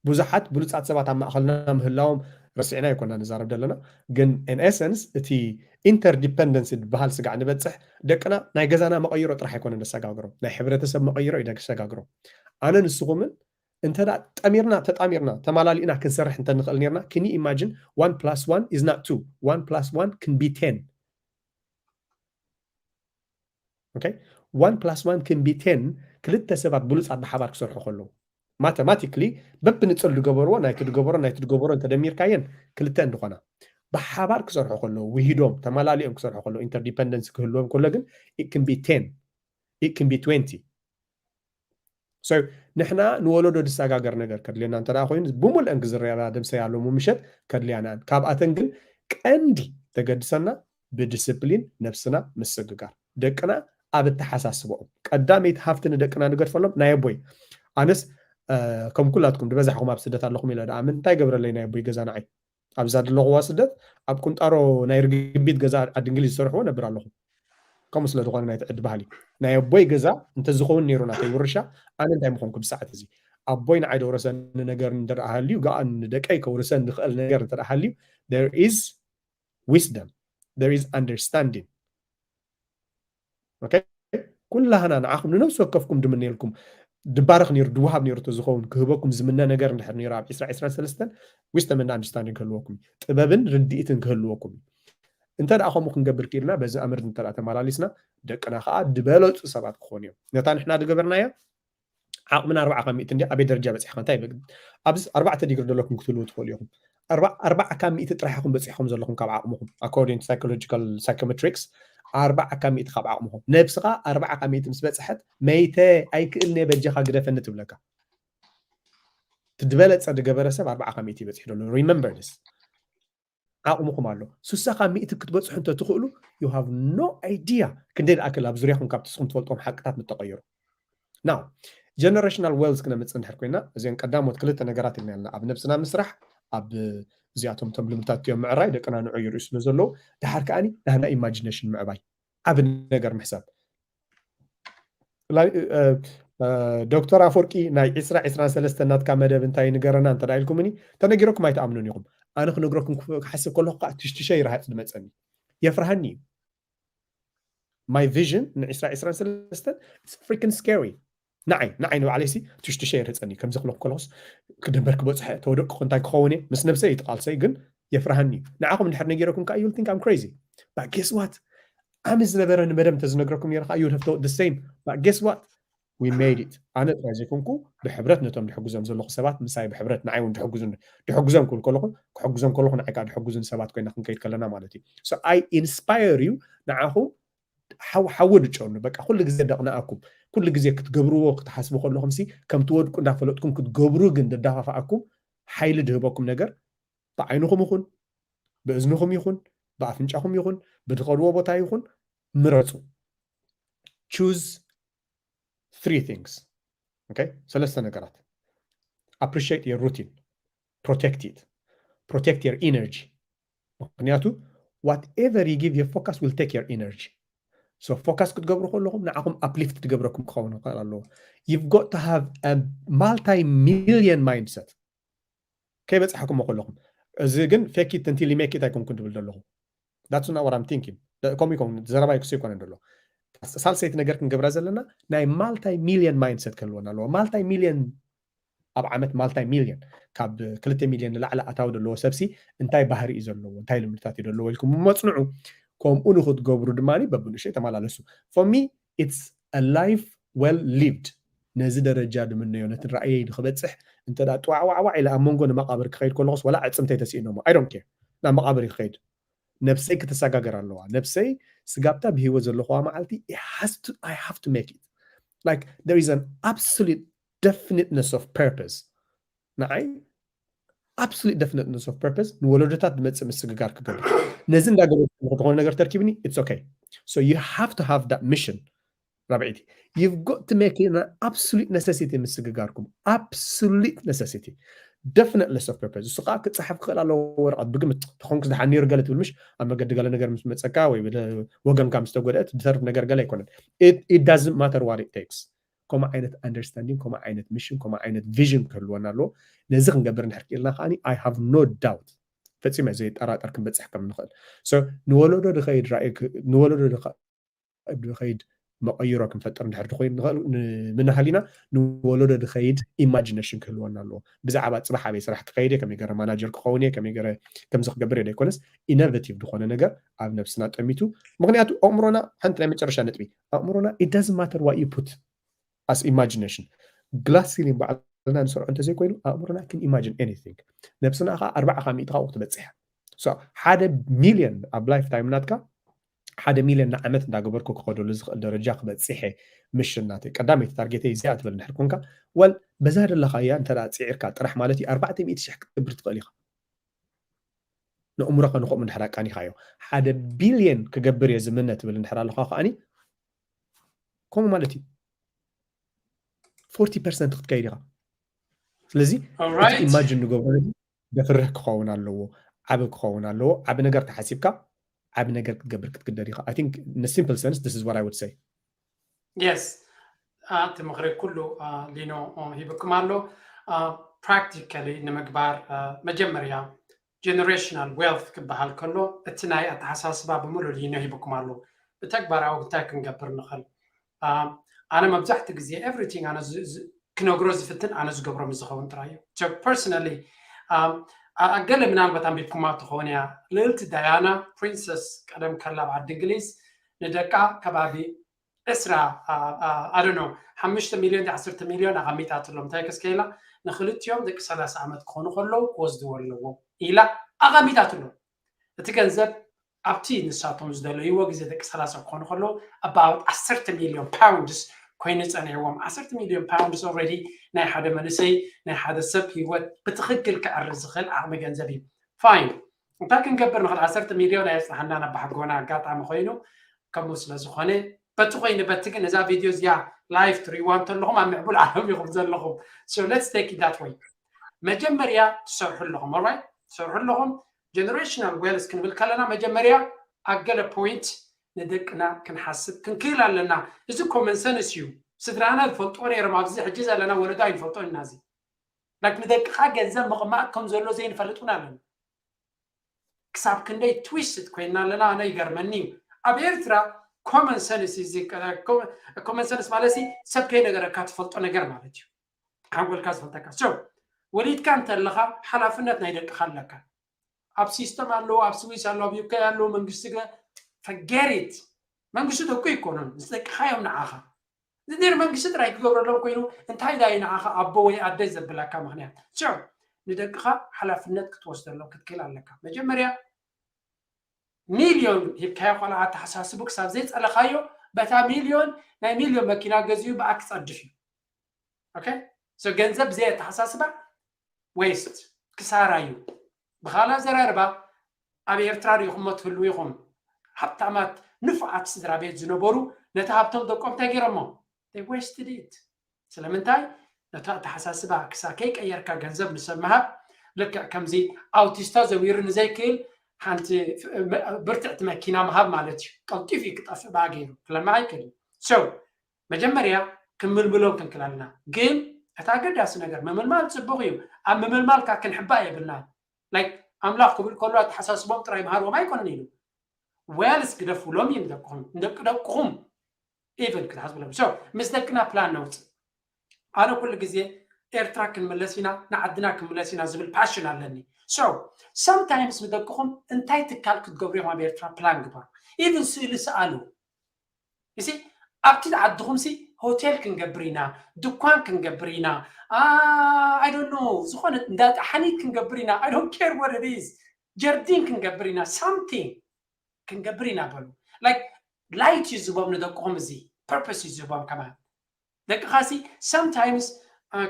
ብዙሓት ብሉፃት ሰባት ኣብ ማእኸልና ምህላዎም ረሲዕና ኣይኮና ንዛረብ ዘለና ግን in essence እቲ ኢንተርዲፐንደንሲ ዝበሃል ስጋዕ ንበፅሕ ደቅና ናይ ገዛና መቐይሮ ጥራሕ ኣይኮነ ነሰጋግሮም ናይ ሕብረተሰብ መቐይሮ እዩ ደሰጋግሮም። ኣነ ንስኹምን እንተ ጠሚርና ተጣሚርና ተማላሊእና ክንሰርሕ እንተ ንኽእል ነርና can you imagine one plus one is not two one plus one can be ten okay one plus one can be ten ክልተ ሰባት ብሉፃት ብሓባር ክሰርሑ ከለዉ ማተማቲክሊ በብንፅል ዝገበርዎ ናይቲ ዝገበሮ ናይቲ ዝገበሮ እንተደሚርካየን ክልተ እንድኾና ብሓባር ክሰርሑ ከለዉ ውሂዶም ተማላሊኦም ክሰርሑ ከለዉ ኢንተርዲፐንደንስ ክህልዎም ከሎ ግን it can be ten it can be twenty so ንሕና ንወለዶ ዝሰጋገር ነገር ከድልየና እንተ ኮይኑ ብሙልአን ግዝረያና ደምሰያ ሎሙ ምሸት ከድልያና ካብኣተን ግን ቀንዲ ተገድሰና ብዲስፕሊን ነብስና ምስግጋር ደቅና ኣብ እተሓሳስበኦም ቀዳመይቲ ሃፍቲ ንደቅና ንገድፈሎም ናይ ኣቦይ ኣነስ ከም ኩላትኩም ዝበዛሕኹም ኣብ ስደት ኣለኹም ኢለ ደኣ ምን እንታይ ገብረለይ ናይ ኣቦይ ገዛ ንዓይ ኣብዛ ዘለኹዋ ስደት ኣብ ቁንጣሮ ናይ ርግቢት ገዛ ዓዲ እንግሊዝ ዝሰርሕዎ ነብር ኣለኹ ከምኡ ስለ ዝኾነ ናይቲ ዕዲ ባህሊ ናይ ኣቦይ ገዛ እንተዝኸውን ነይሩ ናተይ ውርሻ ኣነ እንታይ ምኾንኩ ብሰዓት እዚ ኣቦይ ንዓይ ደውረሰኒ ነገር እንተ ደኣ ሃልዩ ገኣ ንደቀይ ከውርሰን ዝኽእል ነገር እንተ ደኣ ሃልዩ there is wisdom, there is understanding. Okay? ኩላህና ንዓኹም ንነብሲ ወከፍኩም ድምነየልኩም ድባረኽ ነይሩ ድወሃብ ነይሩ ተዝኸውን ክህበኩም ዝምነ ነገር እንድሕር ነይሩ ኣብ ዕስራ ዕስራን ሰለስተን wisdom and understanding ክህልወኩም እዩ። ጥበብን ርድኢትን ክህልወኩም እዩ። እንተ ደኣ ከምኡ ክንገብር ክኢልና በዚ ኣምር እንተ ደኣ ተመላሊስና ደቅና ከዓ ዝበለፁ ሰባት ክኾኑ እዮም። ነታ ንሕና ዝገበርናዮ ዓቕምና ኣርባዓ ካብ ሚእቲ እንዲ ኣበይ ደረጃ በፂሕካ እንታይ ይበ- ኣብዚ ኣርባዕተ ዲግሪ ዘለኩም ክትህልዉ ትኽእሉ ኢኹም። ኣርባ- ኣርባዓ ካብ ሚእቲ ጥራሕ ኢኹም በፂሕኩም ዘለኹም ካብ ዓቕምኹም according to psychological psychometrics ኣርባዓ ካብ ሚእቲ ካብ ዓቕምኹም ነብስኻ ኣርባዓ ካብ ሚእቲ ምስ በፅሐት መይተ ኣይክእልን እየ በጃኻ ግደፈኒ ትብለካ። እቲ ዝበለፀ ዝገበረ ሰብ ኣርባዓ ካብ ሚእቲ ይበፅሕ ዘሎ remember this ዓቕምኹም ኣሎ ስሳ ካብ ሚእቲ ክትበፅሑ እንተትኽእሉ you have no idea ክንደይ ዝኣክል ኣብ ዙርያኹም ካብቲ ስኹም ትፈልጦም ሓቅታት ምተቐየሩ now generational wealth ክነምፅእ እንድሕር ኮይና እዚን ቀዳሞት ክልተ ነገራት ኢልና ኣለና ኣብ ነብስና ምስራሕ ኣብ እዚኣቶም እቶም ልምታት እዮም ምዕራይ ደቅና ንዑ ይርእዩ ስለ ዘለዉ ድሓር ከዓኒ ናህና imagination ምዕባይ ዓብ ነገር ምሕሳብ ዶክተር ኣፎርቂ ናይ ዕስራ ዕስራን ሰለስተን ናትካ መደብ እንታይ ንገረና እንተ ኢልኩምኒ ተነጊረኩም ኣይትኣምኑን ኢኹም ኣነ ክነግረኩም ክሓስብ ከለኹ ከዓ ትሽትሸ ይረሃፅ ዝመፀኒ የፍርሃኒ እዩ my vision ን ዕስራ ዕስራን ሰለስተን it's freaking scary ንዓይ ንዓይ ንባዕለይሲ ትሽትሸ ይረፀኒ ከምዚ ክለኩ ከለኹስ ክደንበር ክበፅሐ ተወደቅኩ እንታይ ክኸውን እየ ምስ ነብሰይ ይትቃልሰይ ግን የፍርሃኒ እዩ ንዓኹም እንድሕር ነጊረኩም ከዓ you'll think I'm crazy but guess what ዓሚ ዝነበረ ንመደብ እንተዝነግረኩም ነይረ ከዓ you would have thought the same but guess what we made it ኣነ ጥራይ ዘይኮንኩ ብሕብረት ነቶም ድሕግዞም ዘለኹ ሰባት ምሳይ ብሕብረት ንዓይ እውን ድሕግዙን ድሕግዞም ክብል ከለኹ ክሕግዞም ከለኹ ንዓይ ከዓ ድሕግዙን ሰባት ኮይና ክንከይድ ከለና ማለት እዩ so I inspire you ንዓኹም ሓዊ ድጨኑ በቃ ኩሉ ግዜ ደቕንኣኩም ኩሉ ግዜ ክትገብርዎ ክትሓስቡ ከለኹም ሲ ከም ትወድቁ እንዳፈለጥኩም ክትገብሩ ግን ደዳፋፍኣኩም ሓይሊ ድህበኩም ነገር ብዓይንኹም ይኹን ብእዝንኹም ይኹን ብኣፍንጫኹም ይኹን ብትኸድዎ ቦታ ይኹን ምረፁ choose three things okay ሰለስተ ነገራት appreciate your routine protect it protect your energy ምክንያቱ whatever you give your focus will take your energy so focus ክትገብሩ ከለኹም ንዓኹም uplift ትገብረኩም ክኸውን ይኽእል ኣለዎ you've got to have a multi million mindset ከይበፃሕኩሞ ከለኹም እዚ ግን fake it until you make it ኣይኮንኩን ትብል ዘለኹ that's not what I'm thinking ከምኡ ይኮን ዘረባይ ክሱ ይኮነ ደሎ ሳልሰይቲ ነገር ክንገብራ ዘለና ናይ multi million mindset ክህልወና ኣለዎ multi million ኣብ ዓመት multi million ካብ ክልተ ሚልዮን ንላዕሊ ኣታዊ ዘለዎ ሰብሲ እንታይ ባህሪ እዩ ዘለዎ እንታይ ልምድታት እዩ ዘለዎ ኢልኩም መፅንዑ ከምኡ ንክትገብሩ ድማ በብንእሸይ ተመላለሱ for me it's a life well lived ነዚ ደረጃ ድምነዮ ነቲ ራእየይ ንክበፅሕ እንተ ጥዋዕዋዕዋዕ ኢለ ኣብ መንጎ ንመቃብር ክኸይድ ከለኩስ ወላ ዕፅምተይ ተስኢኖሞ I don't care ናብ መቃብር ክኸይድ ነብሰይ ክትሰጋገር ኣለዋ ነብሰይ ስጋብታ ብሂወት ዘለኹዋ መዓልቲ I have to make it like there is an absolute definiteness of purpose ንዓይ absolute definiteness of purpose ንወለዶታት ዝመፅእ ምስግጋር ክገብር ነዚ እንዳገበ ዝኾነ ነገር ተርኪብኒ it's okay so you have to have that mission ራብዒቲ you've got to make it an absolute necessity ምስግጋርኩም absolute necessity definiteness of purpose እሱ ከዓ ክፀሓፍ ክኽእል ኣለዎ ወረቐት ብግምት ተኾንኩ ዝደሓን ነይሩ ገለ ትብል ምሽ ኣብ መገዲ ገለ ነገር ምስ መፀካ ወይ ወገንካ ምስ ተጎድአት ዝተርፍ ነገር ገለ ኣይኮነን it doesn't matter what it takes ከምኡ ዓይነት understanding ከምኡ ዓይነት mission ከምኡ ዓይነት vision ክህልወና ኣለዎ ነዚ ክንገብር እንድሕር ክኢልና ከዓ I have no doubt ፈፂመ ዘየጠራጠር ክንበፅሕ ከም ንኽእል ንወለዶ ድኸይድ ንወለዶ ድኸይድ መቐይሮ ክንፈጥር እንድሕር ድኮይን ንኽእል ንምናሃል ኢና ንወለዶ ድኸይድ imagination ክህልወና ኣለዎ ብዛዕባ ፅባሕ ኣበይ ስራሕ ክኸይድ እየ ከመይ ገረ manager ክኸውን እየ ከመይ ገረ ከምዚ ክገብር እየ ዘይኮነስ innovative ዝኾነ ነገር ኣብ ነብስና ጠሚቱ ምክንያቱ ኣእምሮና ሓንቲ ናይ መጨረሻ ነጥቢ ኣእምሮና it doesn't matter what you put as imagination glass ceiling በዓልና ንሰርዖ እንተዘይኮይኑ ኣእምሮና can imagine anything ነብስና ከዓ ኣርባዓ ካብ ሚእቲ ካብኡ ክትበፅሕ ሓደ ሚልዮን ኣብ life time ናትካ ሓደ ሚልዮን ንዓመት እንዳገበርኩ ክኸደሉ ዝኽእል ደረጃ ክበፅሐ ምሽን ናተይ ቀዳመይቲ ታርጌተይ እዚኣ ትብል እንድሕር ኮንካ well በዛ ደለኻያ እንተ ፅዒርካ ጥራሕ ማለት እዩ ኣርባዕተ ሚእቲ ሽሕ ክትገብር ትኽእል ኢኻ ንእምሮኻ ንኸምኡ እንድሕር ኣቃኒኻዮ ሓደ ቢልዮን ክገብር እየ ዝምነ ትብል እንድሕር ኣለኻ ከዓኒ ከምኡ ማለት እዩ ፎርቲ ፐርሰንት ክትከይድ ኢኻ ስለዚ ኢማጅን ንገብሮ ደፍርህ ክኸውን ኣለዎ ዓቢ ክኸውን ኣለዎ ዓቢ ነገር ተሓሲብካ ዓቢ ነገር ክትገብር ክትግደድ ኢኻ። I think in a simple sense this is what I would say. Yes. እቲ ምኽሪ ኩሉ ሊኖ ሂብኩም ኣሎ። Practically ንምግባር መጀመርያ generational wealth ክበሃል ከሎ እቲ ናይ ኣተሓሳስባ ብምሉእ ሊኖ ሂብኩም ኣሎ። ብተግባራዊ እንታይ ክንገብር ንኽእል? ኣነ መብዛሕትኡ ግዜ everything ኣነ ክነግሮ ዝፍትን ኣነ ዝገብሮ ምስ ዝኸውን ጥራይ እዩ። Personally ገለ ምናልባት ኣንቢብኩማ ትኸውን እያ። ልእልቲ ዳያና ፕሪንሰስ ቀደም ከላ ኣብ ዓዲ እንግሊዝ ንደቃ ከባቢ ዕስራ ኣደኖ ሓሙሽተ ሚልዮን ዓሰርተ ሚልዮን ኣቐሚጣትሎም። እንታይ ከስከይላ ንክልቲኦም ደቂ ሰላሳ ዓመት ክኾኑ ከለዉ ክወስድዎ ኣለዎም ኢላ ኣቐሚጣትሎም። እቲ ገንዘብ ኣብቲ ንሳቶም ዝደለይዎ ግዜ ደቂ ሰላሳ ክኾኑ ከለዉ about ዓሰርተ ሚልዮን ፓውንድስ ኮይኑ ጸኒሕዎም። ዓሰርተ ሚልዮን ፓውንድስ already ናይ ሓደ መንእሰይ ናይ ሓደ ሰብ ህይወት ብትኽክል ክዕርዝ ዝኽእል ዓቕሚ ገንዘብ እዩ። Fine፣ እንታይ ክንገብር ንኽእል? ዓሰርተ ሚልዮን ኣየጽናሓናን ኣባሓጎና ኣጋጣሚ ኮይኑ ከምኡ ስለ ዝኾነ በቲ ኮይኑ በቲ ግን እዛ ቪድዮ እዚኣ live ትሪእዋ እንተለኹም ኣብ ምዕቡል ዓለም ኢኹም ዘለኹም። So let's take it that way። መጀመርያ ትሰርሑ ኣለኹም፣ alright፣ ትሰርሑ ኣለኹም። Generational wealth ክንብል ከለና መጀመርያ ኣብ ገለ point ንደቅና ክንሓስብ ክንክእል ኣለና። እዚ common sense እዩ። ስድራና ዝፈልጥዎ ነይሮም፣ ኣብዚ ሕጂ ዘለና ወለዶ ኣይንፈልጦን ኢና። እዚ like ንደቅኻ ገንዘብ ምቕማጥ ከም ዘሎ ዘይንፈልጥ እውን ኣለና። ክሳብ ክንደይ twisted ኮይና ኣለና ኣነ ይገርመኒ እዩ። ኣብ ኤርትራ common sense እዚ common sense ማለት ሲ ሰብ ከይነገረካ ትፈልጦ ነገር ማለት እዩ። ሓንጎልካ ዝፈልጠካ። So ወሊድካ እንተለኻ ሓላፍነት ናይ ደቅኻ ኣለካ። ኣብ ሲስተም ኣለዎ፣ ኣብ ስዊስ ኣለዎ፣ ኣብ ዩኬ ኣለዎ፣ መንግስቲ ገ forget it። መንግስቲ ደቁ ኣይኮኑን፣ ዝደቅኻ እዮም ንዓኻ። እዚ ነይሩ መንግስቲ ጥራይ ክገብረሎም ኮይኑ እንታይ ዳዩ ንዓኻ ኣቦ ወይ ኣደ ዘብለካ ምኽንያት? So ንደቅኻ ሓላፍነት ክትወስደሎም ክትክእል ኣለካ። መጀመርያ ሚልዮን ሂብካዮ ቆልዓ ኣተሓሳስቡ ክሳብ ዘይጸለኻዮ በታ ሚልዮን ናይ ሚልዮን መኪና ገዚኡ ብኣ ክጸድፍ እዩ። Okay? So ገንዘብ ብዘይ ኣተሓሳስባ waste ክሳራ እዩ። ብኻልእ ኣዘራርባ ኣብ ኤርትራ ሪኢኹሞ ትህልዉ ኢኹም። ሃብታማት ንፉዓት ስድራ ቤት ዝነበሩ ነቲ ሃብቶም ደቆም እንታይ ገይሮሞ? They wasted it። ስለምንታይ? ነቲ ኣተሓሳስባ ክሳብ ከይቀየርካ ገንዘብ ንሰብ ምሃብ ልክዕ ከምዚ ኣውቲስታ ዘዊሩ ንዘይክእል ሓንቲ ብርትዕቲ መኪና ምሃብ ማለት እዩ። ቀልጢፉ እዩ ክጠፍእ ብኣ ገይሩ ክለምዕ ኣይክእልን። So መጀመርያ ክምልምሎም ክንክእል ኣለና። ግን እቲ ኣገዳሲ ነገር ምምልማል ጽቡቕ እዩ። ኣብ ምምልማልካ ክንሕባእ የብልና። Like ኣምላኽ ክብል ከሎ ኣተሓሳስቦም ጥራይ ምሃርዎም ኣይኮነን ኢሉ። Wealth ግደፍሎም እዩ ንደቅኹም፣ ንደቂ ደቅኹም even ክትሓስብሎም። So ምስ ደቅና ፕላን ነውጽእ። ኣነ ኩሉ ግዜ ኤርትራ ክንምለስ ኢና፣ ንዓድና ክንምለስ ኢና ዝብል ፓሽን ኣለኒ። So sometimes ንደቅኹም እንታይ ትካል ክትገብሩ እዮም ኣብ ኤርትራ ፕላን ግበሩ። Even ስእሊ ስኣሉ። እሲ ኣብቲ ዓድኹም ሲ ሆቴል ክንገብር ኢና፣ ድኳን ክንገብር ኢና፣ I don't know፣ ዝኾነ እንዳ ጣሓኒት ክንገብር ኢና፣ I don't care what it is፣ ጀርዲን ክንገብር ኢና፣ something ክንገብር ኢና በሉ። Like light እዩ ዝህቦም ንደቅኹም፣ እዚ purpose እዩ ዝህቦም ከማን። ደቅኻ ሲ sometimes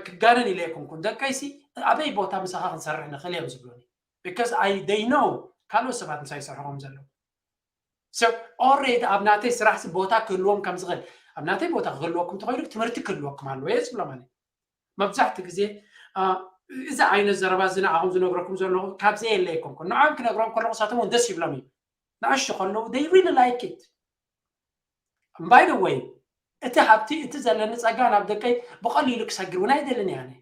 ክጋነን ኢለ ኣይኮንኩን፣ ደቀይ ሲ ኣበይ ቦታ ምሳኻ ክንሰርሕ ንኽእል እዮም ዝብሉኒ። Because I they know ካልኦት ሰባት ምሳይ ይሰርሑ ከም ዘለዉ። So already ኣብ ናተይ ስራሕ ሲ ቦታ ክህልዎም ከም ዝኽእል፣ ኣብ ናተይ ቦታ ክህልወኩም እንተኾይኑ ትምህርቲ ክህልወኩም ኣለዎ እየ ዝብሎም። ኣነ መብዛሕትኡ ግዜ እዚ ዓይነት ዘረባ እዚ ንዓኹም ዝነግረኩም ዘለኹ ካብዚ የለ ኣይኮንኩን። ንዖም ክነግሮም ከለኹ ንሳቶም እውን ደስ ይብሎም እዩ። ንኣሽቱ ከለዉ they really like it። By the way እቲ ሃብቲ እቲ ዘለኒ ጸጋ ናብ ደቀይ ብቐሊሉ ክሰግር እውን ኣይደልን እየ። ኣነ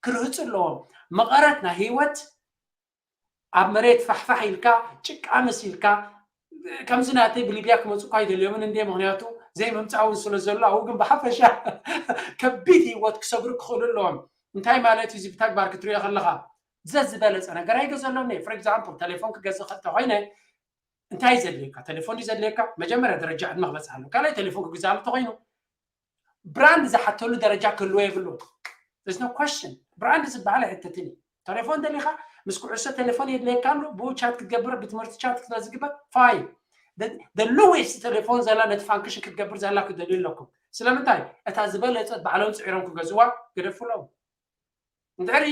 ክርህጹ ኣለዎም። መቐረት ናይ ህይወት ኣብ መሬት ፋሕፋሕ ኢልካ ጭቃ መሲልካ ከምዚ ናተይ ብሊብያ ክመፁ እኳ ኣይደልዮምን እንደ ምክንያቱ ዘይምምፃእ እውን ስለ ዘሎ ኣብኡ ግን ብሓፈሻ ከቢድ ህይወት ክሰግሩ ክኽእሉ ኣለዎም። እንታይ ማለት እዩ እዚ ብተግባር ክትሪኦ ከለካ ዘዝበለፀ ነገር ኣይገዘሎም እየ። For example ተሌፎን ክገዝእ እንተኮይነ እንታይ ዘድልየካ? ተሌፎን ድዩ ዘድልየካ? መጀመርያ ደረጃ ዕድመ ክበፅሕ ኣሎ። ካልኣይ ተሌፎን ክግዛሉ እንተኮይኑ ብራንድ ዝሓተሉ ደረጃ ክህልዎ የብሉ። There's no question። ብራንድ ዝበሃል ኣይሕተትን እዩ። ተሌፎን ደሊኻ ምስ ኩዕሶ ተሌፎን የድልየካ ኣሎ፣ ብኡ ቻት ክትገብር ብትምህርቲ ቻት ክትዝግበር fine። The lowest ተሌፎን ዘላ ነቲ ፋንክሽን ክትገብር ዘላ ክደልዩ ኣለኩም። ስለምንታይ? እታ ዝበለፀት ባዕሎም ፅዒሮም ክገዝዋ ግደፉሎም። እንድሕሪ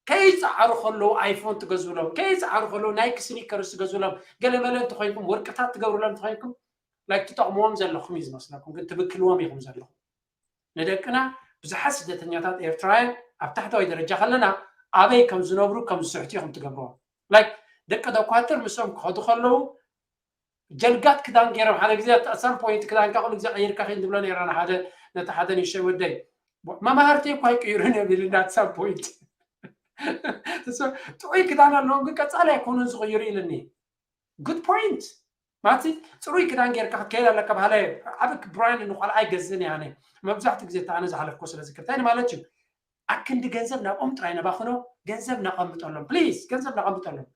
ከይፀዓሩ ከለዉ ኣይፎን ትገዝኡሎም፣ ከይፀዓሩ ከለዉ ናይክ ስኒከርስ ትገዝኡሎም፣ ገለመለ እንተኮይንኩም ወርቅታት ትገብሩሎም እንተኮይንኩም like ትጠቕምዎም ዘለኹም እዩ ዝመስለኩም፣ ግን ትብክልዎም ኢኹም ዘለኹም። ንደቅና ብዙሓት ስደተኛታት ኤርትራውያን ኣብ ታሕተዋይ ደረጃ ከለና ኣበይ ከም ዝነብሩ ከም ዝስሕቱ ኢኹም ትገብርዎም። Like ደቂ ዶኳትር ምስኦም ክኸዱ ከለዉ ጀልጋት ክዳን ገይሮም ሓደ ግዜ ኣሳም ፖይንት ክዳንካ ኩሉ ግዜ ቀይርካ ከይድ ንብሎ ነይራና ሓደ ነቲ ሓደ ንእሽተይ ወደይ መማህርተይ እኳ ኣይቅይሩን እዮም ኢልና ኣሳም ፖይንት ጥዑይ ክዳን ኣለዎም ግን ቀፃሊ ኣይኮኑን ዝቕይሩ ኢልኒ good point ማለት ጽሩይ ክዳን ጌርካ ክትከይድ ኣለካ ባህለ ዓብ ብራይን ንቆልዓ ኣይገዝእን ያነ መብዛሕትኡ ግዜ ተኣነ ዝሓለፍኮ ስለ ዝክርታይ ማለት እዩ ኣክንዲ ገንዘብ ናብኦም ጥራይ ነባኽኖ ገንዘብ ነቐምጠሎም ፕሊዝ ገንዘብ ነቐምጠሎም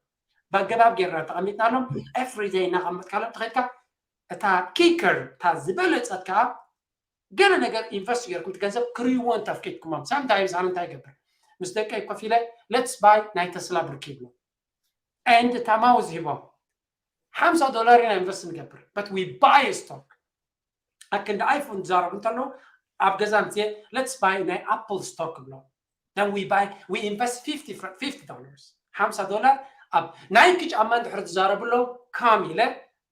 በገባብ ጌርና ተቐሚጥናሎም ኤፍሪደይ እናቐመጥካሎም ተኸድካ እታ ኪከር እታ ዝበለፀት ከዓ ገለ ነገር ኢንቨስት ጌርኩም ገንዘብ ክርእይዎ እንተፍቂድኩሞም ሳምታይምስ ኣነ እንታይ ይገብር ምስ ደቀይ ኮፍ ኢለ let's buy ናይ ተስላ ብርኪ ይብሎ and እታ ማውዝ ሂቦም ሓምሳ ዶላር ኢና ኢንቨስት ንገብር but we buy stock ኣክንዲ ኣይፎን ዝዛረቡ እንተለዉ ኣብ ገዛ ምፅየ let's buy ናይ ኣፕል ስቶክ ብሎ then we buy we invest fifty fifty dollars ሓምሳ ዶላር ኣብ ናይኪ ጫማ እንድሕር ዝዛረቡ ኣለዉ ካም ኢለ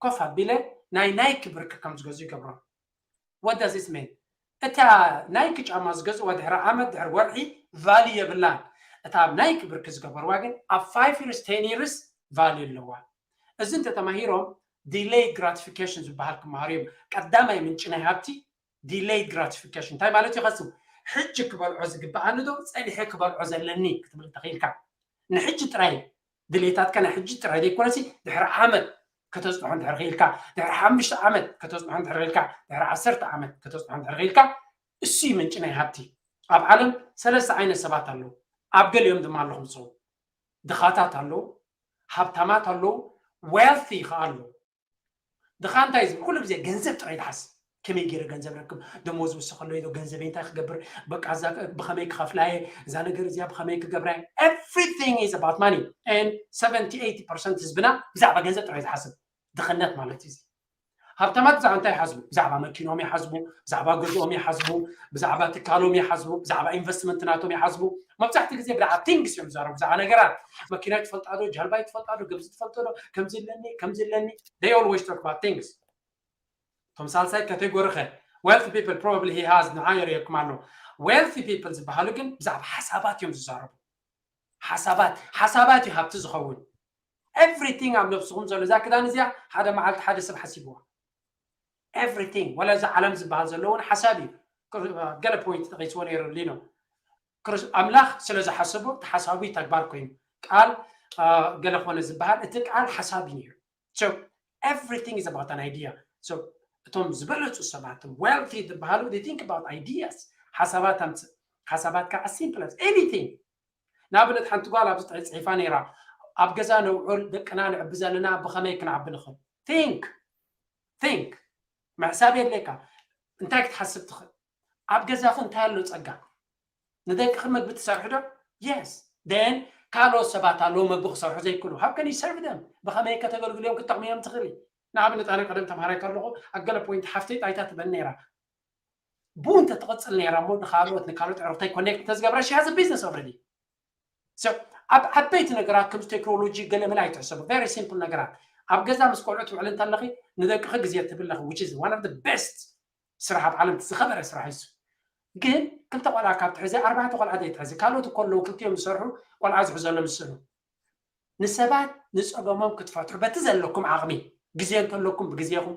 ኮፍ ኣቢለ ናይ ናይኪ ብርክ ከም ዝገዙ ይገብሮም what does this mean እታ ናይኪ ጫማ ዝገዝእዋ ድሕሪ ዓመት ድሕሪ ወርሒ ቫልዩ የብላን እታ ኣብ ናይኪ ብርክ ዝገበርዋ ግን ኣብ five years ten years ቫልዩ ኣለዋ እዚ እንተተማሂሮም delayed gratification ዝበሃል ክመሃሩ እዮም ቀዳማይ ምንጪ ናይ ሃብቲ delayed gratification እንታይ ማለት እዩ ከስብ ሕጂ ክበልዖ ዝግብኣኒ ዶ ፀኒሐ ክበልዖ ዘለኒ ክትብል ተኽኢልካ ንሕጂ ጥራይ ድሌታትካ ናይ ሕጂ ጥራይ ዘይኮነሲ ድሕሪ ዓመት ከተፅንሖ እንድሕር ክኢልካ ድሕሪ ሓሙሽተ ዓመት ከተፅንሖ እንድሕር ክኢልካ ድሕሪ ዓሰርተ ዓመት ከተፅንሖ እንድሕር ክኢልካ እሱ እዩ ምንጪ ናይ ሃብቲ ኣብ ዓለም ሰለስተ ዓይነት ሰባት ኣለዉ ኣብ ገሊኦም ድማ ኣለኹም ዝኸውን ድኻታት ኣለዉ ሃብታማት ኣለዉ wealthy ከዓ ኣለዉ ድኻ እንታይ ዝብል ኩሉ ግዜ ገንዘብ ጥራይ ዝሓስብ ከመይ ገይረ ገንዘብ ረክብ ደሞዝ ውስኽ ኣሎ ኢሎ ገንዘበይ እንታይ ክገብር በቃ እዛ ብኸመይ ክኸፍላየ እዛ ነገር እዚኣ ብኸመይ ክገብራ everything is about money and seventy eighty percent ህዝብና ብዛዕባ ገንዘብ ጥራይ ዝሓስብ ድኽነት ማለት እዩ ሃብታማት ብዛዕባ እንታይ ይሓስቡ ብዛዕባ መኪኖም ይሓስቡ ብዛዕባ ገዝኦም ይሓስቡ ብዛዕባ ትካሎም ይሓስቡ ብዛዕባ ኢንቨስትመንት ናቶም ይሓስቡ መብዛሕትኡ ግዜ ብዛዕባ ቲንግስ እዮም ዝዛረቡ ብዛዕባ ነገራት መኪና ትፈልጣ ዶ ጃልባ ትፈልጣ ዶ ገብዚ ትፈልጦ ዶ ከምዚ ኣለኒ ከምዚ ኣለኒ they always talk about things እቶም ሳልሳይ category ኸ wealthy people probably he has ንዓዮ ርእየኩም ኣሎ wealthy people ዝበሃሉ ግን ብዛዕባ ሓሳባት እዮም ዝዛረቡ ሓሳባት ሓሳባት እዩ ሃብቲ ዝኸውን everything ኣብ ነብስኹም ዘሎ እዛ ክዳን እዚኣ ሓደ መዓልቲ ሓደ ሰብ ሓሲብዋ everything ወላ እዚ ዓለም ዝበሃል ዘለውን ሓሳብ እዩ ገለ point ተቂስዎ ነይሩ ሊኖ ኣምላኽ ስለ ዝሓሰቦ ተሓሳቢ ተግባር ኮይኑ ቃል ገለ ኮነ ዝበሃል እቲ ቃል ሓሳብ እዩ ነይሩ so everything is about an idea so እቶም ዝበለፁ ሰባት wealthy ዝበሃሉ they think about ideas ሓሳባት ኣምፅእ ሓሳባትካ as simple as anything ንኣብነት ሓንቲ ጓል ኣብዚ ጥራይ ፅሒፋ ነይራ ኣብ ገዛ ነውዕል ደቅና ንዕቢ ዘለና ብኸመይ ክንዓቢ ንኽእል think think ምሕሳብ የድልየካ እንታይ ክትሓስብ ትኽእል ኣብ ገዛኺ እንታይ ኣሎ ፀጋ ንደቅኺ መግቢ ትሰርሒ ዶ yes then ካልኦት ሰባት ኣለዉ መግቢ ክሰርሑ ዘይክእሉ how can you serve them ብኸመይ ከተገልግልዮም ክትጠቕምዮም ትኽእሊ ንኣብነት ኣነ ቀደም ተምሃራይ ከለኹ ኣብ ገለ point ሓፍተይ ጣይታ ትበል ነይራ ብኡ እንተትቕፅል ነይራ እሞ ንካልኦት ንካልኦት ዕርክተይ connect እንተዝገብረ she has a business already so ኣብ ዓበይቲ ነገራት ከምዚ ቴክኖሎጂ ገለ ምና ኣይትሕሰቡ very simple ነገራት ኣብ ገዛ ምስ ቆልዑ ትውዕል እንተለኺ ንደቅኺ ግዜ ትብለኺ which is one of the best ስራሕ ኣብ ዓለም ዝኸበረ ስራሕ እዩ ግን ክልተ ቆልዓ ካብ ትሕዚ ኣርባዕተ ቆልዓ ዘይትሕዚ ካልኦት እኮ ኣለዉ ክልቲኦም ዝሰርሑ ቆልዓ ዝሕዘሎም ዝስእኑ ንሰባት ንፀገሞም ክትፈትሑ በቲ ዘለኩም ዓቕሚ ግዜ እንተለኩም ብግዜኹም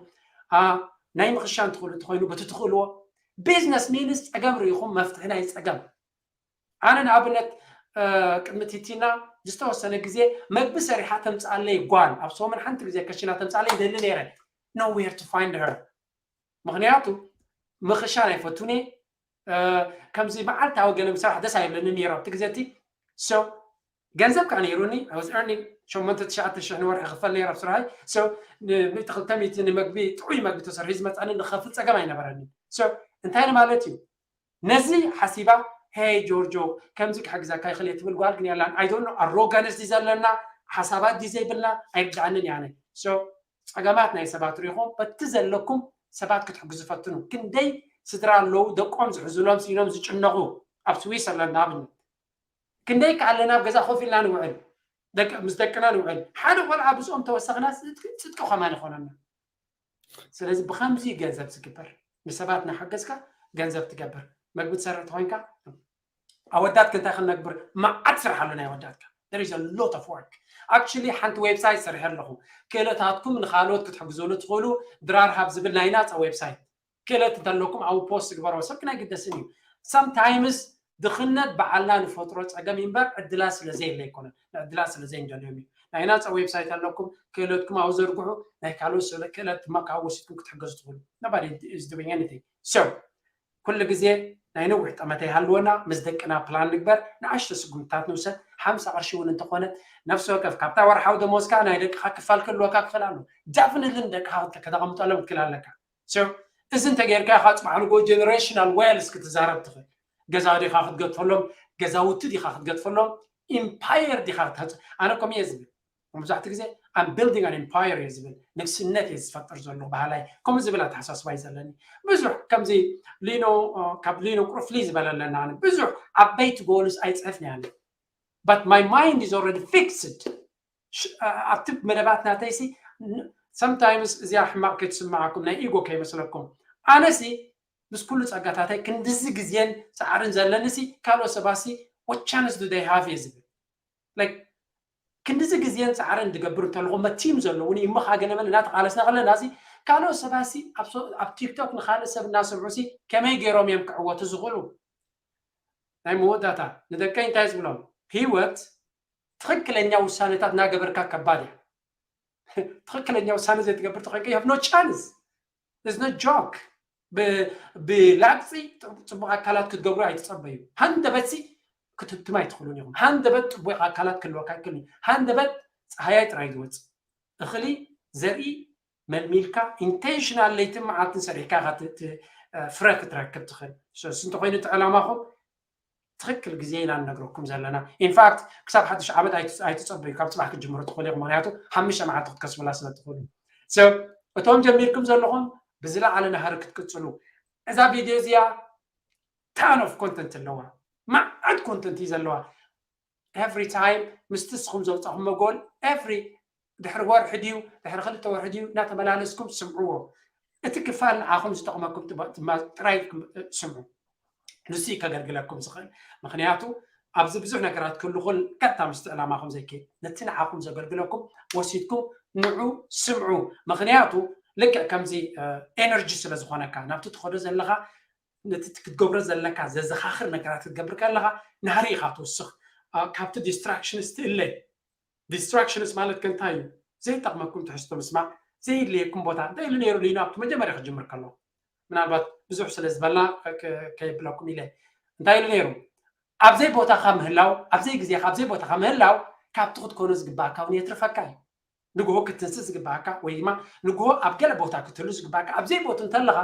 ናይ ምኽሻን ትኽእሉ እንተኮይኑ በቲ ትኽእልዎ business means ፀገም ርኢኹም መፍትሒ ናይ ፀገም ኣነ ንኣብነት ቅድሚ ቲቲና ዝተወሰነ ግዜ መግቢ ሰሪሓ ተምፅኣለይ ጓል ኣብ ሰሙን ሓንቲ ግዜ ከሽና ተምፅኣለይ ይደሊ ነይረ nowhere to find her ምኽንያቱ ምኽሻን ኣይፈቱን እየ ከምዚ መዓልታዊ ገለ ምሰራሕ ደስ ኣይብለኒ ነይሩ ኣብቲ ግዜ እቲ so ገንዘብ ከዓ ነይሩኒ I was earning ሸሞንተ ትሽዓተ ሽሕ ንወርሒ ክፈል ነይረ ኣብ ስራሐይ so ን100 ክልተ ሚእቲ ንምግቢ ጥዑይ መግቢ ተሰርሒ ዝመፃኒ ንኸፍል ፀገም ኣይነበረኒ so እንታይ ማለት እዩ ነዚ ሓሲባ ሄይ ጆርጆ ከምዚ ክሕግዘካ ይኽእል እየ ትብል ጓል ግን የላን ኣይዶኖ ኣሮጋንስ ድዩ ዘለና ሓሳባት ድዩ ዘይብልና ኣይርድኣንን እየ ኣነ so ፀገማት ናይ ሰባት ርኢኹም በቲ ዘለኩም ሰባት ክትሕግዙ ፈትኑ ክንደይ ስድራ ኣለዉ ደቆም ዝሕዝሎም ስኢኖም ዝጭነቑ ኣብ ስዊስ ኣለና ኣብነት ክንደይ ከ ኣለና ኣብ ገዛ ኮፍ ኢልና ንውዕል ምስ ደቅና ንውዕል ሓደ ቆልዓ ብዝኦም ተወሰኽና ፅድቂ ከማን ይኾነና ስለዚ ብከምዚ ገንዘብ ዝግበር ንሰባት እናሓገዝካ ገንዘብ ትገብር መግቢ ትሰርሕ ተኮይንካ ኣወዳትክ እንታይ ክንነግብር መዓት ስራሕ ኣሎ ናይ ኣወዳትካ There is a lot of work. Actually ሓንቲ ዌብሳይት ሰሪሐ ኣለኹ። ክእለታትኩም ንኻልኦት ክትሕግዙሉ ትኽእሉ ድራር ሃብ ዝብል ናይ ናፃ ዌብሳይት። ክእለት እንተለኩም ኣብኡ ፖስት ግበሮ፣ ሰብ ግን ኣይግደስን እዩ። Sometimes ድኽነት ባዕልና ንፈጥሮ ፀገም እምበር ዕድላት ስለ ዘየለ ኣይኮነን፣ ንዕድላት ስለ ዘይንደልዮም እዩ። ናይ ናፃ ዌብሳይት ኣለኩም፣ ክእለትኩም ኣብኡ ዘርግሑ፣ ናይ ካልኦት ስለ ክእለት ድማ ካብ ወሲድኩም ክትሕገዙ ትኽእሉ። Nobody is doing anything. So ኩሉ ግዜ ናይ ነዊሕ ጠመተ ይሃልወና፣ ምስ ደቅና ፕላን ንግበር፣ ንኣሽቶ ስጉምትታት ንውሰድ። ሓምሳ ቅርሺ እውን እንተኾነት ነፍሲ ወከፍ ካብታ ወርሓዊ ደሞዝካ ናይ ደቅኻ ክፋል ክህልወካ ክኽእል ኣሎ። ዳፍንልን ደቅኻ ከተቐምጠሎም ክትክእል ኣለካ። So እዚ እንተጌርካ ኢኻ ፅባሕ ንጎ generational wealth ክትዛረብ ትኽእል። ገዛ ዲኻ ክትገድፈሎም፣ ገዛውቲ ዲኻ ክትገድፈሎም፣ ኢምፓየር ዲኻ ክትሃፅ። ኣነ ከምኡ እየ ዝብል። መብዛሕትኡ ግዜ I'm building an empire እየ ዝብል፣ ንግስነት እየ ዝፈጥር ዘሎ ባህላይ። ከምኡ ዝብል ኣተሓሳስባ እዩ ዘለኒ። ብዙሕ ከምዚ ሊኖ እ፣ ካብ ሊኖ ቁሩብ ፍልይ ዝበለ ኣለና። ኣነ ብዙሕ ዓበይቲ ጎልስ ኣይፅሕፍን እየ ኣነ። But my mind is already fixed. ሽ- እ፣ ኣብቲ መደባት ናተይሲ ን- sometimes እዚኣ ሕማቕ ከይትስምዓኩም፣ ናይ ኢጎ ከይመስለኩም። ኣነሲ ምስ ኩሉ ፀጋታተይ ክንድዚ ግዜን ፃዕርን ዘለኒሲ ካልኦት ሰባሲ what chance do they have እየ ዝብል። Like ክንድዚ ግዜን ፃዕርን ዝገብር እንተለኹ መቲም ዘለውኒ እሞ ካገለመለ እናተቃለስና ከለና ሲ ካልኦት ሰባሲ ኣብ ሶ- ኣብ ቲክቶክ ንካልእ ሰብ እናሰምዑ ሲ ከመይ ገይሮም እዮም ክዕወቱ ዝኽእሉ? ናይ መወዳእታ ንደቀይ እንታይ ዝብሎም? ህይወት ትኽክለኛ ውሳነታት እናገበርካ ከባድ እያ። ትኽክለኛ ውሳነ ዘይትገብር ተኾይንካ you have no chance. There's no joke. ብ- ብላግፂ ፅቡቕ ኣካላት ክትገብሩ ኣይትፀበዩ። ሃንደበት ሲ ክትህብትም ኣይትኽእሉን ኢኹም። ሃንደበት ፅቡቕ ኣካላት ክህልወካ ኣይክእልን እዩ። ሃንደበት ፀሃያይ ጥራይ ዝወፅእ እኽሊ ዘርኢ መልሚልካ ኢንቴንሽናል ለይትን መዓልትን ሰሪሕካ ኢኻ ት- ት- ፍረ ክትረክብ ትኽእል። So እሱ እንተኮይኑ እቲ ዕላማኹም ትኽክል ግዜ ኢና ንነግረኩም ዘለና። ኢንፋክት ክሳብ ሓድሽ ዓመት ኣይት- ኣይትፀበዩ፣ ካብ ፅባሕ ክትጅምሩ ትኽእሉ ኢኹም። ምክንያቱ ሓሙሽተ መዓልቲ ክትከስቡላ ስለ ትኽእሉ። So እቶም ጀሚርኩም ዘለኹም ብዝለዓለ ናህሪ ክትቅፅሉ። እዛ ቪድዮ እዚኣ ton of content ኣለዋ፣ መዓት ኮንተንት እዩ ዘለዋ። Every time ምስቲ ንስኹም ዘውፃኹሞ ጎል every ድሕሪ ወርሒ ድዩ ድሕሪ ክልተ ወርሒ ድዩ እናተመላለስኩም ስምዕዎ። እቲ ክፋል ንዓኹም ዝጠቕመኩም ጥባ- ድማ ጥራይ ክም- ስምዑ። ንሱ እዩ ከገልግለኩም ዝኽእል። ምክንያቱ ኣብዚ ብዙሕ ነገራት ክህሉ ክል ቀጥታ ምስቲ ዕላማኹም ዘይከይድ፣ ነቲ ንዓኹም ዘገልግለኩም ወሲድኩም ንዑ ስምዑ። ምክንያቱ ልክዕ ከምዚ ኤነርጂ ስለ ዝኾነካ ናብቲ ትኸዶ ዘለኻ፣ ነቲ ክትገብሮ ዘለካ ዘዘኻኽር ነገራት ክትገብር ከለኻ ናህሪ ኢኻ ትውስኽ። አ፣ ካብቲ ዲስትራክሽንስ ትእለ። ዲስትራክሽንስ ማለት ከ እንታይ እዩ? ዘይጠቕመኩም ትሕዝቶ ምስማዕ፣ ዘየድልየኩም ቦታ እንታይ ኢሉ ነይሩ ሊኖ ኣብቲ መጀመርያ ክጅምር ከሎ? ምናልባት ብዙሕ ስለ ዝበልና ከ- ከ- ከየብለኩም ኢለ። እንታይ ኢሉ ነይሩ? ኣብዘይ ቦታኻ ምህላው፣ ኣብዘይ ግዜኻ ኣብዘይ ቦታኻ ምህላው ካብቲ ክትኮኖ ዝግባእካ እውን የትርፈካ እዩ። ንግሆ ክትንስእ ዝግባእካ ወይ ድማ ንግሆ ኣብ ገለ ቦታ ክትህሉ ዝግባእካ ኣብዘይ ቦቱ እንተለኻ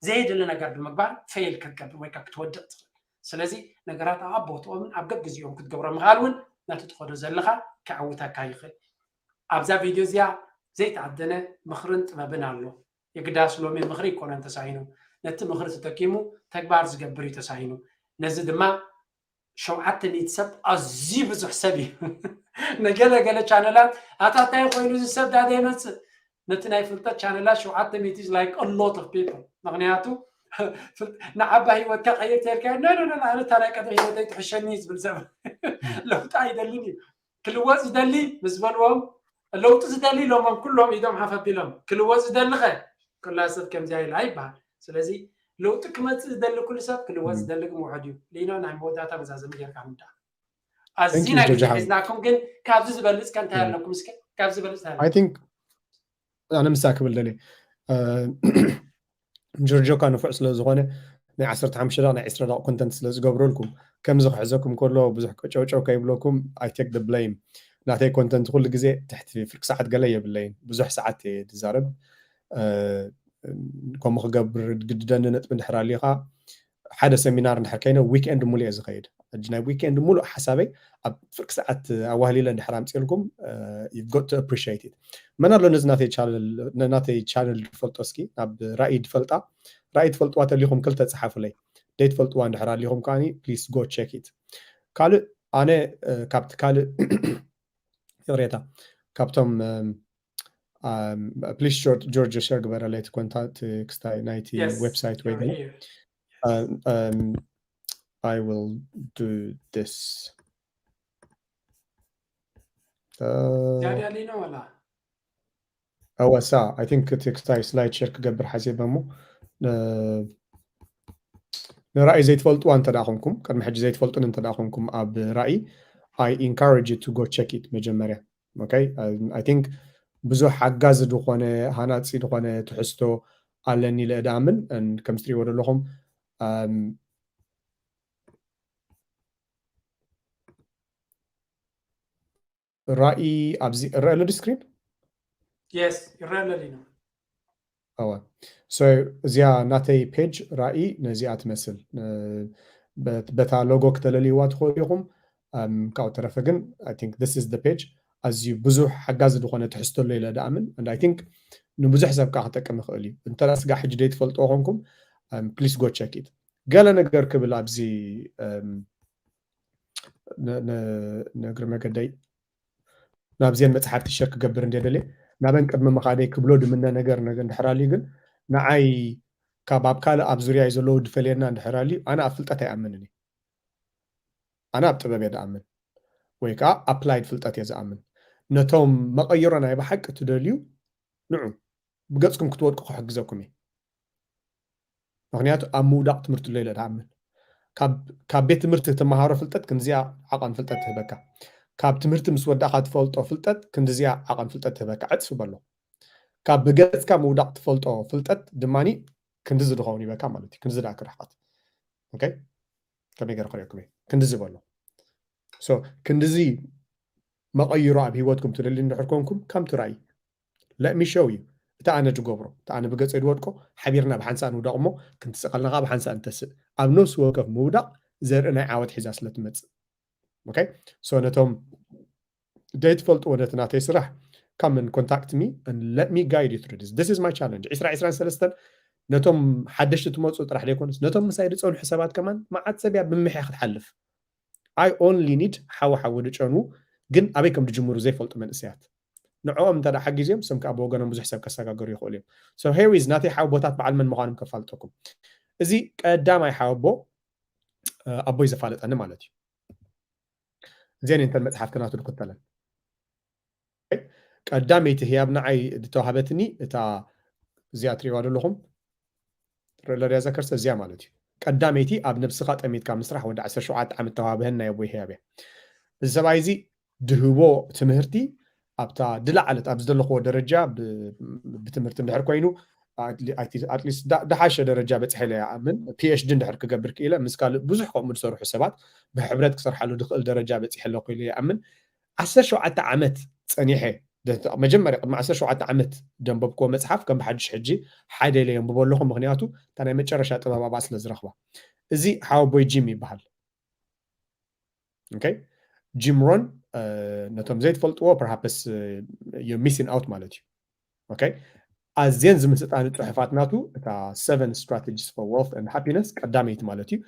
ዘየድሊ ነገር ብምግባር ፌል ክትገብር ወይ ከዓ ክትወድቕ ትኽእል። ስለዚ ነገራት ኣብ ቦትኦምን ኣብ ገግዜኦም ክትገብሮ ምኽኣል እውን ነቲ ትኸዶ ዘለኻ ከዕውተካ ይኽእል። ኣብዛ ቪድዮ እዚኣ ዘይተኣደነ ምኽርን ጥበብን ኣሎ። የግዳስ ሎሚ ምኽሪ ይኮነን ተሳኢኑ፣ ነቲ ምኽሪ ተጠቂሙ ተግባር ዝገብር እዩ ተሳኢኑ። ነዚ ድማ ሸውዓተ ሚእቲ ሰብ ኣዝዩ ብዙሕ ሰብ እዩ። ንገለ ገለ ቻነላት ኣታ እንታይ ኮይኑ እዚ ሰብ ዳደ ይመፅእ? ነቲ ናይ ፍልጠት ቻነላት ሸውዓተ ሚእቲ is like a lot of people። ምክንያቱ ፍል- ንዓባ ህይወትካ ቀይር ተልካ ኖ ኖ ኖ ኣነ እታ ናይ ቀደም ህይወተይ ትሕሸኒ ዝብል ሰብ ለውጢ ኣይደልን እዩ። ክልወጥ ዝደሊ ምስ በልዎም ለውጢ ዝደሊ ኢሎሞም ኩሎም ኢዶም ሓፍ ኣቢሎም ክልወጥ ዝደሊ ኸ ኩላ ሰብ ከምዚኣ ኢላ ይበሃል። ስለዚ ለውጢ ክመፅእ ዝደሊ ኩሉ ሰብ ክልወጥ ዝደሊ ግን ውሑድ እዩ። ሊኖ ናይ መወዳእታ መዛዘሚ ጌርካ ምዳ ኣዚ Thank you, ናይ ግዜ ጆርጆ ሓወይ። ሒዝናኩም ግን ካብዚ ዝበልፅ ከ እንታይ ኣለኩም? እስከ ካብዚ ዝበልፅ እንታይ I think ኣነ ምሳ ክብል ደልየ እ፣ ጆርጆ ካ ንፉዕ ስለ ዝኾነ ናይ ዓሰርተ ሓሙሽተ ደቂቕ ናይ ዕስራ ደቂቕ ኮንተንት ስለ ዝገብረልኩም ከምዚ ክሕዘኩም ከሎ ብዙሕ ቀጨውጨው ከይብለኩም I take the blame። ናተይ ኮንተንት ኩሉ ግዜ ትሕቲ ፍርቂ ሰዓት ገለ የብለይን። ብዙሕ ሰዓት እየ ዝዛረብ። እ፣ ከምኡ ክገብር ግድደኒ ነጥቢ እንድሕር ኣልዩኻ ሓደ ሰሚናር እንድሕር ከይነ ዊክኤንድ ሙሉእ እየ ዝኸይድ። ሕጂ ናይ ዊክኤንድ ሙሉእ ሓሳበይ ኣብ ፍርቂ ሰዓት ኣዋህሊለ እንድሕር ኣምፅልኩም you got to appreciate it። መን ኣሎ ነዚ ናተይ ቻነል ናተይ ቻነል ዝፈልጦ እስኪ ናብ ራእይ ዝፈልጣ ራእይ ትፈልጥዋ ተሊኹም ክልተ ፀሓፉለይ። ደይ ትፈልጥዋ እንድሕር ኣሊኹም ከዓኒ please go check it። ካልእ ኣነ እ፣ ካብቲ ካልእ ይቕሬታ ካብቶም ፕሊስ ጆርጆ ሸር ግበረለይ እቲ ኮንታክት ክስታይ ናይቲ Yes, ዌብሳይት ወይ I'm ግን here. uh, um, I will do this. ዝያዳ ኣለና ዋላ? ኣወሳ፣ I think እቲ ክስታይ ስላይድ ሸር ክገብር ሓሲበ እሞ፣ ን-፣ ንራእይ ዘይትፈልጥዋ እንተ ደኣ ኾንኩም፣ ቅድሚ ሕጂ ዘይትፈልጡን እንተ ደኣ ኾንኩም ኣብ ራእይ፣ I encourage you to go check it መጀመርያ። Okay? I think ብዙሕ ሓጋዚ ዝኾነ፣ ሃናጺ ዝኾነ ትሕዝቶ ኣለኒ ኢለ እድኣምን። And ከምዚ ትሪእዎ ዘለኹም፣ ኣም፣ ራእይ ኣብዚ ይረአ ኣሎ ዲ ስክሪን? Yes፣ ይረአ ኣሎ ሊና። እወ። So እዚኣ ናተይ ፔጅ ራእይ ነዚኣ ትመስል። እ፣ በት-፣ በታ ሎጎ ክተለልይዋ ትኽእሉ ኢኹም። እም፣ ካብኡ ተረፈ ግን I think this is the page። ኣዝዩ ብዙሕ ሓጋዚ ዝኾነ ትሕዝቶ ኣሎ ኢለ ድኣምን። And I think ንብዙሕ ሰብ ከዓ ክጠቅም ይኽእል እዩ። እንተ ደኣ ስጋዕ ሕጂ ዘይትፈልጥዎ ኾንኩም፣ እም፣ please go check it። ገለ ነገር ክብል ኣብዚ፣ እም፣ ን-፣ ን-፣ ንእግሪ መገደይ ናብዚአን መጽሓፍቲ ሸር ክገብር እንደ ደልየ፣ ናበን ቅድሚ ምኻደይ ክብሎ ድምነ ነገር፣ ነገር እንድሕር ኣልዩ ግን፣ ንዓይ ካብ ኣብ ካልእ ኣብ ዙርያይ ዘለዉ ድፈልየና እንድሕር ኣልዩ፣ ኣነ ኣብ ፍልጠት ኣይኣምንን እየ። ኣነ ኣብ ጥበብ እየ ዝኣምን፣ ወይ ከዓ ኣፕላይድ ፍልጠት እየ ዝኣምን። ነቶም መቐይሮ ናይ ብሓቂ ትደልዩ፣ ንዑ፣ ብገጽኩም ክትወድቁ ክሕግዘኩም እየ። ምኽንያቱ ኣብ ምውዳቕ ትምህርቲ ኣሎ ኢለ ድኣምን። ካብ፣ ካብ ቤት ትምህርቲ ትመሃሮ ፍልጠት ክንዚኣ ዓቐን ፍልጠት ትህበካ። ካብ ትምህርቲ ምስ ወዳእካ ትፈልጦ ፍልጠት ክንዲዚኣ ዓቐን ፍልጠት ትህበካ፣ ዕጽፊ በሎ። ካብ ብገጽካ ምውዳቕ ትፈልጦ ፍልጠት ድማኒ ክንዲዚ ድኸውን ይበካ ማለት እዩ። ክንዲዚ ደኣ ክርሕቐት። ኦኬ? ከመይ ገይረ ክርእየኩም እየ? ክንዲዚ በሎ። So፣ ክንዲዚ መቐይሮ ኣብ ህይወትኩም ትደልዩ እንድሕር ኮንኩም፣ come to ራእይ። Let me show you። እቲ ኣነ ዝገብሮ፣ እቲ ኣነ ብገጸይ ዝወድቆ፣ ሓቢርና ብሓንሳእ ንውደቕ እሞ፣ ክንትስእ ከለና ከዓ ብሓንሳእ ንተስእ። ኣብ ነፍሲ ወከፍ ምውዳቕ ዘርኢ ናይ ዓወት ሒዛ ስለ ትመጽእ። ኦኬ? So፣ ነቶም ዘይትፈልጥዎ ነቲ ናተይ ስራሕ፣ come and contact me and let me guide you through this. This is my challenge። ዕስራ ዕስራን ሰለስተን ነቶም ሓደሽቲ ትመጹ ጥራሕ ዘይኮነስ፣ ነቶም ምሳይ ዝጸንሑ ሰባት ከማን መዓት ሰብ እያ ብምሕያ ክትሓልፍ። I only need ሓዊ ሓዊ ዝጨኑ ግን ኣበይ ከም ዝጅምሩ ዘይፈልጡ መንእሰያት። ንዕኦም እንተ ደኣ ሓጊዝዮም፣ ስም ከኣ ብወገኖም ብዙሕ ሰብ ከሰጋገሩ ይኽእሉ እዮም። So here is ናተይ ሓወቦታት በዓል መን ምዃኖም ከፋልጠኩም። እዚ ቀዳማይ ሓወቦ፣ እ፣ ኣቦይ ዘፋለጠኒ ማለት እዩ። እዚአን እተን መጽሓፍቲ ናቱ ዝኽተለን። ቀዳመይቲ ህያብ ንዓይ ዝተዋህበትኒ እታ እዚኣ ትሪእዋ ዘለኹም፣ ትረአ ኣሎ ድያ እዛ ከርሰ? እዚኣ ማለት እዩ። ቀዳመይቲ ኣብ ነብስኻ ጠሚትካ ምስራሕ ወዲ ዓሰርተ ሸውዓተ ዓመት ተዋህበህን ናይ ኣቦይ ህያብ እያ። እዚ ሰብኣይ እዚ ድህቦ ትምህርቲ ኣብታ ድላዓለት ኣብ ዝደለኽዎ ደረጃ ብ-፣ ብትምህርቲ እንድሕር ኮይኑ፣ ኣትሊ-፣ ኣትሊ-፣ ኣትሊስት ዳ-፣ ድሓሸ ደረጃ በፂሐ ኢለ ይኣምን። ፒ ኤች ዲ እንድሕር ክገብር ክኢለ፣ ምስ ካልእ ብዙሕ ከምኡ ዝሰርሑ ሰባት ብሕብረት ክሰርሓሉ ድኽእል ደረጃ በፂሐ ኣለኹ ኢለ ይኣምን። ዓሰርተ ሸውዓተ ዓመት ጸኒሐ፣ ደ-፣ መጀመርያ ቅድሚ ዓሰርተ ሸውዓተ ዓመት ደንበብክዎ መጽሓፍ ከም ብሓድሽ ሕጂ ሓደ ኢለ የንብቦ ኣለኹ። ምኽንያቱ እታ ናይ መጨረሻ ጥበብ ኣብኣ ስለ ዝረኽባ። እዚ ሓወቦይ ጂም ይበሃል። ኦኬ? ጂም ሮን፣ እ፣ ነቶም ዘይትፈልጥዎ፣ perhaps፣ እ፣ you're missing out ማለት እዩ። ኦኬ? ኣዝየን ዝምስጣኒ ጽሑፋት ናቱ፣ እታ Seven Strategies for Wealth and Happiness ቀዳመይቲ ማለት እዩ።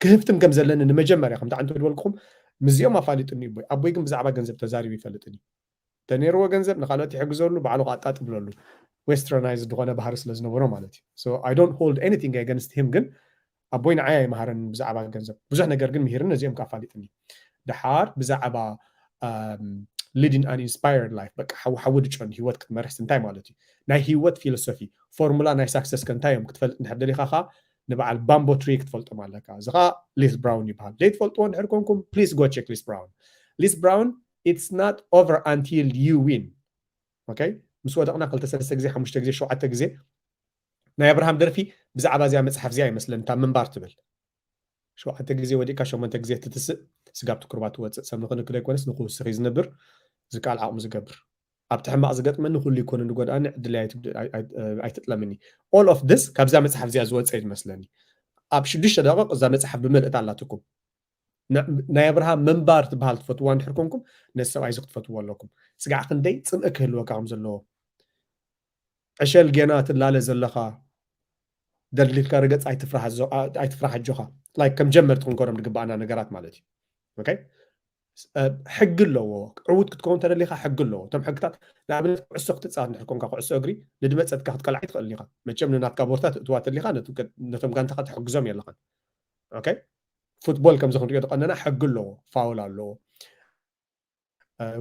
ክህፍትም ከም ዘለኒ ንመጀመርያ፣ ከምቲ ዓንቶ ዝበልኩኹም፣ ምስዚኦም ኣፋሊጡኒ ኣቦይ። ኣቦይ ግን ብዛዕባ ገንዘብ ተዛሪቡ ይፈልጥን እዩ። እንተነይርዎ ገንዘብ ንኻልኦት ይሕግዘሉ፣ ባዕሉ ከኣ ኣጣጥብለሉ። ዌስተርናይዝድ ዝኾነ ባህሪ ስለ ዝነበሮ ማለት እዩ። So I don't hold anything against him፣ ግን ኣቦይ ንዓይ ኣይመሃረን ብዛዕባ ገንዘብ። ብዙሕ ነገር ግን ምሂርኒ፣ ነዚኦም ከኣ ኣፋሊጥኒ። ደሓር ብዛዕባ፣ ኣም፣ leading an inspired life፣ በቃ ሓዊ ሓዊ ድጨኑ ህይወት ክትመርሕስ እንታይ ማለት እዩ? ናይ ህይወት ፊሎሶፊ፣ ፎርሙላ ናይ ሳክሰስ ከ እንታይ እዮም ክትፈልጥ እንድሕር ደሊኻ ከኣ ንበዓል ባምቦ ትሪ ክትፈልጦም ኣለካ። እዚ ከኣ ሊስ ብራውን ይበሃል። ዘይትፈልጥዎ እንድሕር ኮንኩም፣ please go check ሊስ ብራውን። ሊስ ብራውን፣ it's not over until you win። ኦኬ? ምስ ወደቕና ክልተ ሰለስተ ግዜ፣ ሓሙሽተ ግዜ፣ ሸውዓተ ግዜ ናይ ኣብርሃም ደርፊ ብዛዕባ እዚኣ መጽሓፍ እዚኣ ይመስለኒ፣ እታ ምንባር ትብል። ሸውዓተ ግዜ ወዲቕካ ሸሞንተ ግዜ ትትስእ፣ ስጋብ ትኩርባ ትወጽእ። ሰብ ንኽንክል ኣይኮነስ ንኽውስኽ እዩ ዝነብር፣ ዝከኣል ዓቕሙ ዝገብር። ኣብቲ ሕማቕ ዝገጥመኒ ኩሉ ይኮነ ዝጎድኣኒ፣ ዕድለይ ኣይት-፣ ኣይ-፣ ኣይ-፣ ኣይትጥለምኒ። All of this ካብዛ መጽሓፍ እዚኣ ዝወጸ እዩ ዝመስለኒ። ኣብ ሽዱሽተ ደቂቕ እዛ መጽሓፍ ብምልእታ ኣላትኩም። ና-፣ ናይ ኣብርሃም ምንባር ትበሃል ትፈትዋ እንድሕር ኮንኩም፣ ነዚ ሰብኣይ እዚ ክትፈትዎ ኣለኩም። ስጋዕ ክንደይ ጽምኢ ክህልወካ ከም ዘለዎ። ዕሸል ጌና ትላለ ዘለኻ፣ ደልዲልካ ርገጽ ኣይትፍራህ ኣዞ-፣ ኣ-፣ ኣይትፍራህ ኣጆኻ። ላይክ ከም ጀመርቲ ክንኮኖም ዝግባኣና ነገራት ማለት እዩ። ኦኬ? ስ-፣ እ፣ ሕጊ ኣለዎ። ዕዉት ክትከውን ተደሊኻ ሕጊ ኣለዎ። እቶም ሕግታት፣ ንኣብነት ኩዕሶ ክትጻወት እንድሕር ኮንካ፣ ኩዕሶ እግሪ ንድመጸትካ ክትቀልዓ ኣይትኽእልን ኢኻ። መቸም ንናትካ ቦርታ ትእትዋ ተደሊኻ፣ ነቱ-፣ ነቶም ጋንታኻ ትሕግዞም የለኻን። ኦኬ? ፉትቦል ከምዚ ክንሪኦ ዝቐነና ሕጊ ኣለዎ፣ ፋውል ኣለዎ።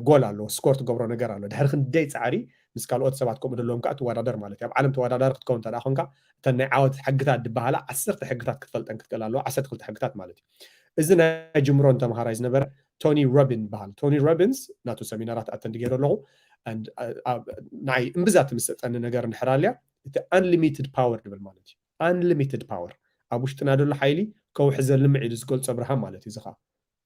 ጎል ኣለዎ፣ ስኮር ትገብሮ ነገር ኣሎ። ድሕሪ ክንደይ ፃዕሪ ምስ ካልኦት ሰባት ከምኡ ዘለዎም ከዓ ትወዳደር ማለት እዩ። ኣብ ዓለም ተወዳዳሪ ክትከውን እንተ ደኣ ኮንካ፣ እተን ናይ ዓወት ሕግታት ዝበሃላ ዓሰርተ ሕግታት ክትፈልጠን ክትክእል ኣለዎ፣ ዓሰርተ ክልተ ሕግታት ማለት እዩ። እዚ ናይ ጅምሮ ንተምሃራይ ዝነበረ ቶኒ ሮቢን ይበሃል። ቶኒ ሮቢንስ ናቱ ሰሚናራት ኣተንድ ገይሩ ኣለኹ። ንዓይ እምብዛ ትምሰጠኒ ነገር እንድሕር ኣልያ፣ እቲ unlimited power ድብል ማለት እዩ። Unlimited power፣ ኣብ ውሽጥና ዘሎ ሓይሊ ከውሒ ዘልምዕ ኢሉ ዝገልጾ ኣብርሃም ማለት እዩ። እዚ ከዓ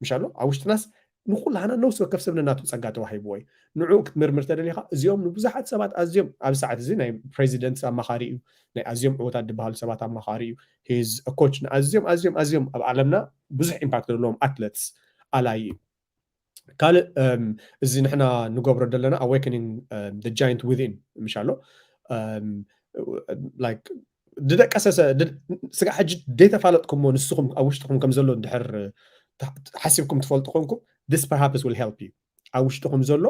ምሽ ኣሎ ኣብ ውሽጥናስ ንኩላህና ነፍሲ ወከፍ ሰብ ነናቱ ጸጋ ተዋሂብዎ እዩ። ንዑ ክትምርምር ተደሊኻ፣ እዚኦም ንብዙሓት ሰባት ኣዝዮም፣ ኣብ ሰዓት እዚ ናይ ፕሬዚደንት ኣማኻሪ እዩ፣ ናይ ኣዝዮም ዕዉታት ዝበሃሉ ሰባት ኣማኻሪ እዩ። ሂዝ ኮች ንኣዝዮም ኣዝዮም ኣዝዮም ኣብ ዓለምና ብዙሕ ኢምፓክት ዘለዎም ኣትለትስ ኣላይ እዩ። ካልእ እዚ ንሕና ንገብሮ ዘለና ኣዌከኒንግ ጃይንት ዊዝን ምሽ ኣሎ ላይክ ዝደቀሰ ስጋ ሕጂ ደይተፋለጥኩሞ ንስኹም ኣብ ውሽጥኹም ከም ዘሎ እንድሕር ሓሲብኩም ትፈልጡ ኮንኩም፣ this perhaps will help you። ኣብ ውሽጥኹም ዘሎ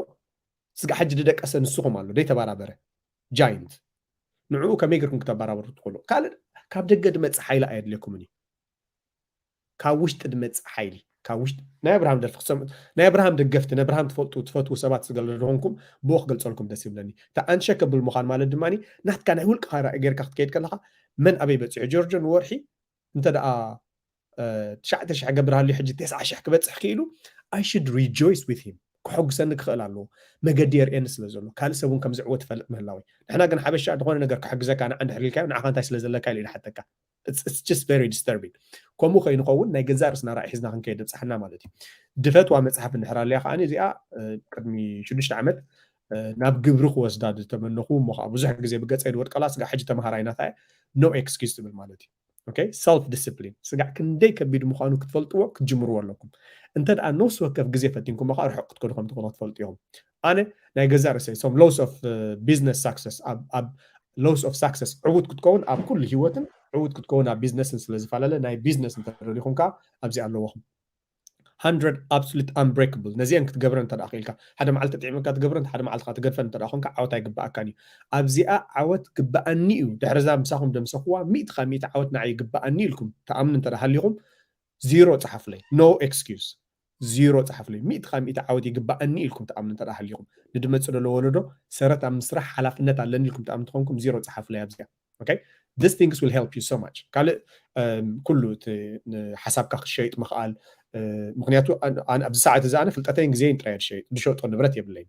ስጋ ሕጂ ዝደቀሰ ንስኹም ኣሎ ደይተበራበረ ጃይንት፣ ንዕኡ ከመይ ገርኩም ክተበራበሩ ትኽእሉ? ካልእ ካብ ደገ ድመጽእ ሓይሊ ኣየድልየኩምን እዩ። ካብ ውሽጢ ድመጽእ ሓይሊ፣ ካብ ውሽጢ ናይ ኣብርሃም ደርፊ ክሰምዑ፣ ናይ ኣብርሃም ደገፍቲ፣ ናይ ኣብርሃም ትፈልጡ ትፈትዉ ሰባት ስለ ዝኾንኩም ብኡ ክገልጸልኩም ደስ ይብለኒ። እታ ኣንሸከብል ምዃን ማለት ድማ ናትካ ናይ ውልቅኻ ራእይ ጌርካ ክትከይድ ከለኻ መን ኣበይ በጺሑ ጆርጆ ንወርሒ እንተ ደኣ ትሽዓተ ሽሕ ገብር ሃልዩ ሕጂ ተስዓ ሽሕ ክበጽሕ ክኢሉ I should rejoice with him። ክሕጉሰኒ ክኽእል ኣለዎ፣ መገዲ የርእየኒ ስለ ዘሎ። ካልእ ሰብ እውን ከም ዝዕወት ይፈልጥ ምህላወይ። ንሕና ግን ሓበሻ ዝኾነ ነገር ክሕግዘካ ንዓ እንድሕር ኢልካዮ ንዓኻ እንታይ ስለ ዘለካ ኢሉ ይሓተካ። It's just very disturbing። ከምኡ ከይንኸውን ናይ ገዛእ ርእስና ራእይ ሒዝና ክንከይድ ኣብጽሓና ማለት እዩ። ድፈትዋ መጽሓፍ እንድሕር ኣልያ ከዓኒ እዚኣ ቅድሚ ሽዱሽተ ዓመት ናብ ግብሪ ክወስዳ ዝተመነኹ እሞ ከዓ ብዙሕ ግዜ ብገጸይ ዝወድቀላ ስጋ ሕጂ ተምሃራይ ናታ እየ፣ no excuse ትብል ማለት እዩ። Okay? Self discipline ስጋዕ ክንደይ ከቢድ ምዃኑ ክትፈልጥዎ ክትጅምርዎ ኣለኩም። እንተ ደኣ ነፍሲ ወከፍ ግዜ ፈቲንኩም ከዓ ርሑቕ ክትከዱ ከም ትኽእሉ ክትፈልጡ ኢኹም። ኣነ ናይ ገዛእ ርእሰይ some laws of business success ኣብ laws of success ዕዉት ክትከውን ኣብ ኩሉ ህይወትን ዕዉት ክትከውን ኣብ ቢዝነስን ስለ ዝፈላለ ናይ ቢዝነስ እንተደሊኹም ከዓ ኣብዚ ኣለዎኹም። Hundred absolute unbreakable ነዚአን ክትገብረን እንተ ደኣ ክኢልካ ሓደ መዓልቲ ጥዒመካ ትገብረን ሓደ መዓልቲ ትገድፈን እንተ ደኣ ኮንካ ዓወት ኣይግበኣካን እዩ። ኣብዚኣ ዓወት ግበኣኒ እዩ ድሕርዛ ምሳኹም ደምሰኽዋ ሚእቲ ካብ ሚእቲ ዓወት ንዓይ ይግበኣኒ ኢልኩም ትኣምኑ እንተ ደኣ ሃሊኹም ዚሮ ጸሓፍለይ። No excuse። ዚሮ ጸሓፍለይ። ሚእቲ ካብ ሚእቲ ዓወት ይግበኣኒ ኢልኩም ትኣምኑ እንተ ደኣ ሃሊኹም ንድመጽእ ዘሎ ወለዶ ሰረት ኣብ ምስራሕ ሓላፍነት ኣለኒ ኢልኩም ትኣምኑ ተኾንኩም ዚሮ ጸሓፍለይ ኣብዚኣ። Okay? This things will help you so much። ካልእ ኩሉ ሓሳብካ ክትሸይጥ ምኽኣል ምክንያቱ ኣብዚ ሰዓት እዚ ኣነ ፍልጠተይን ግዜን ጥራይ ድሸይጥ ድሸጦ ንብረት የብለይን።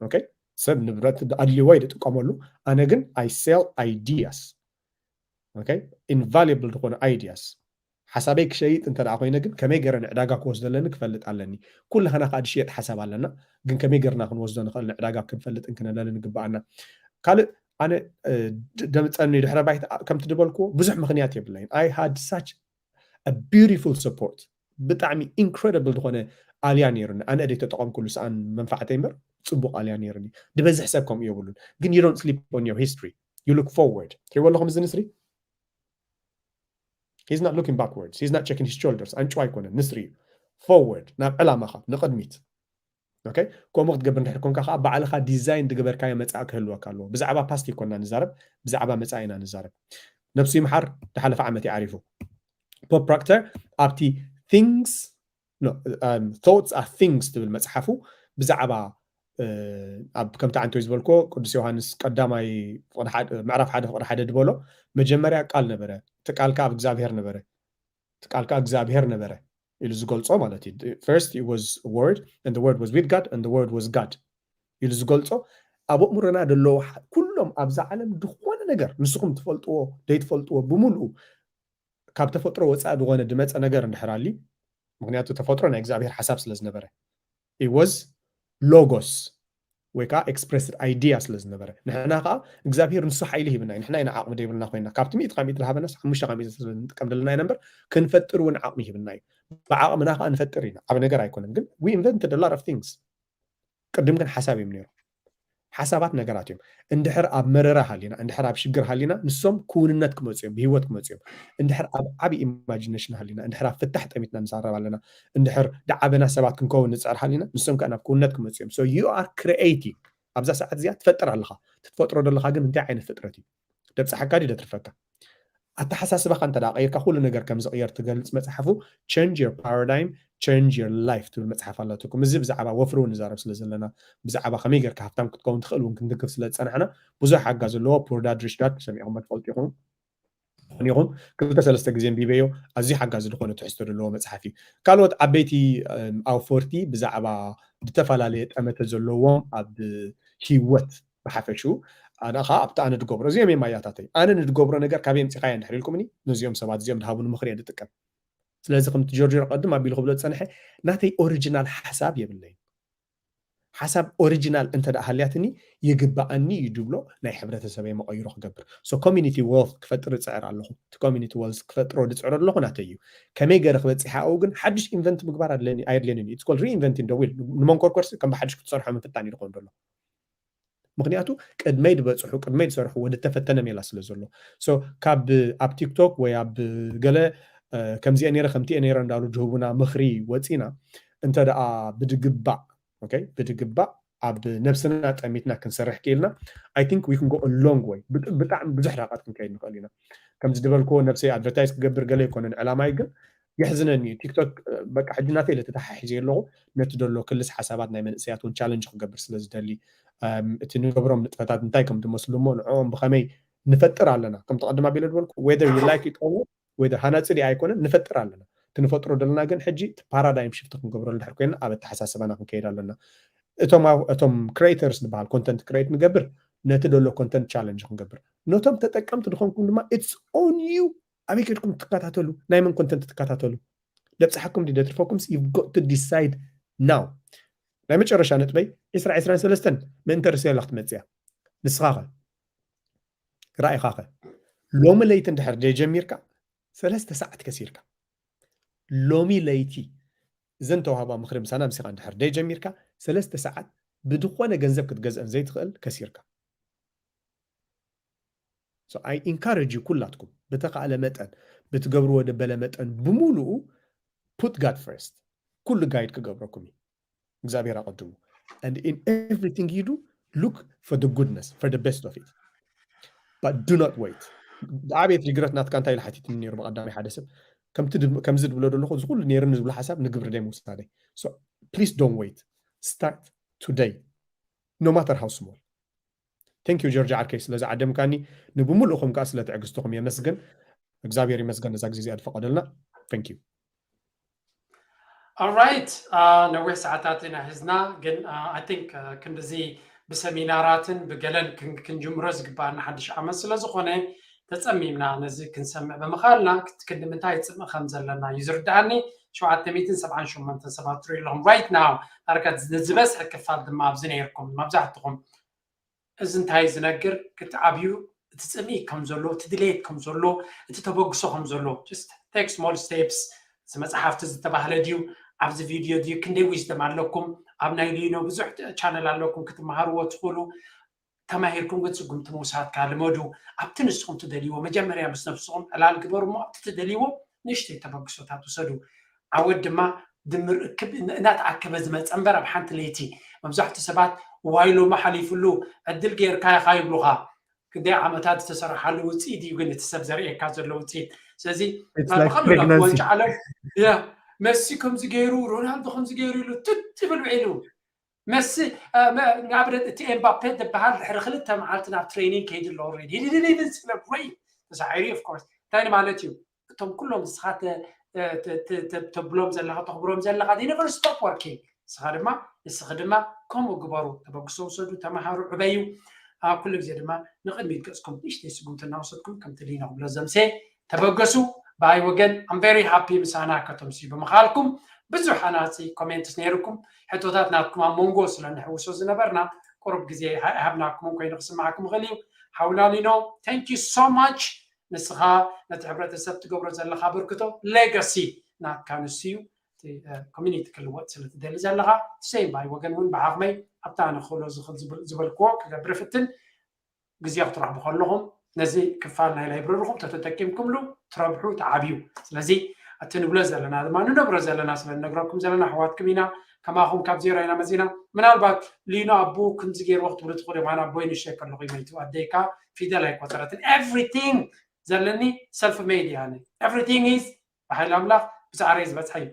Okay? ሰብ ንብረት ኣድልዎ ይጥቀመሉ ኣነ ግን I sell ideas። Okay? Invaluable ዝኾነ ideas ሓሳበይ ክሸይጥ እንተ ደኣ ኮይነ ግን ከመይ ገይረ ንዕዳጋ ክወስዶ ኣለኒ ክፈልጥ ኣለኒ። ኩላህና ከዓ ድሽየጥ ሓሳብ ኣለና ግን ከመይ ገርና ክንወስዶ ንኽእል ንዕዳጋ ክንፈልጥ እንክነለኒ ንግበኣና። ካልእ ኣነ ደምፀኒ ድሕረ ባይታ ከምቲ ድበልክዎ ብዙሕ ምኽንያት የብለይን። I had such a beautiful support ብጣዕሚ incredible ዝኾነ ኣልያ ነይሩኒ። ኣነ ደይ ተጠቐምኩሉ ሰኣን መንፋዕተይ እምበር ፅቡቕ ኣልያ ነይሩኒ። ድበዝሕ ሰብ ከምኡ የብሉን ግን you don't sleep on your history. You look forward ትሪዎ ኣለኹም እዚ ንስሪ He's not looking backwards. He's not checking his shoulders. ኣንጭዋ ኣይኮነን ንስሪ እዩ። Forward ናብ ዕላማኻ ንቕድሚት። Okay? ከምኡ ክትገብር እንድሕር ኮንካ ከዓ ባዕልኻ ዲዛይን ዝገበርካዮ መጻኢ ክህልወካ ኣለዎ። ብዛዕባ ፓስት ይኮና ንዛረብ፣ ብዛዕባ መጻኢ ኢና ንዛረብ። ነብሱ ይምሓር ድሓለፈ ዓመት እዩ ዓሪፉ። ፖፕ ፕሮክተር ኣብቲ things no, um, thoughts are things ትብል መጽሓፉ ብዛዕባ ኣብ ከምቲ ዓንቶይ ዝበልኮ ቅዱስ ዮሃንስ ቀዳማይ ምዕራፍ ሓደ ፍቅሪ ሓደ ዝበሎ መጀመርያ ቃል ነበረ እቲ ቃል ከዓ ኣብ እግዚኣብሔር ነበረ እቲ ቃል ከዓ እግዚኣብሔር ነበረ ኢሉ ዝገልጾ ማለት እዩ። First it was word and the word was with God and the word was God ኢሉ ዝገልጾ ኣብ ኣእምሮና ደለዉ ኩሎም ኣብዛ ዓለም ዝኾነ ነገር ንስኹም ትፈልጥዎ ደይትፈልጥዎ ብምልኡ ካብ ተፈጥሮ ወፃኢ ዝኾነ ድመፀ ነገር እንድሕር ኣሊ ምክንያቱ ተፈጥሮ ናይ እግዚኣብሔር ሓሳብ ስለ ዝነበረ it was logos ወይ ከዓ expressed idea ስለ ዝነበረ ንሕና ከዓ እግዚኣብሔር ንሱ ሓይሊ ሂብና እዩ። ንሕና ኢና ዓቕሚ ደይብልና ኮይና ካብቲ ሚእቲ ካብ ሚእቲ ዝሃበናስ ሓሙሽተ ካብ ሚእቲ ስለ ንጥቀም ዘለና ኢና እምበር ክንፈጥር እውን ዓቕሚ ሂብና እዩ። ብዓቕምና ከዓ ንፈጥር ኢና። ዓብ ነገር ኣይኮነን ግን we invented a lot of things። ቅድም ግን ሓሳብ እዮም ነይሩ። ሓሳባት ነገራት እዮም። እንድሕር ኣብ መረራ ሃሊና እንድሕር ኣብ ሽግር ሃሊና ንሶም ክውንነት ክመፁ እዮም ብህይወት ክመፁ እዮም። እንድሕር ኣብ ዓብ ኢማጂነሽን ሃሊና እንድሕር ኣብ ፍታሕ ጠሚትና ንዛረብ ኣለና እንድሕር ደዓበና ሰባት ክንከውን ንፅዕር ሃሊና ንሶም ከዓ ናብ ክውንነት ክመፁ እዮም። So you are creating ኣብዛ ሰዓት እዚኣ ትፈጥር ኣለኻ። ትፈጥሮ ዘለኻ ግን እንታይ ዓይነት ፍጥረት እዩ? ደብፅሓካ ድዩ ደትርፈካ? ኣተሓሳስባኻ እንተ ደኣ ቀይርካ ኩሉ ነገር ከም ዝቕየር ትገልጽ መጽሓፉ፣ Change Your Paradigm, Change Your Life ትብል መጽሓፍ ኣለትኩም። እዚ ብዛዕባ ወፍሪ እውን ንዛረብ ስለ ዘለና፣ ብዛዕባ ከመይ ጌርካ ሃብታም ክትከውን ትኽእል እውን ክንድግፍ ስለ ዝጸናሕና፣ ብዙሕ ሓጋዚ ኣለዎ። Poor Dad Rich Dad ሰሚዕኹም ትፈልጡ ኢኹም። ይኹን ክልተ ሰለስተ ግዜ ኣንቢበዮ። ኣዝዩ ሓጋዚ ዝኾነ ትሕዝቶ ዘለዎ መጽሓፍ እዩ። ካልኦት ዓበይቲ ኣውፈርቲ ብዛዕባ ዝተፈላለየ ጠመተ ዘለዎም ኣብ ህይወት ብሓፈሽኡ ኣነ ከዓ ኣብቲ ኣነ ድገብሮ እዚኦም እዮም ኣያታተይ። ኣነ ንድገብሮ ነገር ካበይ ኣምፂኻዮ እንድሕር ኢልኩምኒ፣ ነዚኦም ሰባት እዚኦም ድሃቡኒ ምኽሪ እየ ድጥቀም። ስለዚ ከምቲ ጆርጆ ቅድም ኣቢሉ ክብሎ ዝፀንሐ፣ ናተይ ኦሪጂናል ሓሳብ የብለይን። ሓሳብ ኦሪጂናል እንተ ደኣ ሃልያትኒ ይግበኣኒ እዩ ድብሎ ናይ ሕብረተሰበይ መቐይሮ ክገብር። So community wealth ክፈጥር እፅዕር ኣለኹ። እቲ community wealth ክፈጥሮ ድፅዕሮ ኣለኹ ናተይ እዩ። ከመይ ገይረ ክበፅሕ ኣብኡ ግን ሓድሽ ኢንቨንት ምግባር ኣድለኒ ኣየድልየንን እዩ። It's called reinventing the wheel። ንመንኮርኮርሲ ከም ብሓድሽ ክትሰርሖ ምፍታን እዩ ዝኾን ዘሎ። ምክንያቱ ቅድመይ ዝበፅሑ ቅድመይ ዝሰርሑ ወደ ተፈተነ ሜላ ስለ ዘሎ። So ካብ ኣብ ቲክቶክ ወይ ኣብ ገለ ከምዚአ ነይረ ከምቲአ ነይረ እንዳሉ ዝህቡና ምኽሪ ወፂና እንተ ደኣ ብድግባእ okay ብድግባእ ኣብ ነብስና ጠሚትና ክንሰርሕ ክኢልና I think we can go a long way። ብጣዕሚ ብዙሕ ርሕቀት ክንከይድ ንኽእል ኢና። ከምዚ ዝበልክዎ ነብሰይ ኣድቨርታይዝ ክገብር ገለ ኣይኮነን ዕላማይ፣ ግን የሕዝነኒ እዩ። ቲክቶክ በቃ ሕጂ ናተይ ለተተሓሒዘ ኣለኹ። ነቲ ደሎ ክልስ ሓሳባት ናይ መንእሰያት እውን ቻለንጅ ክገብር ስለ ዝደሊ እቲ ንገብሮም ንጥፈታት እንታይ ከም ዝመስሉ እሞ ንዕኦም ብኸመይ ንፈጥር ኣለና። ከምቲ ቀድም ኣቢለ ዝበልኩ whether you like it or not whether ሃናፂ ድኣ ኣይኮነን ንፈጥር ኣለና። እቲ ንፈጥሮ ዘለና ግን ሕጂ እቲ ፓራዳይም ሽፍት ክንገብረሉ ድሕር ኮይና ኣብ ኣተሓሳስባና ክንከይድ ኣለና። እቶም እቶም ክሬተርስ ዝበሃል ኮንተንት ክሬት ንገብር ነቲ ደሎ ኮንተንት ቻለንጅ ክንገብር ነቶም ተጠቀምቲ ዝኾንኩም ድማ it's on you ኣበይ ከድኩም ትከታተሉ ናይ መን ኮንተንት ትከታተሉ ለብፅሓኩም ዲ ደትርፈኩም you've got to decide now። ናይ መጨረሻ ነጥበይ ዕስራ ዕስራን ሰለስተን ምእንተ ርእሰ ኣላ ክትመፅያ ንስኻ ኸ ራኢኻ ኸ ሎሚ ለይቲ እንድሕር ደይ ጀሚርካ ሰለስተ ሰዓት ከሲርካ ሎሚ ለይቲ እዘን ተዋህባ ምኽሪ ምሳና ምሲኻ እንድሕር ደይ ጀሚርካ ሰለስተ ሰዓት ብድኾነ ገንዘብ ክትገዝአን ዘይትኽእል ከሲርካ። So I encourage you ኩላትኩም ብተኻእለ መጠን ብትገብርዎ ደበለ መጠን ብምሉኡ put God first። ኩሉ ጋይድ ክገብረኩም እዩ። እግዚኣብሔር ኣቐድሙ and in everything you do look for the goodness for the best of it but do not wait። ዓብየት ሪግረት ናትካ እንታይ ኢሉ ሓቲትኒ ነይሩ ብቐዳማይ ሓደ ሰብ ከምዚ ድብሎ ዘለኹ እዚ ኩሉ ነይርኒ ዝብሎ ሓሳብ ንግብሪ ደይ ምውሳደይ። So please don't wait, start today no matter how small. Thank you ጆርጅ ዓርከይ ስለዚ ዓደምካኒ ንብምሉእኹም ከዓ ስለ ትዕግስትኹም የመስግን። እግዚኣብሔር ይመስገን ነዛ ግዜ እዚኣ ዝፈቀደልና። Thank you። Alright ነዊሕ ሰዓታት ኢና ሒዝና ግን I think ክንድዚ ብሰሚናራትን ብገለን ክንጅምሮ ዝግባኣና ሓድሽ ዓመት ስለ ዝኾነ ተፀሚምና ነዚ ክንሰምዕ ብምኻልና ክንዲ ምንታይ ፅምእ ከም ዘለና እዩ ዝርድኣኒ። ሸውዓተ ሚእትን ሰብዓን ሸሞንተን ሰባት ትሪኡ ኣለኹም right now ዳርጋ ዝበዝሐ ክፋል ድማ ኣብዚ ነይርኩም መብዛሕትኹም እዚ እንታይ ዝነግር ክትዓብዩ እቲ ፅምኢ ከም ዘሎ እቲ ድሌት ከም ዘሎ እቲ ተበግሶ ከም ዘሎ just take small steps እዚ መፅሓፍቲ ዝተባህለ ድዩ ኣብዚ ቪድዮ ድዩ ክንደይ ዊዝደም ኣለኩም ኣብ ናይ ሊኖ ብዙሕ ቻነል ኣለኩም ክትመሃርዎ ትኽእሉ ተማሂርኩም ግን ስጉምቲ ምውሳድካ ልመዱ ኣብቲ ንስኹም ትደልይዎ መጀመርያ ምስ ነብስኹም ዕላል ግበሩ እሞ ኣብቲ ትደልይዎ ንእሽተይ ተበግሶታት ውሰዱ ዓወት ድማ ድምር እክብ እናተኣከበ ዝመፀ እምበር ኣብ ሓንቲ ለይቲ መብዛሕትኡ ሰባት ዋይ ሎሚ ሓሊፍሉ ዕድል ገይርካ ኢኻ ይብሉኻ ክንደይ ዓመታት ዝተሰርሓሉ ውፅኢት እዩ ግን እቲ ሰብ ዘርእየካ ዘሎ ውፅኢት ስለዚ ናብ ብቐልሉ ናብ ዋንጫ ዓለም መሲ ከምዚ ገይሩ ሮናልዶ ከምዚ ገይሩ ኢሉ ትት ይብል ውዒሉ መሲ ንኣብነት እቲ ኤምባፔ ዝበሃል ድሕሪ ክልተ መዓልቲ ናብ ትሬኒንግ ከይዱ ኣሎ ኦልሬዲ ሂድድድድን ስለ ወይ ተሳዒሩ ኦፍ ኮርስ እንታይ ማለት እዩ እቶም ኩሎም ንስኻ ተብሎም ዘለኻ ተኽብሮም ዘለኻ they never stop working ንስኻ ድማ ንስኺ ድማ ከምኡ ግበሩ ተበግሶ ውሰዱ ተምሃሩ ዕበዩ ኩሉ ግዜ ድማ ንቕድሚት ገፅኩም ንእሽተይ ስጉምቲ እናወሰድኩም ከምቲ ሊኖ ክብሎ ዘምሴ ተበገሱ ብኣይ ወገን I'm very happy ምሳና ከተምስዩ ብምኻልኩም ብዙሕ ሃናፂ ኮሜንትስ ነይርኩም ሕቶታት ናትኩም ኣብ መንጎ ስለ ንሕውሶ ዝነበርና ቁሩብ ግዜ ሃብናኩም ኮይኑ ክስማዓኩም ይኽእል እዩ ሓውና ሊኖ thank you so much ንስኻ ነቲ ሕብረተሰብ ትገብሮ ዘለኻ ኣበርክቶ ሌጋሲ ናትካ ንሱ እዩ ኮሚኒቲ ክልወጥ ስለ ትደሊ ዘለኻ same by ወገን እውን ብዓቕመይ ኣብታ ንኽእሎ ዝኽእል ዝበልክዎ ክገብር ፍትን ግዜ ክትረኽቡ ከለኹም ነዚ ክፋል ናይ ላይብረሪኹም ተተጠቂምኩምሉ ትረብሑ ተዓብዩ ስለዚ እቲ ንብሎ ዘለና ድማ ንነብሮ ዘለና ስለ ንነግረኩም ዘለና ኣሕዋትኩም ኢና ከማኹም ካብ ዜሮ ኢና መፂና ምናልባት ሊኖ ኣቦ ክንዚ ገይርዎ ክትብሉ ትኽእሉ ኢኹም ኣነ ኣቦይ ንእሽተይ ከለኹ ይመይቱ ኣደይካ ፊደል ኣይቆፀረትን everything ዘለኒ ሰልፍ ሜድ እያ። Everything is ብሓይሊ ኣምላኽ ብፃዕረይ ዝበፅሐ እዩ።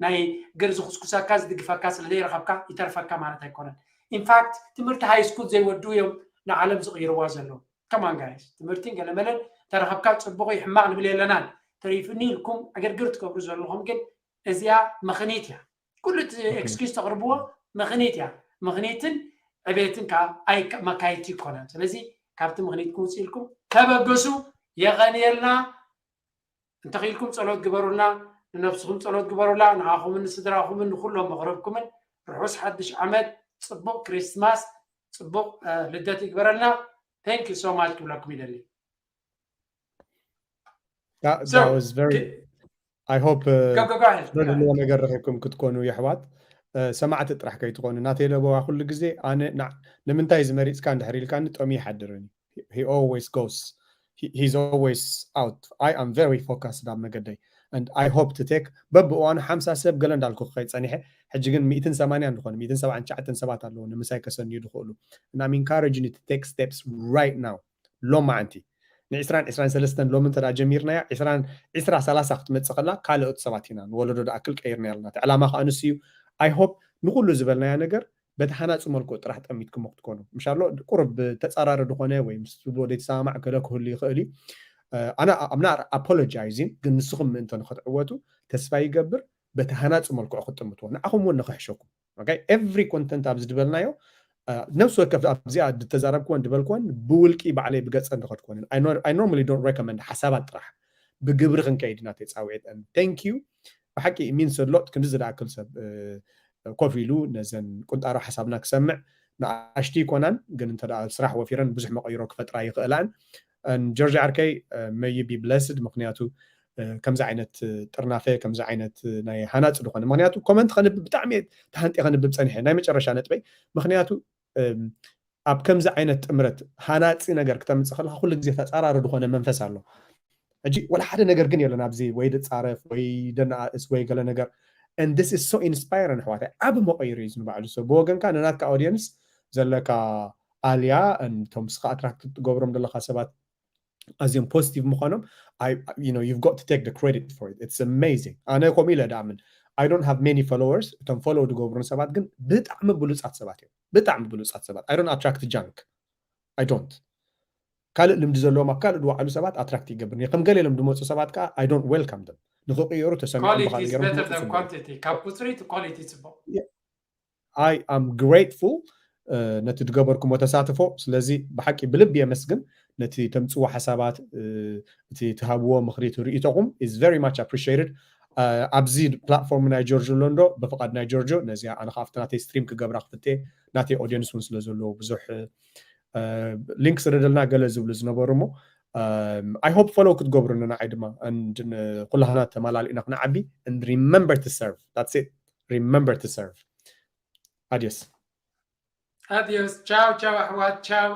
ናይ ገር ዝኹስኩሰካ ዝድግፈካ ስለ ዘይረኸብካ ይተርፈካ ማለት ኣይኮነን። ኢንፋክት ትምህርቲ ሃይ ስኩል ዘይወዱ እዮም ንዓለም ዝቕይርዋ ዘለዉ። ከማን ጋይስ ትምህርትን ገለመለን ተረኸብካ ፅቡቕ እዩ ሕማቕ ንብል የለናን። ተሪፍኒ ኢልኩም ዕግርግር ትገብሩ ዘለኹም ግን እዚኣ ምኽኒት እያ። ኩሉ እቲ ኤክስኪዩዝ ተቕርብዎ ምኽኒት እያ። ምኽኒትን ዕቤትን ከዓ ኣይከ- መካየድቲ ይኮነን። ስለዚ ካብቲ ምኽኒት ክውፅእ ኢልኩም ተበገሱ፣ የቐንየልና። እንተኽኢልኩም ጸሎት ግበሩልና፣ ንነብስኹም ጸሎት ግበሩላ፣ ንዓኹምን ንስድራኹምን ንኹሎም መቕረብኩምን ርሑስ ሓድሽ ዓመት፣ ጽቡቕ ክሪስማስ፣ ጽቡቕ ልደት ይግበረልና። Thank you so much ክብለኩም ይደሊ። That, that was very I hope ዝደልዎ ነገር ረኺብኩም ክትኮኑ የሕዋት። ሰማዕቲ ጥራሕ ከይትኾኑ። ናተይ ለበዋ ኩሉ ግዜ ኣነ ንምንታይ ዝመሪፅካ እንድሕር ኢልካኒ ጠሚ ይሓድርን። He always goes he's always out. I am very focused ኣብ መገደይ and I hope to take በብእዋኑ ሓምሳ ሰብ ገለ እንዳልኩ ክኸይድ ፀኒሐ። ሕጂ ግን ሚእትን ሰማንያን ዝኾነ ሚእትን ሰብዓን ትሽዓተን ሰባት ኣለዉ ንምሳይ ከሰንዩ ዝኽእሉ። And I'm encouraging you to take steps right now. ሎማዓንቲ ንዕስራን ዕስራን ሰለስተን ሎሚ እንተ ጀሚርናያ ዕስራ ሰላሳ ክትመፅእ ከላ ካልኦት ሰባት ኢና ንወለዶ ድኣክል ቀይርና ኣለና። እቲ ዕላማ ከዓ ንሱ እዩ። I hope ንኩሉ ዝበልናያ ነገር በቲ ሃናፂ መልክዑ ጥራሕ ጠሚትኩሞ ክትኮኑ ምሻሎ ቁርብ ተፃራሪ ዝኾነ ወይ ምስ ትብሎ ዘይተሰማማዕ ገለ ክህሉ ይኽእል እዩ። ኣነ I'm not apologizing ግን ንስኹም ምእንተ ንክትዕወቱ ተስፋ ይገብር። በቲ ሃናፂ መልክዑ ክትጥምትዎ ንዓኹም እውን ንክሕሸኩም። Okay every content ኣብዚ ዝበልናዮ ነብሲ ወከፍ ኣብዚኣ ዝተዛረብክወን ዝበልክወን ብውልቂ ባዕለይ ብገፀ ንኸድኮንን I normally don't recommend ሓሳባት ጥራሕ ብግብሪ ክንከይድ ኢና ተፃውዒት። Thank you ብሓቂ ሚንስ ሎት ክንዲ ዝደኣክል ሰብ ኮፍ ኢሉ ነዘን ቁንጣሮ ሓሳብና ክሰምዕ ንኣሽቲ ይኮናን ግን እንተ ስራሕ ወፊረን ብዙሕ መቀይሮ ክፈጥራ ይኽእላን። ጆርጅ ዓርከይ may you be blessed ምክንያቱ ከምዚ ዓይነት ጥርናፈ ከምዚ ዓይነት ናይ ሃናፂ ዝኾነ ምክንያቱ ኮመንት ከንብብ ብጣዕሚ ተሃንጢ ከንብብ ፀኒሐ ናይ መጨረሻ ነጥበይ ምክንያቱ ኣብ ከምዚ ዓይነት ጥምረት ሃናፂ ነገር ክተምፅእ ከለካ ኩሉ ግዜ ተፃራሪ ዝኾነ መንፈስ ኣሎ። ሕጂ ወላ ሓደ ነገር ግን የለን ኣብዚ ወይ ድፃረፍ ወይ ደነኣእስ ወይ ገለ ነገር and this is so inspiring ኣሕዋተይ ዓብ መቀይር እዩ ንባዕሉ ሰብ ብወገንካ ንናትካ audience ዘለካ ኣልያ እቶም ስኻ ኣትራክት ትገብሮም ዘለካ ሰባት ኣዝዮም positive ምዃኖም you know you've got to take the credit for it. It's amazing. ኣነ ከምኡ ኢለ ደኣምን I don't have many followers እቶም follow ዝገብሩን ሰባት ግን ብጣዕሚ ብሉፃት ሰባት እዮም። ብጣዕሚ ብሉፃት ሰባት I don't attract junk. I don't ካልእ ልምዲ ዘለዎም ኣብ ካልእ ዝወዓሉ ሰባት ኣትራክት ይገብርኒ ከም ገሌሎም ዝመፁ ሰባት ከዓ I don't welcome them። ንክቅየሩ ተሰሚዖም ብካልእ ገይሮም ዝመፁ ካብ ቁፅሪ ኳሊቲ ፅቡቅ። I am grateful ነቲ ዝገበርኩሞ ተሳትፎ። ስለዚ ብሓቂ ብልቢ የመስግን ነቲ ተምፅዎ ሓሳባት እቲ ትሃብዎ ምክሪ ትርኢቶኹም is very much appreciated። ኣብዚ ፕላትፎርም ናይ ጆርጆ ኣሎ እንዶ ብፍቃድ ናይ ጆርጆ ነዚኣ ኣነ ከዓ ኣብቲ ናተይ ስትሪም ክገብራ ክፍቴ ናተይ ኦዲየንስ እውን ስለ ዘለዎ ብዙሕ ሊንክ ስደደልና ገለ ዝብሉ ዝነበሩ እሞ I hope follow ክትገብሩኒ ንዓይ ድማ ኩላህና ተማላሊእና ክንዓቢ and remember to serve that's it remember to serve adios adios ቻው ቻው ኣሕዋት ቻው